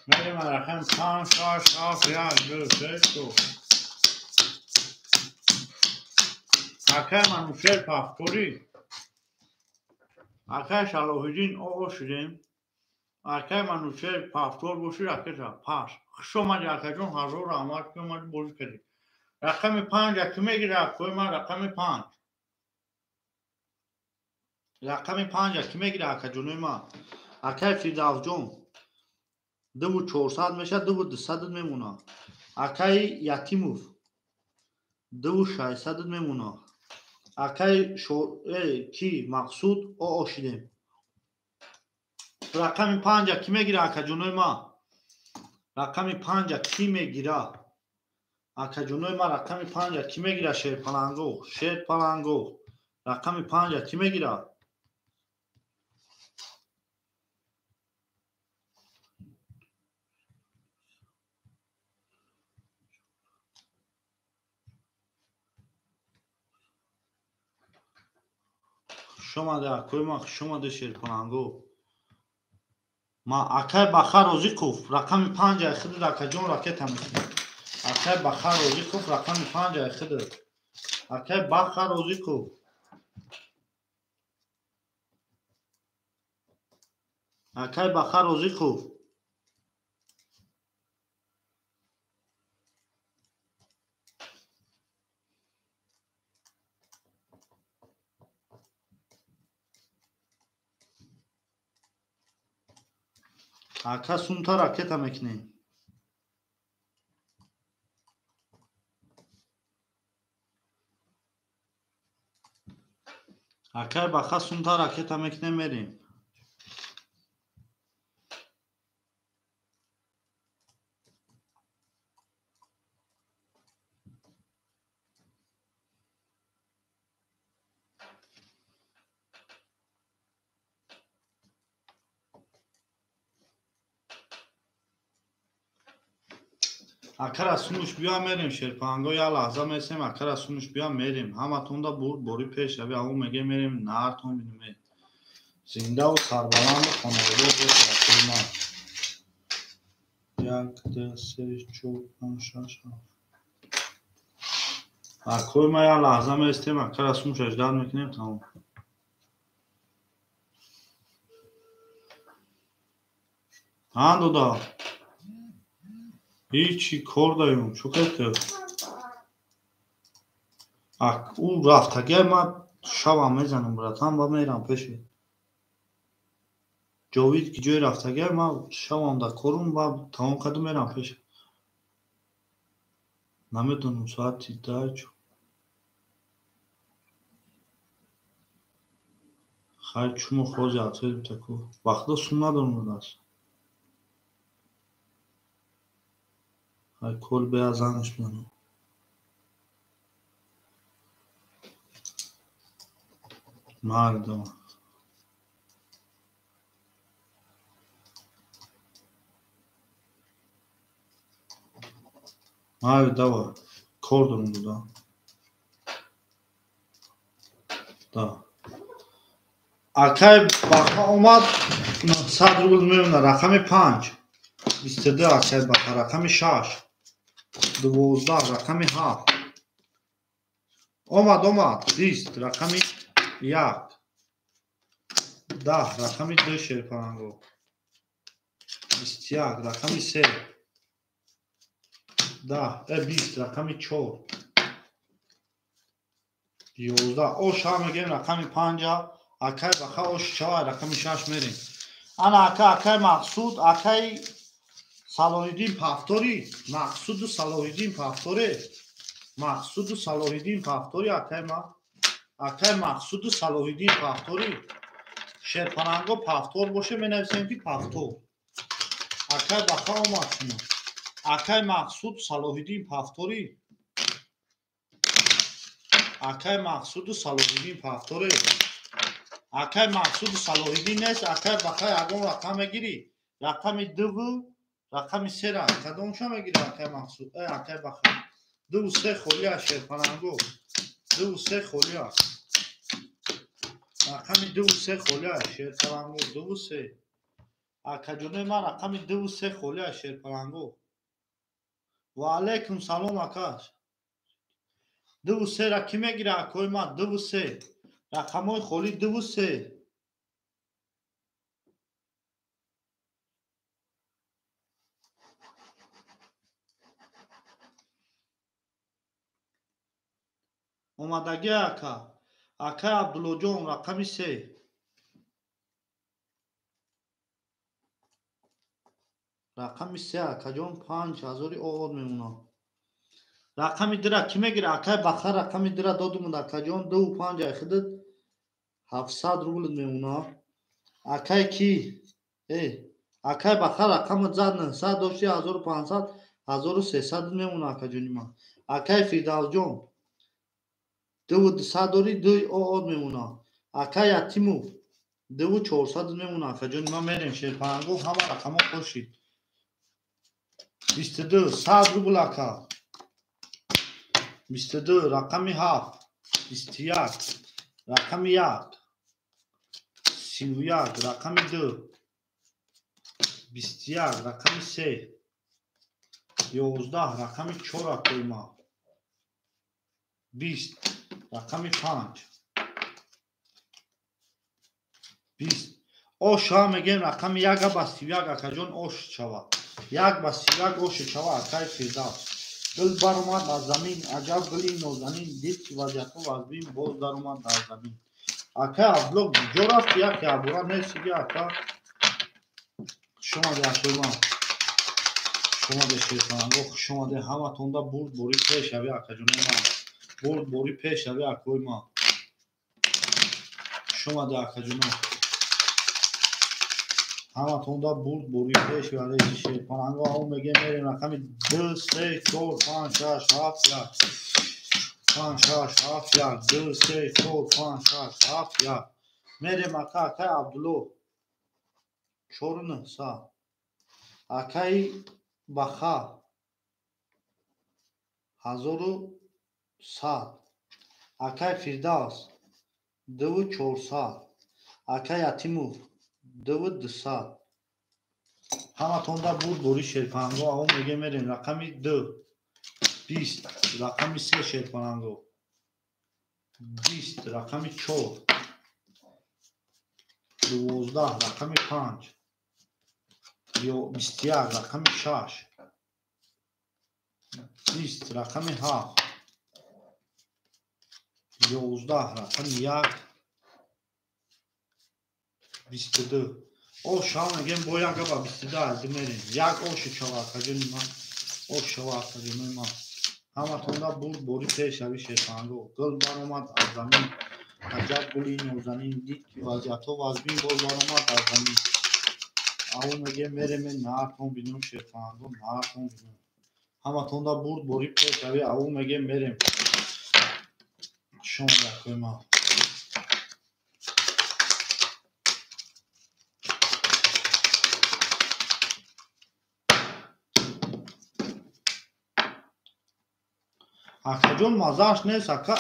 Мерем рақами 5 6 7 1 2 3 4. Акаи Манучер пафторӣ. Акаи Салоҳиддин оғоз шудем. Акаи Манучер пафтор бошӣ ракета пас. Хуш омадӣ акаҷон, 1000 раҳмат ки омадӣ бозӣ кардӣ. Рақами 5 ки мегирад акои ман? Рақами 5. Рақами 5 ки мегирад акаҷонои ман? Акай Фирдавсҷон 2400 мешавад, 2200 мемонад. Акай Ятимов 2600 мемонад. Акай ки Мақсуд ошидем. Рақами 5 ки мегира, акаҷонои ма? Рақами 5 ки мегира? Акаҷонои ма, рақами 5 ки мегира? Шерпаланго, Шерпаланго. Рақами 5 ки мегира? Хуш омаде, акои ма, хуш омаде, Шерпаланго. Ма акай Баха Розиқов, рақами 5 ай хидр, акаҷон, ракета мекунем. Акай Баха Розиқов, рақами 5 ай хидр. Акай Баха Розиқов. Акай Баха Розиқов. Ака сумта ракета мекунем. Акай Баха сумта ракета мекунем, мерем. Акара сумуш биё мерем, Шерпанго, я лаҳза месем, акара сумуш биё мерем. Ҳаматонда бурд бори пеш рави, аву меге мерем, наартон бинем. Зиндаву сарбаланду хонавода бошад, акои ман. 1, 2, 3, 4, 5, 6, 7. Акои ман, я лаҳза местем, акара сумуш аждад мекунем, тамом. Ҳа, дода. Ҳичи кор даём, чӯ кардӣ? Ӯ рафтагиай, ман шабам мезанам, братан, ба мерам пеши. Ҷовид ки ҷое рафтагиай, ман шабам дар корум, ба тамом карду мерам пеши. Намедонам соати 10 чӯ. Хай чумо хози ответ битаку. Вақто сум надорам даст. Ай кол беа зангш бизанам. Мардама. Майли, давай. Кор дорам, дуда. Да. Акай Баха омад, 900 рубл мемонад, рақами 5. 22 акай Баха, рақами 6. 12, рақами 7. Омад, омад, 20, рақами 1. 10, рақами 2, Шерпаланго. 21, рақами 3. 10, 20, рақами 4. 11, ош ҳам мегирем, рақами 5. Акай Баха ош чава, рақами 6 мерем. Ана ака, акай Мақсуд, акай Салоҳиддин Пафтори, Мақсуду Салоҳиддин Пафтори, Мақсуду Салоҳиддин Пафтори, акай ма, акай Мақсуду Салоҳиддин Пафтори. Шерпаланго Пафтор боше, менависем ки Пафтор. Акай Баха омад шумо. Акай Мақсуд Салоҳиддин Пафтори. Акай Мақсуду Салоҳиддин Пафтори. Акай Мақсуду Салоҳиддин нест, акай Баха ягон рақам мегирӣ. Рақами 2 рақами 3 кадомша мегирӣ, акай Мақсуд? Акай Баха. 2 3 холия, Шерпаланго. 2 3 холия. Рақами 2 3 холия, Шерпаланго. 2 3. Акаҷонои ман, рақами 2 3 холия, Шерпаланго. Ва алайкум салом, акаш. 2 3 ра ки мегира, акои ман? 2 3. Рақамҳои холӣ 2 3. Омадагӣ ака. Акай Абдуллоҷон, рақами 3. Рақами се акаҷон 5000 овод мемонад. Рақами дира кӣ мегира? Акай Баха рақами дира додумуд акаҷон 2,5 ай худат 700 рубл мемонад. Акай ки? Акай Баха рақамат зад 900 дошти 1500 1300 мемонад акаҷони ман. Акай Фирдавсҷон 2200 дори 2 овод мемонад. Акай Ятимов 2400 мемонад акаҷони ман. Мерем шерпаланго ҳама рақамҳо пошид. 22 100 рубл ака. 22 рақами 7 21 рақами 1 31 рақами 2 21 рақами 3 11 рақами 4 акои ман. 20 рақами 5 20 ош ҳам мегем рақами 1 ба 31 акаҷон ош шавад. 1 ба 31 ош шавад акай Фирдавс. Гул баромад аз замин, аҷаб гули нозанин, дид ки вазъиятҳо вазбин, боз даромад дар замин. Акай Абдулло куҷо рафти? Яке абура нестиги ака. Хуш омаде акои ман. Хуш омаде шерпаланго, хуш омаде ҳаматонда бурд бори пешави акаҷони ман. Бурд бори пешави акои ман. Хуш омаде акаҷоно. Ҳаматонда бурд бори пеш вале шерпаланго ҳам мегем мерем рақами 2 3 4 5 6 7 1 5 6 7 1 2 3 4 5 6 7 1 мерем ака. Акай Абдулло 4900 акай Баха 1100 акай Фирдавс 2400 акай Ятимов 2200. Ҳаматонда бурд бори шерпаланго ҳам мегем мерем рақами 2 20 рақами 3 шерпаланго 20 рақами 4 12 рақами 5 21 рақами 6 20 рақами 7 11 рақами 1 22. Ош ҳам мегем бо як ба 22 аз мерем. Як оши шава акаҷони ман. Ош шава акаҷони ман. Ҳаматонда бурд бори пешави шерпаланго. Гул баромад аз замин, аҷаб гули нозанин, дид ки вазъиятҳо вазбин, боз баромад аз замин. Ав мегем мерем наартон бинем шерпаланго, наартон бинем. Ҳаматонда бурд бори пешави ав мегем мерем. Хуш омад акои ман. Акаҷон мазааш нест ака,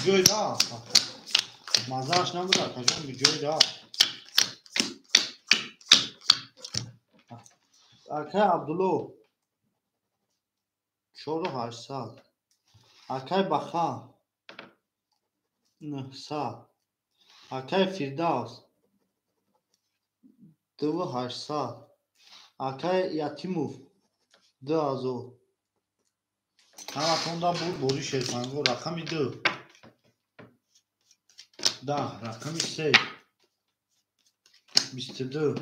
ҷой рафт. Мазааш набуд акаҷон, ҷой рафт. Акай Абдулло 4800 акай Баха 900 акай Фирдавс 2800 акай Ятимов 2000. Ҳаматонда бурд бори шерпаланго рақами 2 10 рақами 3 22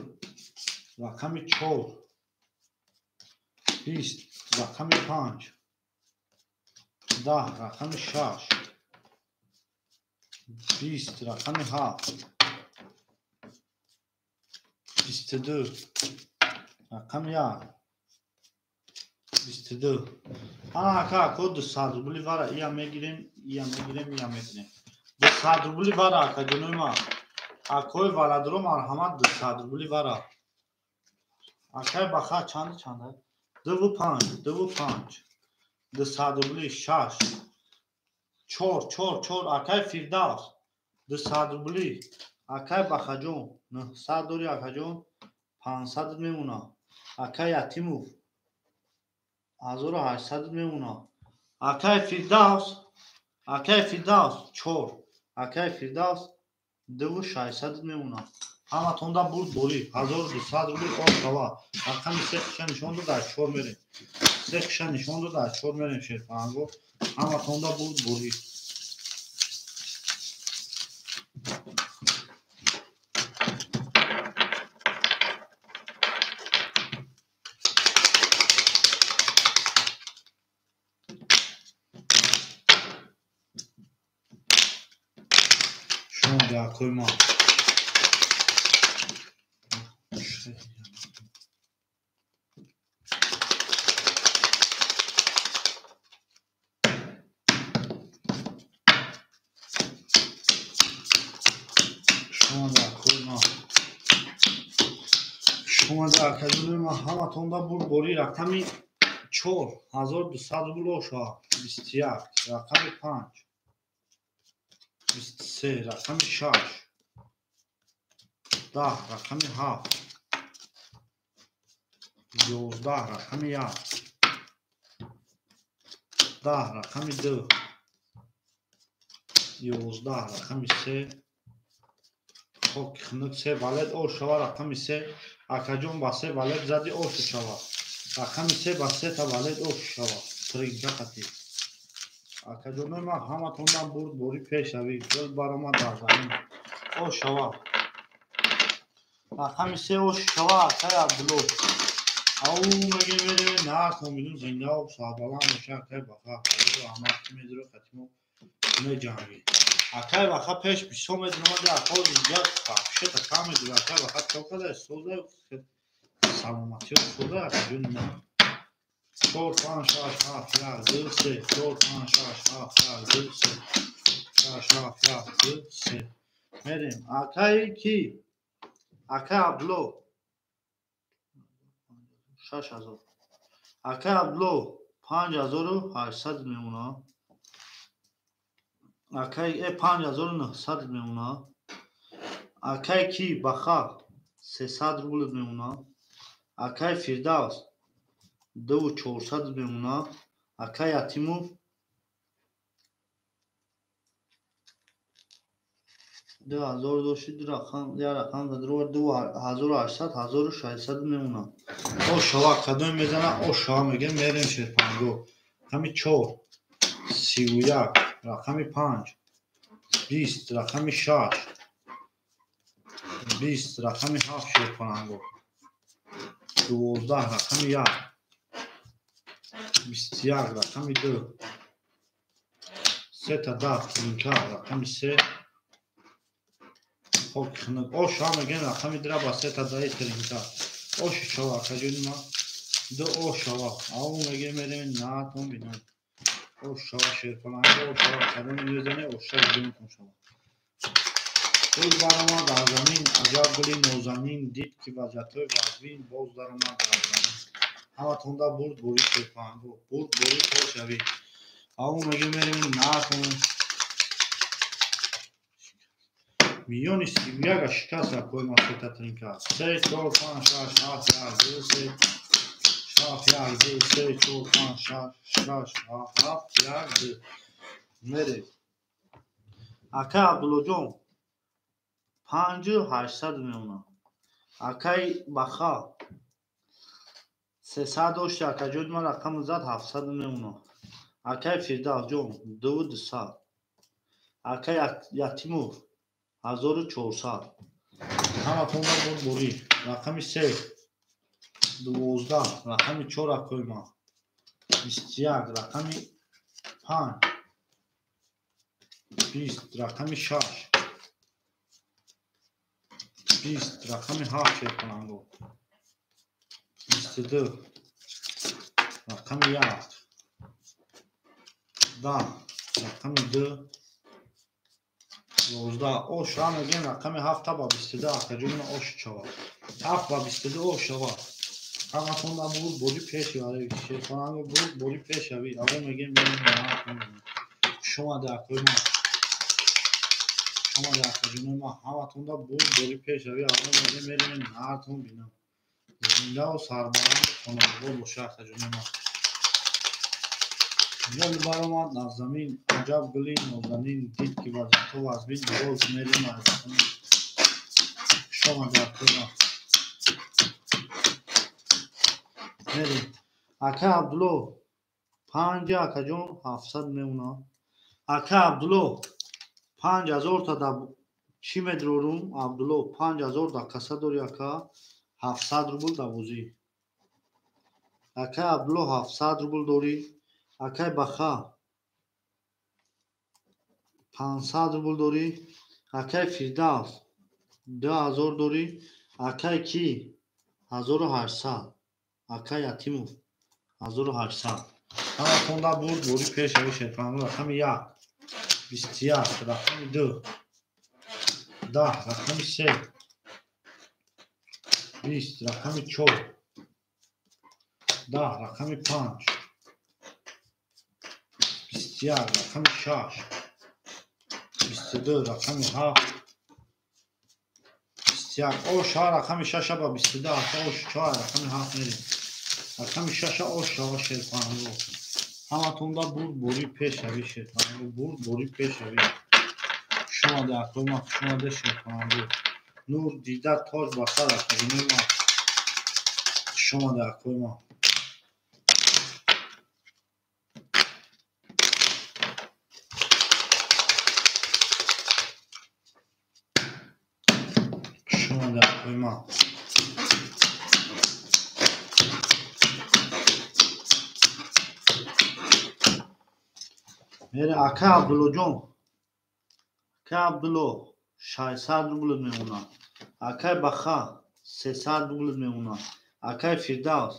рақами 4 20 рақами 5 10 рақами 6 20 рақами 7 22 рақами 1 22. Ана ака ако 200 рубли вара ия мегирем, ия мегирем, ия мегирем. 200 рубли вара акаҷонои ман. Акои валадро марҳамат 200 рубли вара. Акай Баха чанд чанда? 2,5 2,5 200 рубли 6 4 4 4 акай Фирдавс 200 рубли. Акай Бахаҷон 900 дори акаҷон 500 мемонад. Акай Ятимов 1800 мемонад. Акай Фирдавс, акай Фирдавс 4 акай Фирдавс 2600 мемонад. Ҳаматонда бурд бори 1200 рубл об шава. Рақами 3 қиша нишон дод, аз 4 мерем. 3 қиша нишон дод, аз 4 мерем шерпаланго. Ҳаматонда бурд бори. Шумо акои ма. Шумо ма ҳаматонда бурдборӣ рақами 4200 рубл оша 21, рақами 5 23, рақами 6 10, рақами 7 11, рақами 1 10, рақами 2 11, рақами 3 хоки хунук 3 валет ошава рақами 3 акаҷон ба 3 валет зади ошу шава рақами 3 ба 3 та валет ошу шава тринка қатӣ акаҷонои ман ҳаматонам бурдборӣ пешавӣ гул баромад дар замин ошава рақами 3 ошу шава акаи Абдулло ау меге мере нархо мину зиндао сарбаланд боша акаи Баха раҳмат ки медиро қатимо меҷангӣ акаи Баха пеш бисёр медиромади акао зиёд фаҳшета кам медиро акаи Баха чо када соза саломатиё соза акаҷони ман 4 5 6 7 1 2 3 4 5 6 7 1 2 3 6 7 1 2 3 мерем акаи ки акаи Абдулло 6000 акаи Абдулло 5800 мемона акаи 5900 мемона акаи ки Баха 300 рубл мемона акаи Фирдавс 2400 мемона акаи Ятимов 2000 дошти ду рақам як рақам задро 2800 1600 мемона ошава кадом мезана ошава мегем мерем шерпанго рақами 4 31 рақами 5 20 рақами 6 20 рақами 7 шерпанго 12 рақами 1 21 рақами 2 3 та 10 тринка рақами 3 хоки хунук оша мегем рақами 2 ба 3 та 10 тринка оши шава акаҷони ма ду ошава ау мегем мерем наатон бинам ошава шерпаланга ошава кадоми мезане оша видеонтон шава гул баромад аз замин аҷаб гули нозанин дид ки вазъиятҳои вазнин боз даромад дар замин ҳаматонда бурд борӣ шерпаланго бурд борӣ пешавӣ ау мегем мерем наатон миёни 31 шикаст акои ма сета тринка 3 4 5 6 7 1 2 3 7 1 2 3 4 5 6 6 7 1 2 мерем акаи Абдуллоҷон 5800 мемона акаи Баха 300 дошти акаҷони ман рақами зад 700 мемона акаи Фирдавсҷон 2200 акаи Ятимов 1400 ҳаматонда бурдборӣ рақами 3 12 рақами 4 акои ман 21 рақами 5 20 рақами 6 20 рақами 7 шерпаланго 22 рақами 1 10 рақами 2 11 оша мегем рақами 7 ба 22 акаҷони ош чава 7 ба 22 ошава ҳаматонда бурдборӣ пешавӣ шерпаланго бурдборӣ пешавӣ аво мегем шумо акои ма шумо акаҷони ма ҳаматонда бурдборӣ пешавӣ аво мегем мерем наатон бинам зиндаву сарбаланду хонавода боша акаҷони ма гул баромад аз замин аҷаб гули нозанин дид ки вазъиятҳо вазнин боз мерем аз замин шумо акои ма мерем акаи Абдулло 5 акаҷон 700 мемона акаи Абдулло 5000 та да чӣ медрорум Абдулло 5000 да каса дори ака 700 рубл да бозӣ акаи Абдулло 700 рубл дорӣ акаи Баха 500 рубл дорӣ Акай Фирдавс 2000 дорӣ. Акай ки 1800. Акай Ятимов 1800. Ҳаматонда бурд бори пешави шерпаланго. Рақами 1 21, рақами 2 10, рақами 3 20, рақами 4 10, рақами 5 21, рақами 6 22, рақами 7 21. Ош рақами 6 ба 22, ош 4 рақами 7 мерем. Рақами 6 ош шава шерпаланго. Ҳаматонда бурд бори пешави шерпаланго, бурд бори пешави. Хуш омаде акои ман, хуш омаде шерпаланго. Нур дида тоҷ ба сар акаҷонои ман. Хуш омаде акои ман. Хуш омаде акои ман. Мере ака Абдуллоҷон. Ака Абдулло 600 рубл мемонад. Акай Баха 300 рубл мемонад. Акай Фирдавс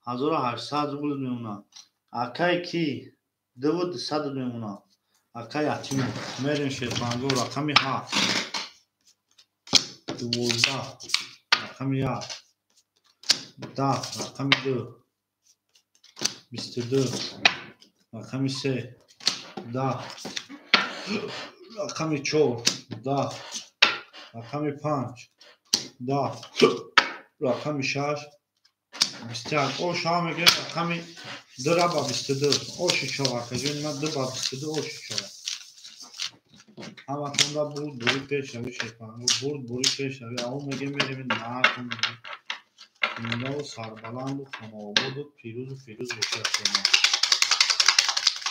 1800 рубл мемонад. Акай ки 2200 мемонад. Акай Ятимов. Мерем шерпаланго. Рақами 7 12, рақами 1 10, рақами 2 22, рақами 3 10, рақами 4 10, рақами 5 10, рақами 6 21. Ош ҳама мегирем рақами 2 ба 22. Оши чор акаҷони ман 2 ба 22 оши чор. Ҳаматонда бурд бури пешави шерпаланго, бурд бури пешави. Аво мегем мерем наатон зиндаву сарбаланду хонаободу пирӯзу фирӯз боши акои ман.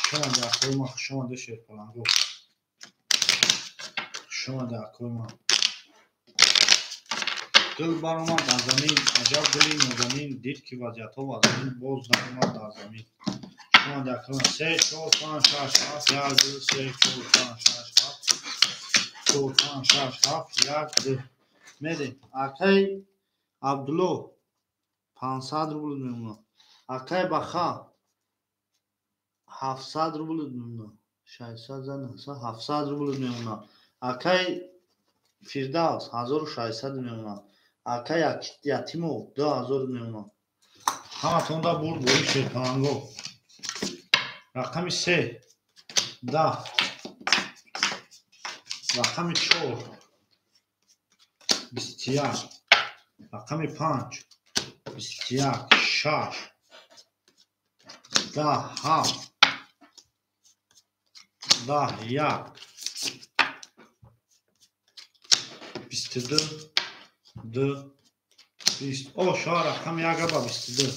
Хуш омаде акои ман, хуш омаде шерпаланго. Хуш омаде акои ман. Гул баромад аз замин, аҷаб гули нозанин, дид ки вазъиятҳо вазъият боз даромад дар замин. Хуш омаде акои ман. 3 4 5 6 7 1 2 3 4 5 6 7 4 5 6 7 1 2. Мерем. Акай Абдулло 500 рубл мемонад. Акай Баха 700 рубл мемонад. 600 за 900 700 рубл мемонад. Акай Фирдавс 1600 мемонад. Акай Ятимов 2000 мемонад. Ҳаматонда бурд бори шерпаланго. Рақами 3 10, рақами 4 21, рақами 5 21, 6 10 7 10 1 22 2 20. О шава рақами 1 ба 22.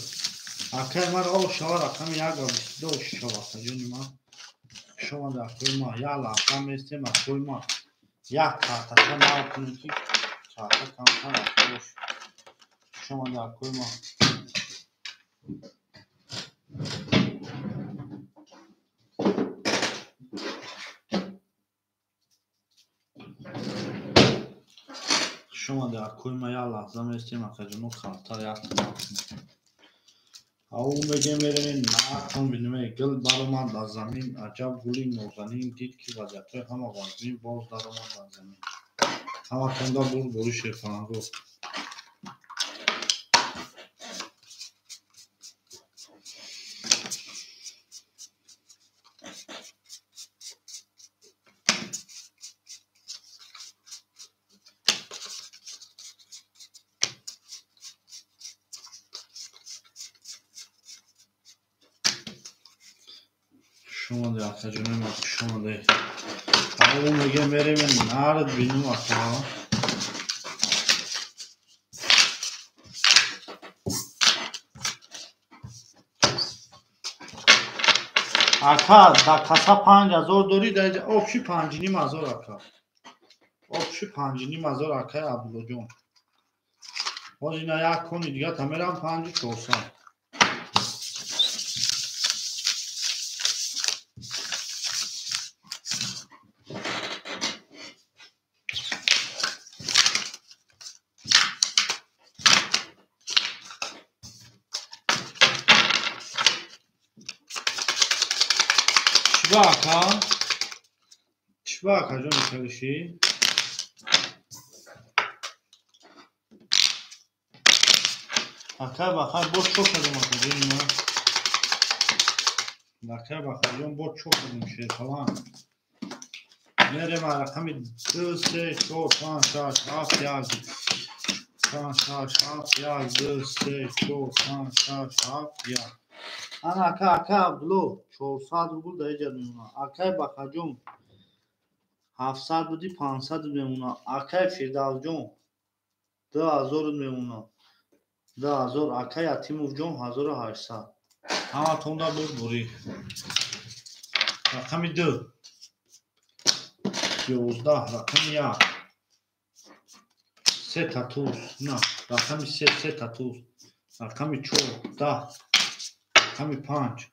Акай ман о шава рақами 1 ба 22 ош шава акаҷони ман. Хуш омаде акои ман. Як лаҳза местем акои ман. Як картака нав кунем ки карта камтар рафта бош. Хуш омаде акои ман. Хуш омаде акои ман. Як лаҳза местем акаҷоно картаро як нав кунем. Ау мегем мерем наатон бинем. Гул баромад аз замин, аҷаб гули нозанин, дид ки вазъиятҳои ҳама вазмин боз даромад дар замин. Ҳаматонда бурд бори шерпаланго. Хуш омаде акаҷонои ман, хуш омаде. Ау мегем мерем нард бинем ака. Ака дар каса 5000 дорӣ, дар инҷа обши 5500 ака. Обши 5500 акаи Абдуллоҷон. Ҳозир ина як кони дига та мерам 5400. Чӣ ака? Чӣ акаҷон мехелишӣ? Акай Бахар боз чо кардем акаҷони ма? Акай Бахарҷон боз чо кардем шерпаланг? Мерем рақами 2, 3, 4, 5, 6, 7, 1, 5, 6, 7, 1, 2, 3, 4, 5, 6, 7, 1. Ана ака, ака Абдулло 400 рубл дар иҷа мемонад. Акай Бахарҷон 700 буди 500 мемонад. Акай Фирдавсҷон 2000 мемонад. 2000. Акай Ятимовҷон 1800. Ҳаматонда буд бурӣ. Рақами 2. 11, рақами 1. 3 та туз. На, рақами 3, 3 та туз. Рақами 4, 10. Рақами 5.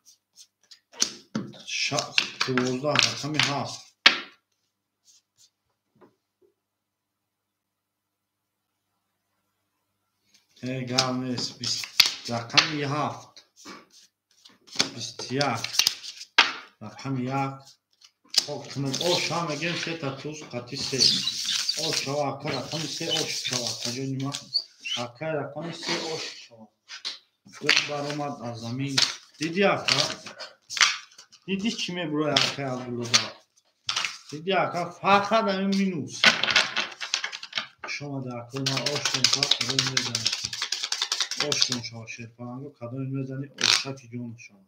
12, рақами 7. Гап нест. Рақами 7. 21. Рақами 1. Ош ҳам мегӯем се та туз қати се. Ош шава ака рақами се ош шава акаҷони ма. Ака рақами се ош шава. Гул баромад аз замин. Диди ака? Диди чӣ мебурояд акаи Абдуллода? Диди ака фақат ҳамин минус. Хуш омада акаи ман оштон шава кадоме мезанӣ? Оштон шава шерпаланго кадоме мезанӣ? Ошаки ҷон шава.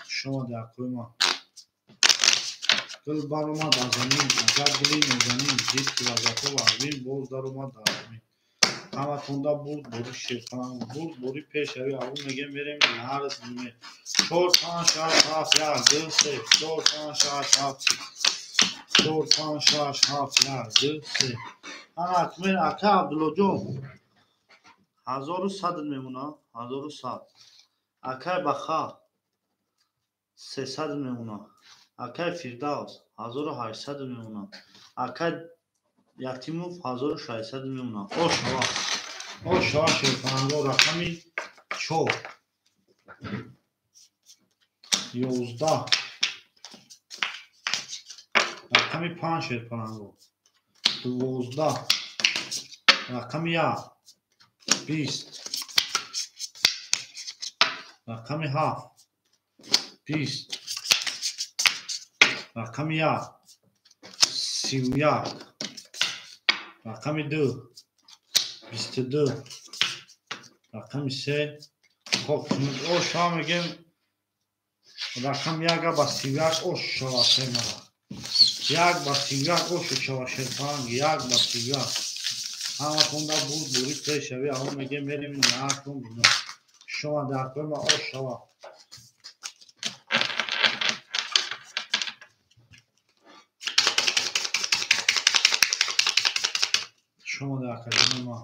Хуш омада акаи ман. Гул баромад аз замин, аҷаб гули нозанин, дид ки вазъиятҳо вазнин, боз даромад дар замин. Ҳаматонда бурд бори шерпаланг, бурд бори пешравӣ. Аввал мегӯем мерем нарз ме. 4, 5, 6, 7, 1, 2, 3, 4, 5, 6, 7, 4, 5, 6, 7, 1, 2, 3. Ана акмер ака Абдуллоҷон 1100 мемонад, 1100. Акай Баха 300 мемонад. Акай Фирдавс 1800 мемонад. Акай Ятимов 1600 мемонад. Ош шава. Ош шава шерпаланго рақами 4. 11. Рақами 5 шерпаланго. 12. Рақами 1. 20. Рақами 7. 20. Рақами 1. 31. Рақами 2. 22. Рақами 3. Хоб, ош ҳам мегӯем рақами 1 ба 31 ош шава шермара. 1 ба 31 ош шава шерпаланг, 1 ба 31. Ҳаматонда бурд бурӣ пешравӣ. Аввал мегӯем мерем наакун бино. Шумо дар кӯма ош шава. Шумо дар академия ма.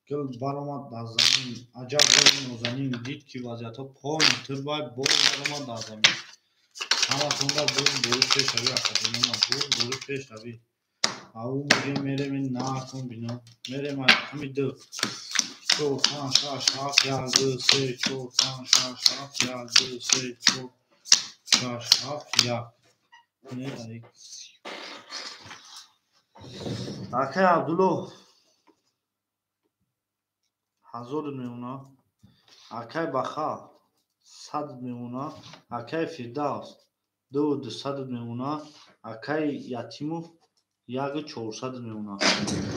Гул баромад аз замин, аҷаб гули нозанин, дид ки вазъиятҳо поин турбай, боз баромад аз замин. Ҳаматонда бурд бурӣ пешравӣ академия ма, бурд бурӣ пешравӣ. Аввал мегӯем мерем наакун бино. Мерем рақами 2. 4, 5, 6, 7, 1, 2, 3, 4, 5, 6, 7, 1, 2, 3, 4, 6, 7, 1. Не, акай Абдулло 1000 мемонад. Акай Баха 100 мемонад. Акай Фирдавс 2200 мемонад. Акай Ятимов 1400 мемонад.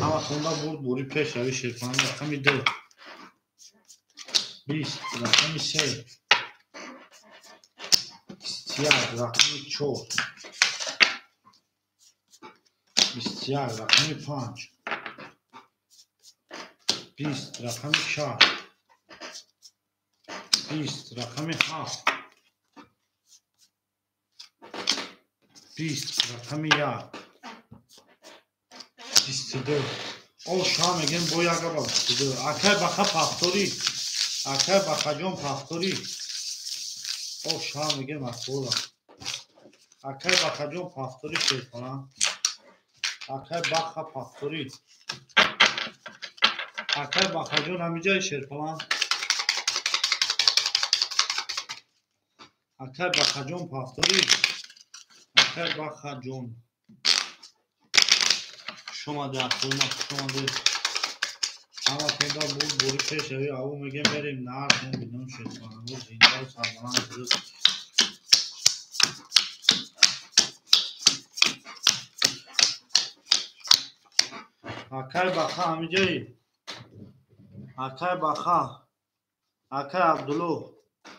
Ҳаматонда бурд бурӣ пешравӣ шерпаланг. Рақами 2. 20. Рақами 3. 21. Рақами 4. 21. Рақами 5. 20. Рақами 6. 20. Рақами 7. 20. Рақами 1. 22. Ош ҳам мегӯем бо як ба 22. Акай Баха пахторӣ. Акай Бахаҷон пахторӣ. Ош ҳам мегӯем акола. Акай Бахаҷон пахторӣ шерпаланг. Акай Баха пахторӣ. Акай Бахаҷон ҳамиҷаи шерпаланг. Акай Бахаҷон пафторӣ. Акай Бахаҷон. Хуш омадед, акои ма, хуш омадед. Ҳаматонда бурд бори пешравӣ. Аву мегем мерем нартон бинем шерпаланго зиндаву сарбаланд буд. Акай Баха ҳамиҷои. Акай Баха. Акай Абдулло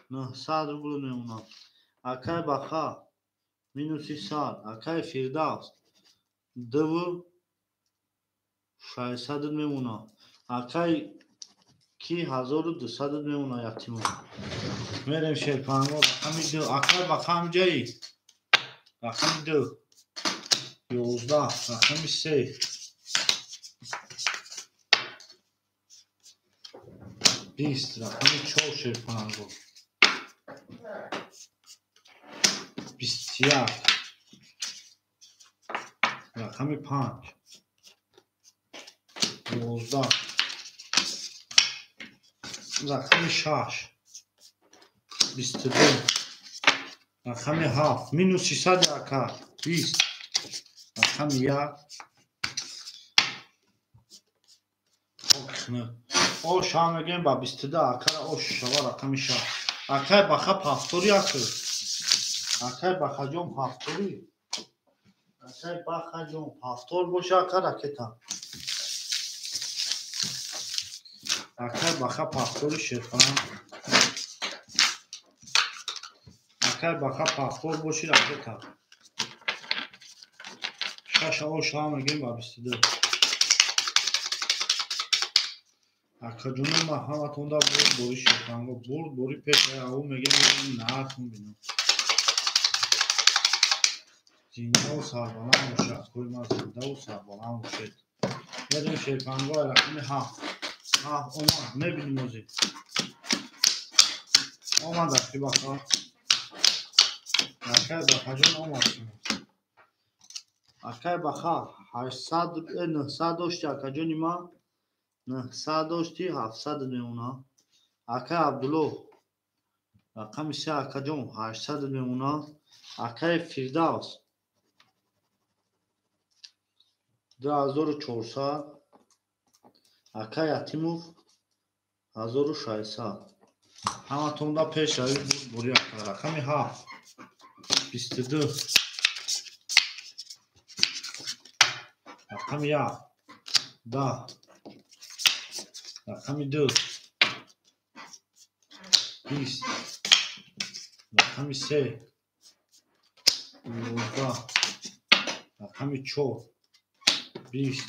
900 рубл мемонад. Акай Баха минуси 100. Акай Фирдавс 2600 мемонад. Акай ки 1200 мемонад ятимо. Мерем шерпанго рақами 2. Акай Баха ҳамиҷои. Рақами 2. 11. Рақами 3. 20. Рақами 4 шерпанго. 21. Рақами 5. 11. Рақами 6. 22. Рақами 7. Минус 600 ака. 20. Рақами 1. Окхна. Ош ҳам мегӯем ба 22 акара ош шава рақами 6. Акай Баха пафтори акр. Акай Бахаҷон пафтори. Акай Бахаҷон пафтор боша ака ракета. Акай Баха пафтори шерпалан. Акай Баха пафтор боши ракета. 6 ош ҳам мегӯем ба 22. Акаҷоно ма ҳаматонда бурд бори шерпанго бурд бори пеш аву мегем наартон бинам. Зиндаву сарбаланд бошед, акои ма зиндаву сарбаланд бошед. Мерем шерпанго рақами 7. 7 омад, мебинем озӣ. Омад аки Баха. Акай Бахаҷон омад. Акай Баха 800 900 дошти акаҷони ма. 900 дошти 700 мемонад. Акай Абдулло рақами 3 акаҷон 800 мемонад. Акай Фирдавс 2400. Акай Ятимов 1600. Ҳаматонда пешравӣ бурд бори ака. Рақами 7. 22. Рақами 1. 10. Рақами 2. 20. Рақами 3. 11. Рақами 4. 20.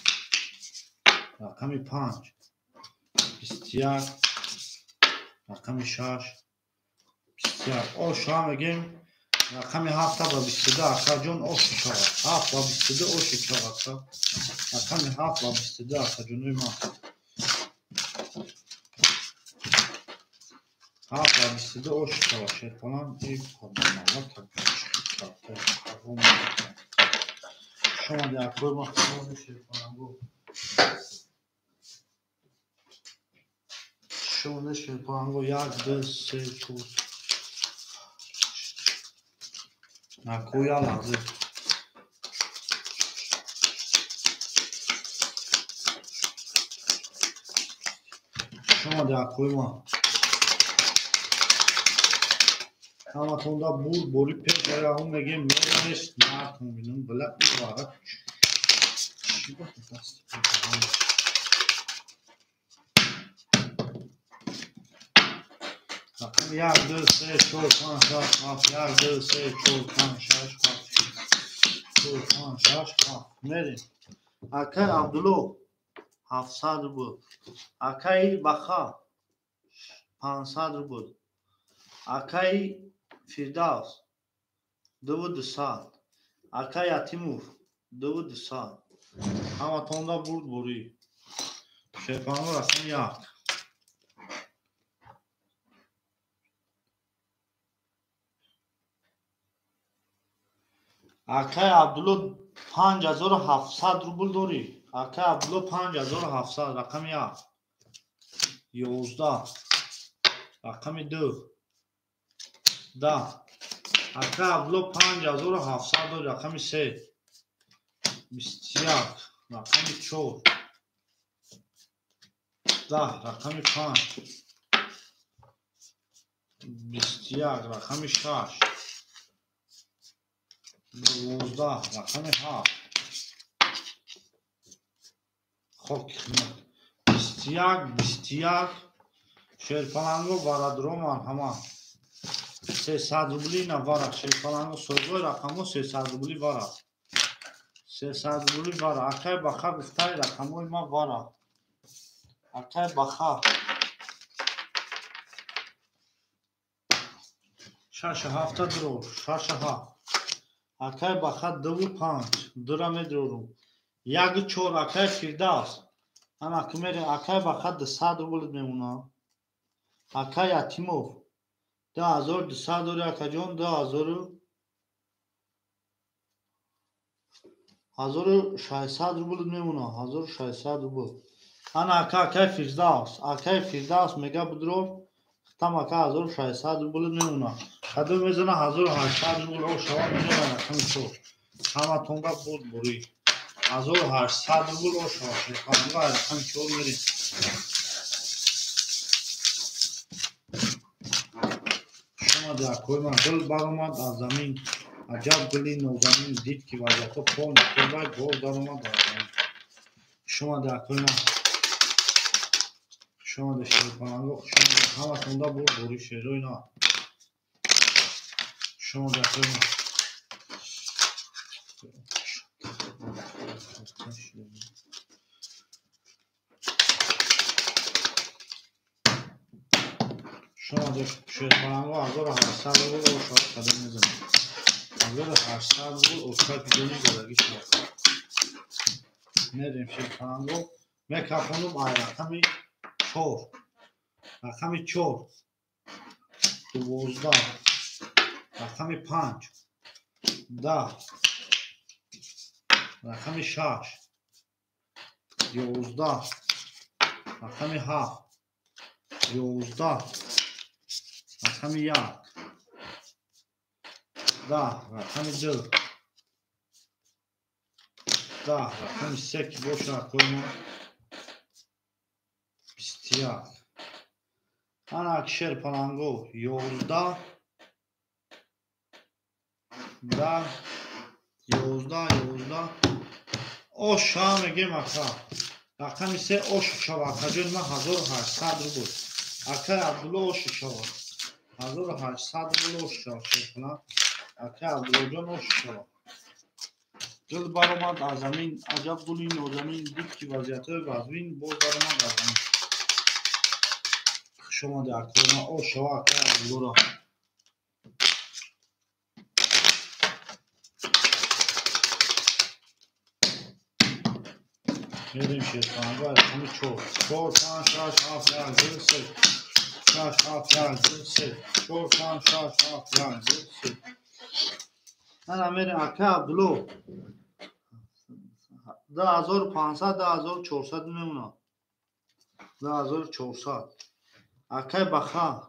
Рақами 5. 21. Рақами 6. 21. Ош ҳам мегем рақами 7 ба 22 акаҷон ош шавад. 7 ба 22 ош шавад. Рақами 7 ба 22 акаҷонои ман. 7 ба 22 ош шавад. Шерпалан шумо акои ма шумо шерпаланго. Шумо шерпаланго 1 2 3 4. Акоя лаҳза. Шумо акои ма. Ҳаматонда бурд бори пеш аву мегем меремеш нартон бинам била ивара чӣ ба даст. Рақами 1 2 3 4 5 6 7 1 2 3 4 5 6 7 4 5 6 7 мерем. Акай Абдулло 700 рубл. Акай Баха 500 рубл. Акай Фирдавс 2200. Акай Ятимов 2200. Ҳаматонда бурд борӣ. Шерпанго рақами 1. Акай Абдулло 5700 рубл дорӣ. Акай Абдулло 5700 рақами 1. 11. Рақами 2. 10. Ака Абдулло 5700 дори, рақами 3. 21, рақами 4. 10, рақами 5. 21, рақами 6. 12, рақами 7. Хок хидмат. 21, 21. Шерпаланго барадро марҳамат. 300 рубли навара. Шерпаланго соҳибои рақамҳо 300 рубли вара. 300 рубли вара. Акай Баха гуфтаи рақамҳои ма вара. Акай Баха. 6 7 дро, 6 7. Акай Баха 2 5. Дура медрорум. 1 4 акай Фирдавс. Ана кумере акай Баха 200 рубл мемона. Акай Ятимов 2200 дори акаҷон, 2600 рубл мемона, 1600 рубл. Ана ака акай Фирдавс, акай Фирдавс мега будрор, хитам ака 1600 рубл мемона. Кадом мезана 1800 рубл о шава мезана рақами 4. Ҳаматонга буд бурӣ. 1800 рубл о шава, шерпаланга рақами 4 мерем. Шомади акои ман гул баромад аз замин, аҷаб гули нозанин, дид ки вазиятҳо пол накорбай, боз даромад аз замин. Шомади акои ман, шомади шерпаланго, хушомади ҳаматонда буд бурӣ шерои на. Шомади акои ман. Шомади шерпаланго 1800 рубл о шава қадам мезанад. 1800 рубл ошка бидони задагӣ шавад. Мерем шерпаланго, мекафонум ай рақами 4. Рақами 4. 12. Рақами 5. 10. Рақами 6. 11. Рақами 7. 11. Рақами 1. 10. Рақами 2. 10. Рақами 3 ки боша акои мо 21. Ана ак шерпаланго 11. 10. 11. 11. Оша мегем ака. Рақами 3 ош шава акаҷон ма 1800 рубл. Акай Абдулло ош шава. 1800 рубл ош шава шерпаланг. Акай Абдуллоҷон ош шава. Гул баромад аз замин, аҷаб гули нозанин, дид ки вазиятҳои вазнин, боз баромад аз замин. Хушомади акои ман, ош шава акай Абдуллоро. Мерем шерпаланго рақами 4. 4 5 6 7 1 2 3. 6 7 1 2 3. 4 5 6 7 1 2 3. Ана мерем акай Абдулло. 2500, 2400 мемонад. 2400. Акай Баха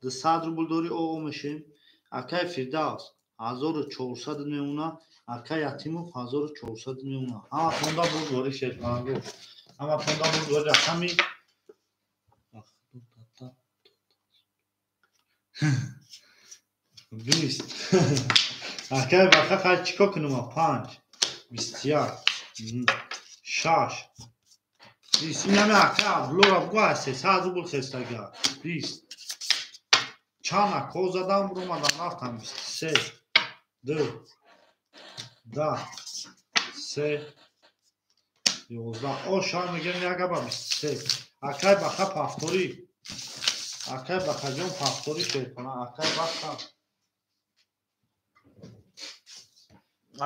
200 рубл дори о мешем. Акай Фирдавс 1400 мемонад. Акай Ятимов 1400 мемонад. Ҳаматонда буд бори шерпаланго. Ҳаматонда буд бори рақами 20. Акай Баха хай чӣ кор кунам? 5 21 6 20. Ин ҳами акай Абдуллоро бугӯ аз 300 рубл хестага. 20. Чанд ако задам буромадам рафтам. 23 2 10 3 11. О шар мегем ягаба 23. Акай Баха пафторӣ. Акай Бахаҷон пафторӣ шерпана. Акай Баха.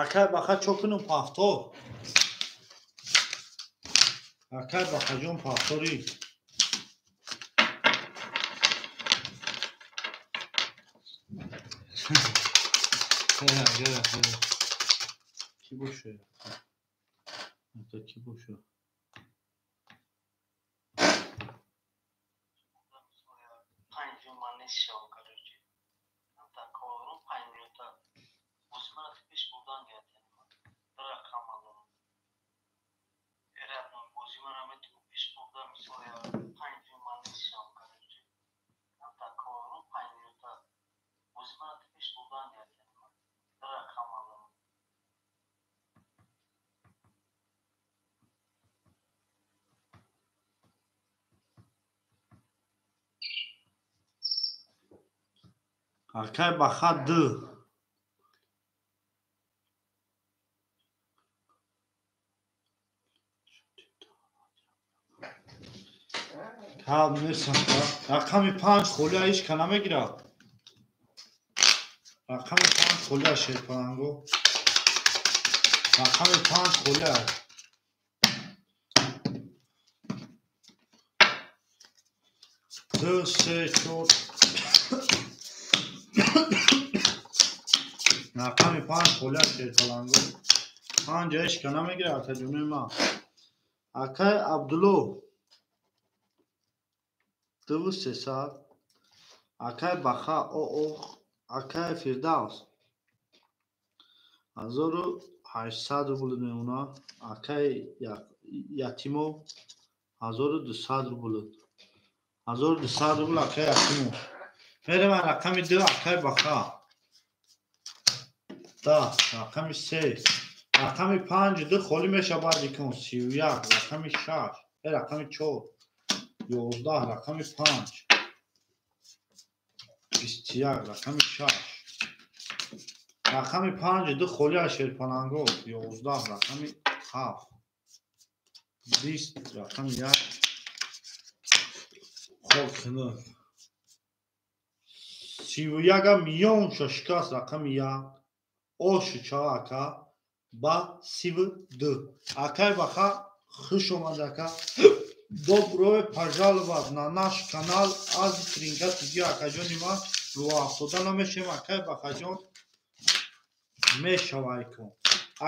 Акай Баха чо кунум пафтор? Акай Бахаҷон пафторӣ. Ки боша? Ата ки боша? Акай Баха 2. Каб нестам. Рақами 5 холия ҳеч ка намегирад. Рақами 5 холия шерпаланго. Рақами 5 холия. 2, 3, 4. Рақами 5 холия шерпаланго. 5 ҳеч ка намегирад, акаҷонои ман. Акай Абдулло 2300. Акай Баха ООХ. Акай Фирдавс 1800 рубл мемонад. Акай Ятимо 1200 рубл. 1200 рубл акай Ятимо. Мерем рақами 2 акай Баха. 10 рақами 3. Рақами 5 2 холӣ мешавад икон 31. Рақами 6, рақами 4 11. Рақами 5 21. Рақами 6. Рақами 5 2 холӣ аз шерпаланго 11. Рақами 7 20. Рақами 1 хок хунук 31 миёнша шикаст. Рақами 1 оши чава ака ба 32. Акай Баха хуш омад ака. Добро пожаловать на наш канал Ази Тринга ТВ. Акаҷони ман рӯафтода намешем. Акай Бахаҷон мешава икон.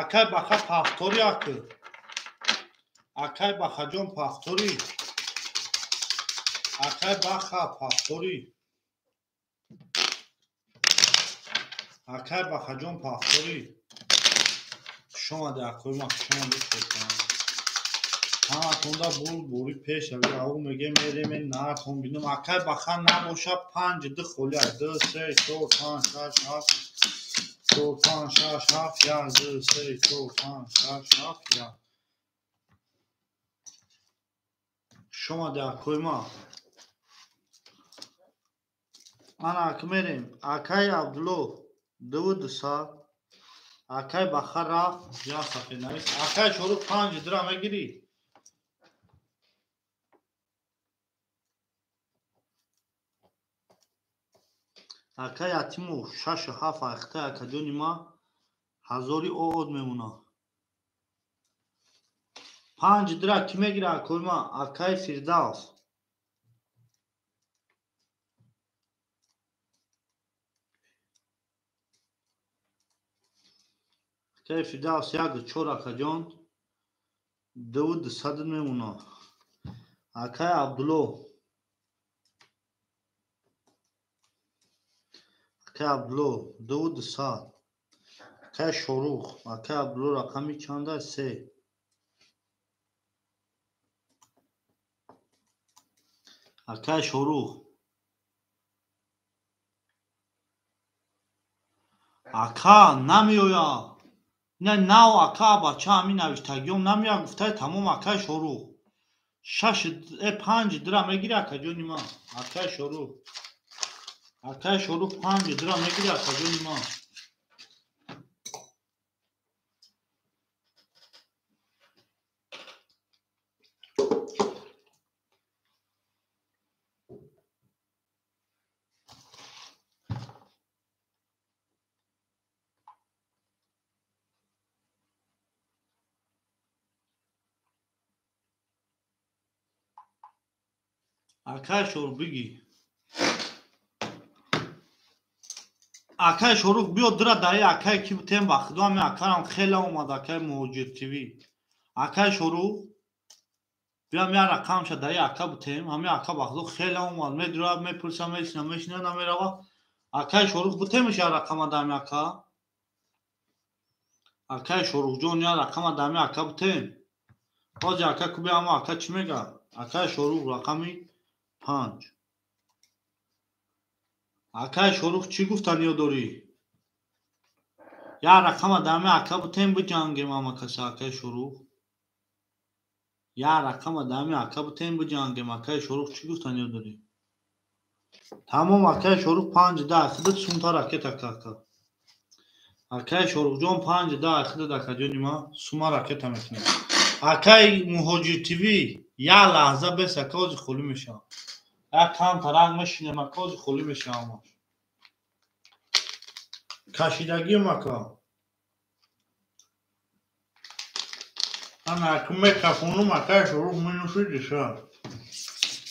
Акай Баха пахтори аки. Акай Бахаҷон пахтори. Акай Баха пахтори. Акай Бахаҷон пахтори. Хуш омаде акои ман, хуш омаде. Ҳаматонда бул бори пеш ави. Ау меге мереме нархон бинам. Акай Баха набоша 5 2 холия. 2 3 4 5 6 7 4 5 6 7 1 2 3 4 5 6 7 1. Хуш омаде акои ман. Ана ак мерем. Акай Абдулло 2200. Акай Баха рафт я сафеднавис. Акай Шорух 5 дира мегирӣ. Акай Ятимов 6 7 ахтай акаҷони ман 1000 ООД мемонад. 5 дира кӣ мегирад акои ман? Акай Фирдавс. Акай Фирдавс 1 4 акаҷон 2200 мемонад. Акай Абдулло. Акай Абдулло 2200. Акай Шорух. Акай Абдулло рақами чанда? 3. Акай Шорух. Ака намеояд. Не нав ака бача ҳамин навиштагиём намеояд. Гуфтай тамом акай Шорух. 6 5 дира мегири акаҷони ман. Акай Шорух. Акай Шорух 5 дира мегири акаҷони ман. Акай Шорух бигӣ. Акай Шорух биё дира даи акай ки бутем ба худо ҳами акарам хеле омад. Акай Муҳоҷир ТВ. Акай Шорух биям я рақамша даи ака бутем. Ҳами ака ба худо хеле омад. Медурад, мепурса, мешина, мешина, намерава. Акай Шорух бутемш я рақама дами ака. Акай Шорухҷон я рақама дами ака бутем. Ҳоҷи ака ку биям ака чӣ мега? Акай Шорух рақами 5. Акай Шорух чӣ гуфтаниё дорӣ? Я рақама дами ака бутем биҷангем ҳама каса. Акай Шорух. Я рақама дами ака бутем биҷангем. Акай Шорух чӣ гуфтаниё дорӣ? Тамом акай Шорух 5 10 худат сумта ракета кака. Акай Шорухҷон 5 10 худат акаҷони ма сума ракета мекунем. Акай Муҳоҷир ТВ як лаҳза бес ака ози холӣ мешавам. Як кам таранг мешинем ака ози холӣ мешавам. Кашидагиам ака. Ана ака мекафонум акай Шорух минуси диша.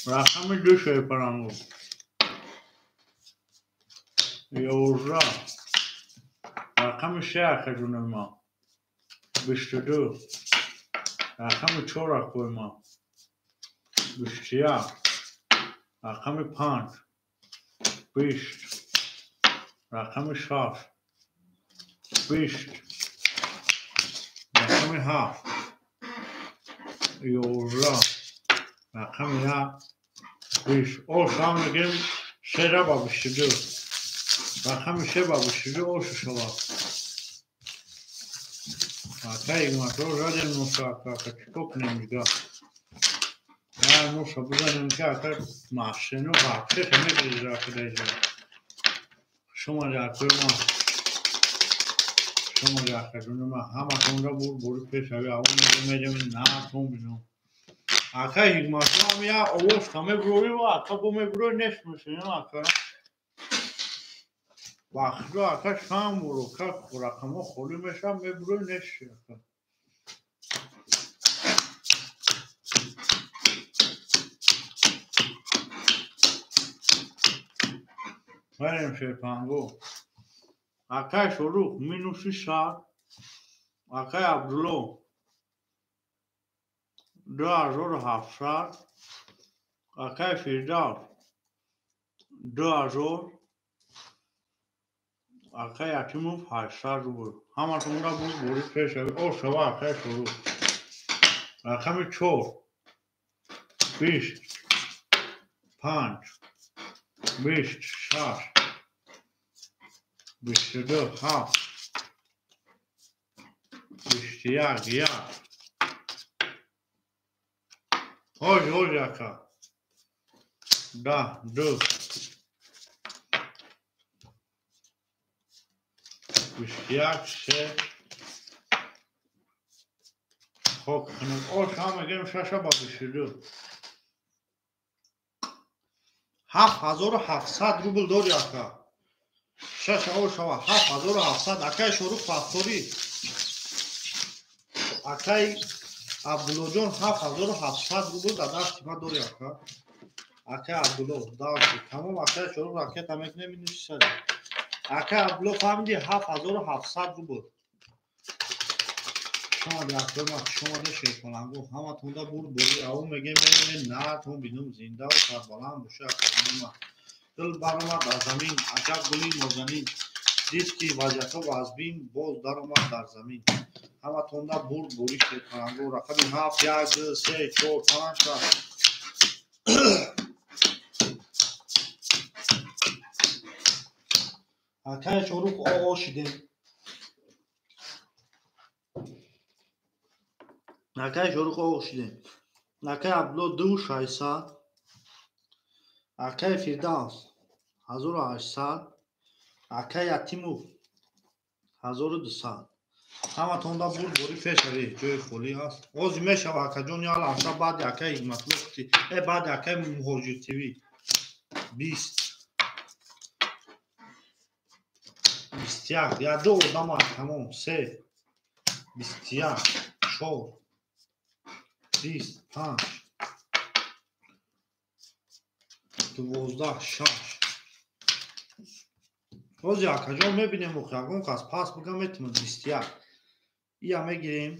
Рақами ду шерпалангу. 11. Рақами се акаҷони ма. 22. Рақами 4 акои ма. 21. Рақами 5. 20. Рақами 6. 20. Рақами 7. 11. Рақами 1. 20. Ош ҳам мегирем 3 ба 22. Рақами 3 ба 22 ош шавад. Акай Ҳикматулло задем ноша ака, чӣ кор кунем дига? Я ноша бизанем ки ака машину вообще мегириза ака даиҷа. Шумо акои ма. Шумо акаҷони ма ҳаматонро бурд бори пешави аввал мегем натон бинам. Акай Ҳикматулло ҳам як овоз та мебурорӣ ва ака бо мебурорӣ нест мешавем ака. Вақтро ака чанд бор ака рақамҳо холӣ мешаванд мебурорӣ нест ака. Мерем шерпанго. Акай Шорух минуси 100. Акай Абдулло 2700. Акай Фирдавс 2000. Акай Ятимов 800 рубл. Ҳаматонро бурд бори пешави. О шава акай Шорух. Рақами 4. 20. 5. 26. 22. 7. 21. 1. Ҳоҷ ҳоҷ ака. 10. 2. 21. 3. Хок хунук. Ош ҳам мегирем 6 ба 22. 7700 рубл дори ака. 6 ош шава 7700. Акай Шорух Пахторӣ. Акай Абдуллоҷон 7700 рубл дар дасти ма дори ака. Акай Абдулло дасти. Тамом акай Шорух ракета мекунем минус 600. Акай Абдулло фаҳмиди 7700 рубл. Шумо акои ма шумо шерпалангу ҳаматонда бурд бори аввал мегем мебинем натон бинум зинда ва сарбаланд боша акаҷони ма. Дил баромад аз замин аҷаб гули нозанин. Дид ки вазъиятҳо вазбин боз даромад дар замин. Ҳаматонда бурд бори шерпалангу. Рақами 7 1 2 3 4 5 6. Акай Шорух оғоз шидем. Акай Шорух оғоз шидем. Акай Абдулло 2600. Акай Фирдавс 1800. Акай Ятимов 1200. Ҳаматонда бурд бори пешави ҷои холӣ ҳаст. Ози мешава акаҷон як лаҳза баъди акай Ҳикматулло баъди акай Муҳоҷир ТВ 20. 21. Я ду одам аст тамом. 3. 21. 4. 25. 12. 6. Ози акаҷон мебинем охи ягон кас пас бигам метавонад 21. Ия мегирем.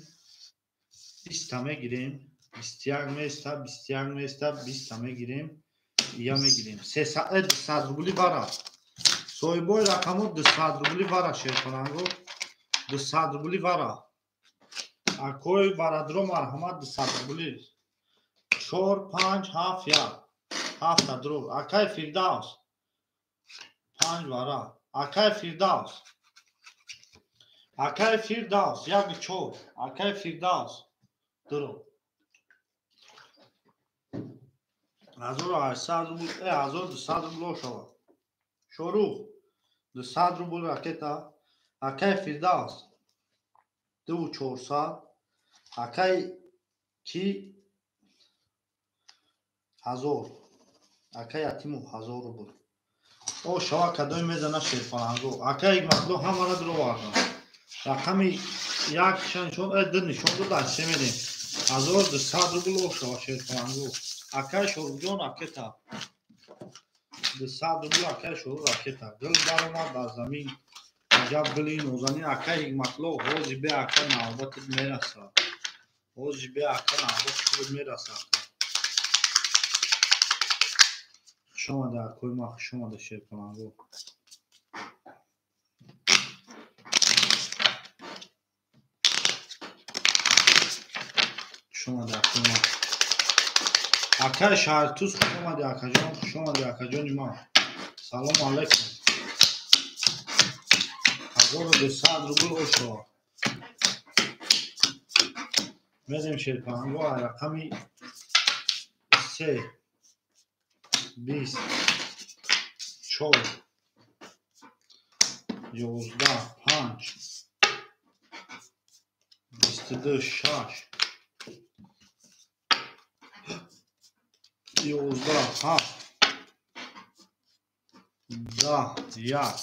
20 мегирем. 21 места, 21 места, 20 мегирем. Ия мегирем. 300 рубли вара. Соҳибои рақамҳо 200 рубли вара шерпаланго. 200 рубли вара. Акои варадро марҳамат 200 рубли. 4 5 7 1. 7 дро. Акай Фирдавс. 5 вара. Акай Фирдавс. Акай Фирдавс 1 4. Акай Фирдавс. Дро. 1800 рубл, 1200 рубл ошава. Шорух 200 рубл ракета. Акай Фирдавс 2400. Акай ки 1000. Акай Ятимов 1000 рубл. О шава кадои мезана шерпаланго. Акай Ҳикматулло ҳамара дуроварда. Рақами як нишон, ду нишон дод, аз се медем. 1200 рубл ошава шерпаланго. Акай Шоруҳҷон ракета. 200 рубл акай Шоруҳ ракета. Гул баромад аз замин. Аҷаб гули нозанин. Акай Ҳикматулло ҳози бе ака навбатит мерасад. Ҳози бе ака навбатит мерасад. Хуш омада акои ма, хуш омада шерпаланго. Хуш омада акои ма. Акай Шаҳртуз хуш омади акаҷон, хуш омади акаҷони ман. Салом алайкум. 1200 рубл ошава. Мерем шерпаланго рақами 3 20 4 11 5 22 6 11 7 10 1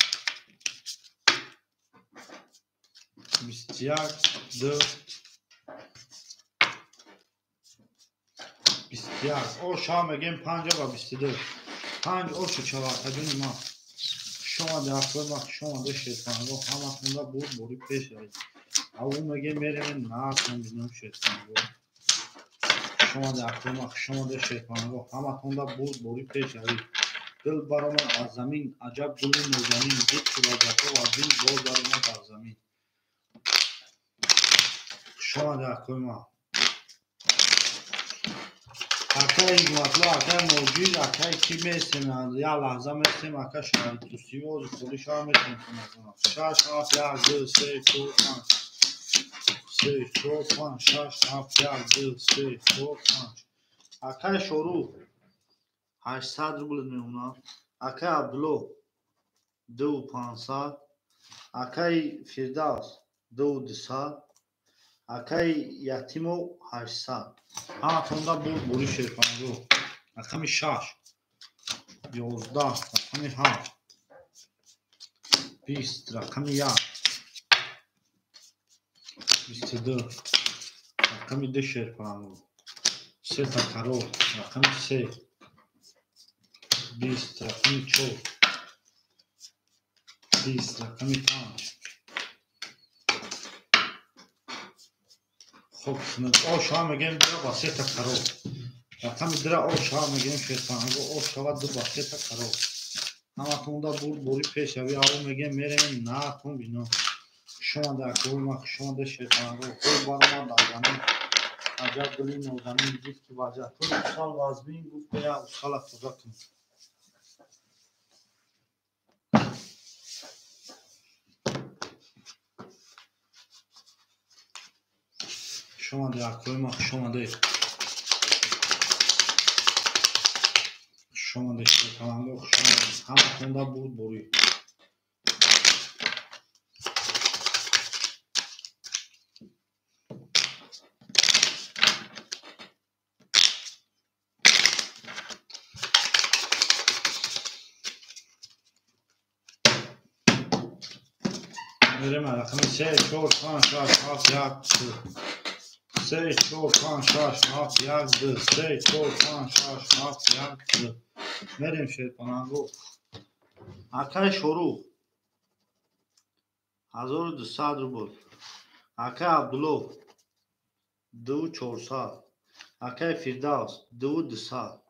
21 2 21. О шава мегем 5 ва 22. 5 ошу чава акаҷони ман. Хуш омаде акои ман, хуш омаде шерпаланго. Ҳаматонда бурд бори пеш равед. Аву мегем мерем наатон бинем шерпаланго. Хуш омаде акои ман, хуш омаде шерпаланго. Ҳаматонда бурд бори пеш равед. Гул баромад аз замин, аҷаб гули нозанин. Зуд шуд вазъиятҳо вазин, боз баромад аз замин. Хуш омаде акои ман. Акай Ҳикматулло, акай Моҷид, акай ки месем, як лаҳза месем, ака Шаҳртусӣ ози холи шава метем. 6 7 1 2 3 4 5 3 4 5 6 7 1 2 3 4 5. Акай Шорух 800 рубл мемонад. Акай Абдулло 2500. Акай Фирдавс 2200. Акай Ятимов 800. Ҳаматонда бурд бури шерпанҷо. Рақами 6 11 рақами 7 20 рақами 1 22 рақами 2 шерпанҷо. 3 такарор рақами 3 20 рақами 4 20 рақами 5. Хоб, о шава мегем 2 ба 3 такарор. Рақами 2 о шава мегем шерпанго, о шава 2 ба 3 такарор. Ҳаматонда бурд бори пешави, аво мегем мерем наатон бино. Хуш омада акои ман, хуш омада шерпанго. Хуб баромад аз замин. Аҷаб гули нозанин, гуфт ки вазъиятҳои усал вазмин, гуфт я усала тоза кун. Хуш омаде акои ман, хуш омаде. Хуш омаде шерпаланго, хуш омаде. Ҳаматонда бурд борӣ. Мерем рақами 3 4 5 6 7 1 2 3 4 5 6 7 1 2 3 4 5 6 7 1 2. Мерем шерпаланго. Акай Шорух 1200 рубл. Акай Абдулло 2400. Акай Фирдавс 2200.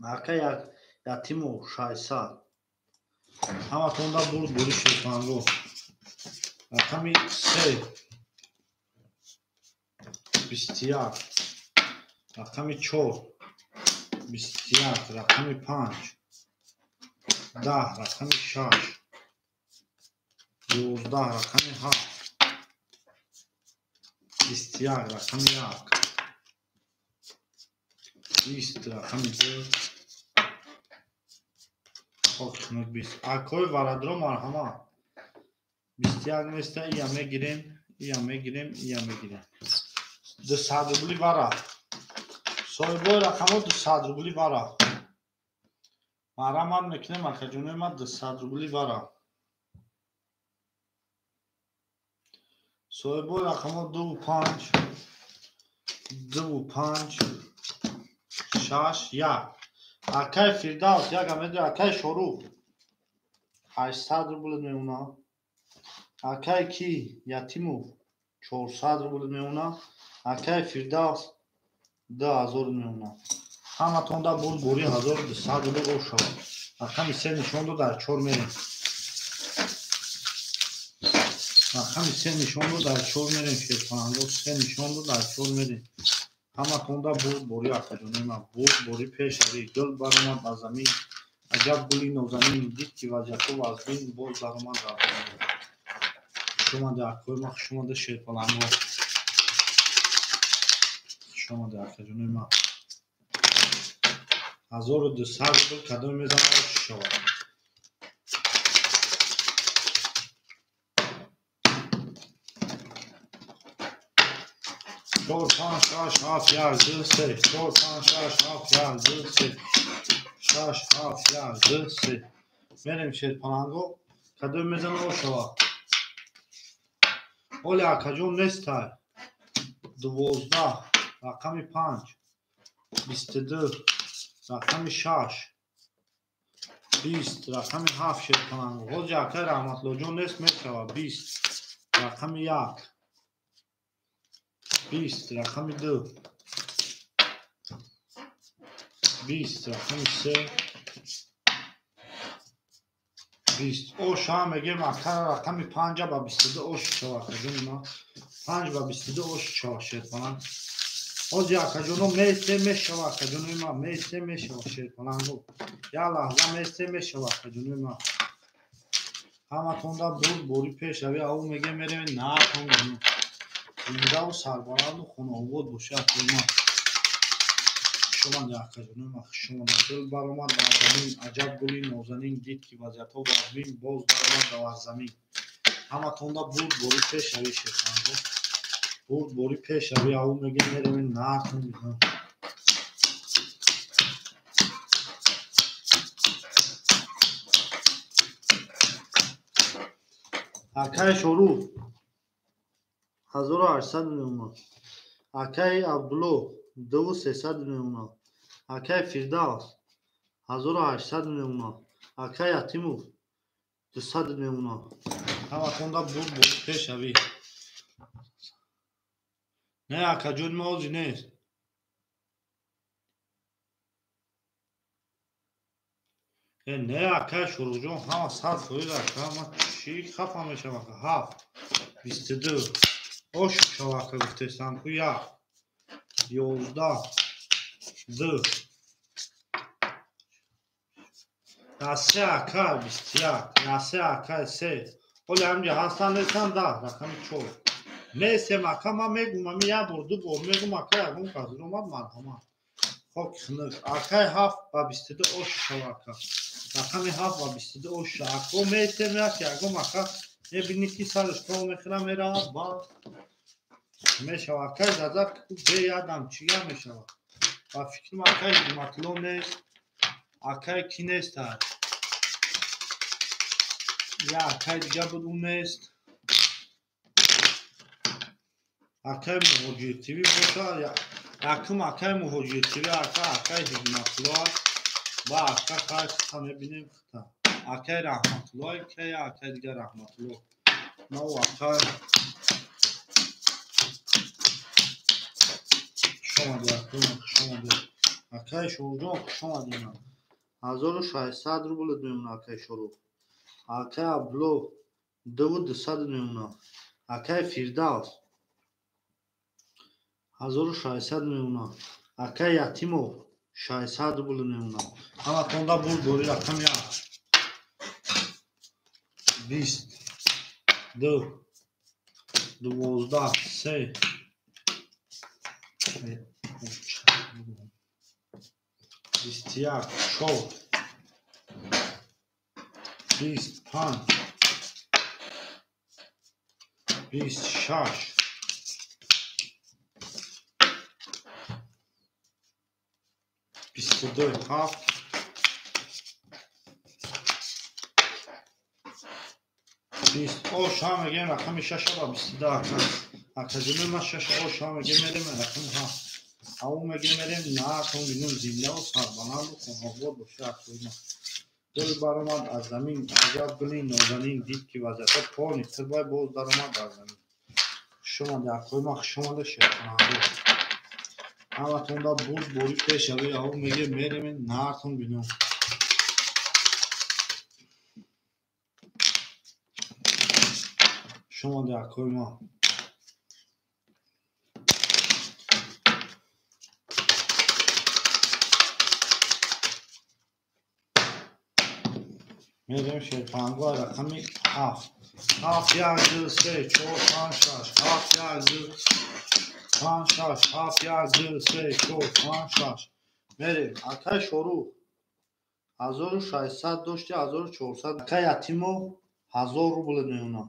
Акай Ятимов 600. Ҳаматонда бурд бури шерпанго. Рақами 3 21 рақами 4 21 рақами 5 10 рақами 6 11 рақами 7 21 рақами 1 20 рақами 2. Хоки хунук 20. Акои варадро марҳамат. 21 места ия мегирем, ия мегирем, ия мегирем. 200 рубли вара. Соҳибои рақамҳо 200 рубли вара. Марҳамат мекунем акаҷонои ман 200 рубли вара. Соҳибои рақамҳо 2 5 2 5 6 1. Акай Фирдавс яга медои акай Шорух 800 рубл меона. Акай ки Ятимов 400 рубл меона. Акай Фирдавс 2000 меона. Ҳаматонда буд бури 1200 рубл шавад. Рақами 3 нишон дод, дар 4 мерем. Рақами 3 нишон дод, дар 4 мерем. Шерпаланго 3 нишон дод, дар 4 мерем. Ҳаматонда буд бори акаҷонои ман, буд бори пешравӣ. Гул баромад аз замин, аҷаб гули нозанин, дид ки вазъиятҳо вазбин, боз баромад аз замин. Хуш омаде акои ман, хуш омаде шерпаланго. Хуш омаде акаҷонои ман. 1200 рубл кадом мезанад ош шавад. 4 5 6 7 1 2 3 4 5 6 7 1 2 3 6 7 1 2 3. Мерем шерпаланго кадом мезанад ош шавад. Оли акаҷон нестай. 12 рақами 5 22 рақами 6 20 рақами 7 шерпаланго. Ҳоҷи акай Раҳматлоҷон нест мешавад. 20 рақами 1 20 рақами 2 20 рақами 3 20. Ош ҳам мегем акара рақами 5 ба 22 ош шава акаҷони ман. 5 ба 22 ош шава шерпаланг. Ҳоҷи акаҷоно месте мешава акаҷонои ман, месте мешава шерпаланго. Як лаҳза месте мешава акаҷонои ман. Ҳаматонда бурд бори пешравӣ. Ав мегем мерем наатон зиндаву сарбаланду хонаобод бошад акои ман. Хуш омаде акаҷонои ман, хуш омаде. Гул баромад бар замин, аҷаб гули нозанин, дид ки вазъиятҳо вазмин, боз баромад бар замин. Ҳаматонда бурд бори пешравӣ шерпаланго. Бурд бори пешравӣ. Ав мегем мерем наатон. Акай Шорух 1800 меона. Акай Абдулло 2300 меона. Акай Фирдавс 1800 меона. Акай Ятимов 200 меона. Ҳаматонда бурд бори пешравӣ. Не акаҷони ма ҳози нест. Не акай Шоруҳҷон ҳама 100% ака. Ман чӣ хафа мешавам ака. 7 22 ош шава ака гуфтестам ку 1 11 2 3 ака 21 3 ака 3. Оли ҳамҷа ҳастан нестан 10 рақами 4. Месем ака ман мегум ами як бор ду бор мегум ака ягон кас омад марҳамат. Хоки хунук акай 7 ба 22 ош шава ака. Рақами 7 ба 22 ош шава. Ако месем як ягон ака мебини ки сараш то мехӯра меравад ба мешава. Акай зазак бе ядам чия мешава. Ба фикрам акай Ҳикматулло нест, акай ки нест. Я акай дига буд ӯ нест. Акай Муҳоҷир ТВ боша. Якум акай Муҳоҷир ТВ ака акай Ҳикматулло ба ака хай хита мебинем хита. Акай Раҳматулло ка я акай дига Раҳматулло. Нав акай хуш омадед акай, хуш омадед. Акай Шоруҳҷон хуш омадед. 1600 рубл меона акай Шоруҳ. Акай Абдулло 2200 меона. Акай Фирдавс 1600 меона. Акай Ятимов 600 рубл меона. Ҳаматонда бурд бори рақами 1 20 2 12 3 21, 4, 25, 26, 22, 7, 20. Ош ҳам мегем рақами 6 ба 22 ака. Академия ма 6 ош ҳам мегем мерем рақами 7. Ау мегем мерем наатон бинем зиндаву сарбаланду хонобод боша акои ма. Гул баромад аз замин, аҷаб гули нозанин, дид ки вазъиятҳо полни тирбай боз даромад дар замин. Хуш омаде акои ма, хуш омаде шерхонанду. Ҳаматонда бурд борӣ пешавӣ, ау мегем мерем наатон бинем. Хуш омаде акои ма. Мерем шерпангу рақами 7. 7, 1, 2, 3, 4, 5, 6. 7, 1, 2, 5, 6. 7, 1, 2, 3, 4, 5, 6. Мерем. Акай Шорух 1600 дошти, 1400. Акай Ятимов 1000 рубл меона.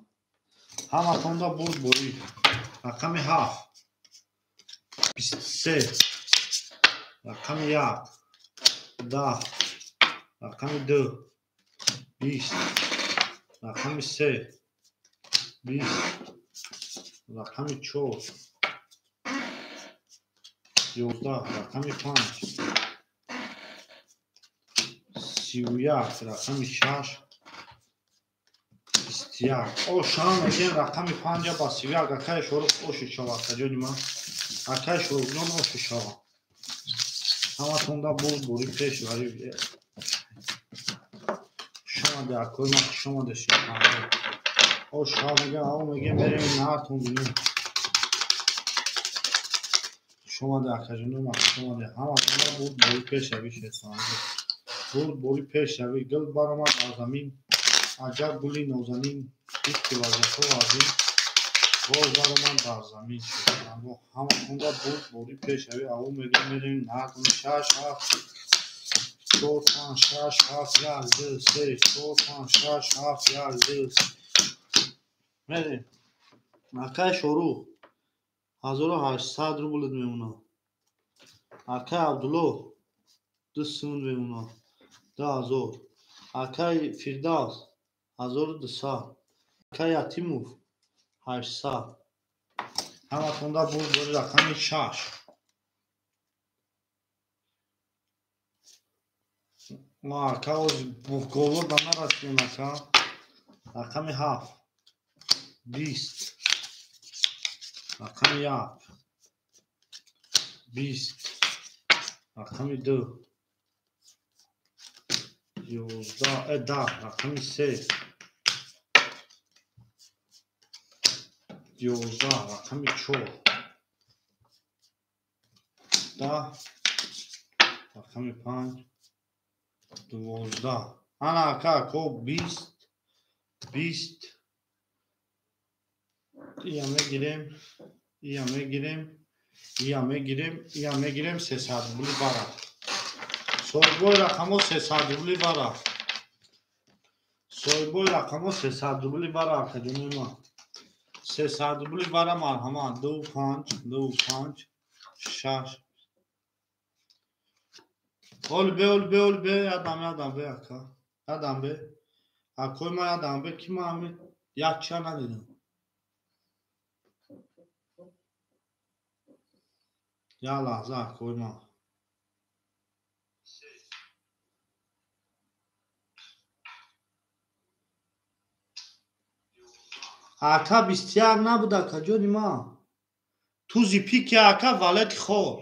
Ҳаматонда бурд борӣ. Рақами 7. 23. Рақами 1. 10. Рақами 2. 20. Рақами 3. 20. Рақами 4. 11. Рақами 5. 31. Рақами 6. 21. Ош ҳам мегем рақами 5 ба 31. Акай Шорух оши шава, акаҷони ман. Акай Шорухҷон оши шава. Ҳаматонда бурд борӣ пеш варӣ. Хуш омаде акои ман, хуш омаде шерхонанду. Ош ҳам мегем, ау мегем мерем наатон бинем. Хуш омаде акаҷони ман, хуш омаде. Ҳаматонда бурд борӣ пешравӣ шерхонанду. Бурд борӣ пешравӣ. Гул баромад аз замин, аҷаб гули нозанин, дид ки вазъиятҳо вазин, боз баромад дар замин шерхонанду. Ҳаматонда бурд борӣ пешравӣ. Ау мегем мерем наатон 6, 7, 4, 5, 6, 7, 1, 2, 3, 4, 5, 6, 7, 1, 2. Мерем. Акай Шорух 1800 рубл мемонад. Акай Абдулло 2 сум мемонад. 2000. Акай Фирдавс 1200. Акай Ятимов 800. Ҳаматонда бурд бори рақами 6. Ма ака оз голово ба нарасидем ака. Рақами 7. 20. Рақами 1. 20. Рақами 2. 11, 10. Рақами 3. 11. Рақами 4. 10. Рақами 5. 12. Ана ака ако 20, 20. Ия мегирем, ия мегирем, ия мегирем, ия мегирем 300 рубли бара. Соҳибои рақамҳо 300 рубли бара. Соҳибои рақамҳо 300 рубли бара, акаҷони ман. 300 рубли бара марҳамат. 2, 5, 2, 5, 6. Ол бе, ол бе, ол бе, ядам, ядам бе, ака. Ядам бе. Акои ман ядам бе, ки ман ҳамин як чия надидам. Як лаҳза, акои ман. Ака 21 набуд, акаҷони ман. Тузи пики ака валети хол.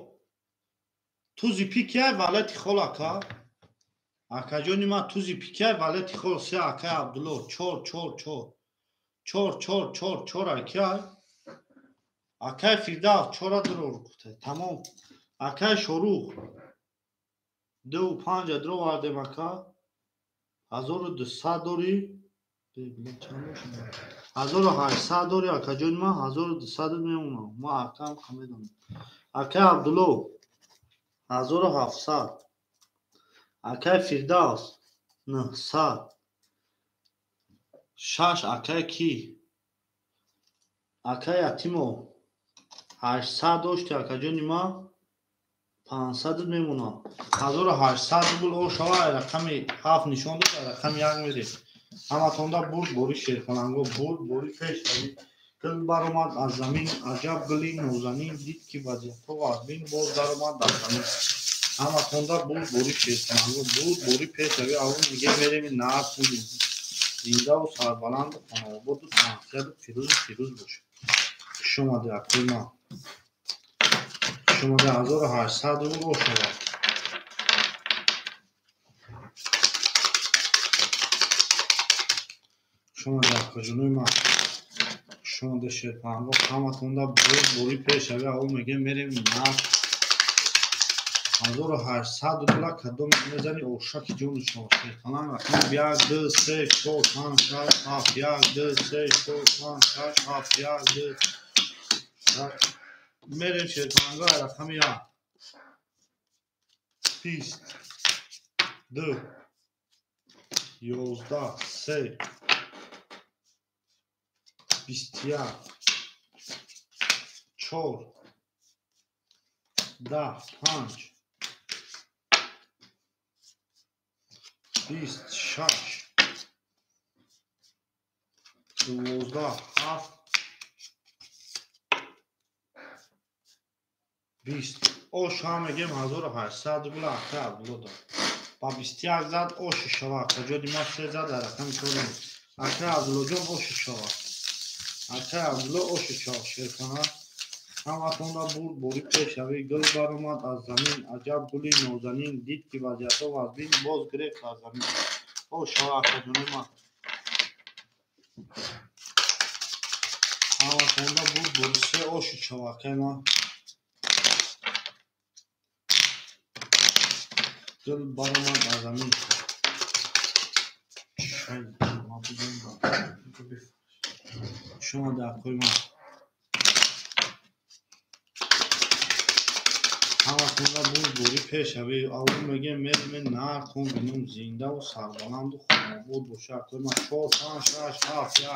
Тузи пики валети хол ака. Акаҷони ман тузи пики валети хол се акай Абдулло 4 4 4. 4 4 4 4 акай. Акай Фирдавс 4 дро гуфта. Тамом. Акай Шорух 2 5 дро вардем ака. 1200 дори. 1800 дори акаҷони ман 1200 мемонам. Ман акам хамедонам. Акай Абдулло 1700. Акай Фирдавс 900. 6 акай ки? Акай Ятимов 800 дошти акаҷони ман 500 мемонад. 1800 рубл ошава, рақами 7 нишон дод, рақами 1 мерем. Ҳаматонда бурд бори шерпаланго, бурд бори пешравӣ. Гул баромад аз замин, аҷаб гули нозанин, дид ки вазъиятҳо вазнин, боз даромад дар замин. Ҳаматонда бурд бори шерпаланго, бурд бори пешравӣ. Аввал мегем мерем нарх зиндаву сарбаланду хонаободу тансиҳату пирӯзу фирӯз бошед. Хуш омадед акои ман. Хуш омадед. 1800 рубл ошава. Хуш омадед акаҷонои ман. Хуш омадед шерпаланго. Ҳаматонда бурд бори пешравӣ. Аввал мегем мерем нарх 1800 рубла кадом мезани ошаки ҷону шумо. Шерпаланг рақами 1 2 3 4 5 6 7 1 2 3 4 5 6 7 1 2 мерем шерпаланго рақами 1 20 2 11 3 21 4 10 5 26 12 7 20. Ош ҳам мегем 1800 рубл акай Абдулло дод. Ба 21 зад оши шава. Акаҷони ма 3 зад дар рақами 4. Акай Абдуллоҷон оши шава. Акай Абдулло оши шава. Шерхона ҳаматонда бурд бори пешравӣ. Гул баромад аз замин, аҷаб гули нозанин, дид ки вазъиятҳо вазнин, боз гирефт аз замин. Ош шава акаҷони ман. Ҳаматонда бурд бори се оши шава акай ман. Гул баромад аз замин. Хуш омадед акои ман. Ҳаматонда бурд бори пешравӣ. Аввал мегем мерем нархун бинум зиндаву сарбаланду хонаобод боша акои ман. 4 5 6 7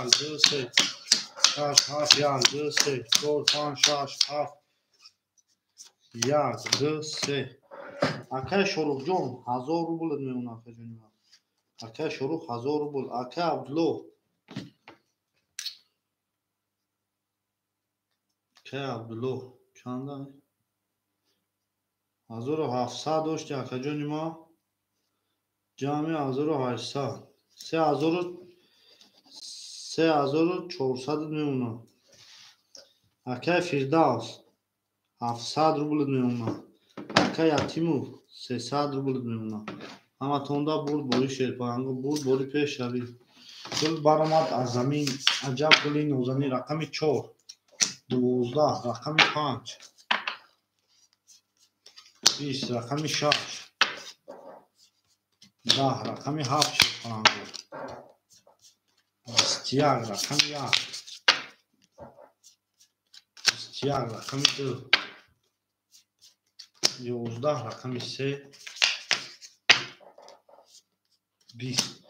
1 2 3 6 7 1 2 3 4 5 6 7 1 2 3. Акай Шоруҳҷон 1000 рубл мемонад акаҷони ман. Акай Шоруҳ 1000 рубл. Акай Абдулло. Акай Абдулло чанда? 1700 дошти акаҷони ман. Ҷамъи 1800. 3400 мемонад. Акай Фирдавс 700 рубл мемонад. Акай Ятимов 300 рубл мемонад. Ҳаматонда бурд бори шерпаланго, бурд бори пешравӣ. Гул баромад аз замин, аҷаб гули нозанин. Рақами 4 12 рақами 5 20 рақами 6 10 рақами 7 шерпаланго 21 рақами 1 21 рақами 2 11 рақами 3 20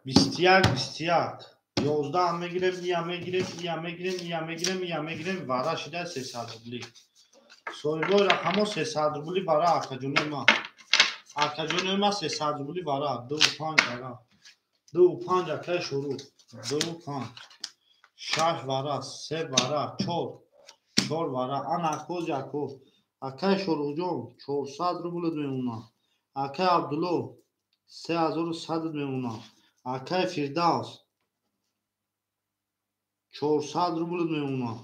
21 21 11 мегирем, ия мегирем, ия мегирем, ия мегирем, ия мегирем. Вара шида 300 рубли. Соҳибои рақамҳо 300 рубли вара акаҷонои ман. Акаҷонои ман 300 рубли вара. 2 5 вара. 2 5 акаи Шуруъ. 2 5 6 вара, 3 вара, 4 4 вара. Ана акози ако. Акаи Шоруҳҷон 400 рубл мемонад. Акаи Абдулло 3100 мемонад. Акаи Фирдавс 400 рубл мемонад.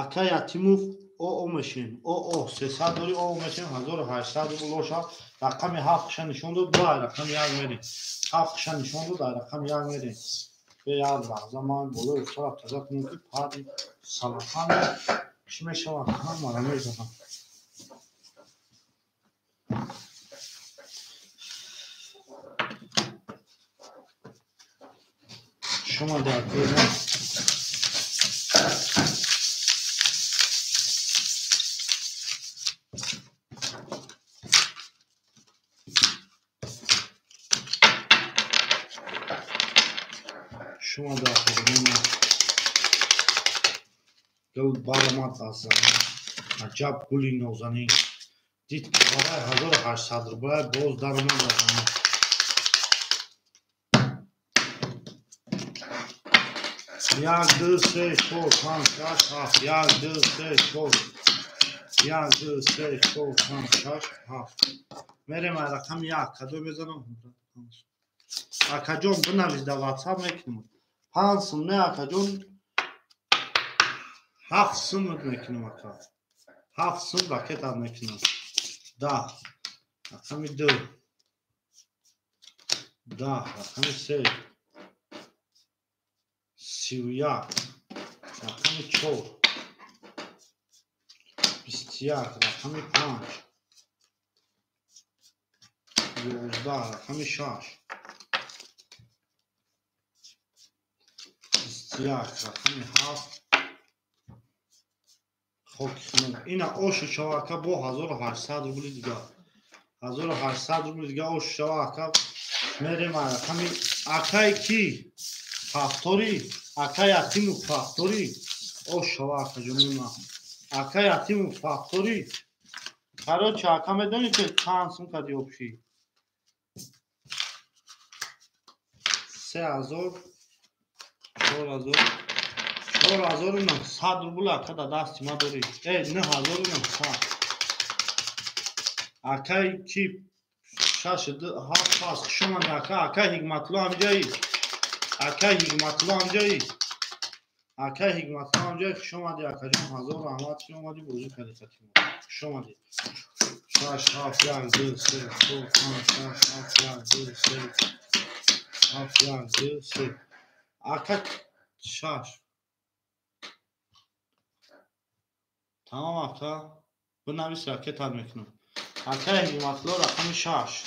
Акаи Ятимов ОО мешем. ОО 300 дори ОО мешем. 1800 рубл оша. Рақами 7 қиша нишон дод. Ба рақами 1 мерем. 7 қиша нишон дод. Рақами 1 мерем. Бе як лаҳза ман болои устара таза кунам ки пари салафан чӣ мешавад? Ҳамаро мезанам. Шумо дар кӯма. Гул баромад аз замин, аҷаб гули нозанин. Дид ки барои 1800 рубла боз даромад аз замин. 1 2 3 4 5 6 7 1 2 3 4 1 2 3 4 5 6 7. Мерем аз рақами 1 кадо мезанам. Акаҷон бинавис дар WhatsApp мекунем. 5 сум не акаҷон, 7 сум мекунем ака. 7 сум ракета мекунем. 10 рақами 2 10 рақами 3 31 рақами 4 21 рақами 5 11 рақами 6 21 рақами 7. Хоки хунук. Ина оши шава ака бо 1800 рубли дига. 1800 рубли дига оши шава ака. Мерем рақами акай ки? Фактори, акай Атиму фактори. Ош шава ака ҷони ма. Акай Атиму фактори. Короче, ака медонӣ ки чанд сум кади обши? 3000 4000 4900 рубл ака да дасти ма дорӣ. 9900. Акай ки 6 2 7 5. Хуш омадӣ ака. Акай Ҳикматулло ҳамҷоӣ. Акай Ҳикматулло ҳамҷоӣ. Акай Ҳикматулло ҳамҷоӣ. Хуш омадӣ акаҷон. Ҳазор раҳмат ки омадӣ бозӣ кардӣ қатӣ мо. Хуш омадӣ. 6 7 1 2 3 4 5 6 7 1 2 3 7 1 2 3. Ака 6. Тамом ака. Бинавис ракета мекунам. Акай Ҳикматулло рақами 6.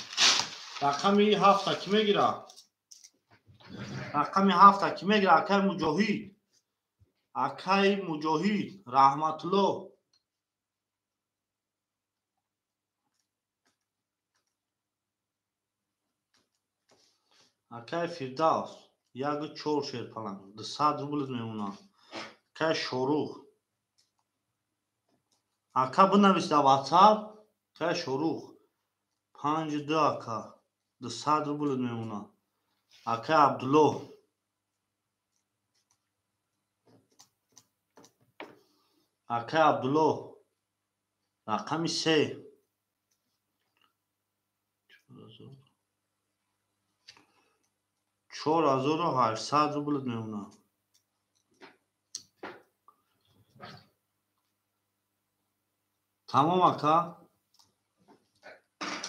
Рақами 7 ки мегира? Рақами 7 ки мегира? Акай Муҷоҳид. Акай Муҷоҳид Раҳматулло. Акай Фирдавс 1 4 шерпаланг 200 рубл мемонад. Акай Шорух. Ака бинавис дар WhatsApp. Акай Шорух 5 2 ака 200 рубл мемонад. Акай Абдулло. Акай Абдулло рақами 3 4800 рубл мемонад. Тамом ака.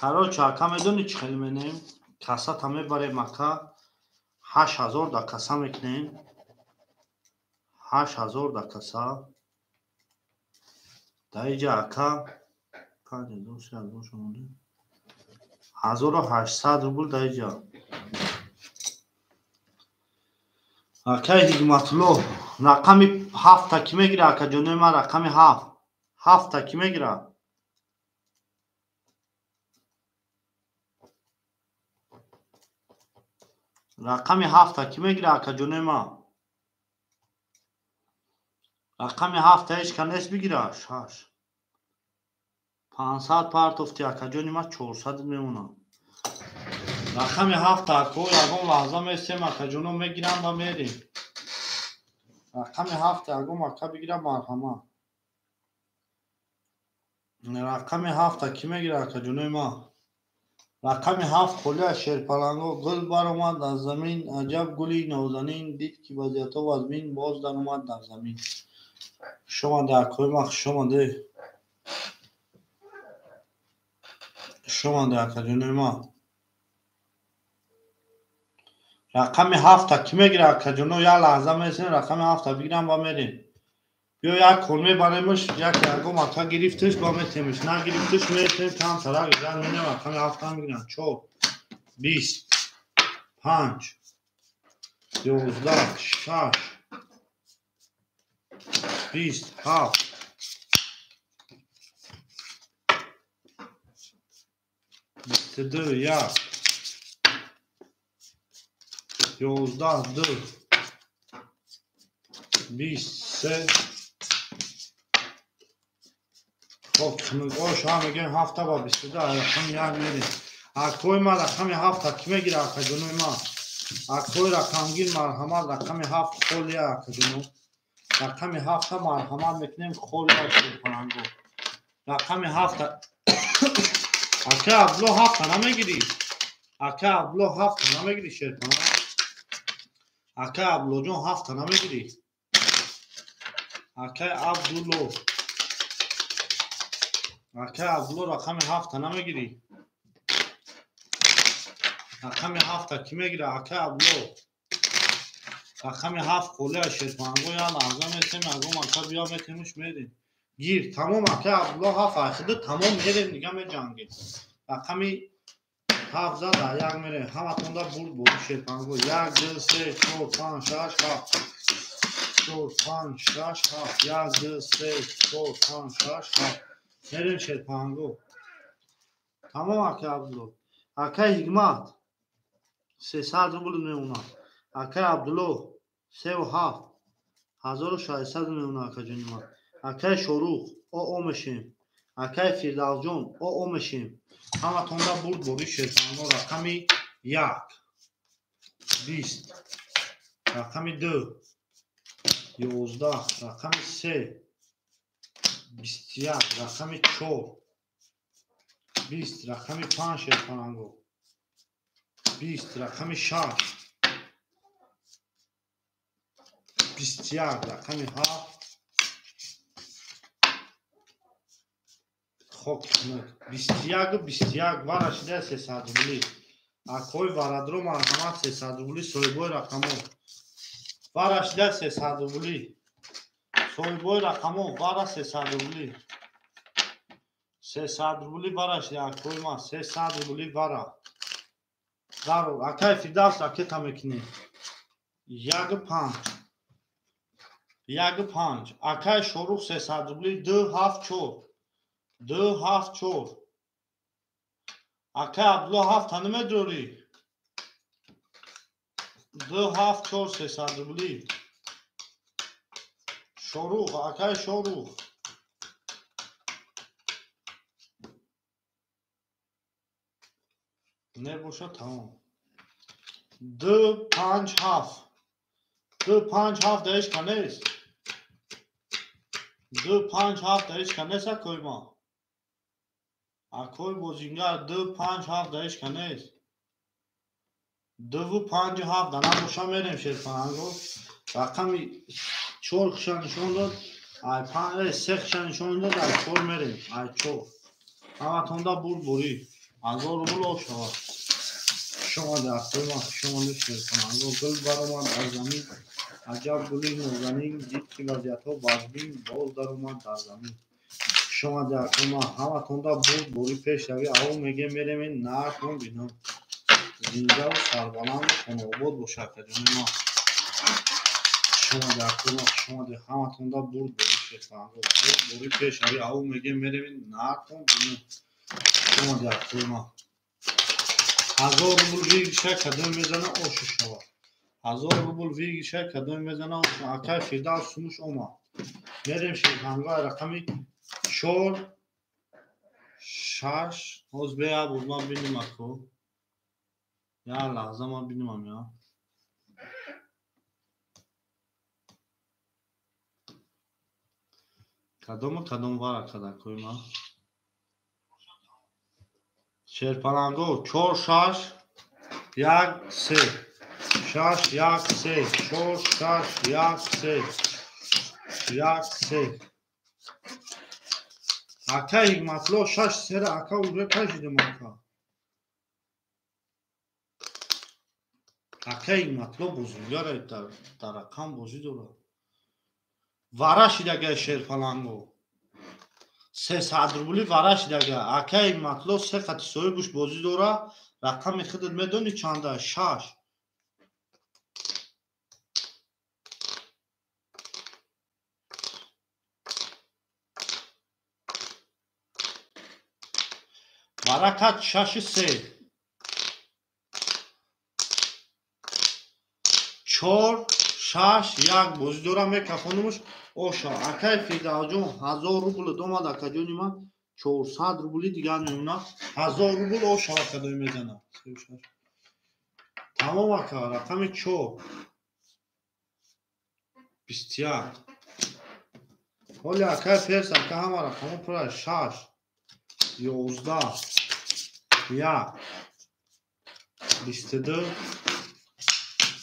Короче, ака медонӣ чӣ хел менем? Кассата мебарем ака. 8000 да касса мекунем. 8000 да касса. Дар инҷа ака 5000 1800 рубл дар инҷа. Акай Ҳикматулло рақами 7 ки мегира ака ҷонои ман? Рақами 7. 7 ки мегира? Рақами 7 ки мегира ака ҷонои ман? Рақами 7 ҳеҷ ка нест бигира. 6 500 партофти ака ҷони ман, 400 мемонад. Рақами 7 ако ягон лаҳза месем ака ҷоно мегирам ва мерем. Рақами 7 ягон ака бигира марҳамат. Рақами 7 ки мегира ака ҷонои ман? Рақами 7 холӣ аз шерпаланго. Гул баромад аз замин, аҷаб гули нозанин. Дид ки вазиятҳо вазмин, боз даромад дар замин. Хуш омадӣ акои ман, хуш омадӣ. Хуш омадӣ ака ҷонои ман. Рақами 7 ки мегира ака ҷоно? Як лаҳза месем рақами 7 бигирам ва мерем. Биё як кор мебаремш, як ягон ака гирифташ ба метемш, нагирифташ метем там тарак зан менем рақами 7 мегирам. 4 20 5 11 6 27 22 1 11 2 23. Хоб хунукҳо шуа мегӯем ҳафта ба 22 рақами як мерем. Акои ма рақами ҳафта кӣ мегира акаҷонои ма? Акои рақамгир марҳамат рақами ҳафт холия акаҷоно. Рақами ҳафта марҳамат мекунем холия шерпаланго. Рақами ҳафта ака Абдулло ҳафта намегирӣ? Ака Абдулло ҳафта намегирӣ шерпаланг? Ака Абдуллоҷон ҳафта намегирӣ? Акай Абдулло, акай Абдулло рақами ҳафта намегирӣ? Рақами ҳафта кӣ мегира? Акай Абдулло рақами ҳафт холия шерпаланго. Я лаҳза месем ягон ака биё метемуш мерем. Гир тамом акай Абдулло ҳафт айхида тамом мерем дига меҷангем. Рақами ҳафт зад як мерем. Ҳаматонда бурд бори шерпаланго. 1 2 3 4 5 6 7 4 5 6 7 1 2 3 4 5 6 7 мерем шерпаланго. Тамом акай Абдулло. Акай Ҳикмат 300 рубл мемонад. Акай Абдулло 3 7 1600 мемонад акаҷони ман. Акай Шорух оо мешем. Акай Фирдавсҷон оо мешем. Ҳаматонда бурд бори шерпаланго. Рақами 1 20, рақами 2 11, рақами 3 21, рақами 4 20, рақами 5 шерпаланго 20, рақами 6 21, рақами 7 хок 21 21 вара шида 300 рубли. Акои варадро марҳамат 300 рубли соҳибои рақамо. Вара шида 300 рубли. Соҳибои рақамо вара 300 рубли. 300 рубли вара шида акои ма 300 рубли вара. Дарор акай Фирдавс ракета мекунӣ. 1 5 1 5 акай Шорух 300 рубли 2 7 4 2 7 4. Акай Абдулло ҳафта намедорӣ? 2 7 4 300 рубли. Шорух, акай Шорух. Небоша тамом. 2 5 7 2 5 7 даиш канест? 2 5 7 даиш канест акои ма? Акои бозингар 2 5 7 даиш канест? 2 5 7 да набоша мерем шерпаланго. Рақами 4 хиша нишон дод, ай 5 3 хиша нишон дод, ай 4 мерем, ай 4. Ҳаматонда бурд бурӣ. 1000 рубл об шавад. Шумо акои ма шумо шерпаланго. Гул баромад аз замин, аҷаб гули нозанин, дид ки вазъиятҳо вазнин, боз даромад дар замин. Шумо акои ма ҳаматонда бурд бурӣ пешравӣ. Аво мегем мерем нархон бинам. Зиндаву сарбаланду хонаобод бошад акаҷони ма. Шумо акои ма шумо ҳаматонда бурд бурӣ шерпаланго. Бурд бурӣ пешравӣ. Аво мегем мерем нархон бинам. Шумо акои ма 1000 рубл выигрыша кадом мезана ошу шавад. 1000 рубл выигрыша кадом мезана ошу. Акай Фирдавс сумуш омад. Мерем шерпаланго рақами 4 6 ҳоз бея буд ман биним ако. Я лаҳза ман бинимам я. Кадому кадом вара кад акои ман? Шерпаланго 4 6 1 3 6 1 3 4 6 1 3 1 3. Акай Ҳикматло 6 сера ака уже кашидем ака. Акай Ҳикматло бозингара дар рақам бозӣ дорад. Вара шидага шерпаланго. 300 рубли вара шидага. Акай Ҳикматло се қати соҳибуш бозӣ дора. Рақами худат медонӣ чанда? 6. Варакат 6 3 4 6 1 бозӣ дорам мекафонумш оша. Акай Фирдавсҷон 1000 рубл омад акаҷони ман 400 рубли дигар мемонад. 1000 рубл оша акадой мезанад. Тамом ака, рақами 4 21. Ҳоли акай Перс ака ҳама рақамҳо пур аст. 6 11 1 22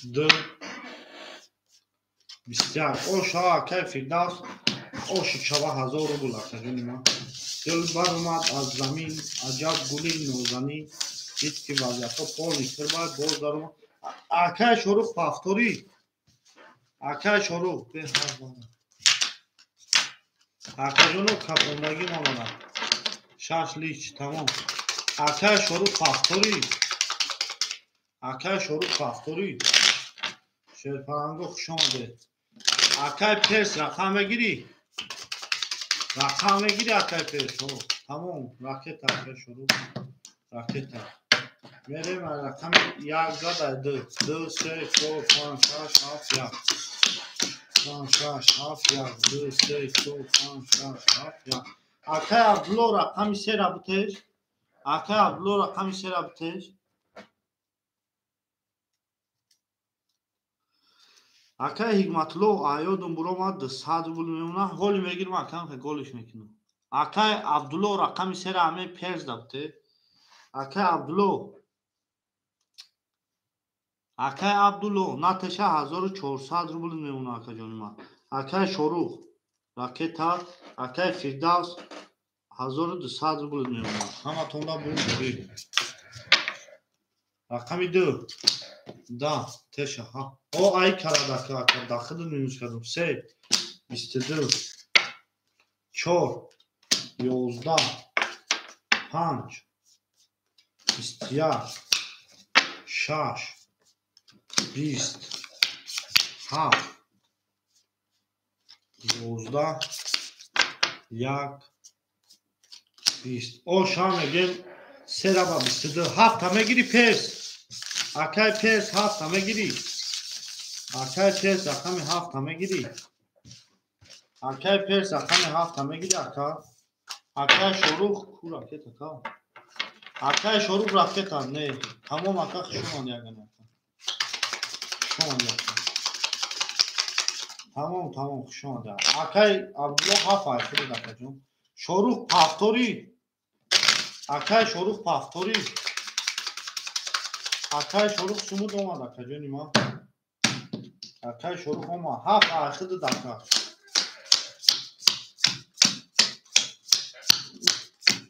2 21. Оша акай Фирдавс оши чава 1000 рубл акаҷони ман. Гул баромад аз замин, аҷаб гули нозанин. Дид ки вазъиятҳо полни кирбай боз даромад. Акай Шорух повтори. Акай Шорух акаҷоно капондагӣ мамонад. 6 лич тамом. Акай Шорух повтори. Акай Шорух повтори. Шерпаланго хуш омадед. Акай Перс рақам мегирӣ? Рақам мегирӣ акай Перс? Тамом, ракета акай Шорух. Ракета. Мерем рақами 1 зада 2 2 3 4 5 6 7 1 5 6 7 1 2 3 4 5 6 7 1. Акай Абдулло рақами 3 ра бутеш. Акай Абдулло рақами 3 ра бутеш. Акай Ҳикматулло аёдум буромад 200 рубл мемонад. Ҳоли мегирам акам голиш мекунам. Акай Абдулло рақами 3 ра ҳамаи Перс да бутеш. Акай Абдулло. Акай Абдулло натеша 1400 рубл мемонад акаҷони ман. Акай Шорух ракета, акай Фирдавс 1200 рубл мемонад. Ҳаматонда бурд. Рақами 2 да теша. О ай карада ака дахиду минус кардам. 3 22 4 11 5 21 6 20 7 11 1 20. Оша мегем 3 ба 22 7 мегири Перс. Акай Перс 7 мегири. Акай Перс рақами 7 мегири. Акай Перс рақами 7 мегири ака. Акай Шорух ку ракета ка. Акай Шорух ракета не. Тамом ака хуш омад ягона. Хуш омад ака. Тамом тамом хуш омад. Акай Абдулло 7 ай худат акаҷон. Шорух повтори. Акай Шорух повтори. Акай Шорух сумуд омад акаҷони ман. Акай Шорух омад. 7 ай худат ака.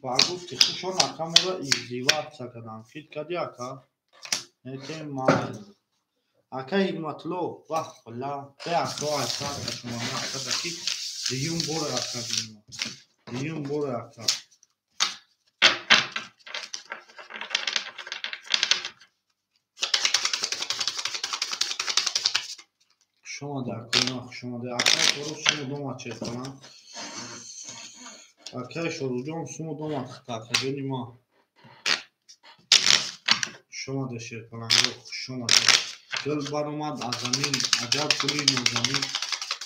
Ба гуфти хушон ака моро издеваться кардам. Фит кардӣ ака? Нете ман. Ака Ҳикматулло вах ла бе ака ака шумо ака даки дуюм бор ака ҷони. Дуюм бор ака. Хуш омадед ака, хуш омадед. Ака Шорух сумуд омад чехтана. Акай Шорухҷон сумуд омад акаҷони ман. Хуш омадед Шерпаланго, хуш омадед. Гул баромад аз замин, аҷаб гули нозанин.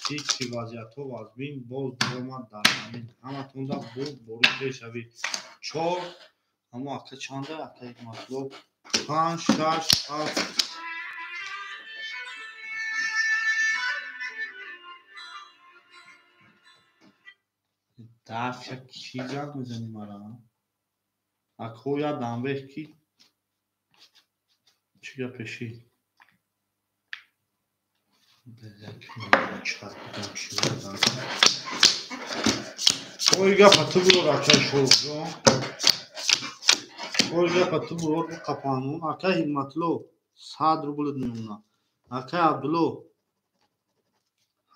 Дид ки вазъиятҳо вазмин, боз баромад дар замин. Ҳаматонда бурд борид пешавӣ. 4 ҳамо ака чанда ака Ҳикматулло 5 6 7 дафъа кӣ занг мезанӣ мара? Ако я дамбех ки чӣ гапеши? Ой гапа ту бурор акай Шорухҷон. Ой гапа ту бурор қапанун. Акай Ҳикматулло 100 рубл мемонад. Акай Абдулло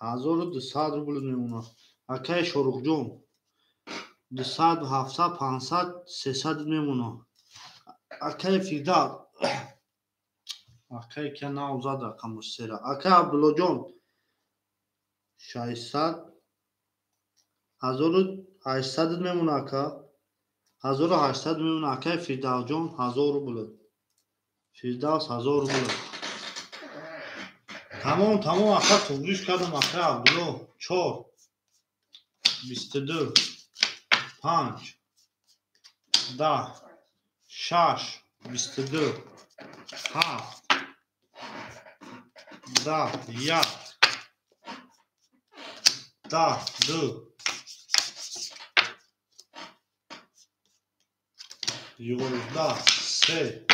1200 рубл мемонад. Акай Шорухҷон 200 700 500 300 мемонад. Акай Фирдавс акай ка навзад рақаму сера. Акай Абдуллоҷон 600 1800 мемонад ака. 1800 мемонад. Акай Фирдавсҷон 1000 рубл. Фирдавс 1000 рубл. Тамом, тамом, ака туғриш кардам, ака Абдулло. 4 22 5 10 6 22 7 10 1 10 2 11 3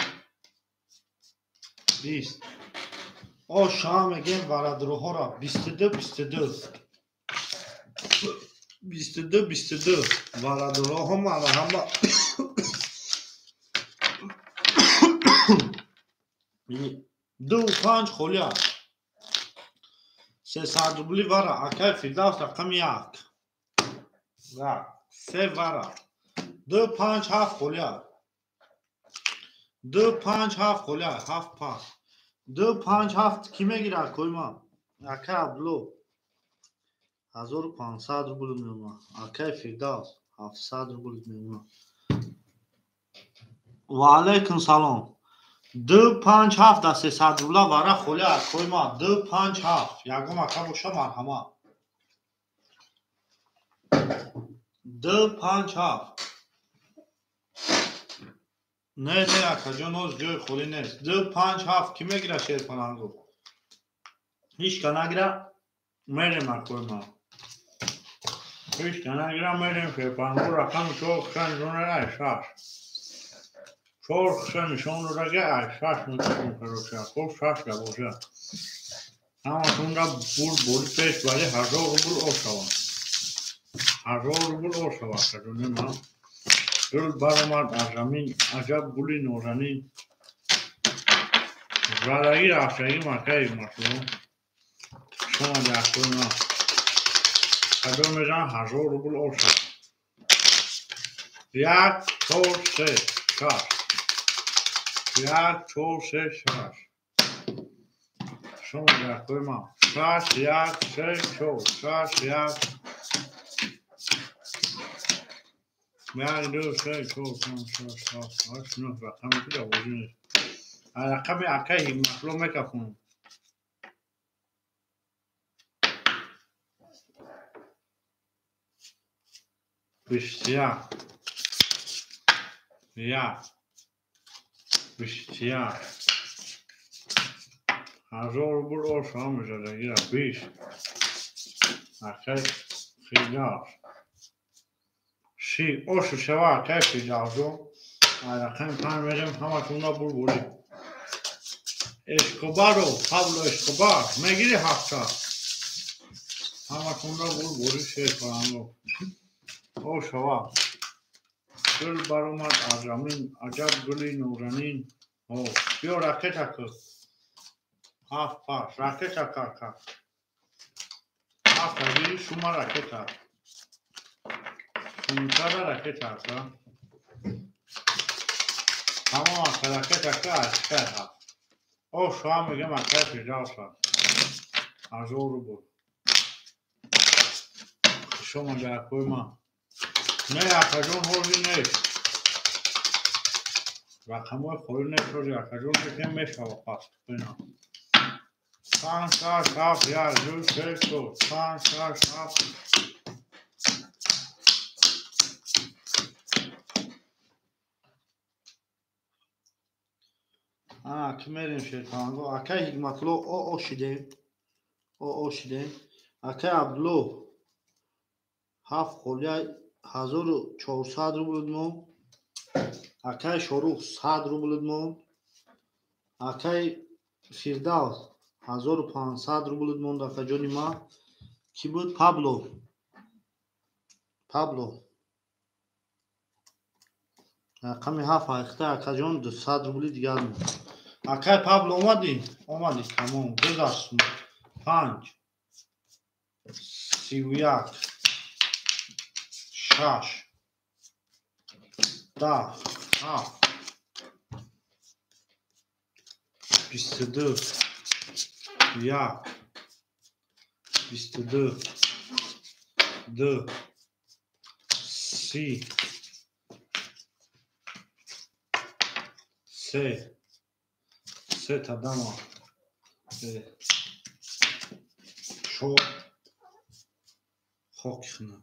20. О шоҳ мегем варадроҳоро 22 22 22 22 варадроҳо марҳама. 2 5 холия 300 рубли вара акай Фирдавс рақами 1 3 вара 2 5 7 холия 2 5 7 холия 7 пас 2 5 7 ки мегирад койма акай Абдулло 1500 рубл мемонад акай Фирдавс 700 рубл мемонад. Ва алайкум салом. 2 5 7 да 300 рубла вара холия койма 2 5 7 ягон ака боша марҳамат. 2 5 7 не не акаҷон ҳоз ҷои холӣ нест. 2 5 7 ки мегирад шерпалангу? Ҳичка нагира мерем акойма. Ҳичка нагира мерем шерпалангу рақами 4 хша нишон дора 6 4 хша нишон дора ки 6 мекашем короче. Хоб 6 га боша. Ҳамашонга бур бори пеш бари 1000 рубл ошавад. 1000 рубл ошавад акаҷони ман. Гул баромад аз замин, аҷаб гули нозанин. Задаги рафтагӣ макаи машҳур. Шумо дастур на. Кадом мезан 1000 рубл ошавад. 1 4 3 6 1 4 3 6. Шумо дастур ма. 6 1 3 4 6 1 1 2 3 4 5 6 7 8 9 рақами ки овозӣ нест. Рақами акаи Ҳикматулло мекафонам. 21 1 21 1000 рубл ошава мешавад. 20 акаи Фирдавс 30 ошу шава акаи Фирдавсо. Рақами 5 мерем ҳамашонда бурбурӣ. Эскобаро Пабло Эскобар мегири 7 ҳамашонда бурбурӣ шерпаланго. Ошава. Гул баромад аз замин, аҷаб гули нозанин. Биё ракета кӯ. 7 пас ракета кака. 7 гири шума ракета. Шумтара ракета ака. Тамом ака ракета ка ашка 7. Ошава мегем акаи Фирдавса. 1000 рубл. Шумо дар ма. Не акаҷон ҳозир нест. Рақамҳои холӣ нест ҳозир акаҷон лекин мешава пас. 5 6 7 1 2 3 4 5 6 7 ки мерем шерпаланго. Акаи Ҳикматулло о шидем. О шидем. Акаи Абдулло 7 холия 1400 рубл монд. Акаи Шорух 100 рубл монд. Акаи Фирдавс 1500 рубл монд. Акаҷони ма ки буд? Пабло. Пабло. Рақами 7 ҳақиқта акаҷон 200 рубли дигар монд. Акаи Пабло омадӣ? Омадӣ, тамом. Гузашт. 5 31 6 10 7 22 1 22 2 3 3 3 та дама. Чор. Хоки хна.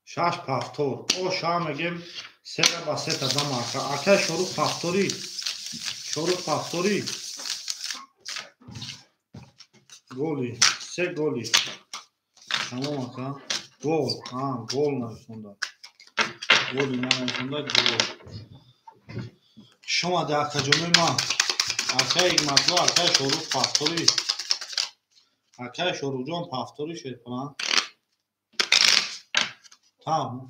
Шаш повтор. О ша мегем сера ба сета дама ака. Акай Шорух повтори. Шорух повтори. Голи. Се голи. Тамом ака. Гол. А, гол нависонда. Голи нависонда гол. Шомаде акаҷонои ман. Акай Ҳикматулло, акай Шорух повтори. Акай Шорухҷон повтори шерпаланг. Тамом.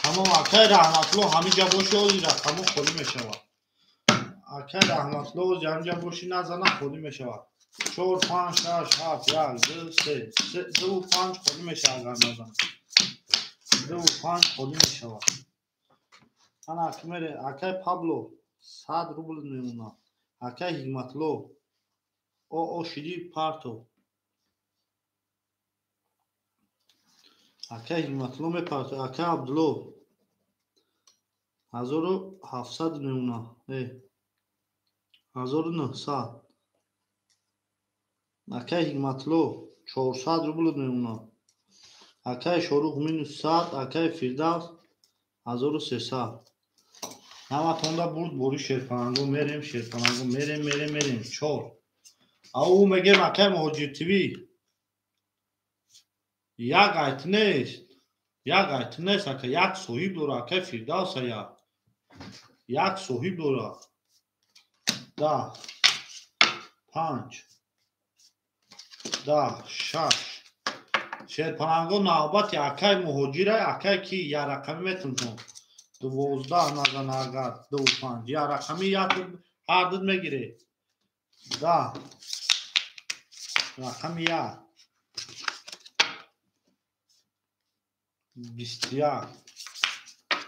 Тамом акай Раҳматулло ҳаминҷа боши ози рақамҳо холӣ мешавад. Акай Раҳматулло ози ҳаминҷа боши назана холӣ мешавад. 4 5 6 7 1 2 3 2 5 холӣ мешавад агар назана. 2 5 холӣ мешавад. Ана акмере акай Пабло 100 рубл мемонад. Акай Ҳикматулло о шиди парто. Акай Ҳикматулло мепарто. Акай Абдулло 1700 мемонад. 1900. Акай Ҳикматулло 400 рубл мемонад. Акай Шорух минус 100, акай Фирдавс 1300. Ҳаматонда бурд бори шерпаланго мерем, шерпаланго мерем, мерем, мерем. 4. Ау мегем акай Муҳоҷир ТВ. Як айт нест. Як айт нест ака, як соҳиб дора, акай Фирдавс як. Як соҳиб дора. 10 5 10 6. Шерпаланго навбати акай Муҳоҷира, акай ки я рақами метунтон. 12 назана агар 2 5. Я рақами як ҳар дуд мегире. 10 рақами як. 21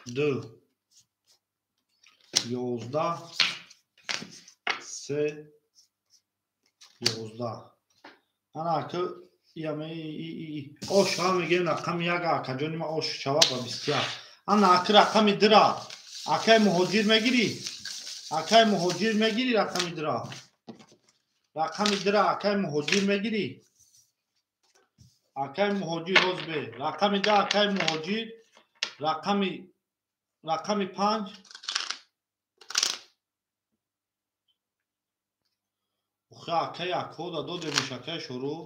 2 11 3 11. Ана ака яме ош ҳа мегем рақами як акаҷони ма ош шава ба 21. Ана ака рақами дира. Акай Муҳоҷир мегирӣ? Акай Муҳоҷир мегирӣ рақами дира? Рақами дира акай Муҳоҷир мегирӣ? Акай Муҳоҷир ҳозбе. Рақами 10 акай Муҳоҷир, рақами 5. Охи акай акода додемиш акай Шорух.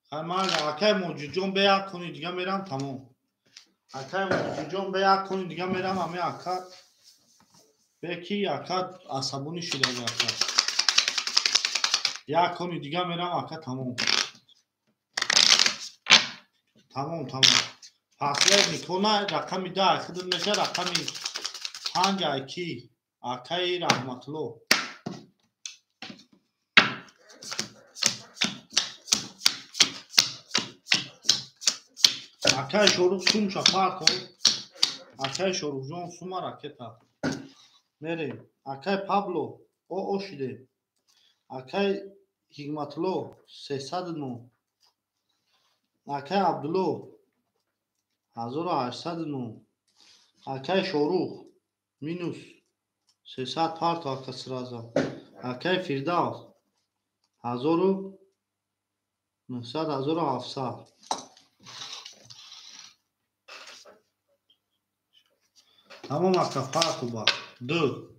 Хай ман акай Муҳоҷирҷон бе як кони дига мерам тамом. Акай Муҳоҷирҷон бе як кони дига мерам ами ака бе ки ака асабонӣ шидаги ака. Як кони дига мерам ака тамом. Тамом, тамом. Последний кона рақами 10 хидм меша рақами 5 айки акаи Раҳматулло. Акай Шорух сумша парто. Акай Шорухҷон сума ракета. Мерем. Акай Пабло о шиде. Акай Ҳикматулло 309. Акай Абдулло 1809. Акай Шорух минус 300 парто ака сразу. Акай Фирдавс 1900 1700. Тамом ака парто ба 2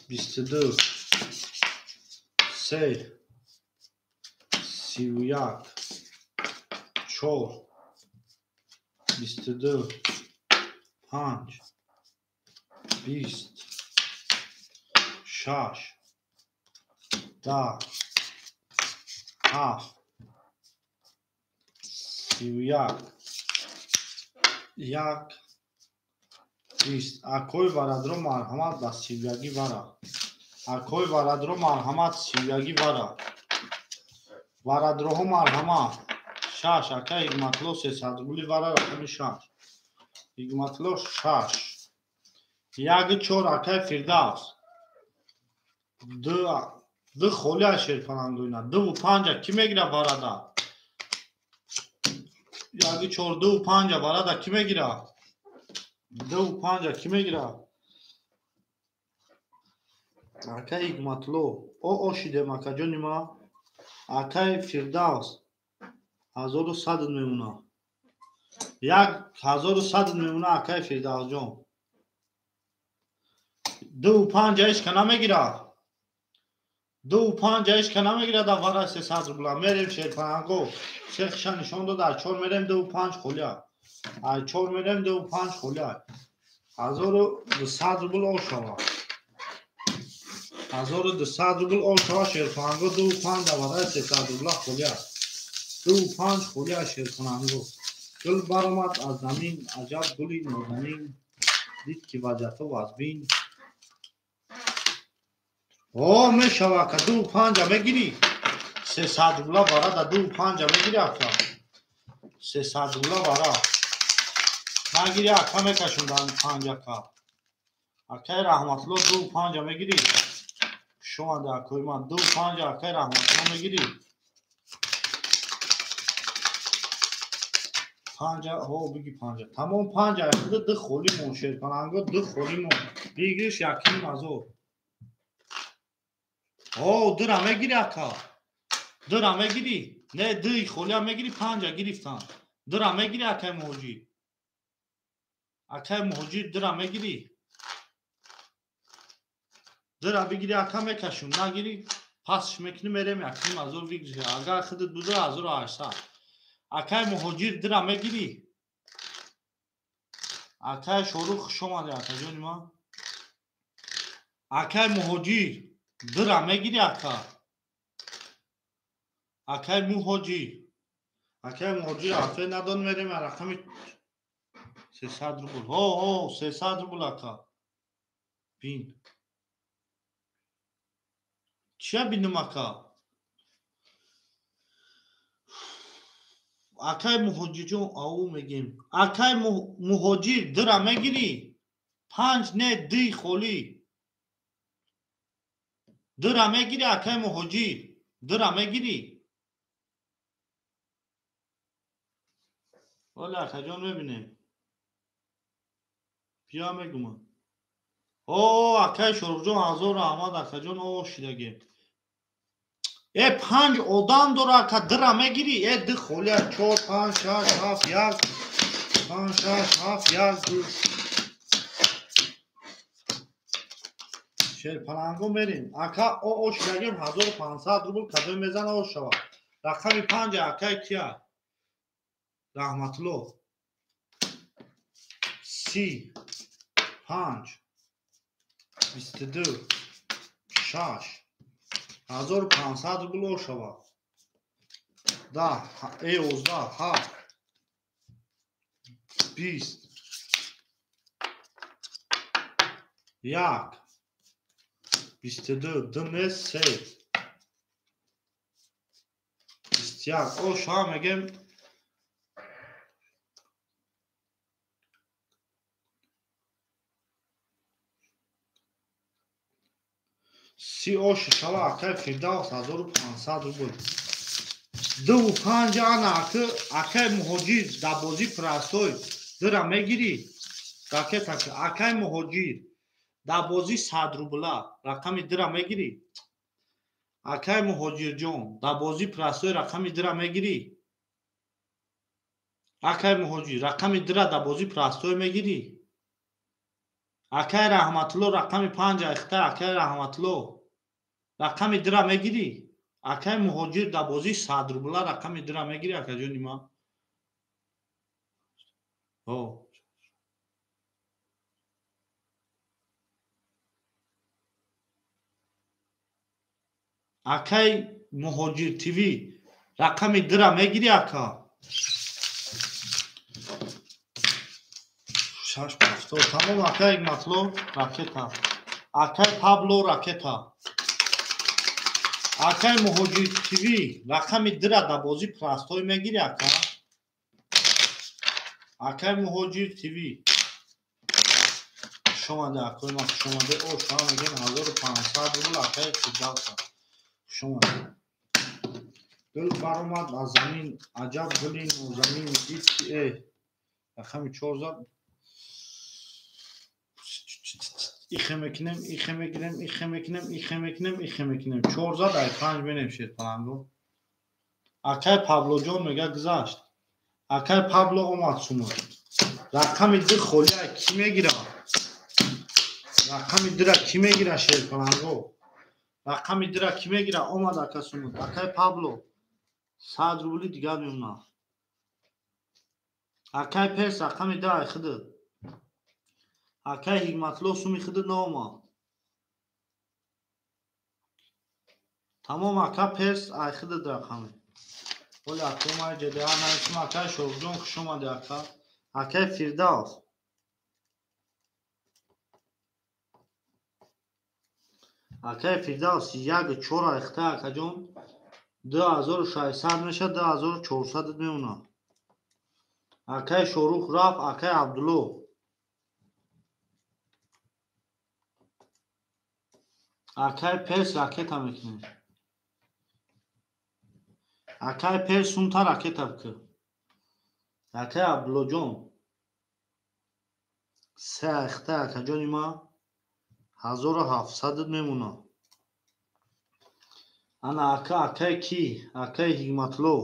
22 3 31 4 22 5 20 6 10 7 31 1 20. Акои варадро марҳамат ба 31 вара. Акои варадро марҳамат 31 вара. Варадроҳо марҳамат. 6 акай Ҳикматулло 300 рубли вара рақами 6. Ҳикматулло 6. 1 4 акай Фирдавс. 2 холӣ аз шерпалангоина. 2 5 ки мегира варада? 1 4 2 5 варада ки мегира? 2 5 ки мегира? Акай Ҳикматулло. О шидем акаҷони ма. Акай Фирдавс 1100 мемона. 1100 мемона акай Фирдавсҷон. 2,5 ишка намегирад. 2,5 ишка намегирад дар вара 300 рубла. Мерем шерпаланго. Шехша нишон дод, аз 4 мерем 2,5 холия. Аз 4 мерем 2,5 холия. 1200 рубл ошава. 1200 рубл ошава шерпаланго 2,5 дар вара 300 рубла холия. 2,5 холия шерпаланго. Гул баромад аз замин, аҷаб гули нозанин. Дид ки вазъиятҳо вазбин. О, мешава ака, 2,5 мегирӣ. 300 рубла вара да 2,5 мегирӣ ака. 300 рубла вара. Нагирӣ ака мекашум дар 5 ака. Акай Раҳматулло 2,5 мегирӣ. Шомада акои ман 2,5 акай Раҳматулло мегирӣ. 5 ҳо биги 5. Тамом 5 айхуда 2 холӣ мон шерпаланго 2 холӣ мон. Бигириш 1,5. Ҳо, 2 мегирӣ ака. 2 мегирӣ. Не, 2 холия мегирӣ, 5 гирифтан. 2 мегирӣ акай муҳоҷир. Акай муҳоҷир 2 мегирӣ. 2 бигирӣ ака мекашум, нагирӣ пасш мекунӣ мерем 1,5 бигирӣ. Агар худат буда 1800. Акай муҳоҷир 2 мегирӣ. Акай Шорух хуш омадӣ акаҷони ман. Акай муҳоҷир 2 мегирӣ ака. Акай муҳоҷир. Акай муҳоҷир афе надон мерем рақами 300 рубл. Ҳо, ҳо, 300 рубл ака. Бин. Чия бинум ака? Акай муҳоҷирҷон ау мегем. Акай муҳоҷир 2 мегирӣ? 5 не 2 холӣ. 2 мегирӣ акай муҳоҷир? 2 мегирӣ? Вале акаҷон мебинем. Бия мегумам. О, акай Шоруқҷон 1000 раҳмат акаҷон о шидагем. Э 5 одам дора ака 2 мегирӣ? Э 2 холия 4 5 6 7 1 5 6 7 1 2. Шерпаланго мерем. Ака о шидагем 1500 рубл кадом мезана о шава. Рақами 5 акай кия? Раҳматулло. 30 5 22 6 1500 рубл ошава. 10 11 7 20 1 22 2 3 21 ошава мегем. 30 ош шава акай Фирдавс 1500 рубл. 2,5 ана акай муҳоҷир дар бозӣ простой 2 мегирӣ. Ракета акай муҳоҷир дар бозӣ 100 рубла рақами 2 мегирӣ. Акай муҳоҷирҷон дар бозӣ простой рақами 2 мегирӣ. Акай муҳоҷир рақами 2 дар бозӣ простой мегирӣ. Акай Раҳматулло рақами 5 айхта акай Раҳматулло рақами 2 мегирӣ. Акай муҳоҷир дар бозӣ 100 рубла рақами 2 мегирӣ акаҷони ман. Ҳо. Акай муҳоҷир ТВ рақами 2 мегирӣ ака. 6 7 тамом акай Матло ракета. Акай Пабло ракета. Акай муҳоҷир ТВ рақами 2 дар бозӣ простой мегирӣ ака. Акай муҳоҷир ТВ хуш омада акои ман хуш омада. О шумо мегем 1500 рубл акай Фирдавс. Хуш омада. Гул баромад аз замин, аҷаб гули нозанин. Дид ки рақами 4 зад. Ихе мекунем, ихе мекунем, ихе мекунем, ихе мекунем, ихе мекунем. 4 зад ай 5 менем шерпаланго. Акай Паблоҷон мега гузашт. Акай Пабло омад сумад. Рақами 2 холия кӣ мегира? Рақами 2-ра кӣ мегира шерпаланго? Рақами 2-ра кӣ мегира? Омад ака сумад. Акай Пабло 100 рубли дигар мемонад. Акай Перс рақами 2 ай худат. Акай Ҳикматулло суми худат наомад. Тамом ака Перс ай худат рақами. Оли ака май ҷадиа наисм акай Шоҳҷон хуш омадӣ ака. Акай Фирдавс. Акай Фирдавс 1-4 айхта акаҷон 2600 мешад, 2400 мемонад. Акай Шорух рафт, акай Абдулло. Акай Перс ракета мекунем. Акай Перс сумта ракета бикун. Акай Абдуллоҷон 3 айхта акаҷони ма 1700 мемонад. Ана ака акай ки? Акай Ҳикматулло.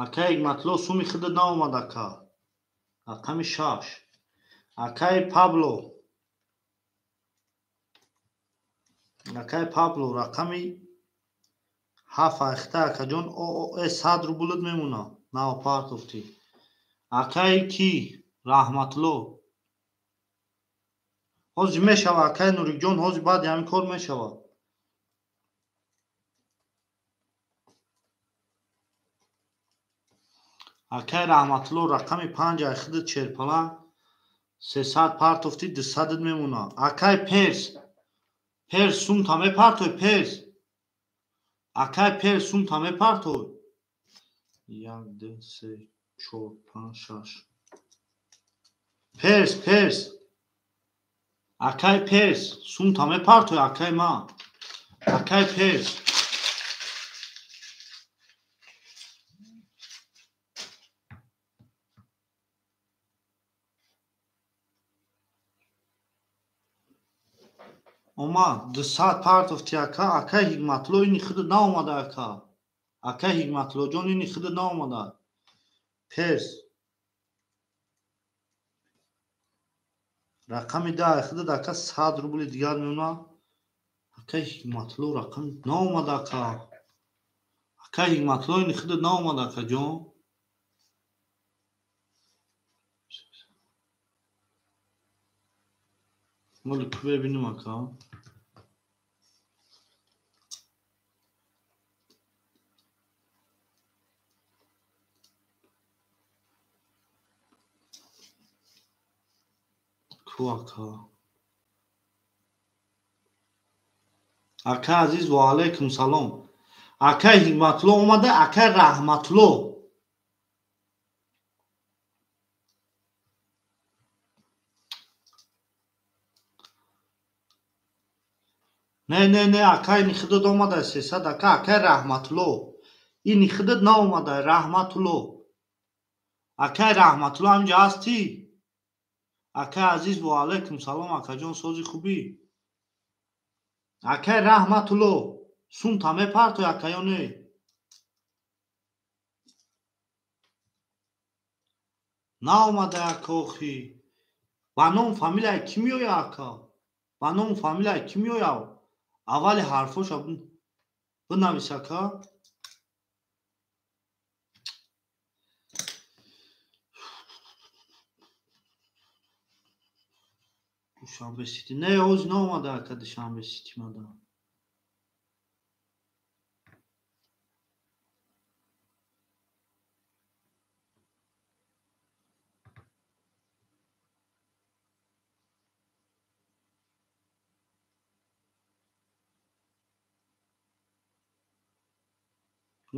Акай Ҳикматулло суми худат наомад ака. Рақами 6. Акай Пабло. Акай Пабло рақами 7 айхта акаҷон 100 рублат мемонад. Навпартофтӣ. Акай ки? Раҳматулло. Ҳозир мешава акай Нурикҷон, ҳозир баъди ҳамин кор мешава. Акай Раҳматулло рақами 5 ай худат шерпаланг 300 партофтӣ, 200 мемонад. Акай Перс. Перс сумта мепартой Перс. Акай Перс сумта мепартой. 1 2 3 4 5 6. Перс, Перс. Акай Перс сумта мепартой акай ма. Акай Перс. Омад 200 партофти ака, акай Ҳикматулло ини худат наомада ака. Акай Ҳикматуллоҷон ини худат наомада. Перс. Рақами 10 ай худат ака 100 рубли дигар мемонад. Акай Ҳикматулло рақам наомада ака. Акай Ҳикматулло ини худат наомада акаҷон. Моли ку бебинем ака. Ку ака. Ака азиз ва алайкум салом. Акай Ҳикматулло омада, акай Раҳматулло. Не, не, не, акай ини худат омада 300 ака, акай Раҳматулло. Ини худат наомада, Раҳматулло. Акай Раҳматулло ҳаминҷа ҳастӣ? Акай азиз ва алайкум салом акаҷон, сози хубӣ? Акай Раҳматулло, сумта мепартой ака ё не? Наомада ака охи. Ба ном фамилияи кӣ меояд ака? Ба ном фамилияи кӣ меояд? Аввали ҳарфоша бинавис ака. Душанбе Сити. Не, ҳозир наомада ака Душанбе Сити мада.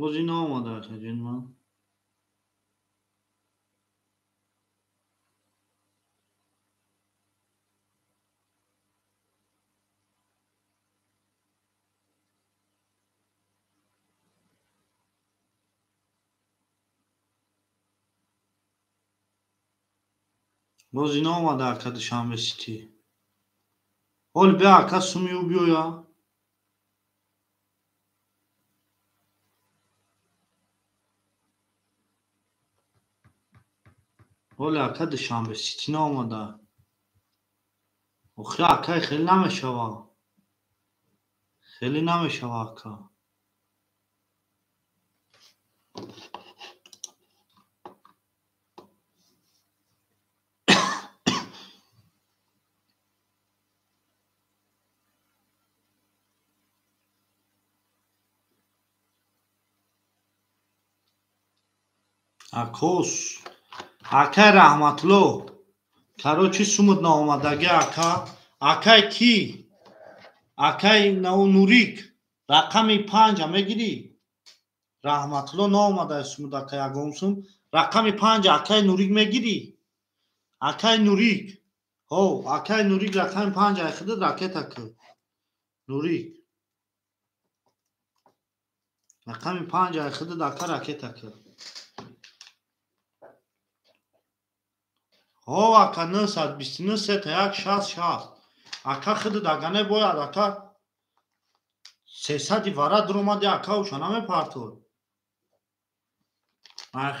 Ҳозир наомада ака ҷон ман. Боз ино омада ака Душанбе Сити. Ҳол бия ака суми ӯ биёя. Ҳоли ака Душанбе сити наомада. Охи акай хеле намешава. Хеле намешава ака. Акос. Акай Раҳматло. Короче сумуд наомадаги ака. Акай ки? Акай Нурик. Рақами 5 мегирӣ? Раҳматло наомада сумуд ака ягон сум. Рақами 5 акай Нурик мегирӣ? Акай Нурик. Ҳо, акай Нурик рақами 5 айхида ракета ки. Нурик. Рақами 5 айхида ака ракета ки. Ҳо ака 929 3 1 60 60. Ака хидид агане бояд ака 300 вара дуромади ака уша намепартод.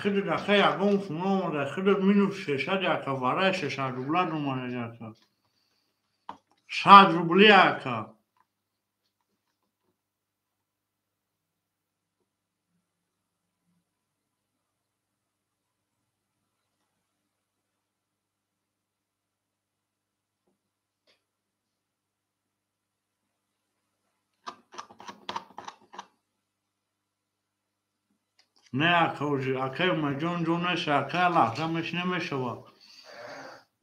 Хидид ака ягон сум наомада, хидид минус 600 ака вараи 600 рубла дуромада ака. 100 рубли ака. Не ака уже, акай Умаҷон ҷонаш ака лаҳза мешава.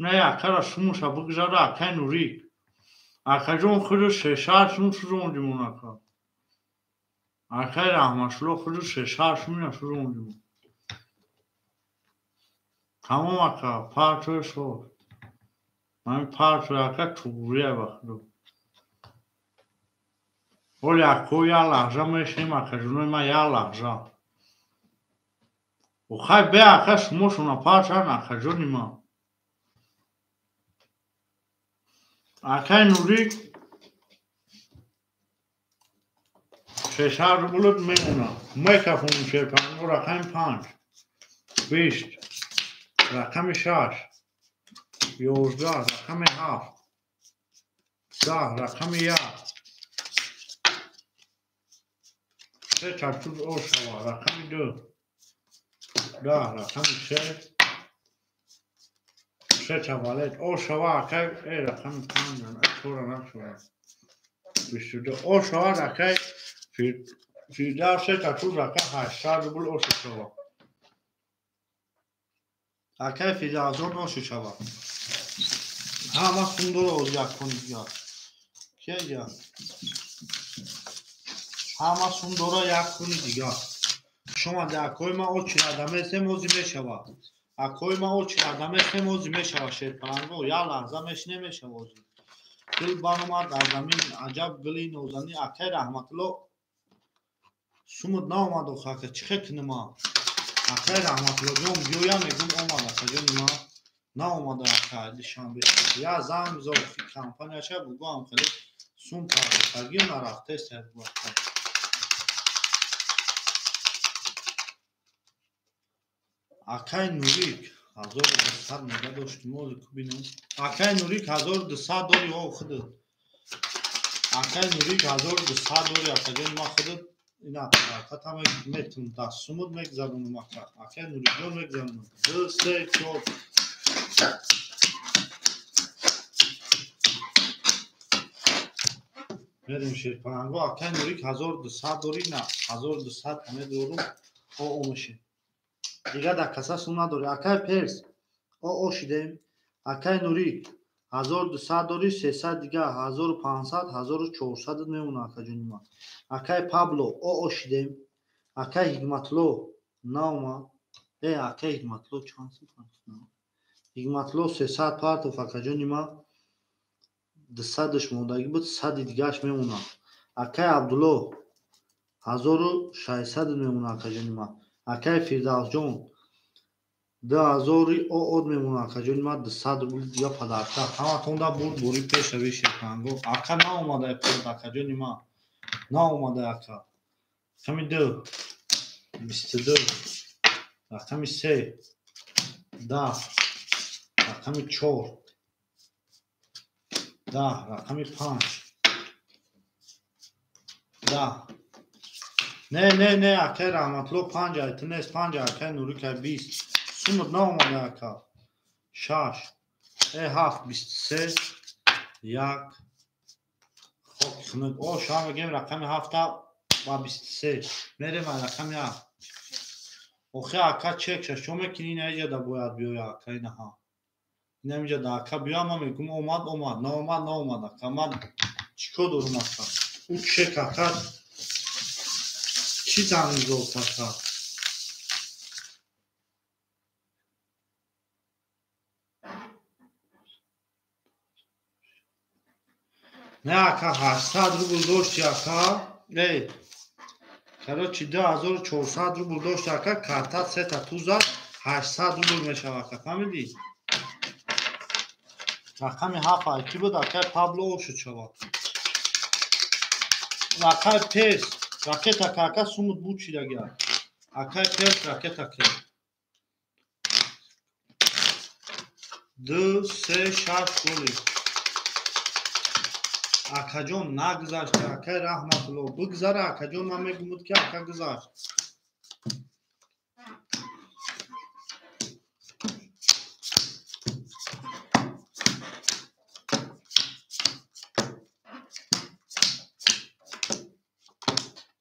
Не акара сумуша бигзара акай Нурик. Акаҷон худу 600 сум сузондимон ака. Акай Раҳматулло худу 600 сумина сузондимон. Тамом ака, партои соз. Ман партои ака туғрия ба худу. Оли ако я лаҳза мешинем акаҷонои ман я лаҳза. Охай бе ака шумошона партан акаҷони ман. Акай Нурик 600 рублот мемона. Мекафонем шерпанго рақами 5, 20, рақами 6, 11, рақами 7, 10, рақами 1, 3 чарчуз ошава, рақами 2, 10, рақами 3, 3 чавалет, ошава акай, рақами 5, 4 нашава, 22, ошава акай, Фирдавс 3 чарчуз ака 800 рубл ошава. Акай Фирдавсҷон ошишава. Ҳама сум дора оз якони дигар. Кия дигар? Ҳама сум дора якони дигар. Шумо акои ман очи радамесем ози мешава. Акои ман очи радамесем ози мешава шерпаланго. Я лаҳза мешине мешава ози. Гул баромад аз замин аҷаб гули нозанин. Акай Раҳматулло сумуд наомад охи ака чӣ хел кунем ман? Акай Раҳматуллоҷон биёя мегӯм омад акаҷони ман. Наомада ака Душанбе. Я занг бизор компанияша бугӯам хеле сум партофтагиё нарафтест бугӯ ака. Акай Нурик 1200 мега доштим ози ку бинем. Акай Нурик 1200 дори о худат. Акай Нурик 1200 дори акаҷони ман худат ина ҳаракатам метунам даст сумуд мегзаронам ака. Акай Нурикҷон мегзаронам. 2 3 4 мерем шерпаланго. Акай Нурик 1200 дори на 1200 медорум о мешем. Дигар дар каса сум надорӣ. Акай Перс о шидем. Акай Нурик 1200 дори 300 дигар 1500 1400 мемонад акаҷони ман. Акай Пабло о шидем. Акай Ҳикматло наомад. Акай Ҳикматло чанд сум партофт? Ҳикматло 300 партофт акаҷони ман. 200-ш мондагӣ буд, 100 дигараш мемонад. Акай Абдулло 1600 мемонад акаҷони ман. Акай Фирдавсҷон 2000 ООД мемонад, акаҷони ман 200 рубл дига падарка. Ҳаматон да бурд бори пешави шерпаланго. Ака наомадай пулат, акаҷони ман. Наомадай ака. Рақами 2 22, рақами 3 10, рақами 4 10, рақами 5 10. Не, не, не, акай Раҳматулло 5 ай, ту нест 5, акай Нурик ай 20. Сумат наомада ака. 6 7 23 1. Хок хунук. О, шумо мегӯем рақами 7 ба 23. Мерем ай рақами 7. Охи ака чек ша, шумо мекунӣ ина иҷа да бояд биёя ака инаҳа. Ина иҷа да ака биёя, ман мегӯм омад, омад, наомад, наомад ака. Ман чӣ кор дорум ака? Ӯ чек ака чӣ занг ака? Не ака 800 рубл дошти ака. Эй, короче 2400 рубл дошти ака, карта сета туза 800 рубл мешава ака, фаҳмидӣ? Рақами 7 ай ки буд акай Пабло ошуд шавад. Акай Перс, ракета ка ака сумут буд чидаги. Акай Перс ракета ке. 2 3 6 голи. Акаҷон нагузашт, акай Раҳматулло бигзара, акаҷон ман мегумуд ки ака гузашт.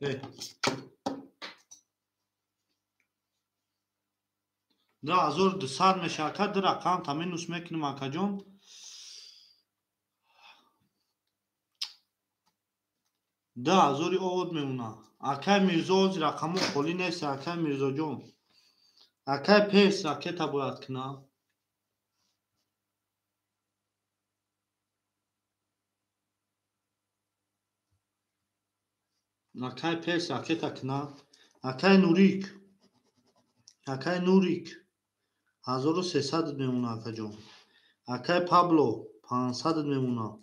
Э. 2200 меша ака, ду рақам та минус мекунем акаҷон. 2000 ООД мемонад. Акай Мирзо ози рақамҳо холӣ нест, акай Мирзоҷон. Акай Перс ракета бояд кунад. Акай Перс ракета кунад. Акай Нурик. Акай Нурик 1300 мемонад акаҷон. Акай Пабло 500 мемонад.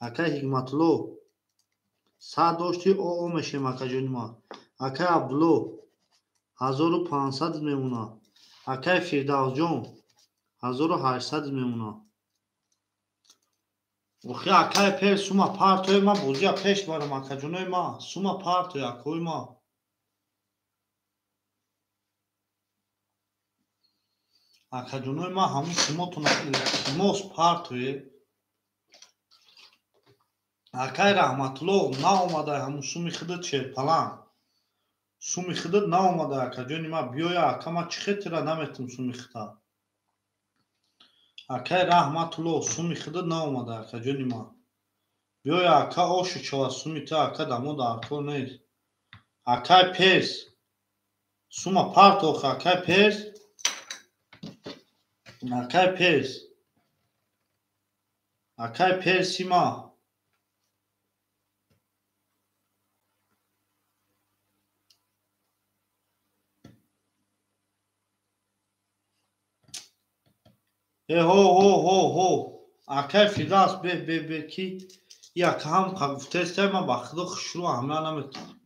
Акай Ҳикматулло 100 дошти ОО мешем акаҷони ман. Акай Абдулло 1500 мемонад. Акай Фирдавсҷон 1800 мемонад. Охи акай Перс сума партои ман бозия пеш барам акаҷонои ман. Сума партои акои ман. Акаҷонои ман ҳамун сумотон илтимос партое. Акай Раҳматулло наомадай ҳамун суми худат шерпаланг. Суми худат наомадай акаҷони ман биёя ака ман чӣ хетира наметум суми худта. Акай Раҳматулло суми худат наомадай акаҷони ман. Биёя ака ошу чава суми ту ака дамо дар кор нест. Акай Перс сума партох акай Перс. Акай Перс. Акай Перси ма. Э ҳо ҳо ҳо ҳо. Акай Фирдавс бе бе бе ки и ака ҳам гуфтаеста ман ба худо хушрӯ аҳамият наметавонам.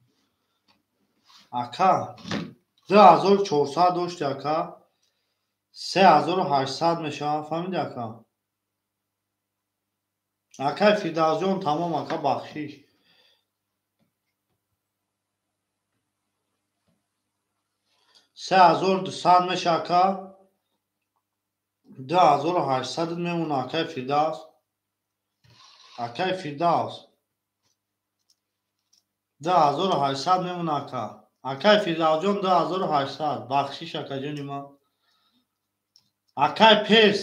Ака 2400 дошти ака 3800 мешавад, фаҳмиди ака? Акай Фирдавсҷон тамом ака бахшиш. 3200 меша ака. 2800 мемонад акай Фирдавс. Акай Фирдавс 2800 мемонад ака. Акай Фирдавсҷон 2800 бахшиш акаҷони ман. Акай Перс.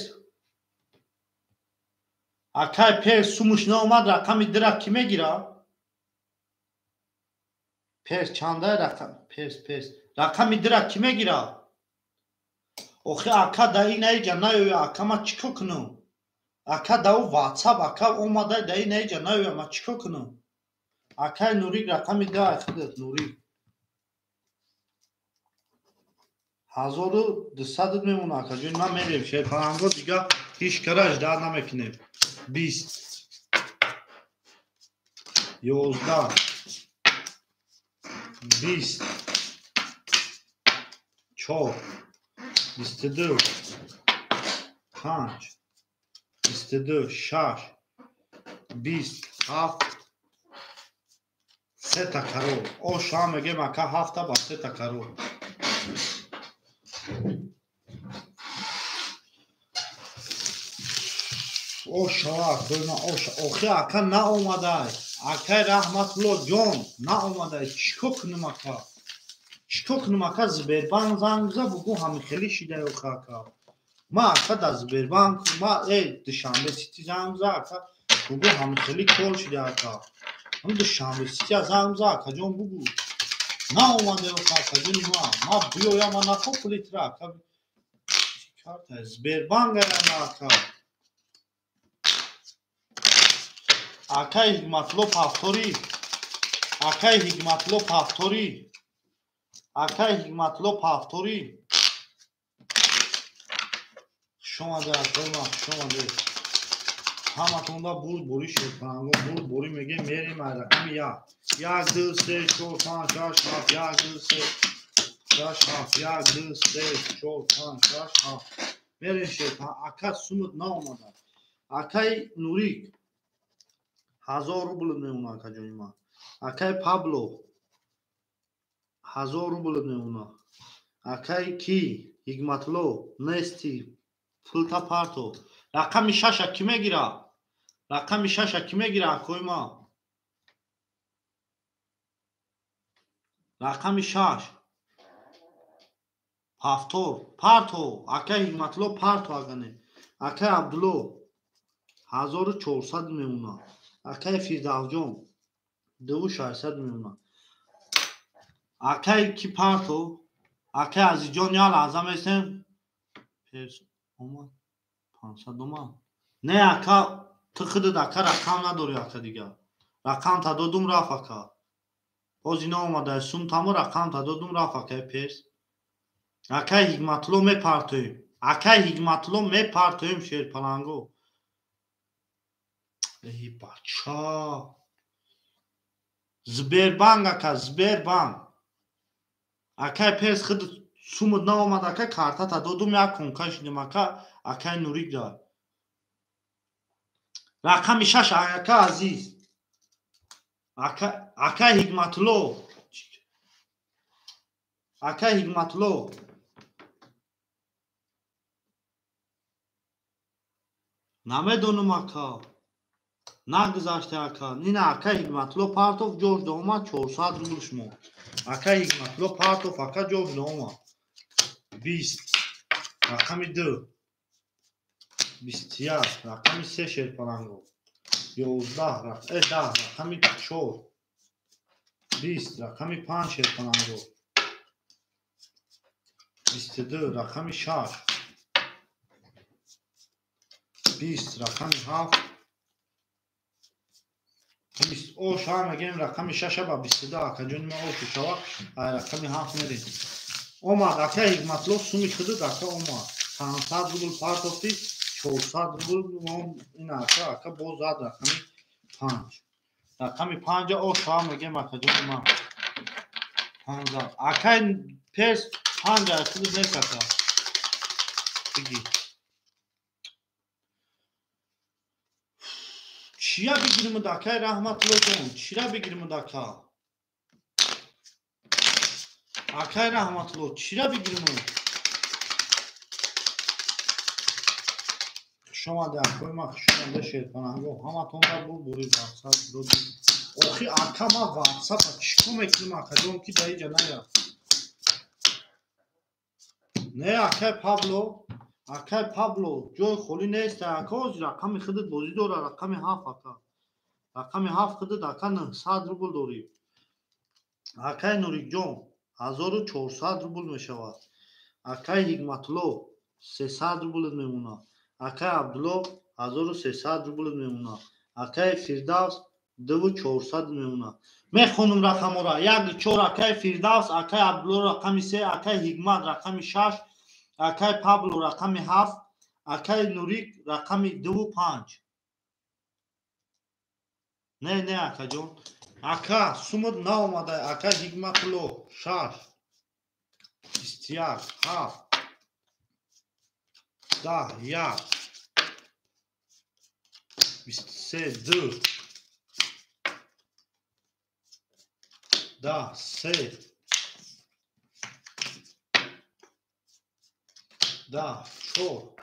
Акай Перс сумуш наомад рақами дира кӣ мегирад? Перс чандай рақам? Перс Перс рақами дира кӣ мегирад? Охи ака да ин аиҷа наёя ака ман чӣ кор кунам? Ака да ӯ WhatsApp ака омадай да ин аиҷа наёя ман чӣ кор кунам? Акай Нурик рақами 10 худат Нурик. 1200 мемона акаҷон, ман мерем шерпаланго, дига ҳеҷ кара ждать намекунем. 20, 11, 20, 4, 22, 5, 22, 6, 20, 7, сета карол. Оша мегем ака, ҳафта ба сета карол. Оша, акои оша. Охи ака наомадай. Акай Раҳматулло ҷон наомадай. Чико кунем ака? Чико кунем ака? Сбербанк занг за, бугу ҳами хеле шидай охи ака. Ма ака да Сбербанк, ма Душанбе Сити занг за ака, бугу ҳами хеле кор шидай ака. Ҳам Душанбе Сити занг за акаҷон, бугу. Наомадай охи акаҷони ма. Ма биёям, ма нахо пулитра ака. Чӣ карта? Сбербанк аяна ака. Акай Ҳикматулло повтори. Акай Ҳикматулло повтори. Акай Ҳикматулло повтори. Хуш омаде акои ман, хуш омаде. Ҳаматонда бурд борӣ шерпаланго, бурд борӣ мегем, мерем ай рақами як. 1, 2, 3, 4, 5, 6, 7, 1, 2, 3, 6, 7, 1, 2, 3, 4, 5, 6, 7. Мерем шерпаланго. Ака сумут наомада. Акай Нурик 1000 рубл мемона акаҷони ман. Акай Пабло 1000 рубл мемона. Акай ки Ҳикматулло нести пулта парто. Рақами шаша ки мегира? Рақами шаша ки мегира акои ман? Рақами шаш. Пафтор, парто, акай Ҳикматулло парто агане. Акай Абдулло 1400 мемона. Акай Фирдавсҷон 2600 мемона. Акай ки парто? Акай Азизҷон я лаҳза месем. Перс омад. 500 омад. Не ака, ту худат ака рақам надорӣ ака дига. Рақам та додум рафт ака. Боз ино омада сум тамо рақам та додум рафт акай перс. Акай Ҳикматулло мепартоем. Акай Ҳикматулло мепартоем шерпаланго. Эй бача. Сбербанк ака, Сбербанк. Акай перс худ сумут наомад ака, картата додум як конка шидем ака, акай Нурик дар. Рақами шаш ака Азиз. Ака, акай Ҳикматулло. Акай Ҳикматулло. Намедонам ака. Нагузаште ака. Нина акай Ҳикматулло партов ҷош доомад 400 рубл шумо. Акай Ҳикматулло партов ака ҷош доомад. 20, рақами 2, 21, рақами 3 шерпаланго. 11, 10, рақами 4, 20, рақами 5 шерпаланго. 22, рақами 6, 20, рақами 7, 20. Оша мегем рақами 6 ба 22 акаҷони ма ошу шава, ай рақами 7 мерем. Омад акай Ҳикматулло суми худат ака омад. 500 рубл партофти, 400 рубл ин ака, ака боз зад рақами 5. Рақами 5 оша мегем акаҷони ма. 5 зад. Акай перс 5 ай худат нест ака. Биги. Чия бигирим акай Раҳматулло ҷон? Чира бигирим ака? Акай Раҳматулло, чира бигирим? Хуш омаде акои ман, хуш омаде шерпаланго. Ҳаматонро бур бури ватсап доди. Охи ака ма ватсапа чико мекунем акаҷон ки дар иҷа наяд? Не акай Пабло, акай Пабло ҷои холӣ нест ака, ҳозир рақами худат бозӣ дора, рақами 7 ака. Рақами 7 худат ака 900 рубл дорӣ. Акай Нурикҷон 1400 рубл мешавад. Акай Ҳикматулло 300 рубл мемонад. Акай Абдулло 1300 рубл мемонад. Акай Фирдавс 2400 мемонад. Мехонам рақамҳоро. 1 4 акай Фирдавс, акай Абдулло рақами 3, акай Ҳикмат рақами 6, акай Пабло рақами 7, акай Нурик рақами 2 5. Не, не, акаҷон. Ака, сумат наомада. Акай Ҳикматулло 6, 21, 7, 10, 1, 23, 2, 10, 3, 10, 4,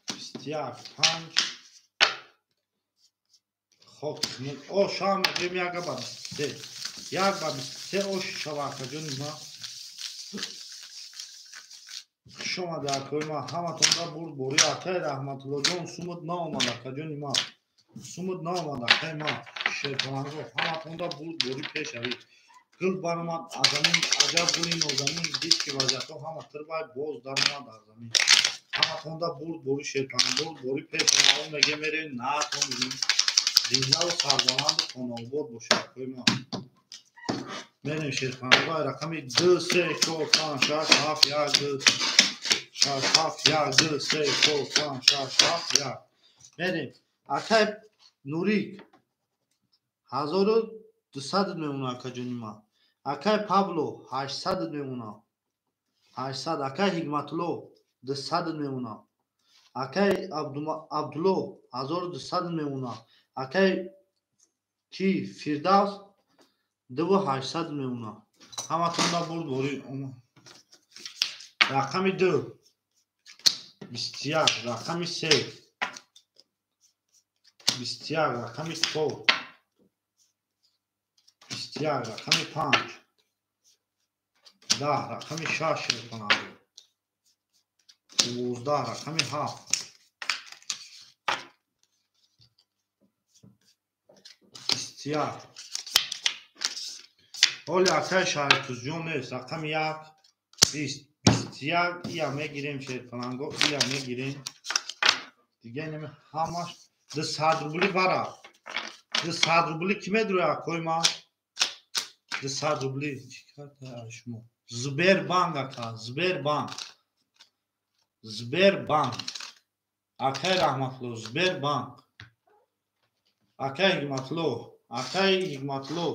21, 5. Хок, о, шам, мегӯем як ба 23. Як ба 23 ош шава, акаҷони ма. Хуш омада, акои ма. Ҳаматонра бурд борӣ. Акай Раҳматуллоҷон, сумат наомад, акаҷони ма. Сумат наомад, акай ма. Шерпаланго, ҳаматонда бурд борӣ пешавӣ. Гул баромад аз замин, аҷаб гули нозанин, дид ки вазиятҳо ҳама тирбай, боз даромад аз замин. Ҳаматонда бурд борӣ шерпаланго, бурд борӣ пешавӣ. Он меге мерем, наатон зиндаву сарбаланду хонаобод бошед, акои ма. Мерем шерпаланго, рақами 2, 3, 4, 5, 6, 7, 1, 2, 6, 7, 1, 2, 3, 4, 5, 6, 7, 1. Мерем. Акай Нурик 1200 мемонад, акаҷони ма. Акай Пабло 800 мемонад. 800. Акай Ҳикматулло 200 мемонад. Акай Абдулло 1200 мемонад. Акай ки Фирдавс 2800 мемонад. Ҳаматонда бурд борӣ. Рақами 2 21, рақами 3 21, рақами 4 21, рақами 5 10, рақами 6 шерпаланго 12, рақами 7 21. Ҳоли акай Шаҳритузҷон нест. Рақами 1 20 21. Ия мегирем шерпаланго, ия мегирем. Дига инами ҳамаш 200 рубли бара. 200 рубли ки медрояд, акои ма? 200 рубли чӣ карда шумо? Сбербанк, ака, Сбербанк. Сбербанк. Акай Раҳматулло, Сбербанк. Акай Ҳикматулло, акай Ҳикматулло.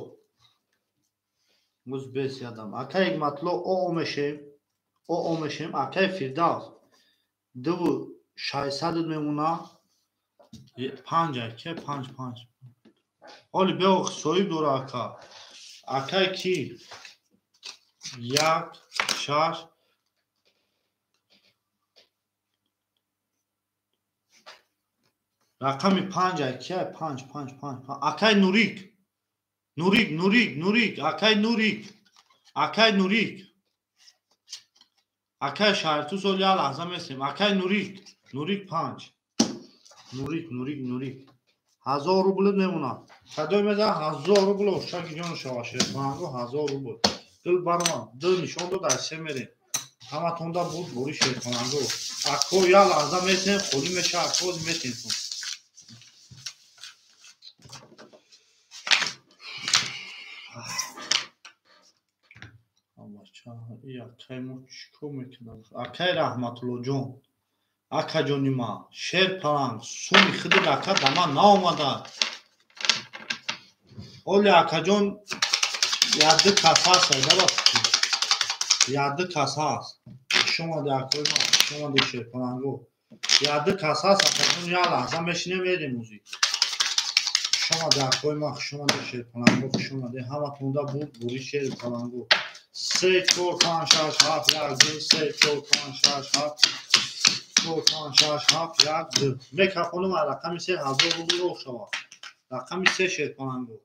Муз бес ядам. Акай Ҳикматулло оо мешем. Оо мешем. Акай Фирдавс 2600 мемонад. 5 ака, 5 5. Ҳоли бео соҳиб дора ака. Акай ки 1 6 рақами 5 ака, 5 5 5. Акай Нурик. Нурик, Нурик, Нурик, акай Нурик. Акай Нурик. Акай Шаҳритӯз оли як лаҳза месем. Акай Нурик, Нурик 5. Нурик, Нурик, Нурик. 1000 рубл мемонад. Садои мезанад 1000 рубл, ошаки ҷон шава шерпаланго 1000 рубл. Дил баромад, дил нишон дод, аз се мерем. Ҳаматонда буд бори шерпаланго. Ако як лаҳза месем, холӣ меша, ако метем. Акай мо чӣ кор мекунам? Акай Раҳматуллоҷон, акаҷони ма, шерпаланг, суми худат ака ба ман наомада. Оли акаҷон як-ду кас ҳаст, як-ду кас ҳаст. Хуш омади акои ма, хуш омади шерпаланго. Як-ду кас ҳаст, акаҷон, як лаҳза мешинем, мерем ӯзи. Хуш омади акои ма, хуш омади шерпаланго, хуш омади. Ҳаматонда бурд бори шерпаланго. 3, 4, 5, 6, 7, 1, 2, 3, 4, 5, 6, 7, 4, 5, 6, 7, 1, 2. Мекафонам рақами 3 1000 рубл роҳ шавад. Рақами 3 шерпаланго.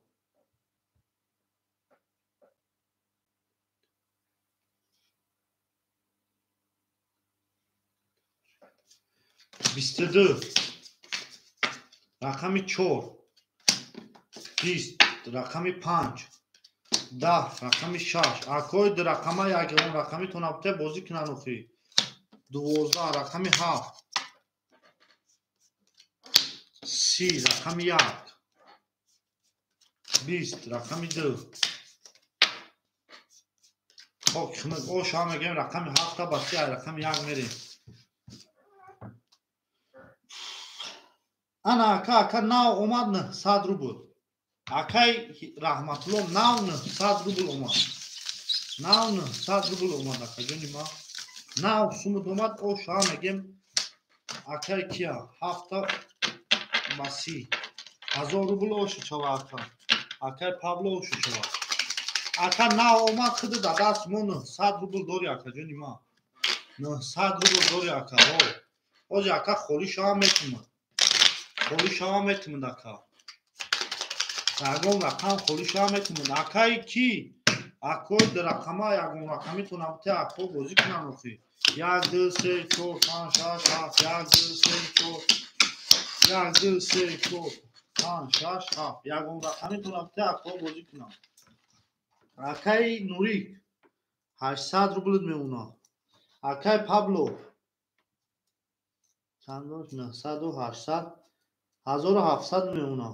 22, рақами 4 20, рақами 5 10, рақами 6. Акои ду рақама ягон рақами тонабте бозӣ кунанд охи. 12, рақами 7 30 рақами 1, 20 рақами 2. Хок хунук ош ҳам мегем рақами 7 ба 30 рақами 1 мерем. Ана ака, ака нав омад 900 рубл. Акай Раҳматулло нав 900 рубл омад. Нав 900 рубл омад акаҷони ма. Нав сумуд омад, ош ҳам мегем акай кия 7 ба 30. 1000 рубл ошу чава ака. Акай Павло ошу чава. Ака нав омад худ да даст мо 900 рубл дори акаҷони ма. 900 рубл дори ака. Ози ака холӣ шава метумад. Холӣ шава метумад ака. Ягон рақам холӣ шава метумад. Акай ки? Акой рақама ягон рақамитон абте ако бозӣ кунам охи. 1 2 3 4 5 6 7 1 2 3 4 1 2 3 4 5 6 7 ягон рақамитон абте ако бозӣ кунам. Акай Нурик 800 рубл меуна. Акай Пабло чанд дошт? 900 800 1700 меуна.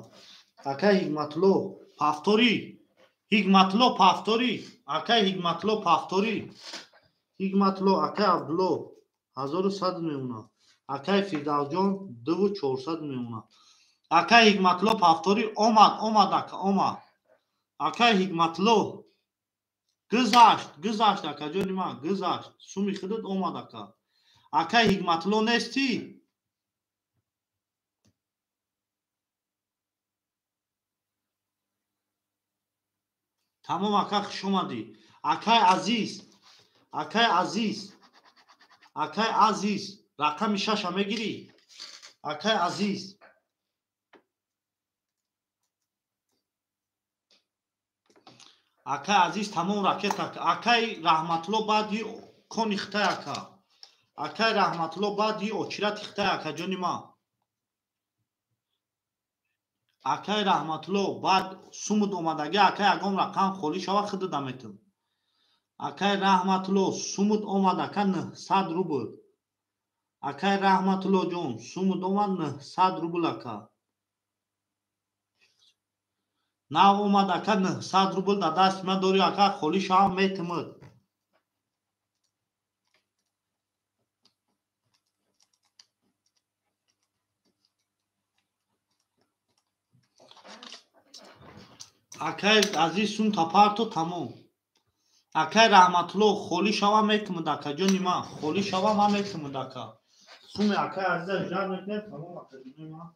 Акай Ҳикматло пафтори. Ҳикматло пафтори. Акай Ҳикматло пафтори. Ҳикматло акай Абдулло 1100 меуна. Акай Фирдавсҷон 2400 меуна. Акай Ҳикматло пафтори омад, омад ака, омад. Акай Ҳикматло гузашт, гузашт акаҷони ман, гузашт. Суми худат омад ака. Акай Ҳикматло нестӣ? Тамом ака, хуш омадӣ. Акай Азиз, акай Азиз, акай Азиз, рақами 6 мегирӣ? Акай Азиз. Акай Азиз тамом ракета. Акай Раҳматло баъди кони хитай ака. Акай Раҳматло баъди очирати хитай акаҷони ман. Акай Раҳматло баъд сумуд омадагӣ акай ягон рақам холӣ шава худада метум. Акай Раҳматло сумуд омад ака 900 рубл. Акай Раҳматло ҷон сумуд омад 900 рубл ака. Нав омад ака 900 рубл да даст ма дори ака холӣ шава метумуд. Акай Азиз сум тапарто тамом. Акай Раҳматло холӣ шава метумуд акаҷони ман. Холӣ шава ман метумуд ака. Суми акай Азиза жар мекунем тамом акаҷони ман.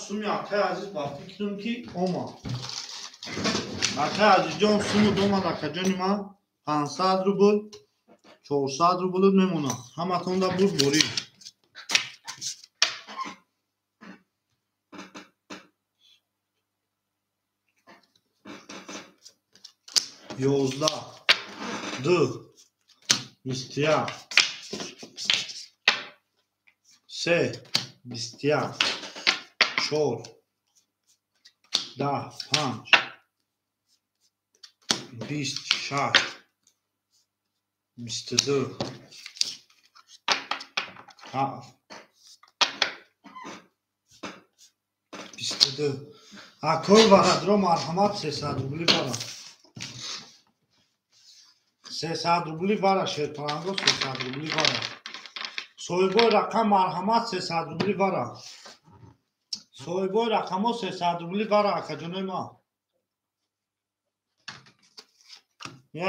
Суми акай Азиз ба фикрам ки омад. Акай Азизҷон сумуд омад акаҷони ман 500 рубл, 400 рубл мемонад. Ҳаматонда бурдборӣ. 11 2 21 3 21 4 10 5 26 22 7 22. Акой варадро марҳамат 300 рубли вара. 300 рубли вара шерпаланго 300 рубли вара. Соҳибои рақам марҳамат 300 рубли вара. Соҳибои рақамҳо 300 рубли вара акаҷонои ман.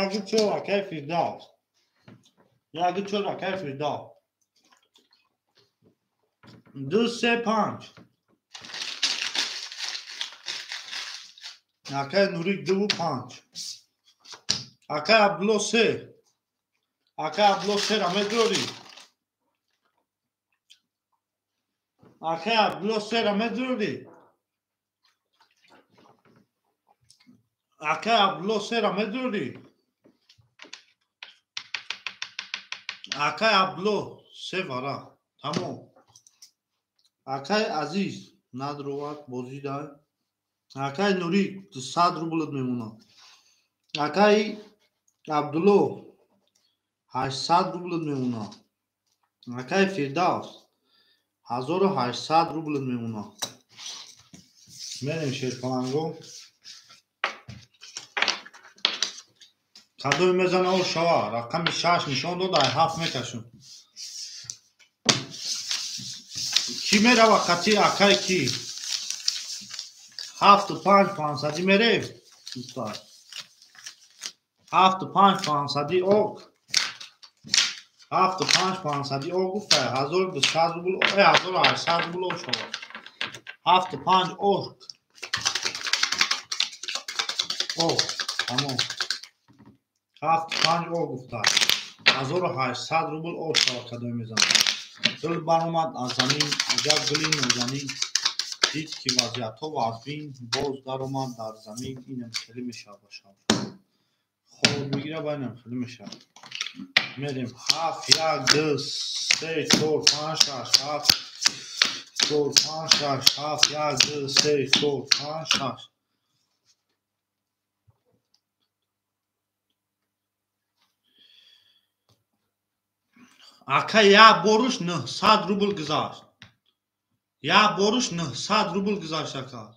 Яги чор акай Фирдавс. Яги чор акай Фирдавс. 2 3 5. Акай Нурик 2 5. Акай Абдулло 3. Акай Абдулло 3 ра медрори. Акай Абдулло 3 ра медрори. Акай Абдулло 3 ра медрори. Акай Абдулло се вара. Тамом. Акай Азиз надровад бозӣ дай. Акай Нурик 200 рублат мемонад. Акай Абдулло 800 рублат мемонад. Акай Фирдавс 1800 рублат мемонад. Мерем шерпаланго. Кадоме мезана о шава. Рақами 6 нишон дод, ай 7 мекашам. Ки мерава қати акай ки? 7 5 500 мерев. 7 5 500 ок. 7 5 500 ок гуфта 1200 рубл, 1800 рубл о шава. 7 5 ок. Ок, тамом. 7 5 ок гуфта 1800 рубл о шава кадоме мезанад. Гул баромад аз замин, аҷаб гули нозанин. Дид ки вазъиятҳо вазнин, боз даромад дар замин. Инам хеле мешавад ба шавр. Хоб мегира ба инам хеле мешавад. Мерем 7 1 2 3 4 5 6 7 4 5 6 7 1 2 3 4 5 6. Ака як боруш 900 рубл гузашт. Як боруш 900 рубл гузашт ака.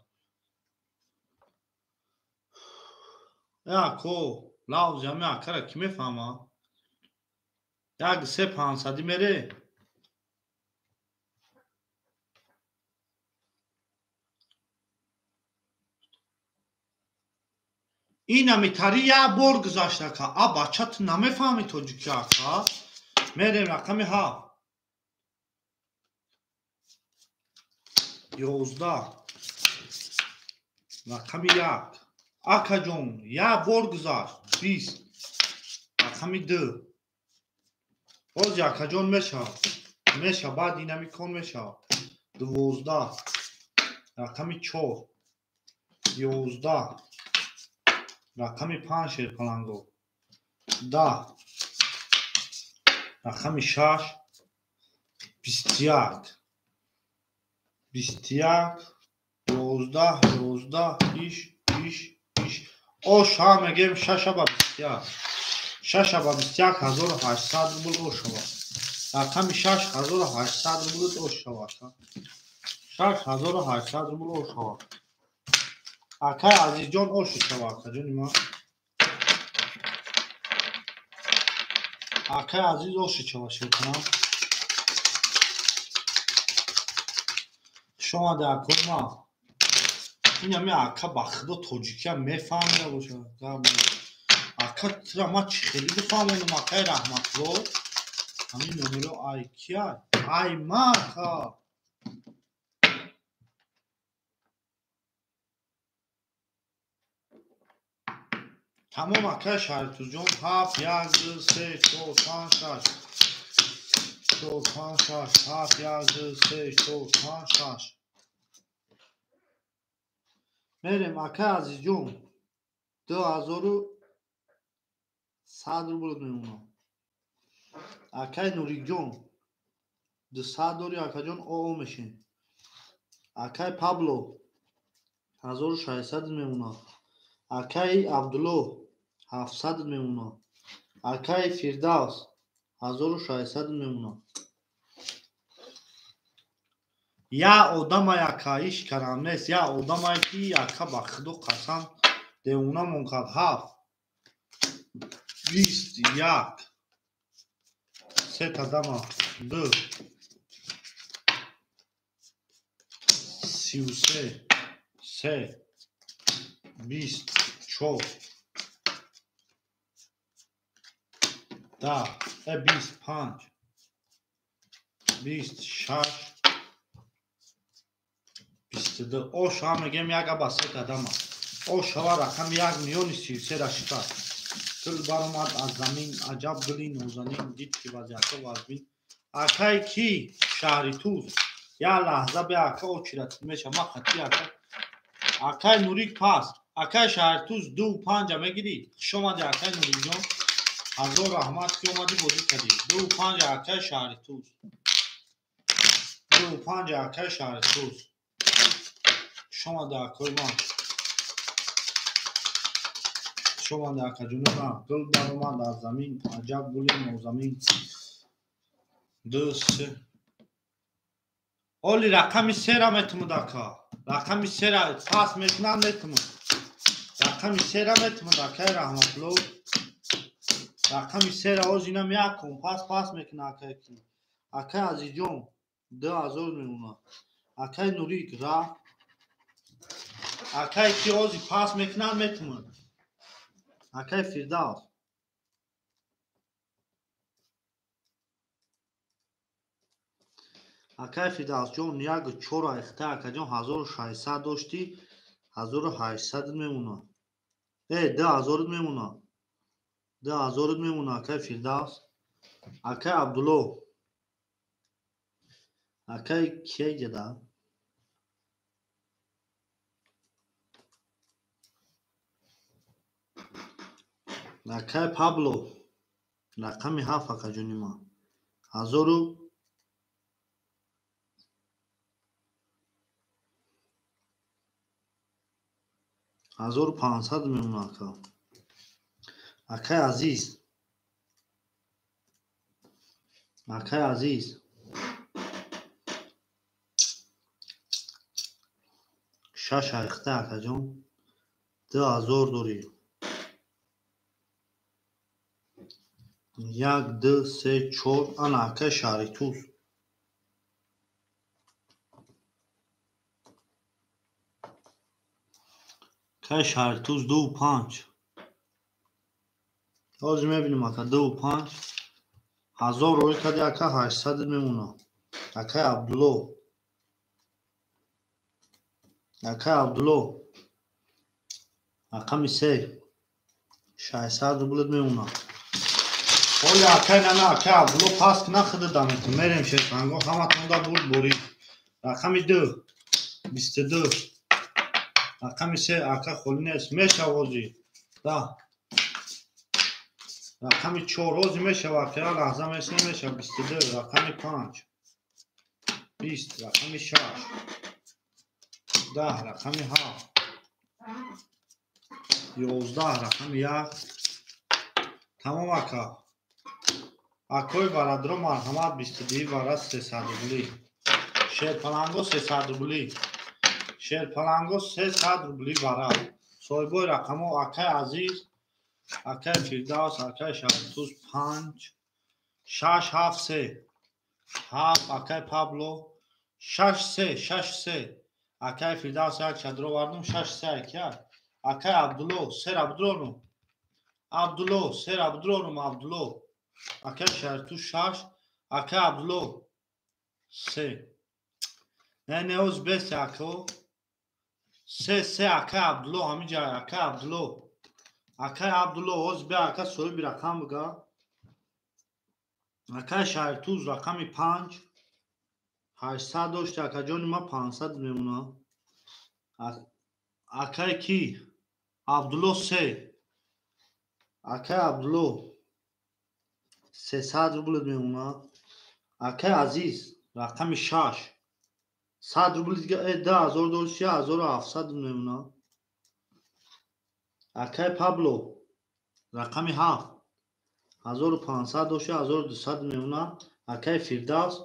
Яко лавзи ҳами акара ки мефаҳма? 1 3 500 мере. Инами тари як бор гузашт ака. А бача ту намефаҳми тоҷики ака? Мерем рақами 7. 11. Рақами 1. Акаҷон, як бор гузашт. 20. Рақами 2. Боз акаҷон мешавад. Мешавад, баъд инами кон мешавад. 12. Рақами 4. 11. Рақами 5 шерпаланго. 10. Рақами 6. 21. 21. 11 11 иш иш иш. О ша мегем 6 ба 21. 6 ба 21 1800 рубл о шава. Рақами 6 1800 рубл о шава. 6800 рубл о шава. Акай Азизҷон о шава акаҷони ма. Акай Азиз о шава шеркунам. Хуш омада акои ма. Ин ҳами ака ба худо тоҷикиам мефаҳмида бошад. Ака тура ма чӣ хеле бифаҳмонам акаи Раҳматулло? Ҳамин номеро ай кия? Ай ма ака. Тамом акаи Шаҳритузҷон 7 1 2 3 4 5 6 4 5 6 7 1 2 3 4 5 6. Мерем акаи Азизҷон 2100 рубл мемонад. Акаи Нурикҷон 200 дори акаҷон оо мешин. Акаи Пабло 1600 мемонад. Акаи Абдулло 700 мемонад. Акаи Фирдавс 1600 мемонад. Я одамай ака иш карам нест, я одамай ки ака ба худо қасам девонамон кард. 7 21 се тадама 2 33 3 24 10 25 26 22. О шава мегем як аба се кадама. О шава рақами 1 миёни 33 ра шикаст. Гул баромад аз замин, аҷаб гули нозанин, дид ки вазъиятҳо вазнин. Акай ки шаҳри Туз. Я лаҳза бе ака очират меша ма хати ака. Акай Нурик пас. Акай шаҳри Туз 2 5 мегирӣ. Хуш омадӣ акай Нурикҷон. Ҳазор раҳмат ки омадӣ бозӣ кардӣ. 2,5 акай шаҳри Туз. 2,5 акай шаҳри Туз. Хуш омада акои ман. Хуш омада акаҷони ман. Гул баромад аз замин, аҷаб гули нозамин. 2 3. Оли рақами 3-ра метумуд ака. Рақами 3-ра пас мекунам метумуд. Рақами 3-ра метумуд акай Раҳматулло. Рақами 3-ра оз инам як компас пас мекуна акай ки. Акай Азизҷон 2000 мемонад. Акай Нурик ра. Акай ки ози пас мекунад метумуд. Акай Фирдавс. Акай Фирдавсҷон 1,4 айхта акаҷон 1600 доштӣ, 1800 мемонад. 2000 мемонад. 2000 мемонад акай Фирдавс. Акай Абдулло. Акай кия ҷада? Акай Пабло. Рақами 7 акаҷони ман. 1500 мемонад ака. Акай Азиз. Акай Азиз. 6 айхта акаҷон. 2000 дорӣ. 1 2 3 4 ана акай шаҳри Туз. Акай шаҳри Туз 2,5. Ҳозир мебинем ака 2,5. 1000 рӯй кади ака 800 мемонад. Акай Абдулло. Акай Абдулло. Рақами 3. 600 рубл мемонад. Оли акай нана акай Абдулло пас нахида дамету. Мерем шерпанго ҳаматонда бурд борӣ. Рақами 2. 22. Рақами 3 ака холӣ нест. Мешав ҳозир. Да. Рақами 4 ҳозир мешава ака лаҳза месна мешава 22. Рақами 5. 20. Рақами 6. 10. Рақами 7. 11. Рақами 1. Тамом ака. Акои барадро марҳамат 22 вара 300 рублӣ. Шерпаланго 300 рублӣ. Шерпаланго 300 рублӣ вара. Соҳибои рақамҳо акай Азиз, акай Фирдавс, акай Шаҳритуз 5 6 7 3. 7 акай Пабло 6 3 6 3. Акай Фирдавс як чадро вардум 6 3 акай. Акай Абдулло 3 Абдулло. Абдулло 3 Абдулло Абдулло. Акай Шаҳритуз 6, акай Абдулло 3. Не, не, оз бес ако. 3 3 акай Абдулло ҳамин ҷай акай Абдулло. Акай Абдулло оз бе ака соҳиби рақам буга. Акай Шаҳритуз рақами 5. 800 дошти акаҷони ма 500 мемонад. Акай ки? Абдулло 3. Акай Абдулло 300 рубл мемонад. Акай Азиз рақами 6. 100 рубл дига 2000 дошти 1700 мемонад. Акай Пабло рақами 7. 1500 дошти 1200 мемонад. Акай Фирдавс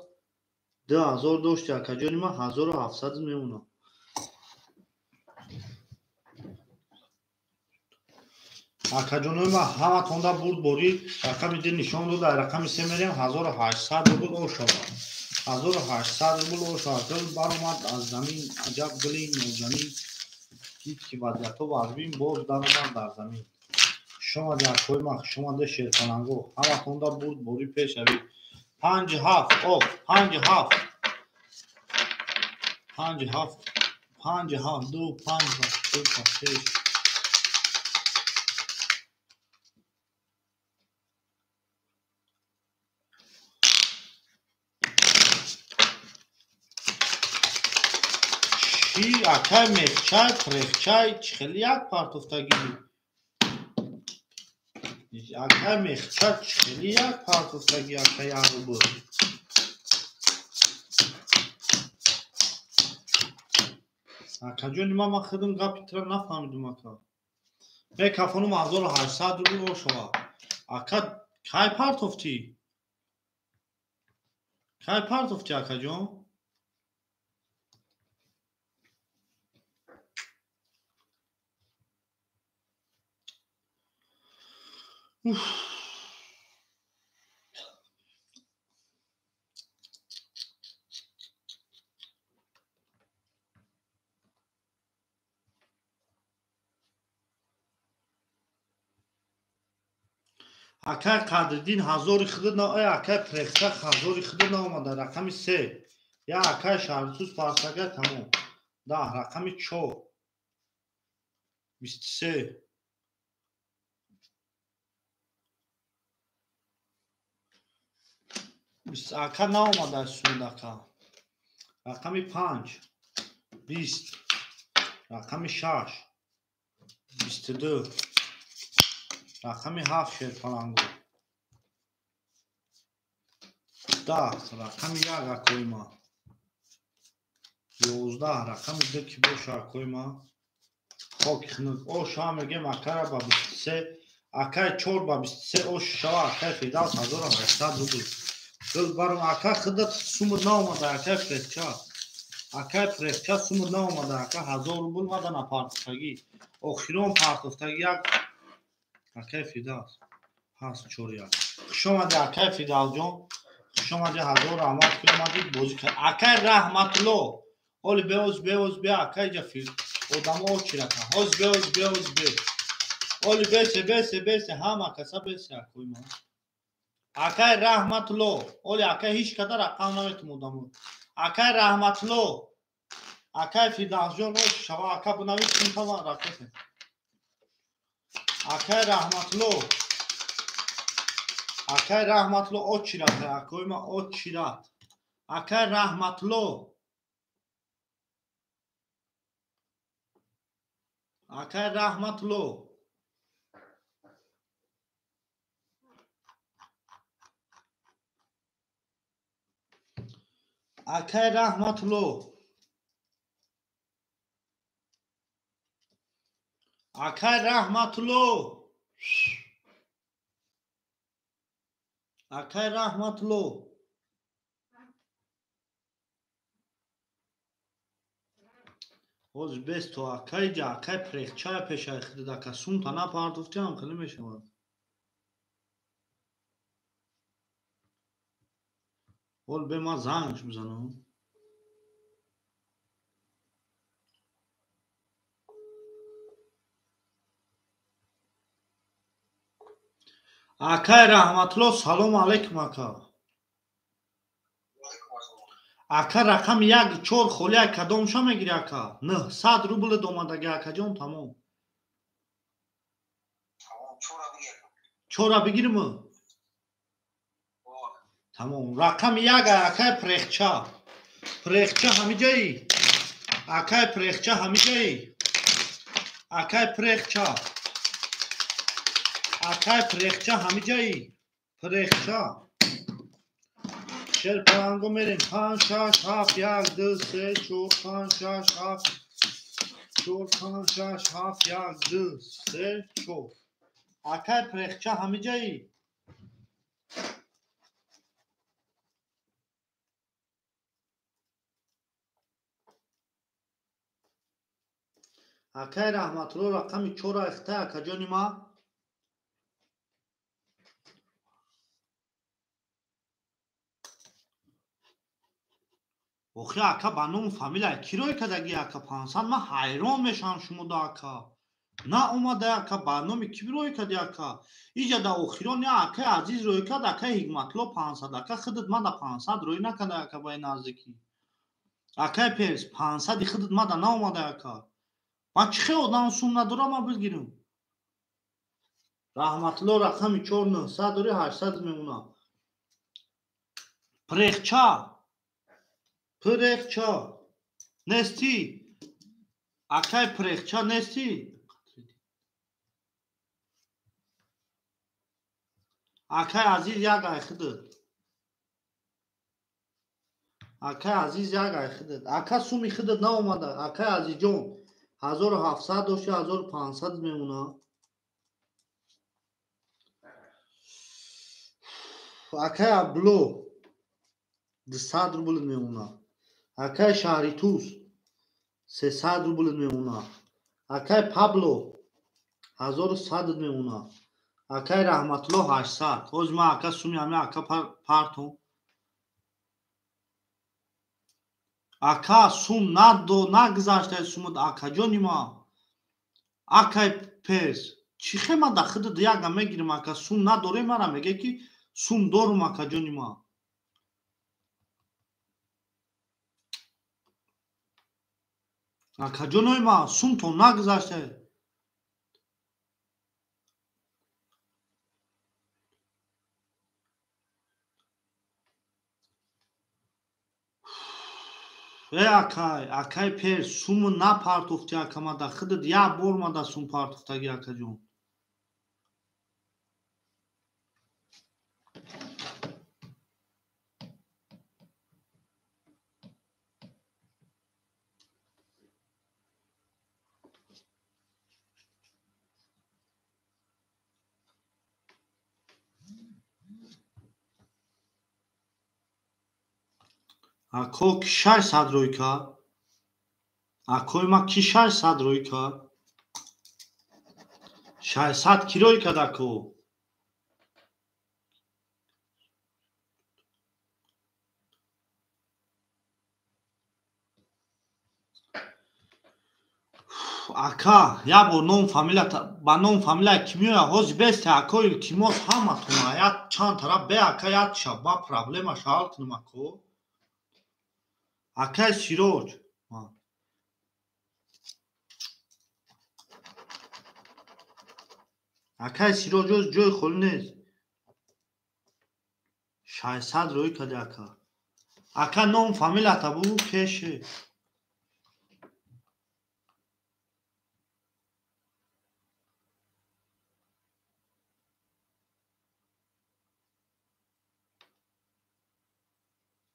2000 дошти акаҷони ман 1700 мемонад. Акаҷонои ман ҳаматонда бурд борӣ. Рақами 2 нишон дода, рақами 3 мерем 1800 рубл ошавад. 1800 рубл ошавад. Гул баромад аз замин, аҷаб гули нозанин. Дид ки вазъиятҳо вазмин, боз даромад дар замин. Хуш омадед акои ман, хуш омадед шерпаланго. Ҳаматонда бурд борӣ пешавӣ. 5 7 о 5 7 5 7 5 7 2 5 2 5 Чӣ акай мехчай, прехчай, чӣ хеле як партофтагӣ. Акай мехча чили як партофтаги ака як рубл. Акаҷони ман худам гапи тира нафаҳмидум ака. Мекафонум 1800 рубл бошава. Ака кай партофтӣ? Кай партофтӣ акаҷон? Уф. Акай Қадриддин ҳазори худо на, акай Прехча ҳазори худо наомада, рақами 3. Я акай Шаҳрисӯз парсага тамом. Да, рақами 4. 23. Ака наомада суд ака. Рақами 5. 20. Рақами 6. 22. Рақами 7 шерпалангу. 10. Рақами 1 акои ма. 11. Рақами 2 ки боша акои ма. Хоки хунук. Оша мегем акара ба 23. Акай 4 ба 23 ош шава акай Фирдавс 1800 рубл. Гул баром ака худат сумуд наомада акай Прехча. Акай Прехча сумуд наомада ака 1000 рубл мада на партофтагӣ. Охирон партофтагӣ як акай Фирдавс. Ҳаст 4 1. Хуш омадӣ акай Фирдавсҷон. Хуш омадӣ, ҳазор раҳмат ки омадӣ бозӣ кард. Акай Раҳматулло. Оли беоз беоз бе акай ҷа одамо очирака. Ҳоз беоз беоз бе. Оли бесе бесе бесе ҳама каса бесе акои ман. Акай Раҳматулло. Оли акай ҳеҷ када рақам наметум одамо. Акай Раҳматулло. Акай Фирдавсҷон ош шава ака бунавис синфама рақесе. Акай Раҳматулло. Акай Раҳматулло очират акои ма очират. Акай Раҳматулло. Акай Раҳматулло. Акай Раҳматулло. Акай Раҳматулло. Акай Раҳматулло. Ҳозир бес то акай ҷа акай Прехчая пешай худат ака сумта напартофтиам хеле мешавад. Ҳол бе ман зангш бизанам. Акай Раҳматулло салому алайкум ака. Ака рақами 1 4 холия кадомша мегири ака? 900 рубл омадаги акаҷон тамом. Чора бигирим? Тамом. Рақами 1 акай Прехча. Прехча ҳамиҷаи? Акай Прехча ҳамиҷаи? Акай Прехча. Акай Прехча ҳамиҷаи? Прехча. Шерпаланго мерем. 5 6 7 1 2 3 4 5 6 7 4 5 6 7 1 2 3 4. Акай Прехча ҳамиҷаи? Акай Раҳматулло рақами 4 ахта акаҷони ма. Охи ака ба ному фамилия ки рой кадаги ака 500 ман ҳайрон мешавам шумо да ака. На омада ака ба номи ки рой кади ака? Иҷа да охирон я акай Азиз рой кад, акай Ҳикматулло 500 ака худат ман да 500 рой накада ака ба ин наздикӣ. Акай Перс 500 худат ман да наомада ака. Ман чӣ хел одам сум надорам ман бигирам? Раҳматулло рақами 4 900 дори 800 мемонам. Прехча. Прехча. Нестӣ? Акай Прехча нестӣ? Акай Азиз як ай худат. Акай Азиз як ай худат. Ака суми худат наомада. Акай Азизҷон 1700 дошти 1500 мемона. Акай Абдулло 200 рубл мемона. Акай Шаҳритуз 300 рубл мемона. Акай Пабло 1100 мемона. Акай Раҳматулло 800. Ҳозир ман ака суми ҳами ака партом. Ака сум надо нагузаштаи сумат акаҷони ма. Акай пес. Чӣ хе ма да худат яга мегирим ака сум надорем мара меге ки сум дорум акаҷони ма. Акаҷонои ма сумтон нагузаштае. Э акай, акай пер, суму напартофти ака ма да худат як бор ма да сум партофтаги акаҷон. Ако ки 600 рӯй кард? Акои ма ки 600 рӯй кард? 600 ки рӯй кард ако? Ака, як бор ном фамилия ба ном фамилия ки меояд, ҳозир бесте ако илтимос ҳаматона як чанд тараф бе ака як шаб ба проблемаш ҳал кунам ако. Акай Сироҷ. Акай Сироҷ оз ҷои холӣ нест. 600 рӯй кади ака. Ака ном фамилията бугу кеше.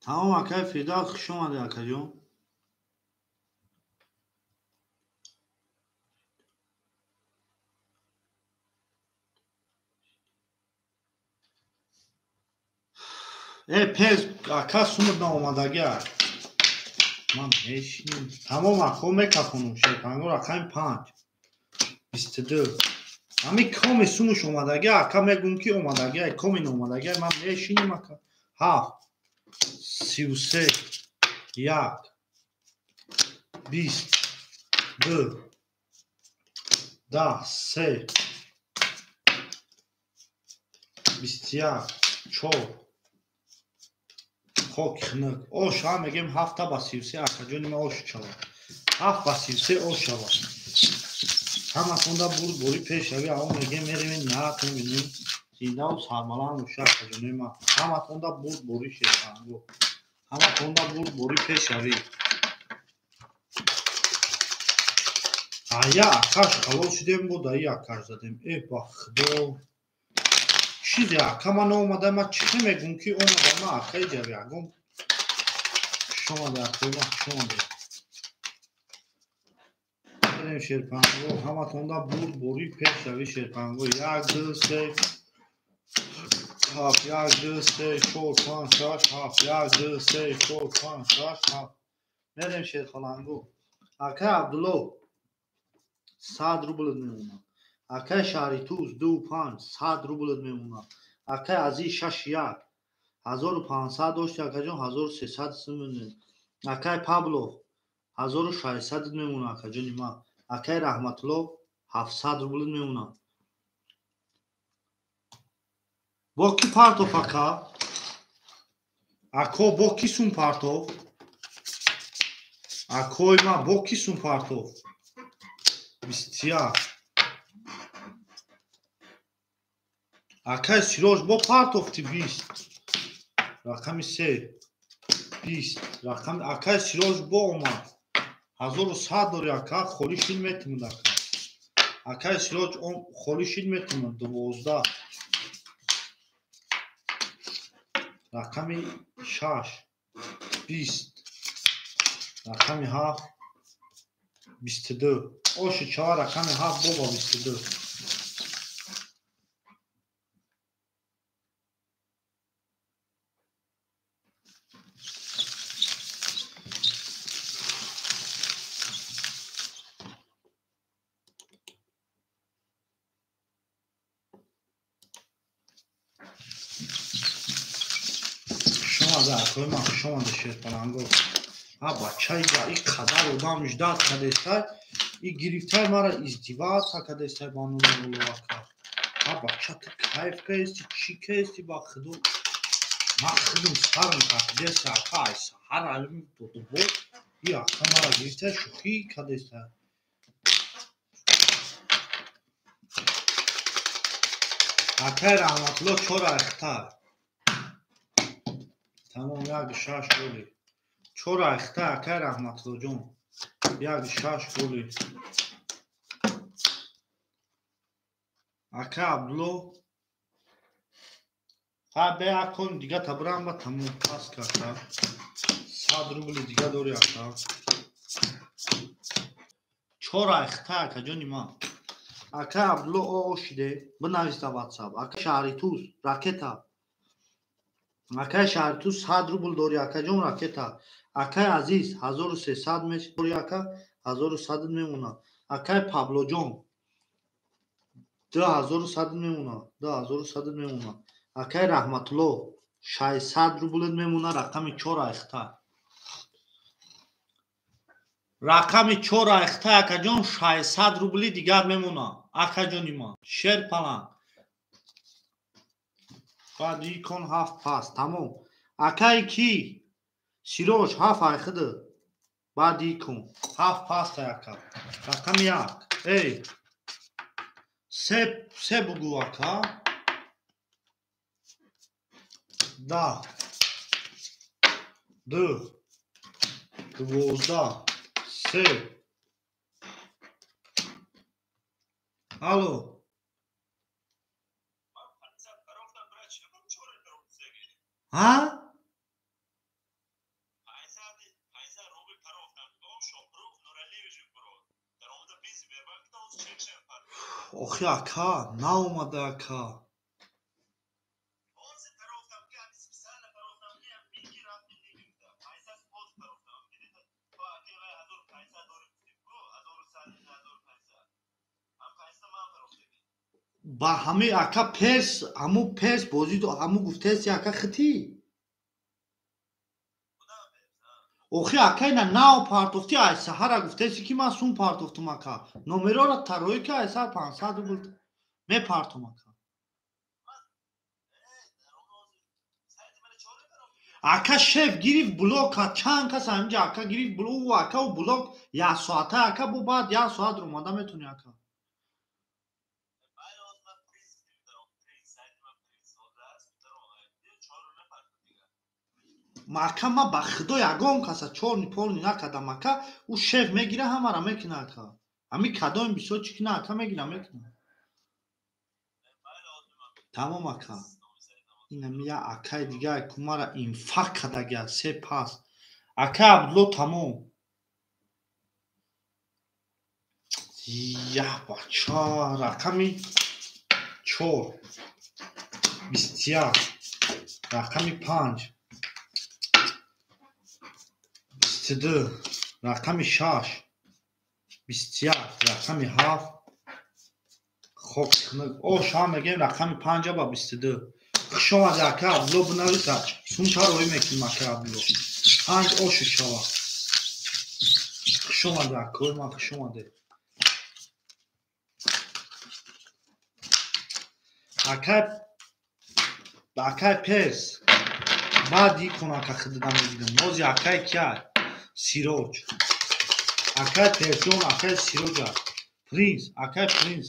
Тамом акай Фирдавс хуш омадед акаҷон. Э пез ака сумат наомадагӣ. Ман мешинам. Тамом ако мекафонум шерпанго рақами 5 22. Ҳами коми сумуш омадагӣ ака мегӯм ки омадагӣ, коми наомадагӣ ман мешинам ака. 7 33 1 20 2 10 3 21 4 хок хнак ош ҳам мегем 7 ба 33 акаҷони ма ош шавад. 7 ба 33 ош шавад. Ҳаматонда бурд бори пешрави ао мегем мерем нарх мебинем. Зиндаву сарбаланд боша акаҷони ма. Ҳаматонда бурд бори шерпанго. Ҳаматонда бурд бори пешравӣ. Ая акаш халос шудем бо даи акаш задем. Э ба худо. Чизе ака ман омада ма чӣ мегӯм ки омада ма акаи ҷави ягон. Хуш омада акои ма хуш омада. Мерем шерпанго. Ҳаматонда бурд бори пешравӣ шерпанго. 1 2 3 7 1 2 3 4 5 6 7 1 2 3 4 5 6 7. Мерем шерхолангу. Акай Абдулло 100 рубл мемонад. Акай Шаҳритуз 2 5 100 рубл мемонад. Акай Азиз 6 1 1500 дошти акаҷон 1300 сум мемонад. Акай Пабло 1600 мемонад акаҷони ма. Акай Раҳматулло 700 рубл мемонад. Бо ки партоф ака? Ако бо ки сум партоф? Акои ма бо ки сум партоф? 21. Акай Сироҷ бо партофти 20. Рақами 3. 20. Рақами акай Сироҷ бо омад. 1100 дори ака холӣ шид метимад ака. Акай Сироҷ холӣ шид метимад 12. Рақами 6 20. Рақами 7 22. Оши чава рақами 7 бо 22. Шумо шумо шерпаланго. А бача и қадар одам ждат кадестай, и гирифтай мара издеваться кадестай ба номи ака. А бача ту кайф каести, чӣ каести ба худо? Ма худум сарм кардеса ака, ай саҳар алим додубо, и ака мара гирифтай шӯхӣ кадестай. Акай Раҳматулло чор айхта. Тамом 1-6 голи. Чор айхта акай Раҳматуллоҷон. 1-6 голи. Ака Абдулло. Ха бе акон дига табрам ба тамом пас карда. 100 рубли дига дори ака. Чор айхта акаҷони ман. Ака Абдулло ошиде, бинавис дар WhatsApp. Ака Шаҳритуз, ракета. Акай Шаҳритуз 100 рубл дори акаҷон ракета. Акай Азиз 1300 мешори ака, 1100 мемонад. Акай Паблоҷон 2100 мемонад, 2100 мемонад. Акай Раҳматулло 600 рубл мемонад, рақами 4 айхта. Рақами 4 айхта акаҷон 600 рубли дигар мемонад. Акаҷони ман шерпаланг. Баъд икон 7 пас тамом. Акай ки Сироҷ 7 айхиды. Баъд икон 7 пас ака. Рақами 1. Эй. Се бугу ака. 10 2 12 3. Алло. Ҳа? Охи ака, наомада ака. Ба ҳамаи ака перс, ҳаму перс бозӣ ҳаму гуфтеси ака хитӣ. Охи ака ина нав партофтӣ, ай саҳара гуфтеси ки ман сум партофтум ака. Номерора тароӣ ки ай сар 500 рубл мепартом ака. Ака шеф гирифт блока, чанд кас ҳаминҷа ака гирифт блок, ака у блок як соата ака бо баъд як соат омада метавонӣ ака. Ака ма ба худо ягон каса чорни порни накардам ака, ӯ шеф мегира ҳамара мекуна ака. Ҳами кадоми бисёр чӣ кина ака мегира мекуна. Тамом ака. Инами як акаи дига ку мара инфаркт кардагия се пас. Ака Абдулло тамом. Я бача рақами 4 21 рақами 5 22 рақами 6 21 рақами 7 хок ош ҳам мегӯем рақами 5 ба 22. Хуш омадӣ ака Абдулло, бинависа сумта роӣ мекунем ака Абдулло. 5 ошу шава. Хуш омадӣ акои ман, хуш омадӣ. Акай перс баъд икон ака хидида мегирам. Нози акай кия? Сироҷ. Акай Персион, акай Сироҷа. Принц, акай Принц.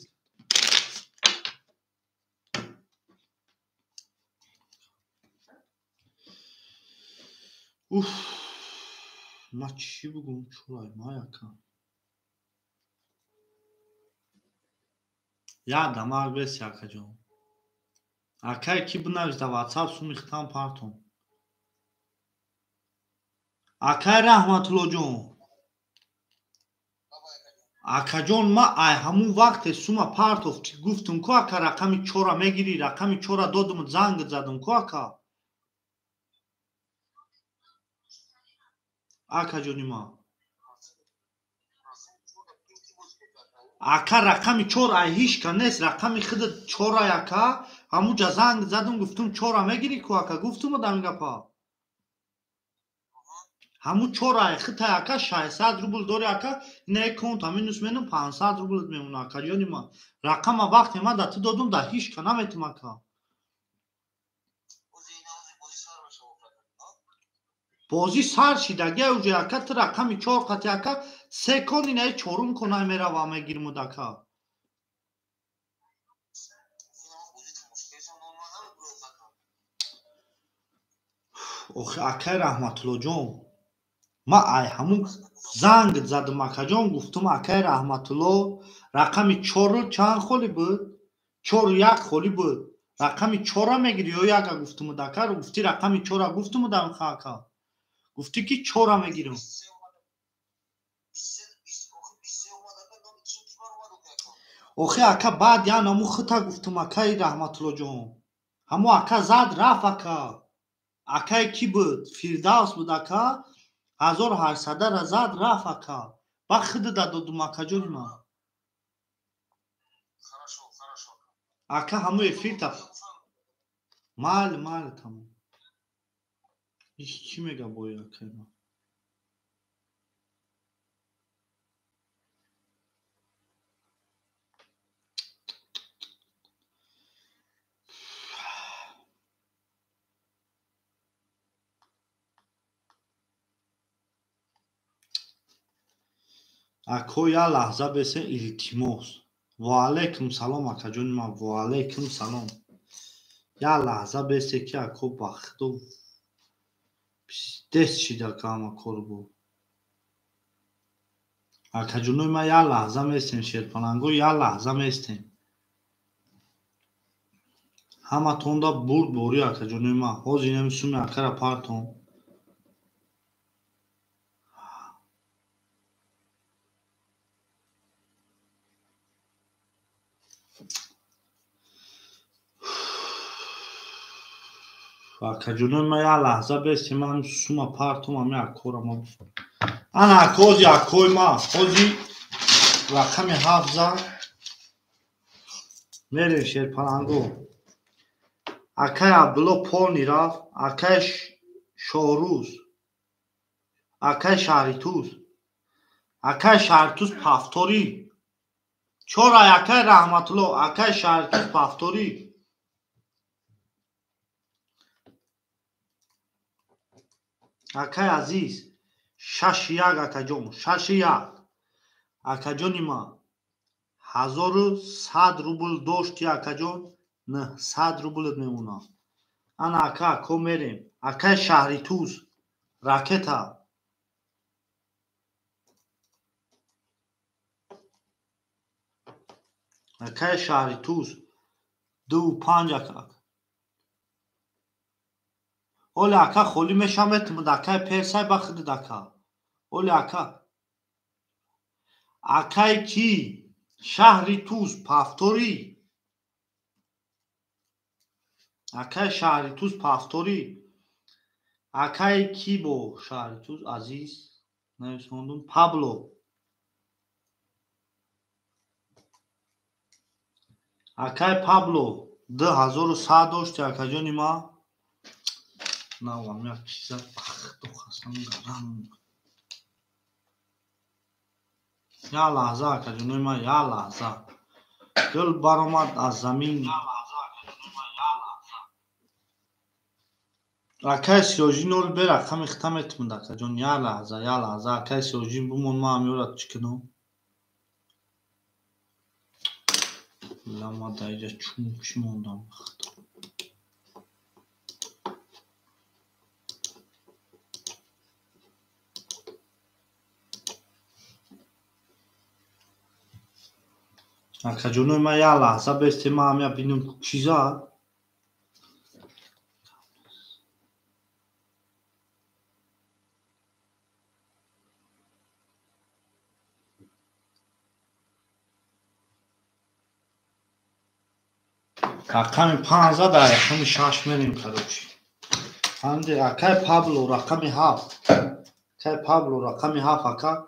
Уф, ма чӣ бугум чурай май ака. Як дамак беси акаҷон. Акай ки бинавис дар WhatsApp суми хитам партом. Акай Раҳматуллоҷон, акаҷон, ма ай ҳамун вақте сума партофт ки гуфтум ку ака рақами чора мегирӣ, рақами чора додум, занг задум ку ака. Акаҷони ма. Ака рақами чор ай ҳичка нест, рақами худат чорай ака. Ҳамуҷа занг задум, гуфтум чора мегирӣ ку ака, гуфтум одам гапа. Ҳамун чорай хитай ака 600 рубл дори ака, ина як конта минус менум 500 рубл мемона ака ҷони ма. Рақама вақте ма да ту додум, да ҳичка наметум ака. Бозӣ сар шидагия уже ака, ту рақами чор қати ака, се кон инаи чорум конай мерава мегирмуд ака. Охи акай Раҳматуллоҷон, ма ай ҳамун занг задум акаҷон, гуфтум акай Раҳматулло рақами чору чанд холи буд? Чору як холи буд. Рақами чора мегирӣ ё яка гуфтумуд ака, гуфти рақами чора гуфтумуд ака. Гуфтӣ ки чора мегирам. Охи ака баъд ян ҳамун хита гуфтум акаи Раҳматуллоҷон. Ҳамун ака зад рафт ака. Акае ки буд? Фирдавс буд ака. 1800-ра зад рафт ака. Ба хидида додум акаҷони ман. Ака ҳамун эфирта. Майли, майли тамом. Иш чӣ мега бои акаи ман? Ако я лаҳза бесе илтимос. Ва алайкум салом акаҷони ман, ва алайкум салом. Я лаҳза бесе ки ако ба худо пиздец шида ка ҳама кор бо. Акаҷонои ман я лаҳза местем, шерпаланго я лаҳза местем. Ҳаматонда бурд борӣ акаҷонои ман. Ҳозир инами суми акара партом. Акаҷонои ман я лаҳза бестем, ман сума партом, ами акора ма. Ана ака ҳози акои ма, ҳози рақами ҳафт зад. Мерем шерпаланго. Акай Абдулло полни рафт, акай Шоҳрӯз, акай Шаҳритуз, акай Шаҳритуз пафторӣ. Чорай акай Раҳматулло, акай Шаҳритуз пафторӣ. Акай Азиз, 6-1 акаҷон, 6-1. Акаҷони ман, 1100 рубл дошти акаҷон, 900 рублат мемонад. Ана ака, ако мерем. Акай Шаҳритуз, ракета. Акай Шаҳритуз, 2-5 ака. Оле ака холӣ мешаметмуд, акай персай ба худат ака. Оле ака. Акай ки? Шаҳри Туз, пафторӣ. Акай Шаҳри Туз, пафторӣ. Акай ки бо Шаҳри Туз, Азиз, нависондум, Пабло. Акай Пабло, 2100 дошти акаҷони ман. Навам як чиза бахту хасам гарам. Я лаҳза акаҷонои ман, я лаҳза. Гул баромад аз замин. Акай Сиёжин ол бе рақами хита метумуд акаҷон. Я лаҳза, я лаҳза. Акай Сиёжин бумон, ман ҳамёра чӣ кунам? Лама дар иҷа чун чӣ мондам бахту. Акаҷонои ман як лаҳза бесте, ман ҳамя бинам чӣ зад. Рақами 5 зад, рақами 6 мерем, короче. Фаҳмиди? Акай Пабло рақами 7. Акай Пабло рақами 7 ака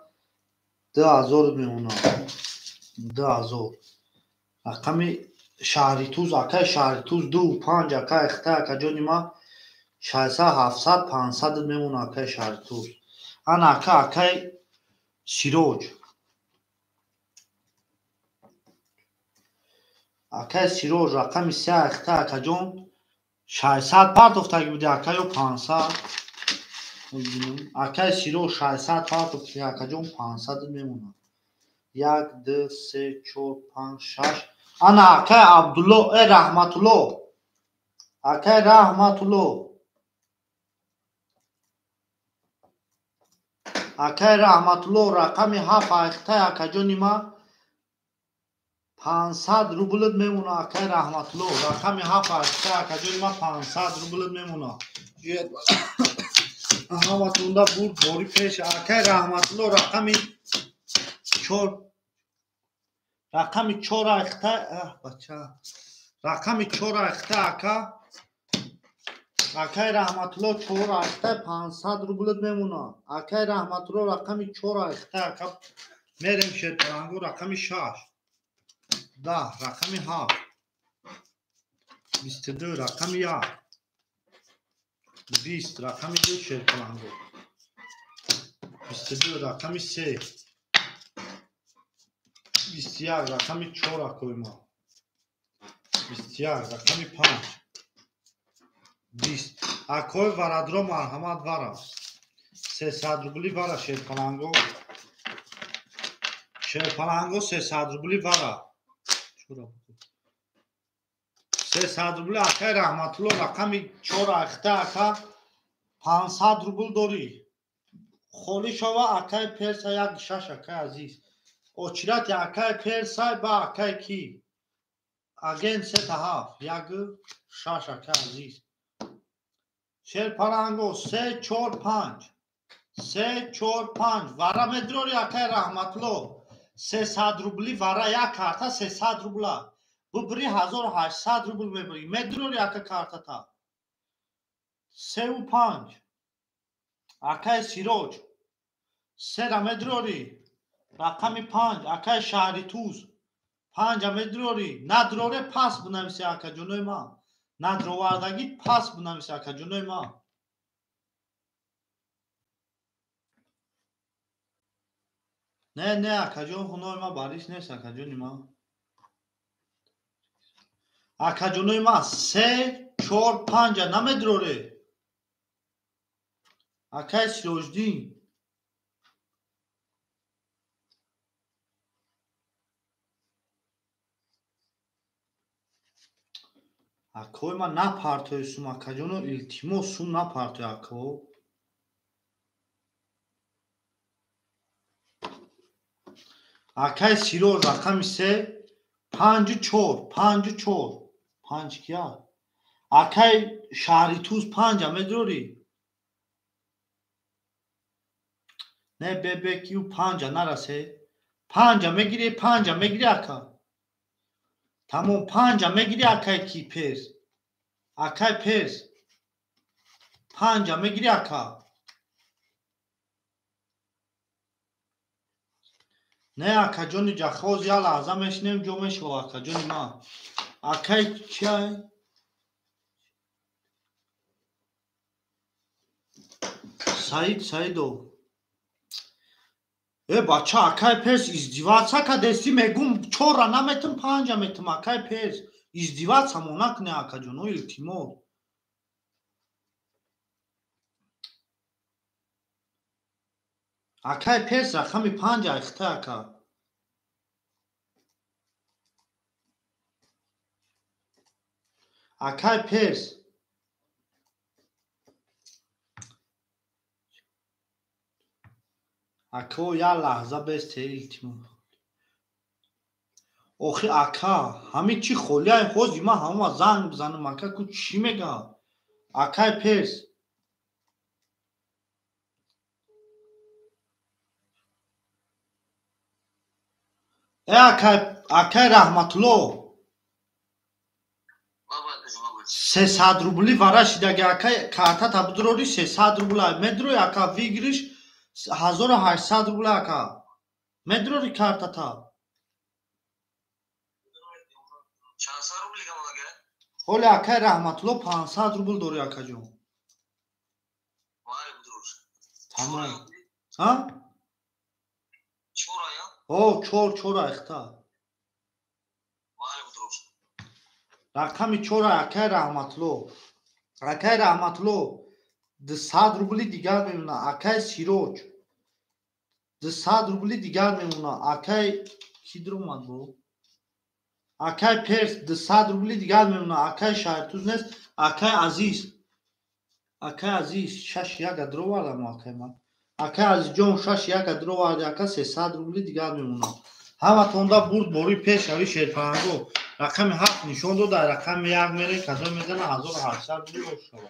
2000 мемонад. 2000. Рақами Шаҳритуз, акай Шаҳритуз 2 5 акай ихта акаҷони ма 600 700 500 мемонад акай Шаҳритуз. Ана ака акай Сироҷ. Акай Сироҷ рақами 3 ихта акаҷон 600 партофтаги буди ака ё 500. Акай Сироҷ 600 партофтаги акаҷон 500 мемонад. 1 2 3 4 5 6. Ана акай Абдулло, Раҳматулло. Акай Раҳматулло. Акай Раҳматулло рақами 7 айхтай акаҷони ма 500 рублт мемона. Акай Раҳматулло рақами 7 айхтай акаҷони ма 500 рублт мемона. Ҳаматонда бурд бори пеш. Акай Раҳматулло рақами 4, рақами 4 айхтай, бача, рақами 4 айхтай ака, акай Раҳматулло 4 айхтай 500 рублт мемона. Акай Раҳматулло рақами 4 айхтай ака мерем шерпалангу рақами 6, 10, рақами 7, 22, рақами 1, 20, рақами 2 шерпалангу, 22, рақами 3, 21, рақами 4 акои ма, 21, рақами 5, 20. Акои варадро марҳамат вара. 300 рубли вара шерпаланго. Шерпаланго 300 рубли вара. 300 рубли акай Раҳматулло рақами 4 ахта ака 500 рубл дорӣ. Холӣ шава акай Перса 1 6 акай азиз. Очирати акай Персай ба акай ки? Агент 3 7 1 6 акай азиз. Шерпаланго 3 4 5. 3 4 5 вара медрори акай Раҳматулло. 300 рубли вара як карта 300 рубла. Бубри 1800 рубл мебри. Медрори ака картата. 3 5. Акай Сироҷ. 3 медрори. Рақами 5 акай Шаҳритуз. 5 медрори. Надроре пас бинависе акаҷонои ман. Надровардагӣ пас бинависе акаҷонои ман. Не, не акаҷон, хунои ман барис нест акаҷони ман. Акаҷонои ман 3 4 5 намедроре. Акай Сироҷдин. Акои ман напартои сум акаҷоно, илтимос сум напартои ако. Акай Сироҷ рақами 3 5 4 5 4 5 кия? Акай Шаҳритуз 5 медрори? Не бебе киу 5 нарасе. 5 мегири, 5 мегири ака. Тамом 5 мегири акай ки Перс. Акай Перс. 5 мегири ака. Не акаҷони ҷахоз я лаҳза мешинем ҷо мешава акаҷони ман. Акай чиай? Саид Саидов. Бача акай Перс издеваться кадести мегум 4 наметим 5 метим акай Перс. Издеваться мо накне акаҷоно илтимос. Акай Перс рақами 5 айхта ака. Акай Перс. Ако я лаҳза бесте илтимос. Охи ака, ҳамин чи холиай ҳози ман ҳама занг бизанам ака ку чӣ мега? Акай Перс. Акай, акай Раҳматулло. 300 рубли вара шидаги ака, картата бидурори 300 рубл медурои ака, выигрыш 1800 рубл ака. Медурори картата. Чанд рубли гамонага? Ҳоли акай Раҳматулло 500 рубл дори акаҷон. Майли будурур. Тамом. Ҳа? Чора я? Ҳо, чор чора ихта. Майли будурур. Рақами чора акай Раҳматулло. Акай Раҳматулло 200 рубли дигар мемона. Акай Сироҷ 200 рубли дигар мемона. Акай ки дуромад бо? Акай Перс 200 рубли дигар мемона. Акай Шаҳртуз нест. Акай Азиз. Акай Азиз 6-1 дуровардам акай ман. Акай Азизҷон 6-1 дуроварди ака, 300 рубли дигар мемона. Ҳаматонда бурд бори пешави шерпаланго. Рақами 7 нишон дода, рақами 1 мере, кадом мезана 1800 рубл ошава.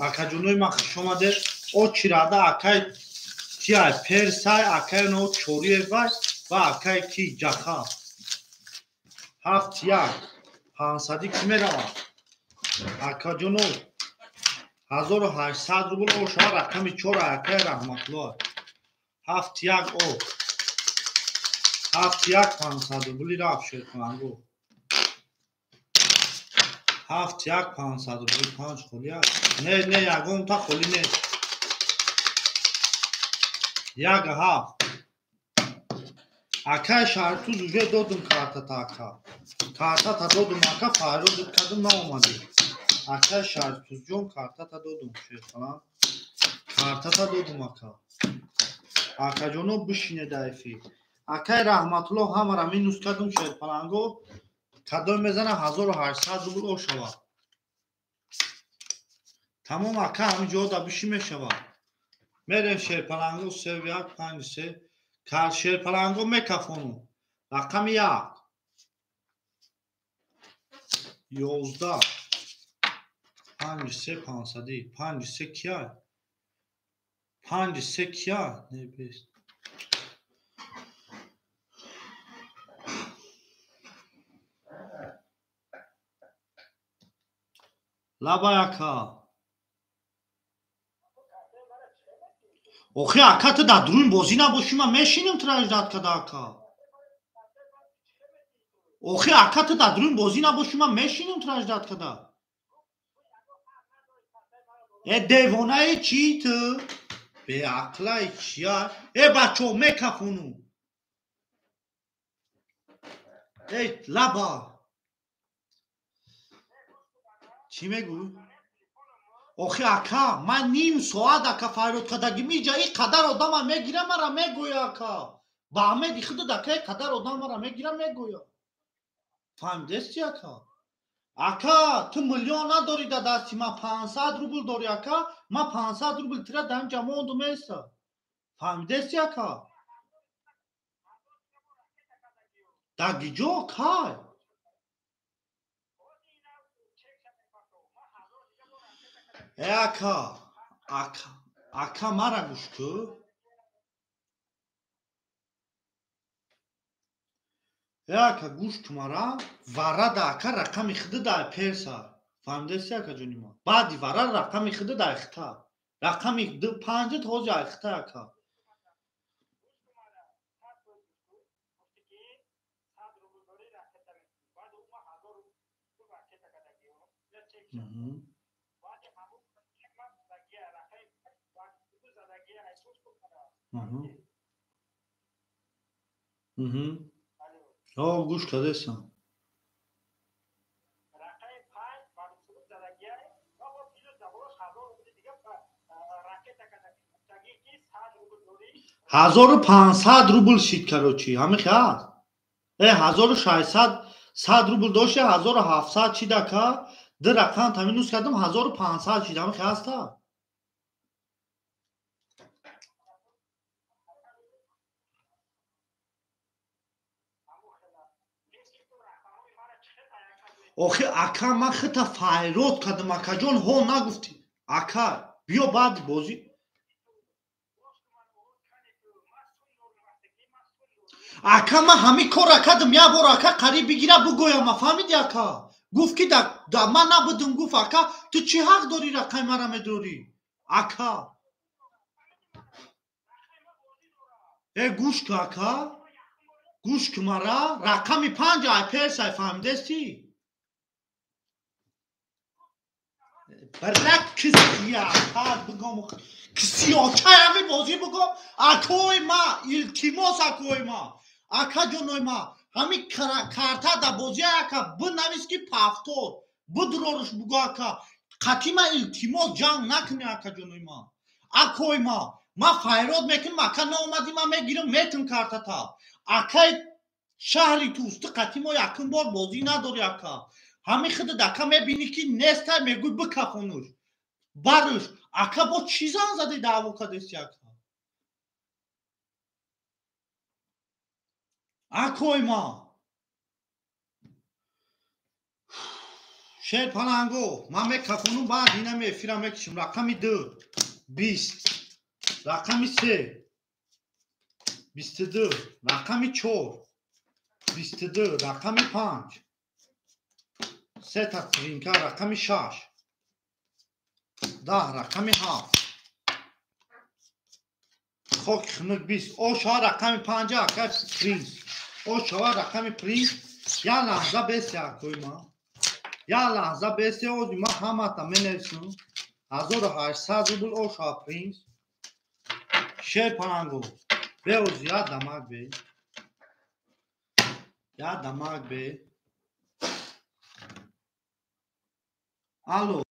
Акаҷонои ман хуш омадед. Очирада акай киай Персай, акай но Чориевай ва акай ки Ҷаха. 7-1 500 ки меравад? Акаҷоно 1800 рубл ошава, рақами 4 акай Раҳматулло. 7-1 о. 7-1 500 рубли рафт шерпаланго. 7-1 500 рубли 5 холи аст. Не, не, ягонта холи нест. 1-7. Акай Шаҳртуз уже додум картата ака. Картата додум ака, фарёдат кардум наомадӣ. Акай Шаҳртузҷон картата додум шерпаланг. Картата додум ака. Акаҷоно бишинед эфир. Акай Раҳматулло ҳамара минус кардум шерпаланго. Кадом мезана 1800 рубл ошава. Тамом ака, ҳамин ҷода биши мешавад. Мерем шерпаланго 3-1 5-3. Кар шерпаланго мекафону. Рақами 1. 11 5-3 500. 5-3 кия? 5-3 кия? Не бест. Лабай ака. Охи ака, ту дар дуруни бозӣ набошӣ, ман мешинам тура ждать када ака. Охи ака, ту дар дуруни бозӣ набошӣ, ман мешинам тура ждать када. Э девонаи чӣ ту? Беақлаи чия? Э бачо мекафону. Э лаба. Чӣ мегӯй? Охи ака, ман ним соат ака фарёд кардагим, иҷа ин қадар одама мегира, мара мегӯя ака. Ба Аҳмеди худат ака, ин қадар одам мара мегира, мегӯя. Фаҳмидести ака? Ака, ту миллион надорӣ дар дасти ман, 500 рубл дорӣ ака, ман 500 рубл тира дар инҷа мондум еста. Фаҳмидести ака? Дар гиҷо кай? Э ака, ака, ака мара гӯш кӯ. Э ака гӯш кӯ мара, варада ака рақами хида дар перса. Фаҳмидеси ака ҷони ман? Баъди вара рақами хида дар хита. Рақами 5 ҳозир ай хита ака. Ҳо, гӯш кардесам. 1500 рубл шид, короче, ҳамин хел. Э 1600 100 рубл дошти, 1700 шид ака, ду рақам та минус кардам, 1500 шид, ҳамин хел аста. Охи ака, ман хита файрод кардам акаҷон, ҳо нагуфтӣ. Ака, биё баъди бозӣ. Ака, ман ҳамин корра кардам, як бор ака қариб бигира бугӯям, ма фаҳмиди ака? Гуфт ки да ман набудум, гуфт ака, ту чӣ ҳақ дорӣ рақами мара медорӣ? Ака. Э гӯш ку ака. Гӯш ку мара, рақами 5 ай персай, фаҳмидестӣ? Бира кисия, ака, бигом. Кисиёчай ҳами бозӣ бигом. Акои ма, илтимос акои ма. Ака ҷоной ма, ҳами карта да бозӣ ака, бинавис ки пафтор. Бидроруш буго ака. Қатима илтимос ҷанг накунӣ ака ҷоной ма. Акои ма, ма файрод мекунам, ака наомадӣ, ма мегирам, метум картата. Акай шаҳри Тӯстӣ қатимо якум бор бозӣ надорӣ ака. Ҳами худат ака мебинӣ ки нестай, мегӯй бикафонуш. Баруш. Ака бо чӣ зан задӣ даъво кардести ака? Акои ма. Шер паланго, ман мекафонум, баъд инами эфира мекишам. Рақами 2, 20, рақами 3, 22, рақами 4, 22, рақами 5, сета свинка, рақами 6, 10, рақами 7, хоки хунук 20, ошава рақами 5, ака принц, ошава рақами принц. Я лаҳза бесе акои ма, я лаҳза бесе, ози ма ҳамата менависам. 1800 рубл ошава принц. Шер паланго, беози я дамак бе, я дамак бе. Алло.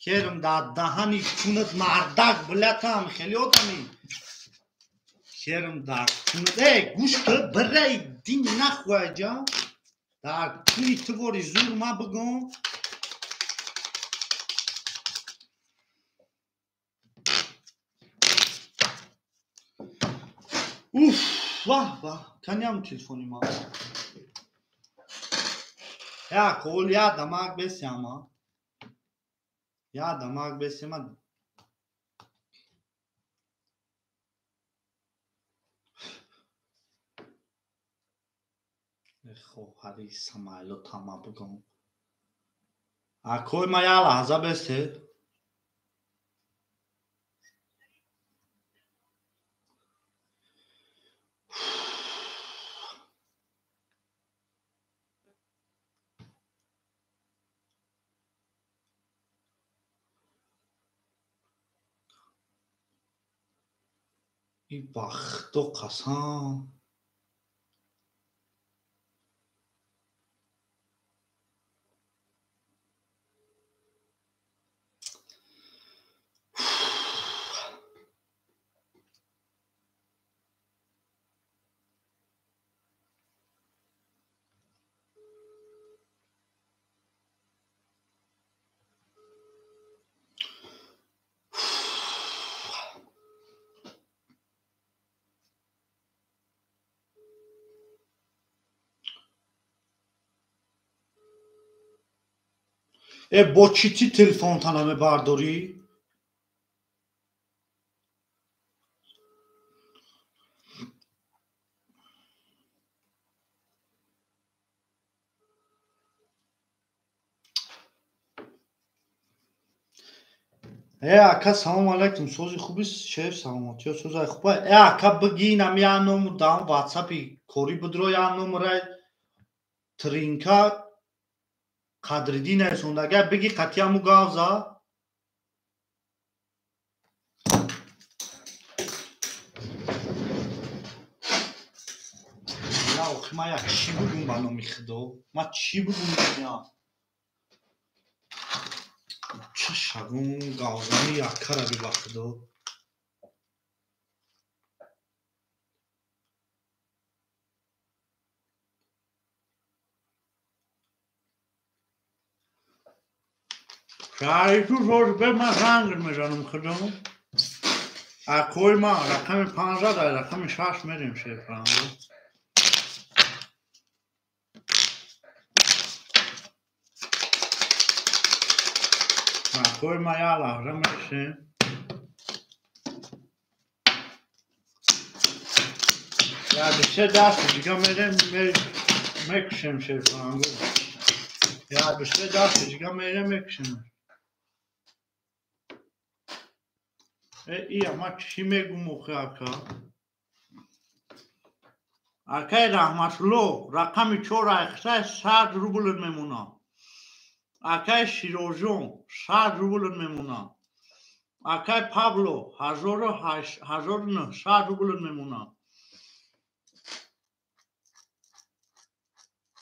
Керм дар даҳани кунат мардак билятам хеле одами. Керм дар кунат. Эй, гӯш ку, бирай дин нахуайҷа. Дар куни тувори зур ма бигӯм. Уф, ваҳ ваҳ, каниам телефони ма. Я кол я дамак бесяма. Я дамак бесяма. Хоҳари Самайло тама бигӯм. Акои ма я лаҳза бесе. И ба худо қасам. Э бо чӣ ти телефонта намебардорӣ? Э ака, салом алайкум, сози хуби, шеф, саломатиё, созай хуба. Э ака, бигӣ инам як номер даам ватсапи корӣ бидро, як номера тринка Қадриддин нарисондага, бигӣ қатъиаму гавза. Я охи, ма як чӣ бугум ба номи худо? Ма чӣ бугум я? Ча шагум гавзани яккара би ба худо. Шаҳриту бе ман занг мезанам худо. Акои ман рақами 15 дар рақами 6 мерем шефранго. Акои ман як лаҳза мешем. Як се дасти дига мерем мекушем шефранго. Як се дасти дига мерем мекушем. Э ия ма чӣ мегум охи ака? Акаи Раҳматулло, рақами 4 айхсай 100 рубл мемона. Акаи Широжон 100 рубл мемона. Акаи Павло 1900 рубл мемона.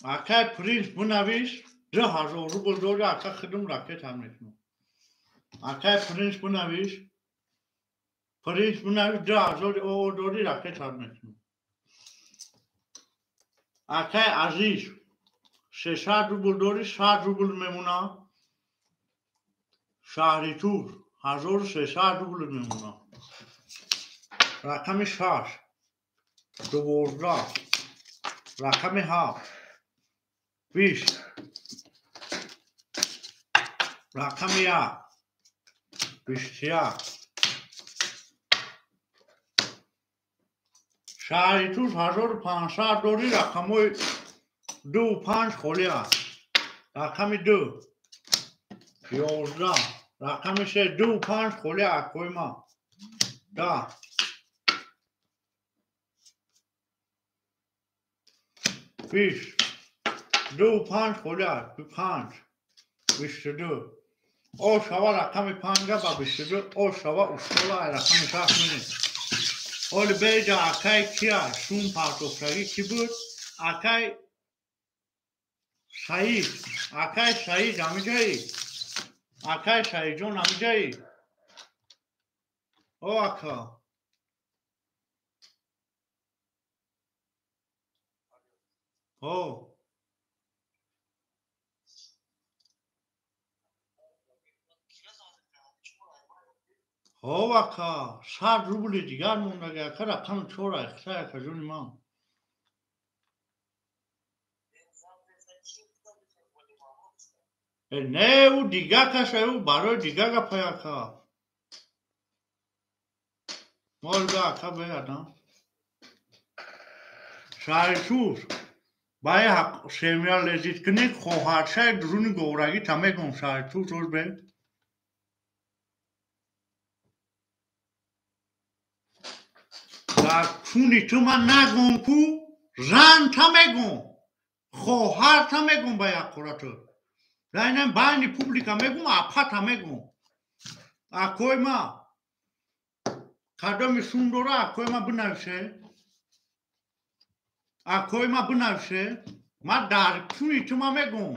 Акаи Принц бунавис 2000 рубл дори, ака худум ракета мекунам. Акаи Принц бунавис Принц бунавис 2000 дори ракета мекунам. Акаи Азиз 600 рубл дори, 100 рубл мемона. Шаҳритур 1300 рубл мемона. Рақами 6 12, рақами 7 20, рақами 1 21. Шаҳритур 1500 дори, рақамҳои 2 5 холӣ аст. Рақами 2 11, рақами 3 2 5 холӣ акои ман 10. 20 2 5 холӣ аст, 5 22. О шава рақами 5 ба 22, о шава устола рақами 6 мерем. Оли беҷа акай кия шум партофтагӣ кӣ буд? Акай Саид, акай Саид ҳамиҷаи? Акай Саидҷон ҳамиҷаи? О ака. О. Ҳо ака, 100 рубли дигар мондаги ака, рақами 4 айхсай ака ҷони ман. Э не, ӯ дига каса, ӯ барои дига гапай ака. Мол бе ака беядам. Шаҳритур баи семья лезит кунӣ, хоҳаршаи дуруни говрагита мегӯм шаҳритур рӯз бе. Дар куни ту ман нагӯм ку, занта мегӯм, хоҳарта мегӯм ба якқурату. Дар байни публика мегӯм, апата мегӯм. Акои ма Кадоми сум дора, акои ма бинависе. Акои ма бинависе. Ма дар куни ту ма мегӯм.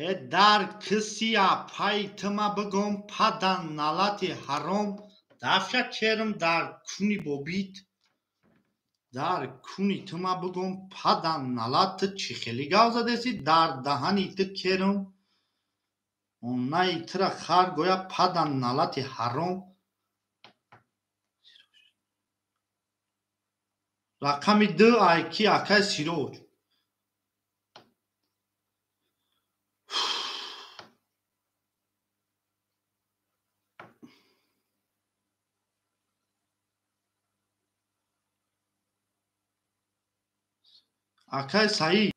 Э дар киси апаи ту ма бигӯм, падан налати ҳаром, дафша керм дар куни бобит. Дар куни ту ма бигӯм, падан налат, ту чӣ хеле гав задеси, дар даҳани ту керм. Онаи тура хар гӯя, падан налати ҳаром. Рақами ду айки акай Сироҷ. Акай Саид.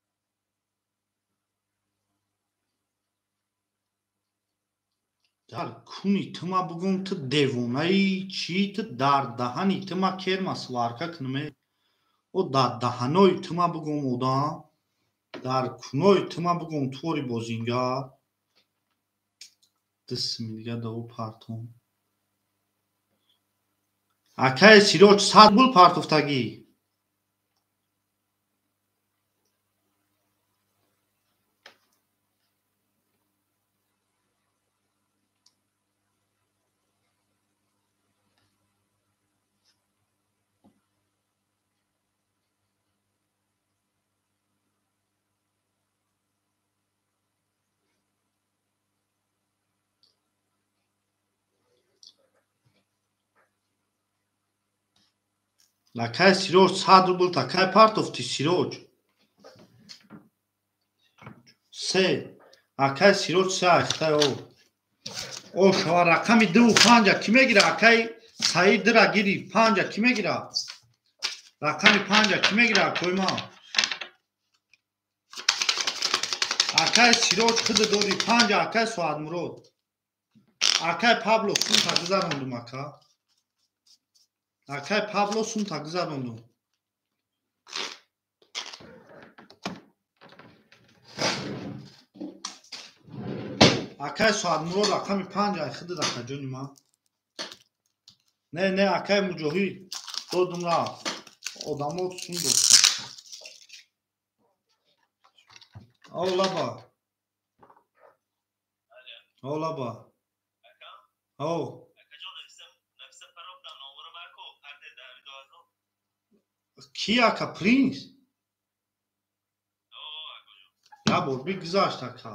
Дар куни ту ма бигӯм, ту девонаи чӣ, ту дар даҳани ту ма керма сварка кунме. О дар даҳанои ту ма бигӯм, одам. Дар кунои ту ма бигӯм, твори бозингар. Дисми дига да ӯ партом. Акай Сироҷ 100 рубл партофтагӣ. Акай Сироҷ 100 рубл такай партофти Сироҷ. Се. Акай Сироҷ се айхтай о. О шава рақами 2 5 кӣ мегира? Акай Саид дира гири 5 кӣ мегира? Рақами 5 кӣ мегира акои ма? Акай Сироҷ худ дори 5 акай Соатмурод. Акай Пабло сумта гузарондум ака. Акай Пабло сумта гузарондум. Акай Соатмурод рақами 5 ай худ ака ҷони ман. Не, не, акай Муҷоҳид додум рафт. Одамо сум доштанд. О лаба. О лаба. О. Ки ака Принс? Я бор бигзашт ака.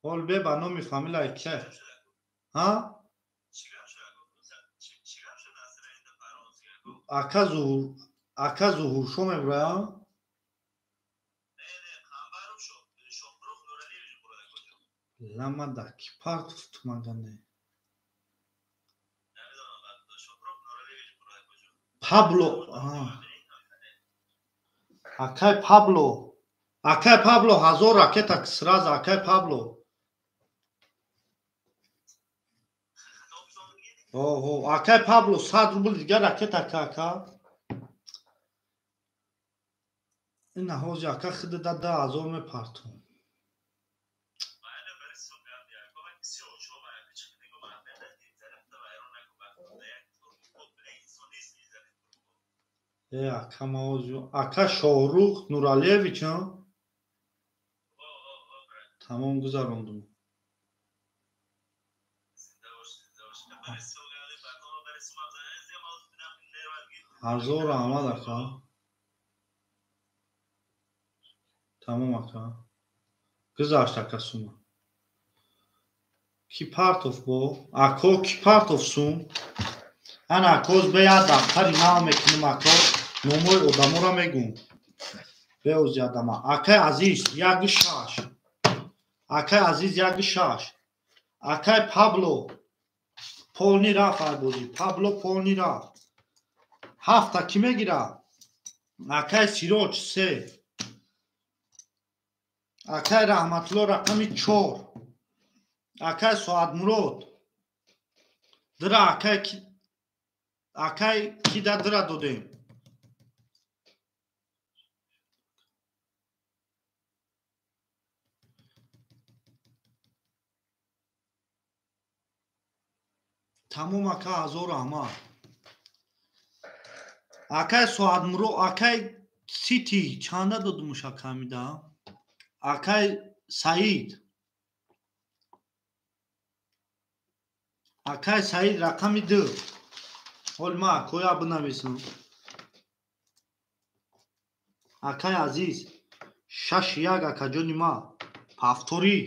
Ҳол бе ба номи фамилияи ке? Ҳа? Ака Зуҳур, ака Зуҳуршо мебурая? Лама да ки партофт магане? Пабло, акай Пабло, акай Пабло 1000 ракета сразу акай Пабло. Оҳо, акай Пабло 100 рубл дигар ракета ака. Ина ҳози ака худ да 2000 мепартом. Э ака маозю, ака Шоҳрух Нуралиевич, а? Тамом гузарондум. Ҳазор раҳмат ака. Тамом ака. Гузашт ака сума. Ки партоф бо? Ако ки партоф сум? Ана акоз бе як дафтари нав мекунем ако, номои одаморо мегӯм. Беози адама. Акай Азиз 1 6. Акай Азиз 1 6. Акай Пабло полни рафт ай бозӣ. Пабло полни рафт. Ҳафта кӣ мегира? Акай Сироҷ 3. Акай Раҳматулло рақами 4. Акай Соатмурод дира акай акай ки да дира додем. Тамом ака, ҳазор раҳмат. Акай Соатмуро, акай Сити чанда додумуш ака мида? Акай Саид. Акай Саид рақами 2. Ҳол ма акоя бинависам. Акай Азиз 6-1 акаҷони ма. Пафторӣ.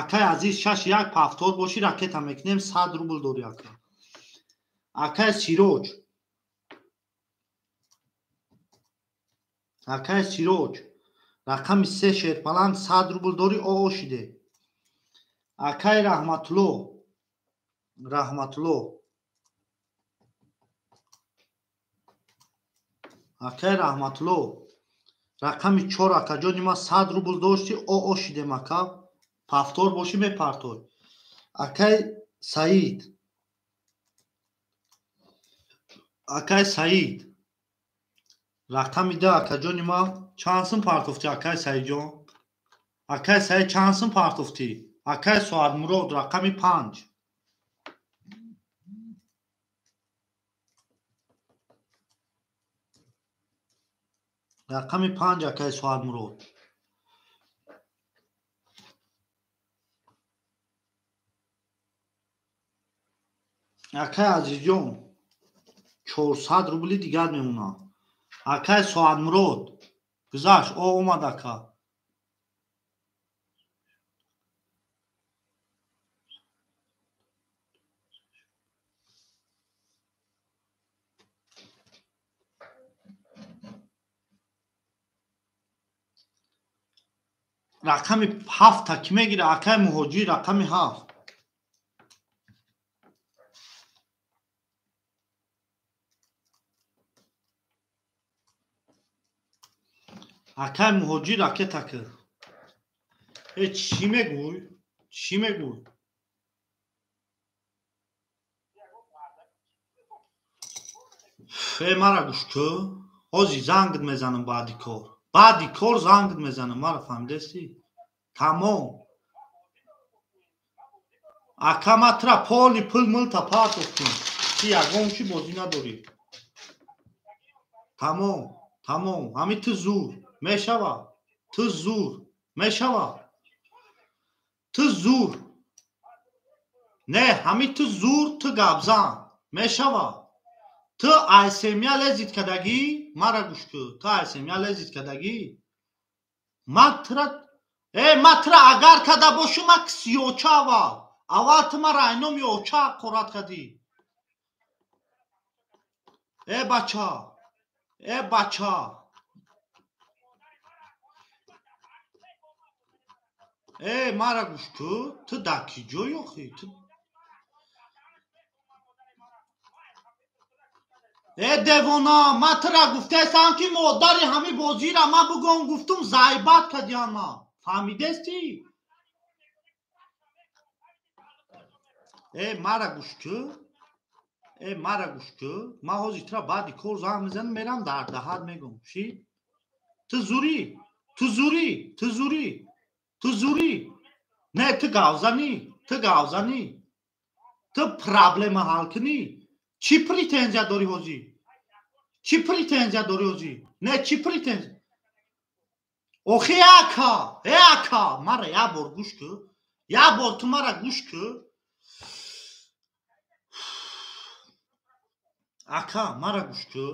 Акай Азиз 6-1 пафтор бошӣ ракета мекунем 100 рубл дорӣ ака. Акай Сироҷ. Акай Сироҷ рақами 3 шерпаланг 100 рубл дорӣ оо шиде. Акай Раҳматулло. Раҳматулло. Акай Раҳматулло рақами 4 акаҷони ма 100 рубл доштӣ оо шидем ака. Пафтор бошӣ мепартой. Акай Саид. Акай Саид рақами 2 акаҷони ма чанд сум партофтӣ акай Саидҷон? Акай Саид чанд сум партофтӣ? Акай Соатмурод рақами 5. Рақами 5 акай Соатмурод. Акай Азизҷон 400 рубли дигар мемонад. Акай Соатмурод гузашт, о омад ака. Рақами 7 кӣ мегирад? Акай Муҳоҷир рақами 7. Акай Муҳоҷир ракета кир. Э чӣ мегӯй? Чӣ мегӯй? Э мара гӯш кӯ. Ҳозир зангт мезанам баъди кор. Баъди кор зангт мезанам, мара фаҳмидастӣ? Тамом. Ака ма тура поли пул мулта партофтем. Ти ягон чӣ бозӣ надорӣ. Тамом, тамом. Ҳами ту зур мешава. Ту зур мешава. Ту зур. Не, ҳами ту зур, ту гапзан мешава. Ту айсемя лезит кардагӣ, мара гӯш кӯ. Ту айсемя лезит кардагӣ. Ма тура ма тура агар карда бошум, ма кисиёча аввал. Аввал ту мара айноми оча ҳақорат кардӣ. Э бача, э бача. Э мара гӯш кӯ, ту дар ки ҷой охӣ? Ту Э девона, ма тура гуфтаестам ки модари ҳами бозира ма бугом гуфтум зайбат кардиям ма. Фаҳмидестӣ? Э мара гӯш кӯ. Э мара гӯш кӯ. Ма ҳозир тура баъди кор занг мезанам, мерам дар даҳат мегӯм. Ши? Ту зурӣ, ту зурӣ, ту зурӣ, ту зурӣ. Не, ту гавзанӣ, ту гавзанӣ. Ту проблема ҳал кунӣ. Чӣ претензия дорӣ ҳозир? Чӣ претензия дорӣ ҳозир? Не, чӣ претензия? Охи ака, э ака, мара як бор гӯш кӯ. Як бор ту мара гӯш кӯ. Ака, мара гӯш кӯ.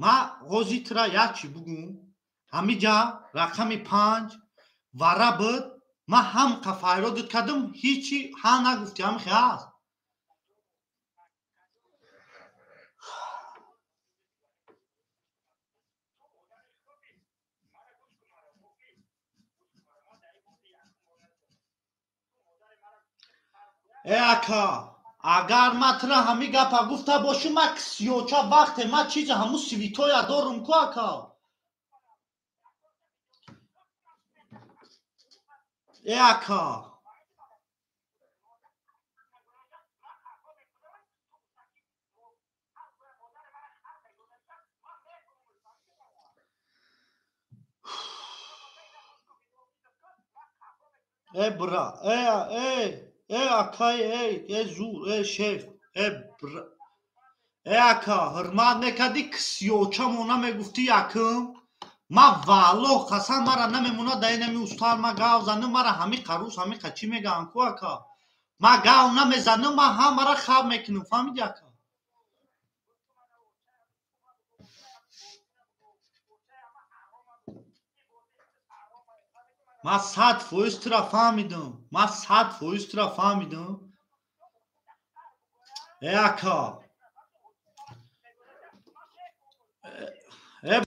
Ма ҳозир тура як чӣ бугум. Ҳамиҷа рақами 5 вара буд. Ма ҳам қафайродит кардам, ҳичи ҳа нагуфтӣ, ҳамихе ҳаст. Э ака, агар ма тура ҳами гапа гуфта бошум, ма кисиёча вақте ма чизе ҳаму свитоя дорум ку ака. Э ака. Э бра, э э э акай, э э зур, э шеф. Э ака, ҳурмат мекардӣ, кисёчамона мегуфтӣ якм. Ма валлоҳ қасам мара намемона дар инами устар ма гав занам, мара ҳами қарус ҳами қачӣ мегаҳам ку ака. Ма гав намезанам, ма ҳамара хаб мекунам, фаҳмидӣ ака? Ма 100% тура фаҳмидам. Ма 100% тура фаҳмидам. Э ака. Э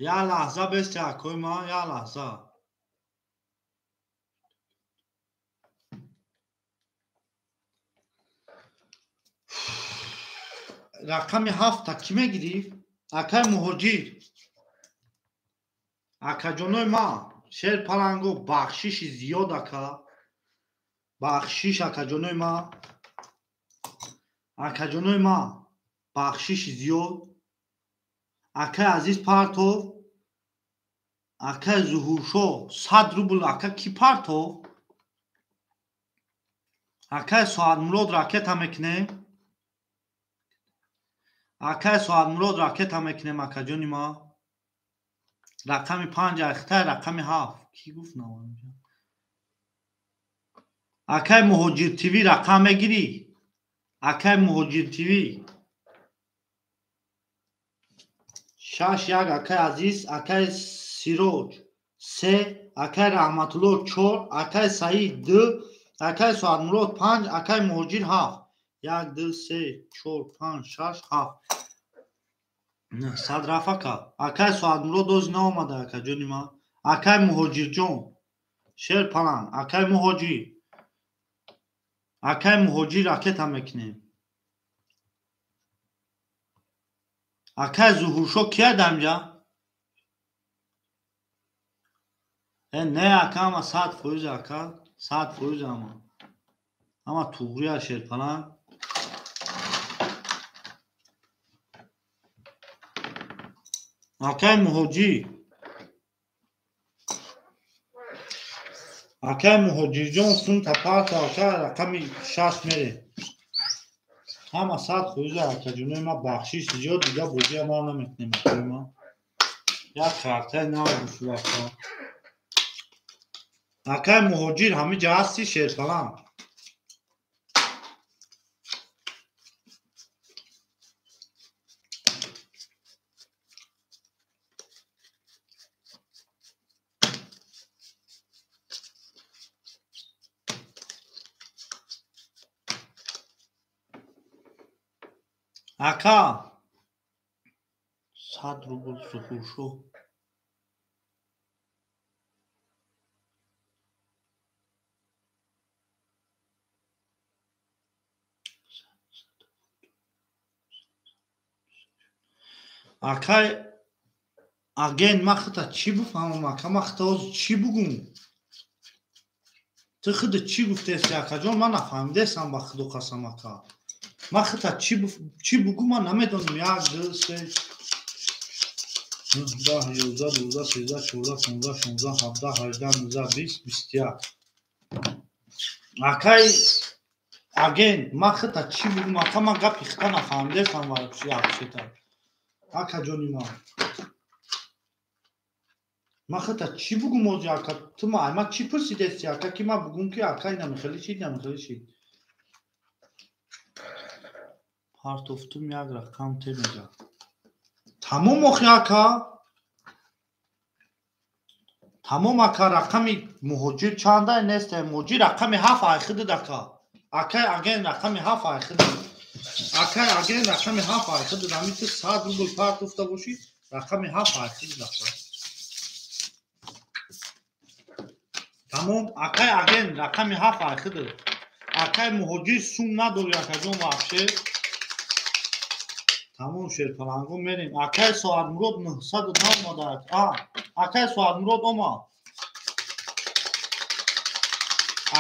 Я лаҳза бести акои ман, я лаҳза. Рақами 7 кӣ мегирифт? Акаи муҳоҷир. Акаҷонои ман, шер паланго, бахшиши зиёд ака. Бахшиш акаҷонои ман. Акаҷонои ман, бахшиши зиёд. Акаи Азиз партов, акаи Зуҳуршоҳ 100 рубл ака кӣ партов? Акаи Соатмурод ракета мекунем. Акаи Соатмурод ракета мекунем акаҷони ман. Рақами 5 ахтай, рақами 7. Кӣ гуфт навонам? Акаи Муҳоҷир ТВ рақам мегирӣ? Акаи Муҳоҷир ТВ 6-1 акаи Азиз, акаи Сироҷ 3, акаи Раҳматулло 4, акаи Саид 2, акаи Соатмурод 5, акаи Муҳоҷир 7. 1, 2, 3, 4, 5, 6, 7. Сад рафт ака. Акаи Соатмурод оз наомада акаҷони ман. Акаи Муҳоҷирҷон, шер паланг, акаи Муҳоҷир. Акаи Муҳоҷир ракета мекунем. Акаи Зуҳуршоҳ кия дамҷа? Не ака, ама 100% ака, 100% ама. Ама туғрия шерпаланг. Акай муҳоҷир. Акай муҳоҷирҷон сумта парто ака рақами 6 мере. Ҳама 100% акаҷонои ма бахшиш зиёд дига бозия ма намекунем акаи ма. Як картаи нав бушуд ака. Акай муҳоҷир ҳамиҷа ҳасти шерпаланг. Ака 100 рубл Зуҳуршоҳ. Акай агент ма хита чӣ бифаҳмам ака ма хита ҳозир чӣ бугум? Ту хида чӣ гуфтеси акаҷон ман нафаҳмидесам ба худо қасам ака. Ма хита чӣ бугум ман намедонам. 1 2 3 9 10 11 12 13 14 15 16 17 18 19 20 21. Акай агент ма хита чӣ бугум ака ман гапи хита нафаҳмидесам вообще-то. Акаҷони ман. Ма хита чӣ бугум ҳозир ака? Ту ма чӣ пурсидеси ака ки ма бугум ки ака ина михели шид, ина михели шид. Партофтум як рақам те мега. Тамом охи ака? Тамом ака рақами муҳоҷир чандай нест? Муҳоҷир рақами 7 айхидид ака. Акай агент рақами 7 айхидид. Акай агент рақами 7 айхидид. Ҳамин ту 100 рубл партофта бошӣ, рақами 7 айхидид ака. Тамом акай агент рақами 7 айхидид. Акай муҳоҷир сум надори акаҷон вообще. Тамом шерпаланго мерем. Акай Соатмурод 909 омада. Акай Соатмурод омад.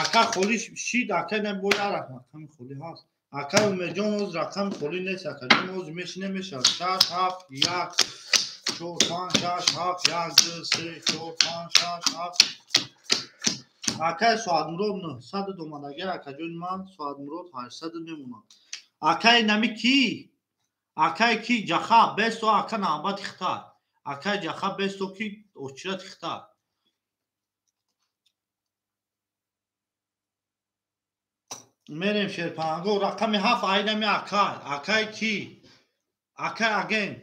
Ака холи шид, акай не бояд рақами холи ҳаст. Акай Умедҷон ҳоз рақами холи нест. Акаҷон ҳоз мешине мешавад. 6 7 1 4 5 6 7 1 2 3 4 5 6 7. Акай Соатмурод 900 омад. Агар акаҷони ман Соатмурод 800 мемонад. Акай нами ки? Акай ки ҷаха бесто ака навбати хита. Акай ҷаха бесто ки очирати хита. Мерем шерпанго рақами 7 айнами акай. Акай ки? Акай агент.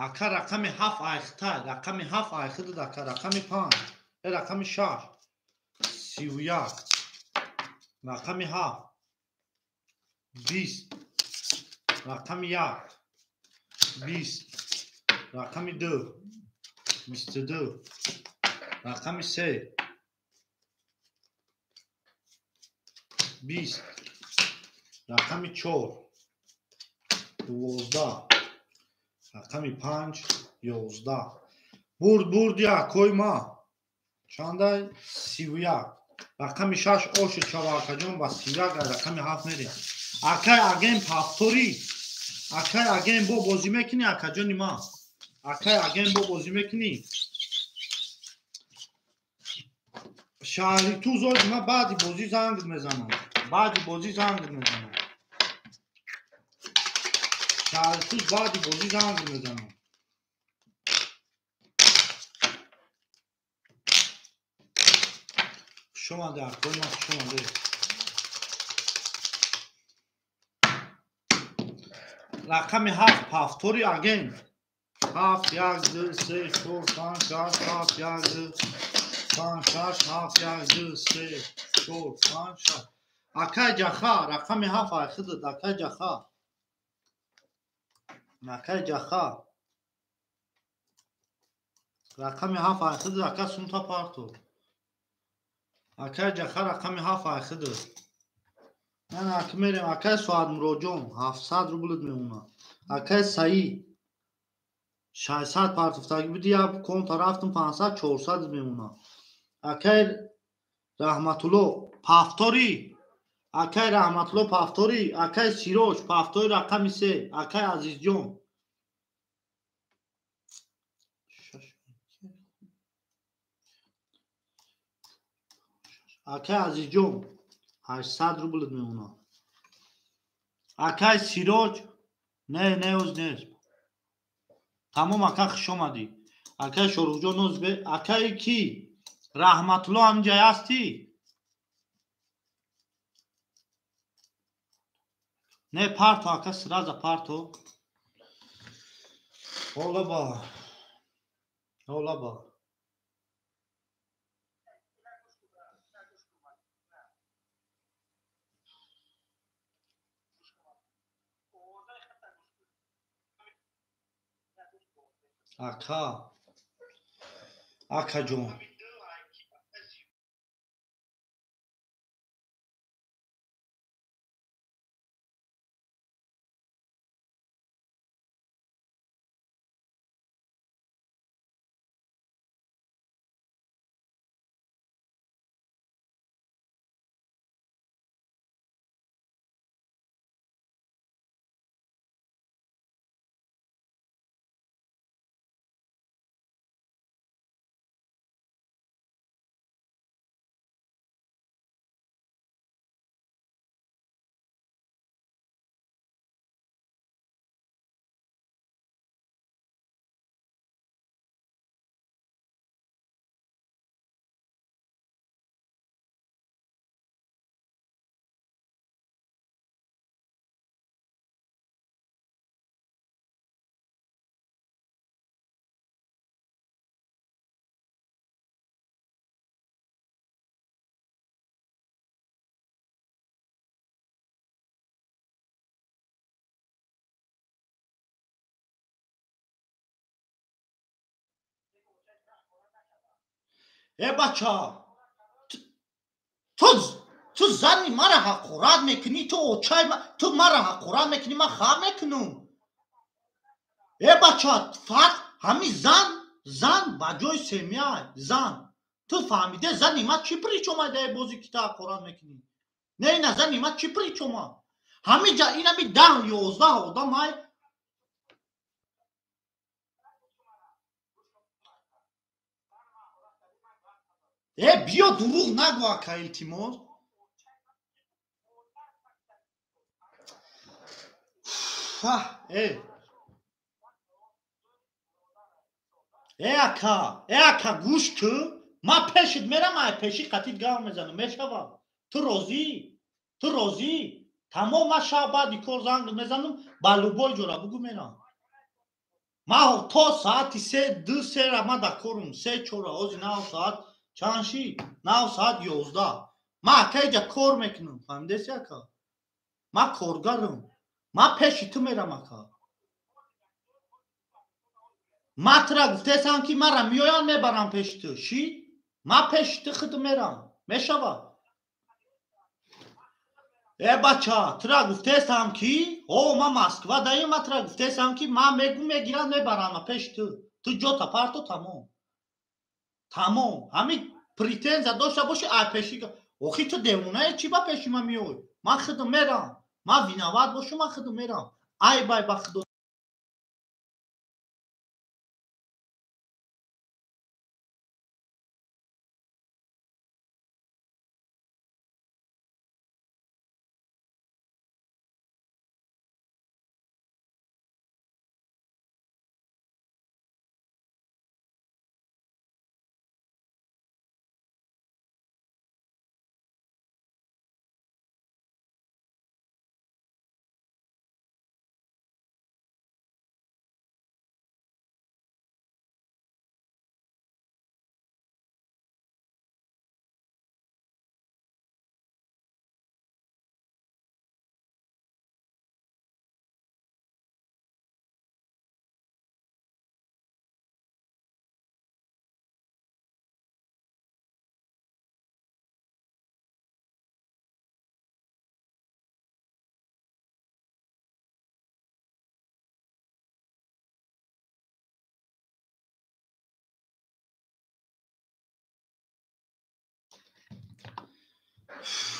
Ака рақами 7 айхита, рақами 7 айхидид ака, рақами 5, рақами 6, 31, рақами 7, 20, рақами 1, 20, рақами 2, 22, рақами 3, 20, рақами 4, 12, рақами 5, 11. Бурд бурди акои ма. Чандай? 31. Рақами 6 оши чава акаҷон ба 31 рақами 7 мерем. Акай агент ҳафтори. Акай агент бо бозӣ мекунӣ акаҷони ма. Акай агент бо бозӣ мекунӣ. Шаҳри Туз ози ма баъди бозӣ занг мезанам. Баъди бозӣ занг мезанам. Шаҳри Туз баъди бозӣ занг мезанам. Хуш омадед, акои ман, хуш омадед. Рақами 7 ҳафтори агент. 7 1 2 3 4 5 6 7 1 2 5 6 7 1 2 3 4 5 6. Акай ҷаха, рақами 7 айхидид, акай ҷаха. Акай ҷаха. Рақами 7 айхидид, ака сумта парто. Акай ҷаха рақами 7 айхидид. Ман ак мерем, акай Соатмуроҷон 700 рублит мемонад. Акай Саид 600 партофтагӣ буди, як конта рафтум 500, 400 мемонад. Акай Раҳматулло Пафтори. Акай Раҳматулло Пафтори, акай Сироҷ, Пафтори рақами 3, акай Азизҷон. Акай Азизҷон, 800 рубл мемонад. Акай Сироҷ, не, не, оз нест. Тамом, ака, хуш омадӣ. Акай Шоруҳҷон, оз бе. Акай ки? Раҳматулло ҳаминҷа ҳастӣ? Не, парто, ака, сразу парто. Олаба. Олаба. Ака. Акаҷон. Э бача, ту зани мара ҳақорат мекунӣ, ту очай ту мара ҳақорат мекунӣ, ман хар мекунам. Э бача, фарқ ҳами зан, зан ба ҷои семья, зан. Ту фаҳмиде зани ман чӣ причом ай бозӣ ки ту ҳақорат мекунӣ? Не, ина зани ман чӣ причома? Ҳамиҷа инами 10 11 одам ай. Э биё дурӯғ нагӯ, ака, илтимос. Э. Э ака, э ака, гӯш кӯ. Ман пешит мерам, ай пеши қатит гав мезанам, мешава. Ту розӣ? Ту розӣ? Тамом, ман шаб баъди кор занг мезанам, ба любой ҷора бугӯ мерам. Ман то саати 3, 2, 3 ра ман дар корум, 3, 4 ҳозир нав соат чанд шид? Нав соат 11. Ман ака иҷа кор мекунам, фаҳмидеси ака? Ман коргарам. Ман пеши ту мерам, ака. Ман тура гуфтесам ки мара меоянд мебарам пеши ту. Шид? Ман пеши ту худ мерам. Мешава? Э бача, тура гуфтесам ки о ман Москва даем, ман тура гуфтесам ки ман мегу мегирам мебарам пеши ту. Ту ҷота парто, тамом. Тамом. Ҳамин претензия дошта боши, ай пеши. Охи ту девонае, чӣ ба пеши ман меоӣ? Ман худам мерам. Ман виноват бошам, ман худам мерам. Ай бай ба худо.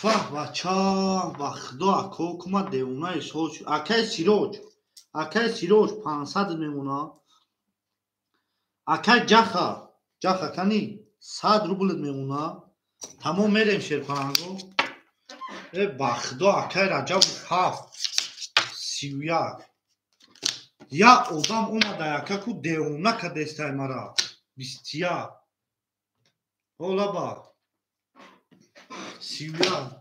Ваҳ бача, ба худо ако кума девонаи сол. Акай Сироҷ, акай Сироҷ 500 мемона. Акай Ҷаха, Ҷаха кани 100 рубль мемона. Тамом мерем шерпаланго. Э ба худо акай Раҷаб 7 31. Я одам омада яка ку девона кадестай мара. 21. Олаба. 31.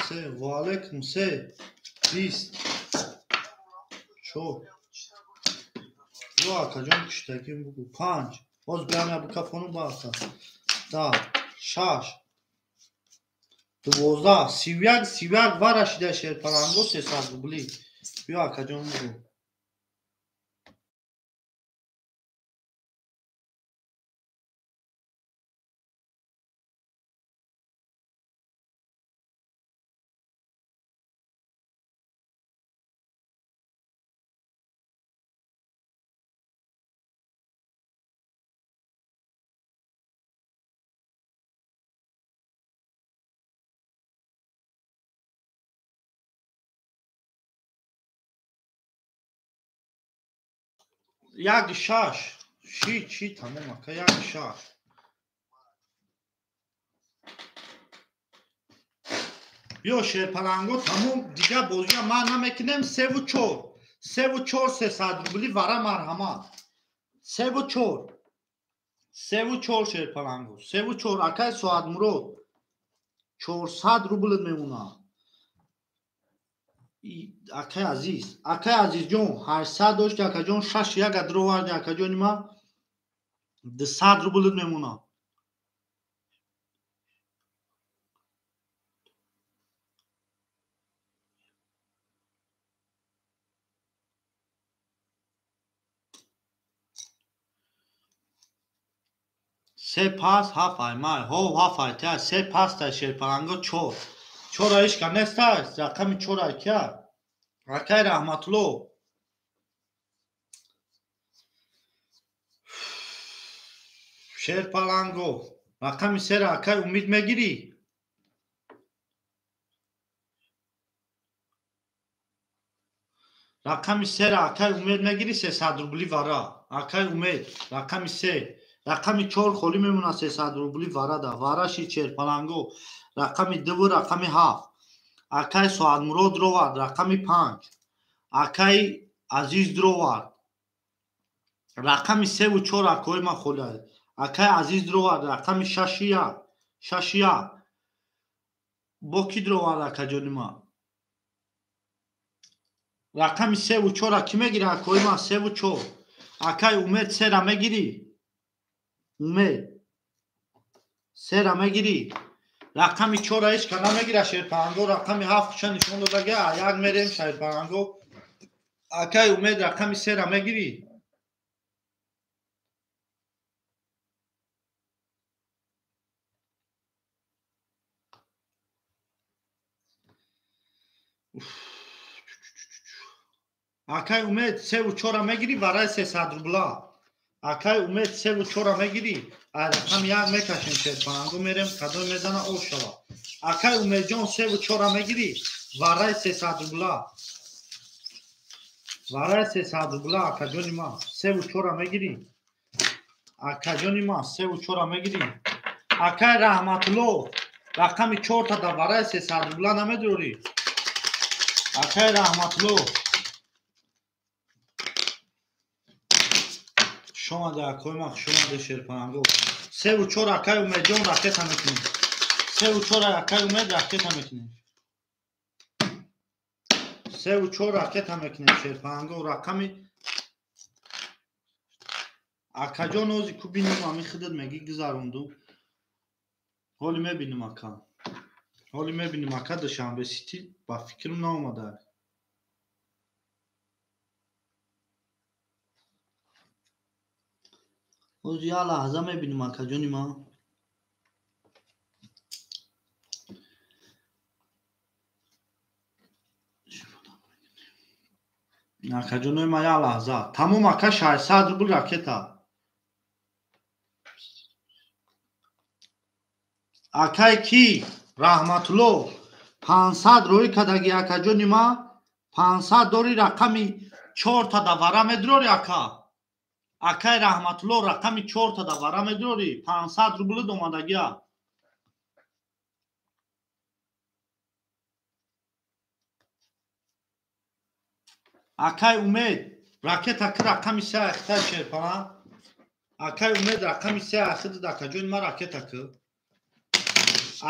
Се, ва алейкум се. 20. 4. Ё акаҷон киштаким бугу. 5. Боз биям я букафону ба ака. 10. 6. 12. 31, 31 вара шида шерпаланго 300 рубли. Биё акаҷон бугу. Як шаш. Ши, чи, тамом ака, як шаш. Биё шерпаланго тамом, дига бозия ман намекунем. 3 ва 4. 3 ва 4 300 рубли вара марҳамат. 3 ва 4. 3 ва 4 шерпаланго. 3 ва 4 акай Соатмурод. 400 рубл мемона. Акай Азиз, акай Азизҷон 800 дошт, акаҷон 6 як адроварди, акаҷони ма 200 рубл мемона. Се пас ҳафт ай май, ҳо ҳафт ай та се пас та шерпаланго 4. 4 ишка неста, рақами 4 ай кия? Акай Раҳматулло. Шерпаланго. Рақами 3 акай Умид мегирӣ? Рақами 3 акай Умед мегирӣ 300 рубли вара. Акай Умед, рақами 3. Рақами 4 холӣ мемонад 300 рубли варада. Вараши шерпаланго. Рақами 2 ва рақами 7. Акай Соатмурод ровард, рақами 5. Акай Азиз ровард. Рақами 3 ва 4 акои ман холӣ. Акай Азиз ровард, рақами 6 1. 6 1. Бо ки ровард акаҷони ман? Рақами 3 ва 4 ки мегирӣ акои ман? 3 ва 4. Акай Умед 3 ра мегирӣ? Умед 3 ра мегирӣ? Рақами 4 ҳеч ка намегира шерпаланго. Рақами 7 ча нишон додага, як мерем шерпаланго. Акай Умед рақами 3 ра мегирӣ? Акай Умед 3 ва 4 ра мегирӣ вараи 300 рубла. Акай Умед 3 ва 4 ра мегирӣ? Ай рақами 1 мекашем шерпаланго мерем, кадом мезана об шава. Акай Умедҷон 3 ва 4 ра мегирӣ? Вараи 300 рубла. Вараи 300 рубла акаҷони ман. 3 ва 4 ра мегирӣ? Акаҷони ман 3 ва 4 ра мегирӣ? Акай Раҳматулло рақами 4 та да вараи 300 рубла намедорӣ? Акай Раҳматулло шомада акои ман, хушомаде шерпаланго. 3 ва 4 акай Умедҷон ракета мекунем. 3 ва 4 акай Умед ракета мекунем. 3 ва 4 ракета мекунем шерпаланго. Рақами акаҷон ози ку бинем, ами худат меги гузаронду. Ҳоли мебинем ака. Ҳоли мебинем ака Душанбе Сити ба фикрам наомада. Ози я лаҳза мебинем акаҷони ман. Акаҷонои ман я лаҳза. Тамом ака 600 рубл ракета. Акай ки? Раҳматулло 500 рӯй кадаги акаҷони ма, 500 дори рақами 4 та давара медрори ака. Акай Раҳматулло рақами 4 та давара медрори, 500 рубл омадагия. Акай Умед ракета ки рақами 3 ахита шерпана. Акай Умед рақами 3 ахида акаҷони ма ракета ки.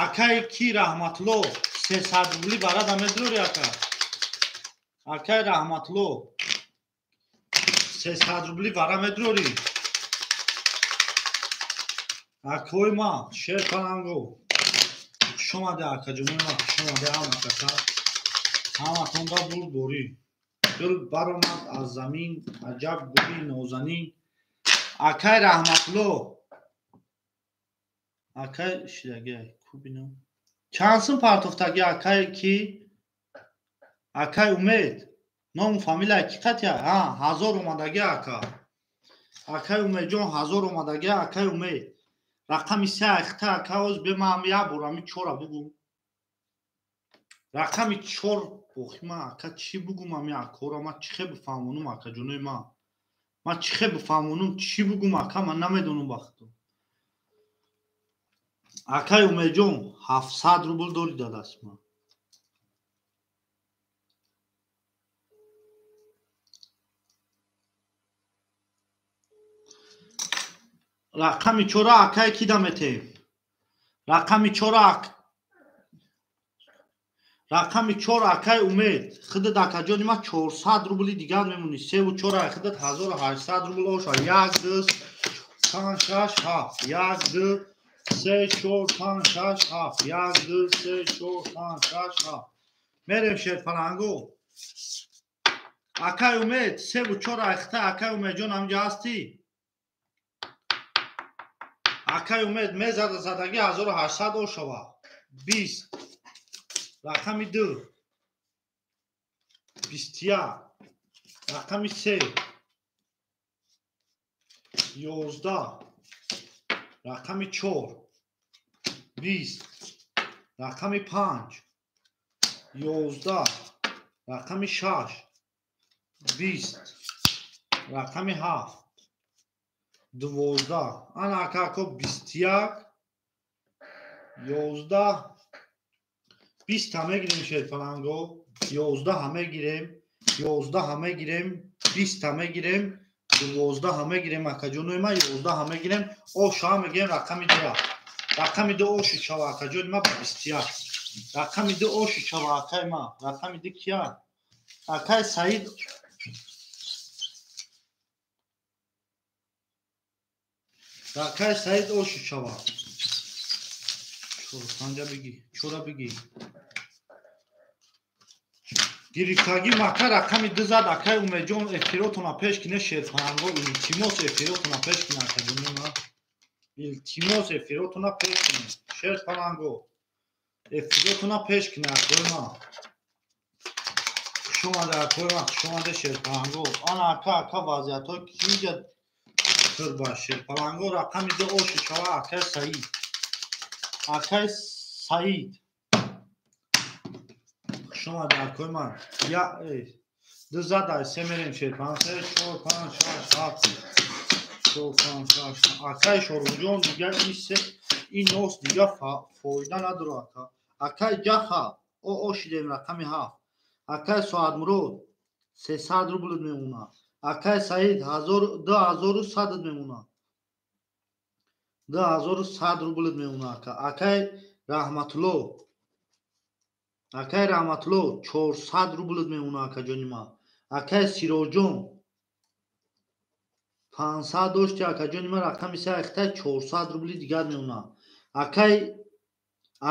Акай ки Раҳматулло 300 рубли барада медрори ака. Акай Раҳматулло 300 рубли вара медрори. Акои ма шерпананго хуш омаде акаҷони ма, хуш омаде ҳама каса. Ҳаматонда бурдборӣ. Гул баромад аз замин, аҷаб гули нозанин. Акай Раҳматулло акай шидаги кубино чанд сум партофтаги акай ки? Акай Умед ному фамилия ки қатия? Ҳа, 1000 омадаги ака. Акай Умедҷон 1000 омадаги акай Умед. Рақами 3 ахта ака оз бемам як бор ами 4-а бугум. Рақами 4 охи ма ака чӣ бугум ами акора ма чӣ хе бифаҳмонум акаҷонои ма. Ма чӣ хе бифаҳмонум чӣ бугум ака ман намедонам вақто. Акай Умедҷон 700 рубл дори дадаст ма. Рақами 4 акай ки даметем? Рақами 4 рақами 4 акай Умед худат акаҷони ма 400 рубли дигар мемонӣ. 3 ва 4 худат 1800 рубл оша. 1 2 5 6 7 1 2 3 4 5 6 7 1 2 3 4 5 6 7. Мерем шерпаланго. Акай Умед 3 ва 4 ахта акай Умедҷон ҳамҷа ҳастӣ? Акай Умед мезада задаги 1800 ошава. 20 рақами 2 21 рақами 3 11 рақами 4 20 рақами 5 11 рақами 6 20 рақами 7 12. Ана ака ако 21 11 20 ҳа мегирем шерпаланго, 11 ҳа мегирем, 11 ҳа мегирем, 20 ҳа мегирем, 12 ҳа мегирем акаҷонои ма, 11 ҳа мегирем, ош ҳа мегирем рақами 2. Рақами 2 оши чава акаҷони ма 21. Рақами 2 оши чава акай ма, рақами 2 кия? Акай Саид Акай Саид оши чава. 4 5 бигӣ, 4 бигӣ. Гирифтагӣ мака рақами 2 зад акай Умедҷон эфиротона пеш кине шерпаланго, илтимос эфиротона пеш кине акаҷони ма. Илтимос эфиротона пеш кине шерпаланго. Эфиротона пеш кине акои ма. Хуш омаде акои ма, хуш омаде шерпаланго. Ана ака ака вазиятҳо киҷа тирба шерпаланго рақами 2 оши чава акай Саид. Акай Саид хуш омаде акои ман. Я 2 зада 3 мерем шерпаланго. 3 4 5 6 7 4 5 6. Акай Шорунҷон дигар ин нос дигар фоида надорад ака. Акай Ҷаха о ошидем рақами 7. Акай Соатмурод 300 рубл мемонад. Акай Саид 2100 мемонад. 2100 рубл мемонад ака. Акай Раҳматулло акай Раҳматулло 400 рубл мемонад акаҷони ма. Акай Сироҷон 500 дошти акаҷони ма рақами 3 ахта 400 рубли дигар мемонад. Акай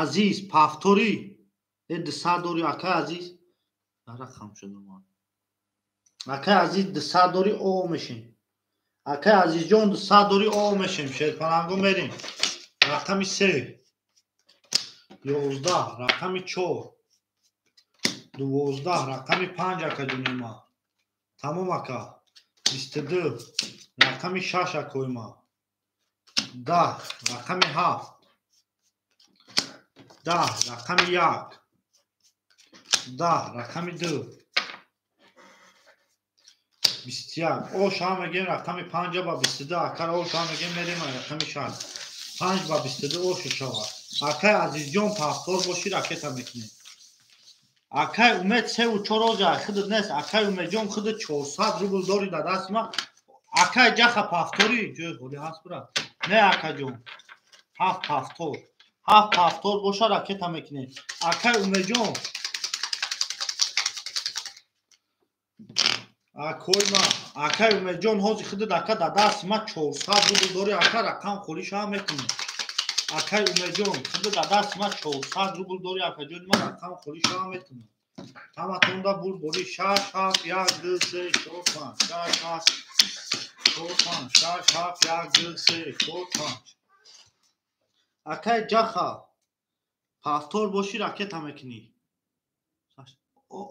Азиз пафтори 200 дори акай Азиз рақам шуд. Акай Азиз 200 дори о мешем. Акай Азизҷон 200 дори о мешем. Шерпаланго мерем. Рақами 3 11 рақами 4 12 рақами 5 акаҷони ма. Тамом ака. 22 рақами 6 акои ма. 10 рақами 7 10 рақами 1, 10 рақами 2, 21. Оша мегем рақами 5 ба 22. Акар оша мегем мерем рақами 6. 5 ба 22 оши шава. Акай Азизҷон повтор боши ракета мекунем. Акай Умед 3 4 роза худат нест. Акай Умедҷон худат 400 рубл дори дар дасти ма. Акай Ҷаха повтори ҷои холӣ ҳаст брат. Не акаҷон. 7 повтор. 7 повтор боша ракета мекунем. Акай Умедҷон акой ма, акай Умедҷон ҳозир худат ака дар дасти ма 400 рубл дори, ака рақам холӣ шава мекунем. Акай Умедҷон худат дар дасти ма 400 рубл дори, акаҷони ма рақам холӣ шава мекунем. Ҳаматонда бурд бори 6 7 1 2 3 4 5 6 7 4 5 6 7 1 2 3 4 5. Акай Ҷаха повтор боши ракета мекунӣ.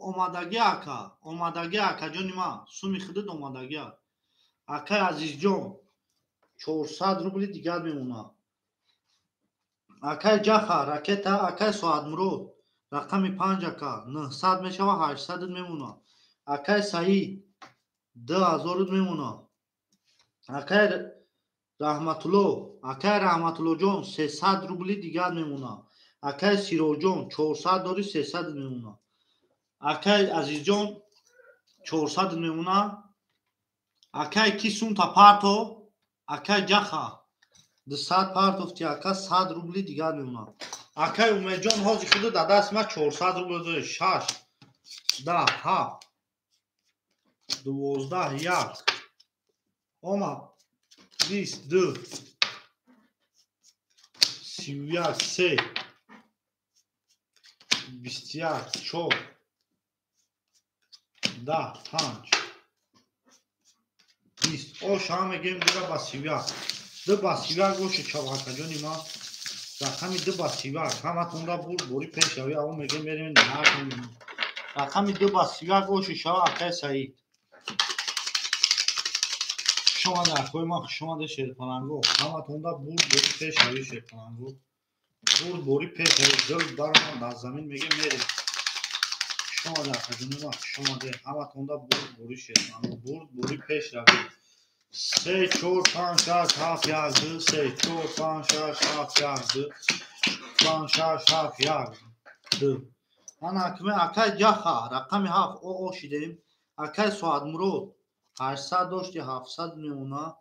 Омадагӣ ака, омадагӣ акаҷони ма, суми худат омадагӣ. Акай Азизҷон 400 рубли дигар мемонад. Акай Ҷаха ракета, акай Соатмурод рақами 5 ака 900 мешава, 800 мемонад. Акай Саид 2000 мемонад. Акай Раҳматулло, акай Раҳматуллоҷон 300 рубли дигар мемонад. Акай Сироҷон 400 дори, 300 мемонад. Акай Азизҷон 400 мемонад. Акай ки сумта парто, акай Ҷаха 200 партофти, ака 100 рубли дигар мемонад. Акай Умедҷон ҳозир худат дар дасти ма 400 рубл дори. 6 10 7 12 1 омад 22 31 3 21 4 10 5 20. Оша мегем 2 ба 31. 2 ба 31 оши чавакаҷони ма. Рақами 2 ба 31 ҳаматонда бурд бори пешравӣ. Аво мегем мерем рақами 2 ба 31 оши шава. Акай Саид хуш омада, акои ман хуш омада шерпаланго. Ҳаматонда бурд бори пешравӣ шерпаланго. Бурд бори пешравӣ. Дил баромад аз замин мегем мерем. Хуш омада акаҷони ман, хуш омада. Ҳаматонда бурд бори шерпаланго. Бурд бори пешравӣ. 3 4 5 6 7 1 2 3 4 5 6 7 1 2 5 6 7 1 2. Ана акме акай Ҷаха рақами 7 о шидем. Акай Соатмурод 800 дошти, 700 мемона.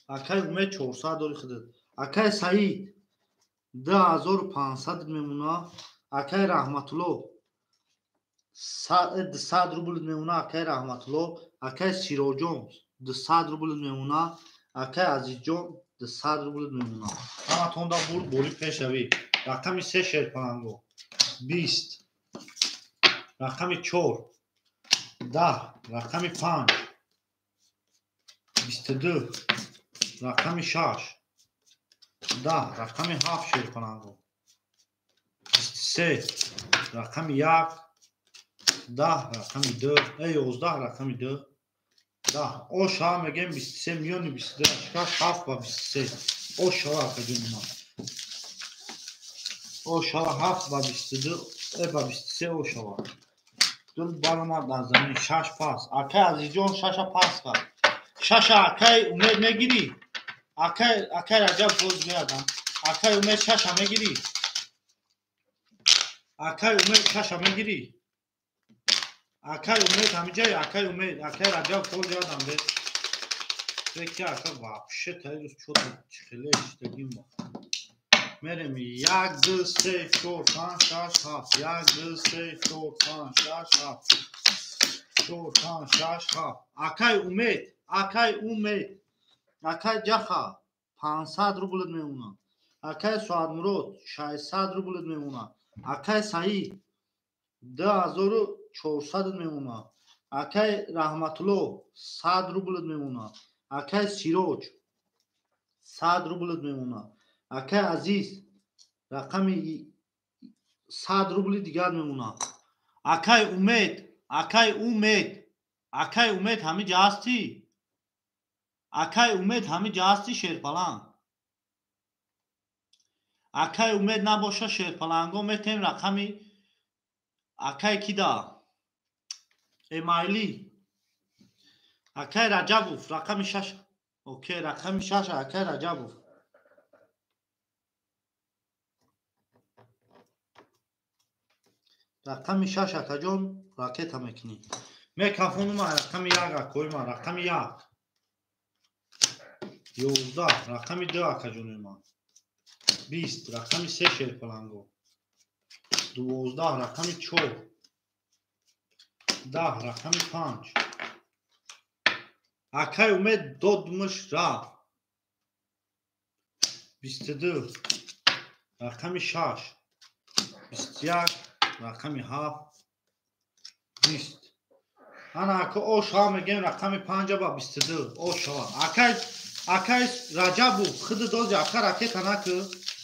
Акай Умед 400 дори худат. Акай Саид 2500 мемона. Акай Раҳматулло 200 рубл мемона. Акай Раҳматулло. Акай Сироҷон 200 рубл мемона. Акай Азизҷон 200 рубл мемона. Ҳаматонда бурд бори пешравӣ. Рақами 3 шерпаланго 20, рақами 4 10, рақами 5 22, рақами 6 10, рақами 7 шерпаланго 23, рақами 1 10, рақами 2, 11, рақами 2 10. Оша мегем 23 миёни 22 шаш 7 ба 23. Оша акаҷони ман. Оша 7 ба 22, ба 23 ошава. Дул баромад аз замин 6 пас. Акай Азизҷон 6 пас кард. 6 акай Умед мегирӣ? Акай Раҷаб боз меядам. Акай Умед 6 мегирӣ? Акай Умед 6 мегирӣ? Акай Умед ҳамиҷай, акай Умед, акай Раҷаб боз ядам бе. Беки ака вообще таирус чота чихеле иштагим ба. Мерем 1 2 3 4 5 6 7 1 2 3 4 5 6 7 4 5 6 7. Акай Умед, акай Умед, акай Ҷаха 500 рубл мемонад. Акай Соатмурод 600 рубл мемонад. Акай Саид 2400 мемонад. Акай Раҳматулло 100 рубл мемонад. Акай Сироҷ 100 рубл мемонад. Акай Азиз рақами 100 рубли дигар мемонад. Акай Умед, акай Умед, акай Умед ҳамиҷа ҳастӣ? Акай Умед ҳамиҷа ҳастӣ шерпаланг? Акай Умед набоша шерпаланго метем рақами акай кида? Эмайли. Акай Раҷабов рақами 6. Окей, рақами 6 акай Раҷабов. Рақами 6 акаҷон ракета мекунӣ. Мекафонума рақами 1 акоима, рақами 1. 11 рақами 2 акаҷонума. 20 рақами 3 шерпаланго. 12 рақами 4. 10 рақами 5. Акай Умед додмуш рафт. 22 рақами 6. 21 рақами 7. 20. Ана ака ошава мегем рақами 5 ба 22. Ошава. Акай Раҷабов худ дози ака ракета накӣ.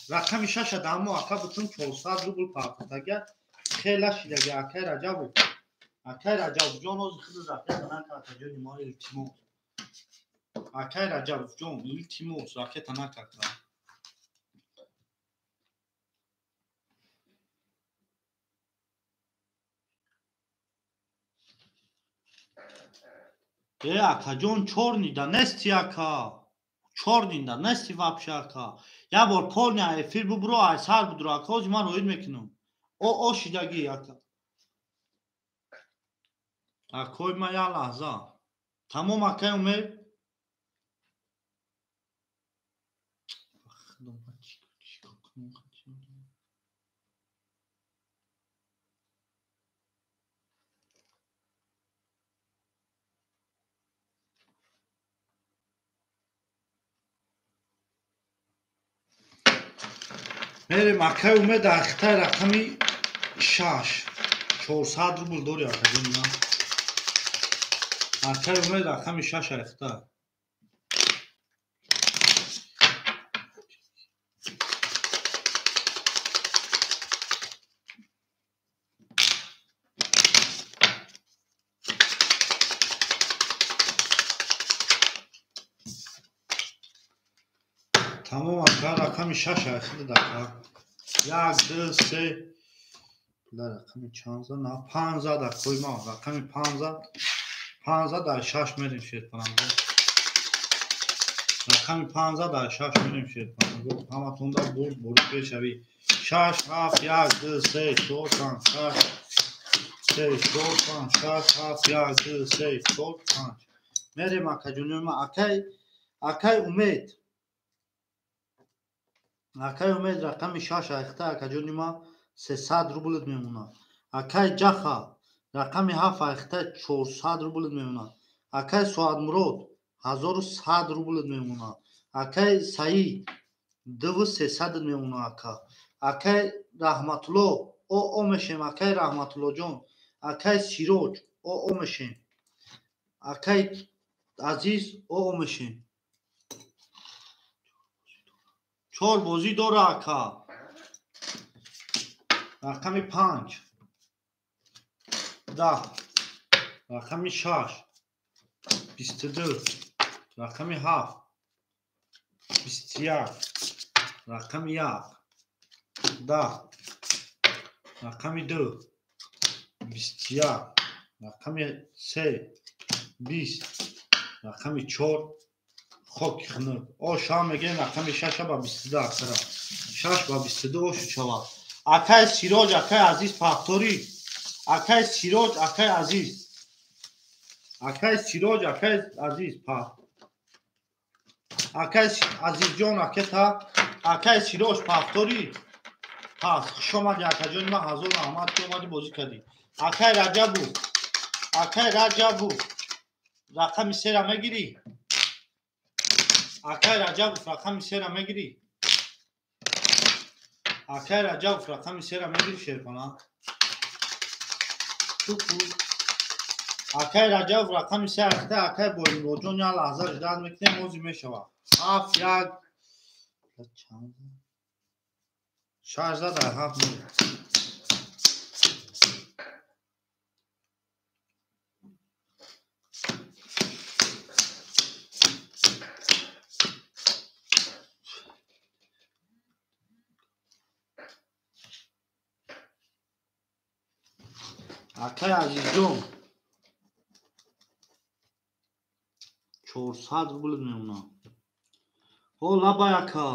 Рақами 6 дамо ака бутун 400 рубл партотага. Хела шидаги акай Раҷабов. Акай Раҷабов ҷон ози худ ракета накӣ акаҷони мо илтимос. Акай Раҷабов ҷон илтимос ракета накӣ ака. Э акаҷон чорнида нести ака. Чорнида нести вообще ака. Я бор полня эфир бубро ай сар будро ака ози ман оид мекунам. О шидаги ака. Акой ма я лаҳза. Тамом акай Умед. Мерем акай Умед ахтай рақами 6. 400 рубл дори акаҷон ма. Акай Умед рақами 6 ахтай. Тамом ака рақами 6 ахида ака. 1 2 3 рақами чанд зад? На 5 зад акои ма. Рақами 5 зад. 5 зад дар 6 мерем шерпаланго. Рақами 5 зад дар 6 мерем шерпаланго. Ҳаматонда бурд бурд пешавӣ. 6 7 1 2 3 4 5 6 3 4 5 6 7 1 2 3 4 5. Мерем акаҷони ма. Акай Умед. Акай Умед рақами 6 ахта акаҷони ма 300 рублт мемонад. Акай Ҷаха рақами 7 ахта 400 рублт мемонад. Акай Соатмурод 1100 рублт мемонад. Акай Саид 2300 мемонад ака. Акай Раҳматулло о мешем. Акай Раҳматуллоҷон. Акай Сироҷ о мешем. Акай Азиз о мешем. 4 бозӣ дора ака. Рақами 5 10 рақами 6 22 рақами 7 21 рақами 1 10 рақами 2 21 рақами 3 20 рақами 4 хоки хунук. О шава мегирем рақами 6 ба 22 акара. 6 ба 22 ошу шава. Акай Сироҷ, акай Азиз пахторӣ. Акай Сироҷ, акай Азиз. Акай Сироҷ, акай Азиз пах. Акай Азизҷон, акета. Акай Сироҷ пахторӣ. Пас хуш омадӣ акаҷони ман, ҳазор раҳмат ки омадӣ бозӣ кардӣ. Акай Раҷабов. Акай Раҷабов. Рақами 3-ра мегирӣ? Акай Раҷабов рақами 3-ра мегирӣ? Акай Раҷабов рақами 3-ра мегирӣ шерпана? Шукр. Акай Раҷабов рақами 3 ахта акай Боримроҷон як лаҳза ждат мекунем, ози мешавад. 7 1 6 зад дар 7 мегирӣ. Акай Азизҷон, 400 рубл мемонам. Ҳо, лабай ака.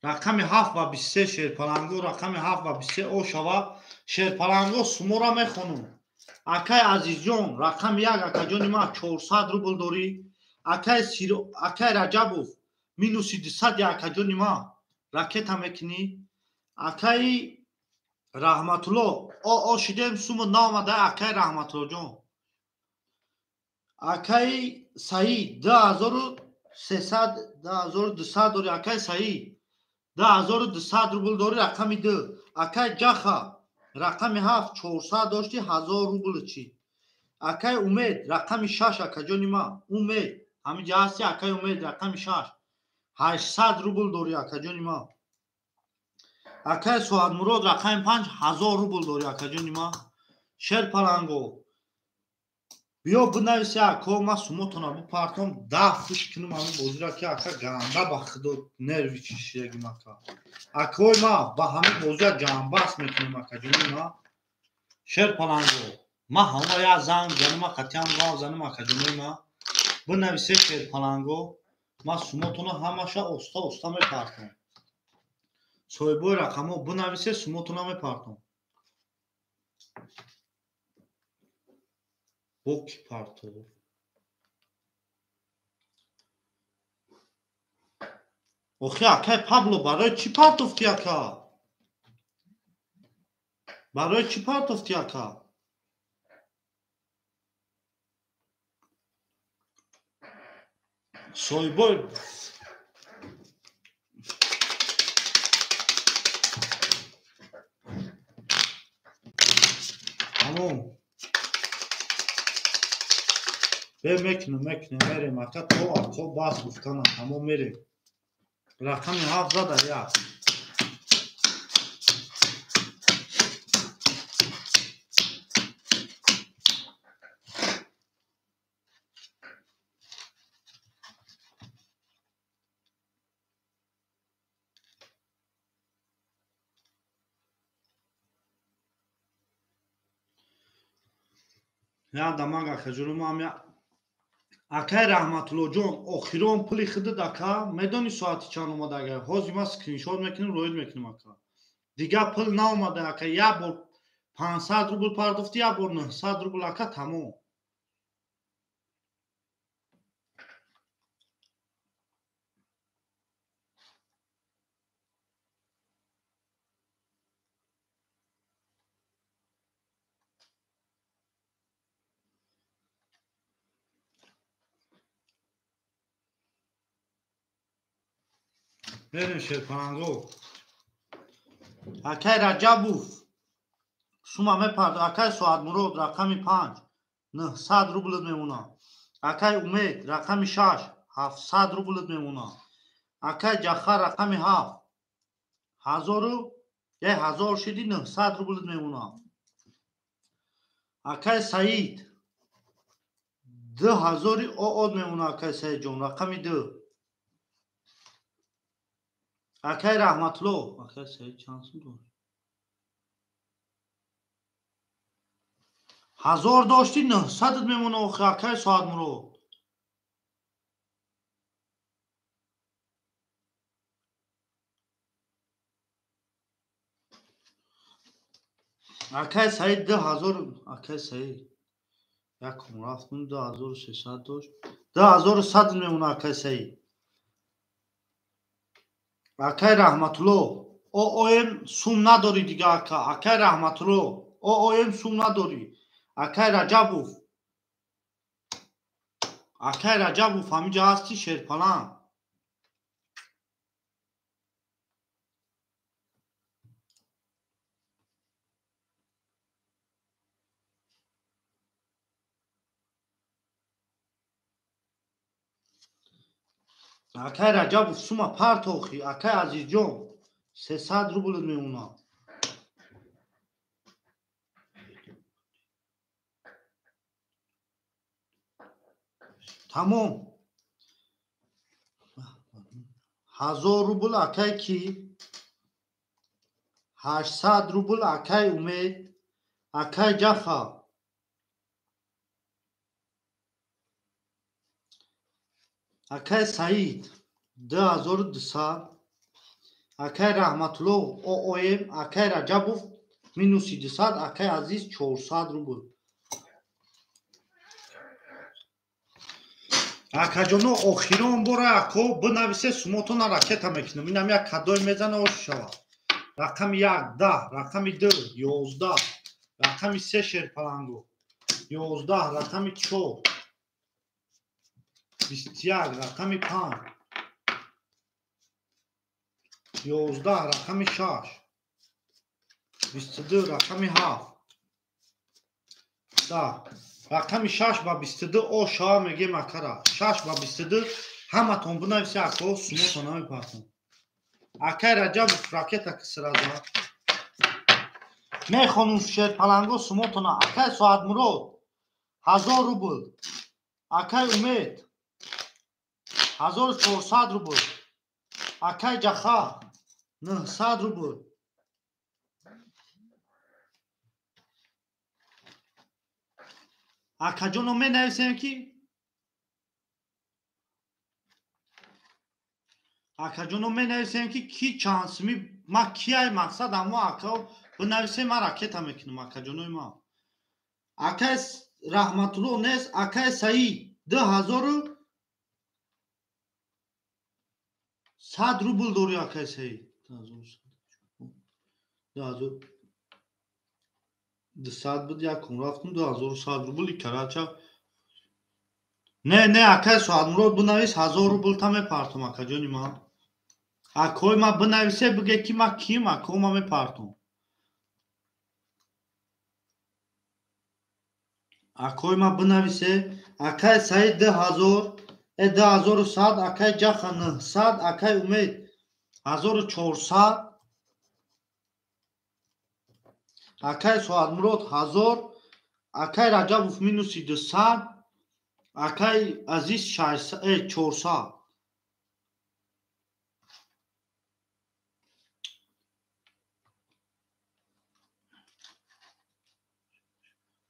Рақами 7 ва 23 шерпаланго, рақами 7 ва 23 о шава шерпаланго сумора мехонум. Акай Азизҷон, рақами 1 акаҷони ма 400 рубл дорӣ. Акай Раҷабов Минуси 200 акаҷони ма. Ракета мекунӣ. Акаи Раҳматулло, о шидем сума наомада акаи Раҳматуллоҷон. Акаи Саид 2300 2200 дори акаи Саид. 2200 рубл дори рақами 2. Акаи Ҷаха рақами 7 400 дошти 1000 рубл чи. Акаи Умед рақами 6 акаҷони ма. Умед ҳамин ҷа ҳасти акаи Умед рақами 6 800 рубл дори акаҷони ма. Акаи Соатмурод рақами 5 1000 рубл дори акаҷони ма. Шерпаланго биё бинависи ако ма сумотона бипартом 10 фуш кунам ҳамин бозира ки ака ганда ба худо нерви чишидагим ака. Акои ма ба ҳамин бозира ҷамъбаст мекунем акаҷони ма. Шерпаланго ма ҳама як занг заним қатъиан занг заним акаҷони ма. Бинависе шерпаланго ма сумотона ҳамаша оста оста мепартом. Соҳибои рақамҳо бинависе сумотона мепартом. Бо ки партов? Охи акай Пабло барои чӣ партофтӣ ака? Барои чӣ партофтӣ ака? Соҳибои тамом. Бе мекунем, мекунем, мерем ака то ако бас гуфтанам, тамом мерем. Рақами 7 зада як. Я дамаг акаҷону ман акай Раҳматуллоҷон охирон пули худат ака медони соати чанд омада агар ҳозир ман скриншот мекунем роид мекунем ака. Дигар пул наомада ака, як бор 500 рубл пардохти, як бор 900 рубл ака тамом. Мерем шерпаланго. Акай Раҷабов сума мепард. Акай Соатмурод рақами 5 900 рублат мемонад. Акай Умед рақами 6 700 рублат мемонад. Акай Ҷафар рақами 7 1000 шиди 900 рублат мемонад. Акай Саид 2000 оод мемонад. Акай Саидҷон рақами 2. Акай Раҳматулло, акай Саид чанд сум дошт? 1000 дошти 900 мемонад охи акай Соатмурод. Акай Саид 2000, акай Саид якум рафтум 2300 дошт. 2100 мемонад акай Саид. Акай Раҳматулло, ООМ сум надорӣ дига ака. Акай Раҳматулло, ООМ сум надорӣ. Акай Раҷабов, акай Раҷабов ҳаминҷа ҳасти шерпаланг. Акай Раҷабов сума партохи. Акай Азизҷон 300 рубл мемонад. Тамом. 1000 рубл акай ки? 800 рубл акай Умед. Акай Ҷафар. Акай Саид 2200. Акай Раҳматулло ООМ. Акай Раҷабов минуси 200. Акай Азиз 400 рубл. Акаҷоно охирон бора ако бинависе сумотона ракета мекунам. Инам як кадой мезана ош шавад. Рақами 1 10, рақами 2 11, рақами 3 шерпаланго 11, рақами 4 21, рақами 5 11, рақами 6 22, рақами 7 10, рақами 6 ба 22 о шава мегем акара. 6 ба 22 ҳаматон бинависе ако сумотон намепартон. Акай Раҷабов ракета кисраза. Мехонум шерпаланго сумотона. Акай Соатмурод 1000 рубл. Акай Умед 1400 рубл. Акай Ҷаха 900 рубл. Акаҷоно менависем ки акаҷоно менависем ки ки чанд суми ма кияй мақсад амо ака бинависем ма ракета мекунам акаҷонои ма. Акай Раҳматулло нест, акай Саид 2100 рубл дори акай Саид. 2200 буд якум рафтум 2100 рубл икарача. Не, не, акай Соатмурод бинавис 1000 рубл та мепартум акаҷони ман. Акои ма бинависе биге ки ма ким, ако ма мепартум. Акои ма бинависе, акай Саид 2000, 2100, акай Ҷаха 900, акай Умед 1400, акай Соатмурод 1000, акай Раҷабов минуси 200, акай Азиз 400.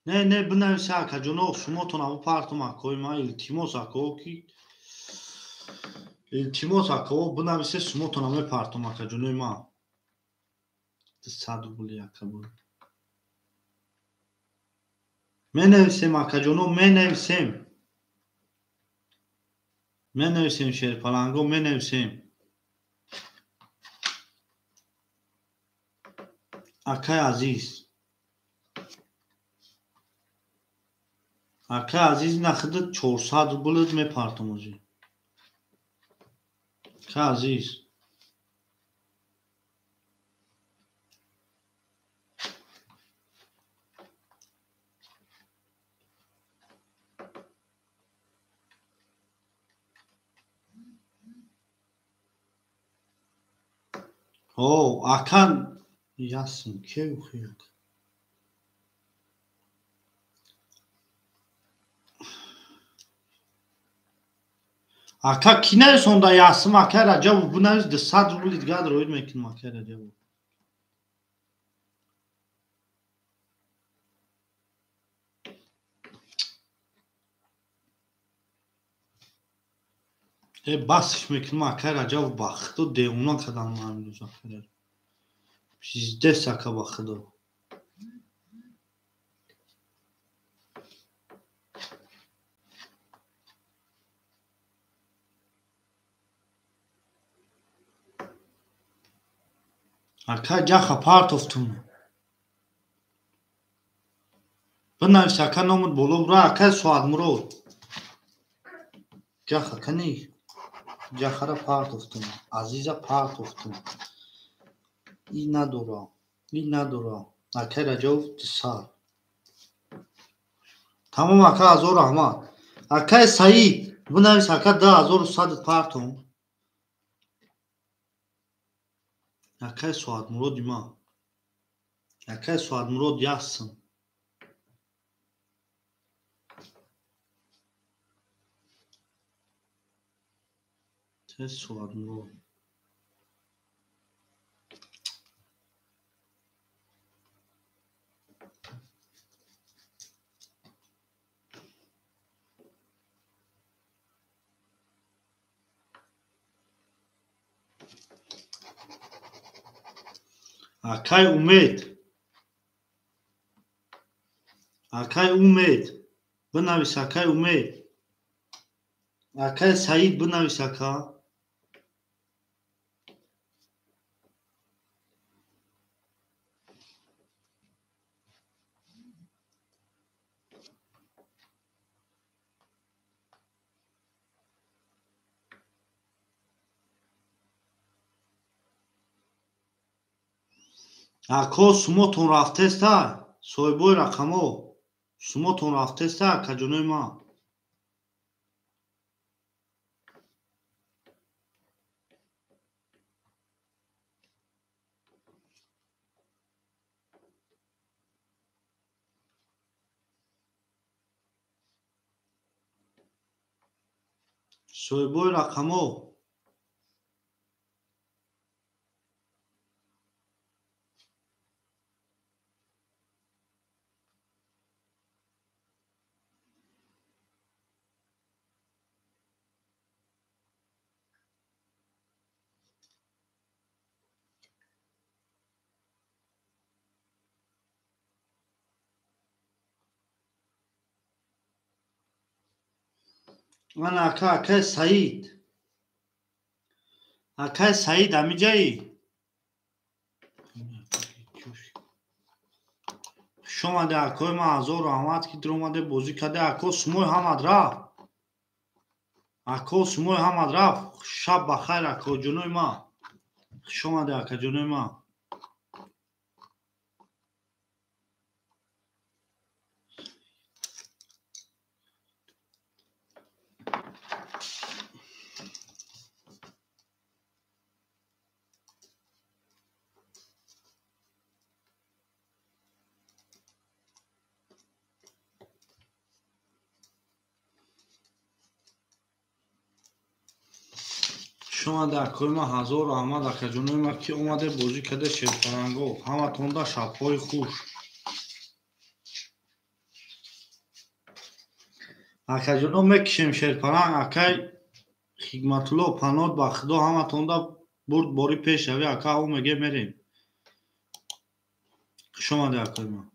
Не, не, бинависе акаҷоно, сумотон абу партум акои ма, илтимос ако ки илтимос ако бинависе сумотон мепартум акаҷонои ма. 200 рубли ака буд. Менависем акаҷоно, менависем. Менависем шерпаланго, менависем. Акай Азиз. Акай Азиз нахида 400 рубл мепартум озӣ. Акай Азиз. О, акан ясн ке ухият. Ака ки нарисонда ясм, акай Раҷабов бинавис 200 рубли дигар роид мекунам акай Раҷабов. Басш мекунам акай Раҷабов ба худо девона кардам ман имрӯз акай Раҷабов. Пиздец ака ба худо. Акай Ҷаха партофтум. Бинавис ака номат боло бура акай Соатмурод. Ҷаха кани? Ҷахара партофтум, Азиза партофтум. И надора, и надора. Акай Раҷабов 200. Тамом ака, ҳазор раҳмат. Акай Саид, бинавис ака 2100 партум. Акай Соатмуроди ма. Акай Соатмурод ясн. Соатмурод. Акай Умед. Акай Умед. Бинавис акай Умед. Акай Саид бинавис ака. Ако сумотон рафтеста, соҳибои рақамҳо, сумотон рафтеста, акаҷонои ман. Соҳибои рақамҳо. Ана ака, акай Саид. Акай Саид ҳамиҷаӣ? Хуш омаде акои ман, ҳазор раҳмат ки дуромаде бозӣ карде. Ако сумои ҳамад рафт. Ако сумои ҳамад рафт. Шаб ба хайр акоҷонои ман. Хуш омаде акаҷонои ман. Хуш омаде акои ман, ҳазор раҳмат акаҷонои ман ки омаде бозӣ карде шерпаланго. Ҳаматонда шабҳои хуш. Акаҷоно мекишем шерпаланг. Акай Ҳикматулло панод ба худо ҳаматонда бурд бори пешравӣ. Ака ӯ меге мерем. Хуш омаде акои ман.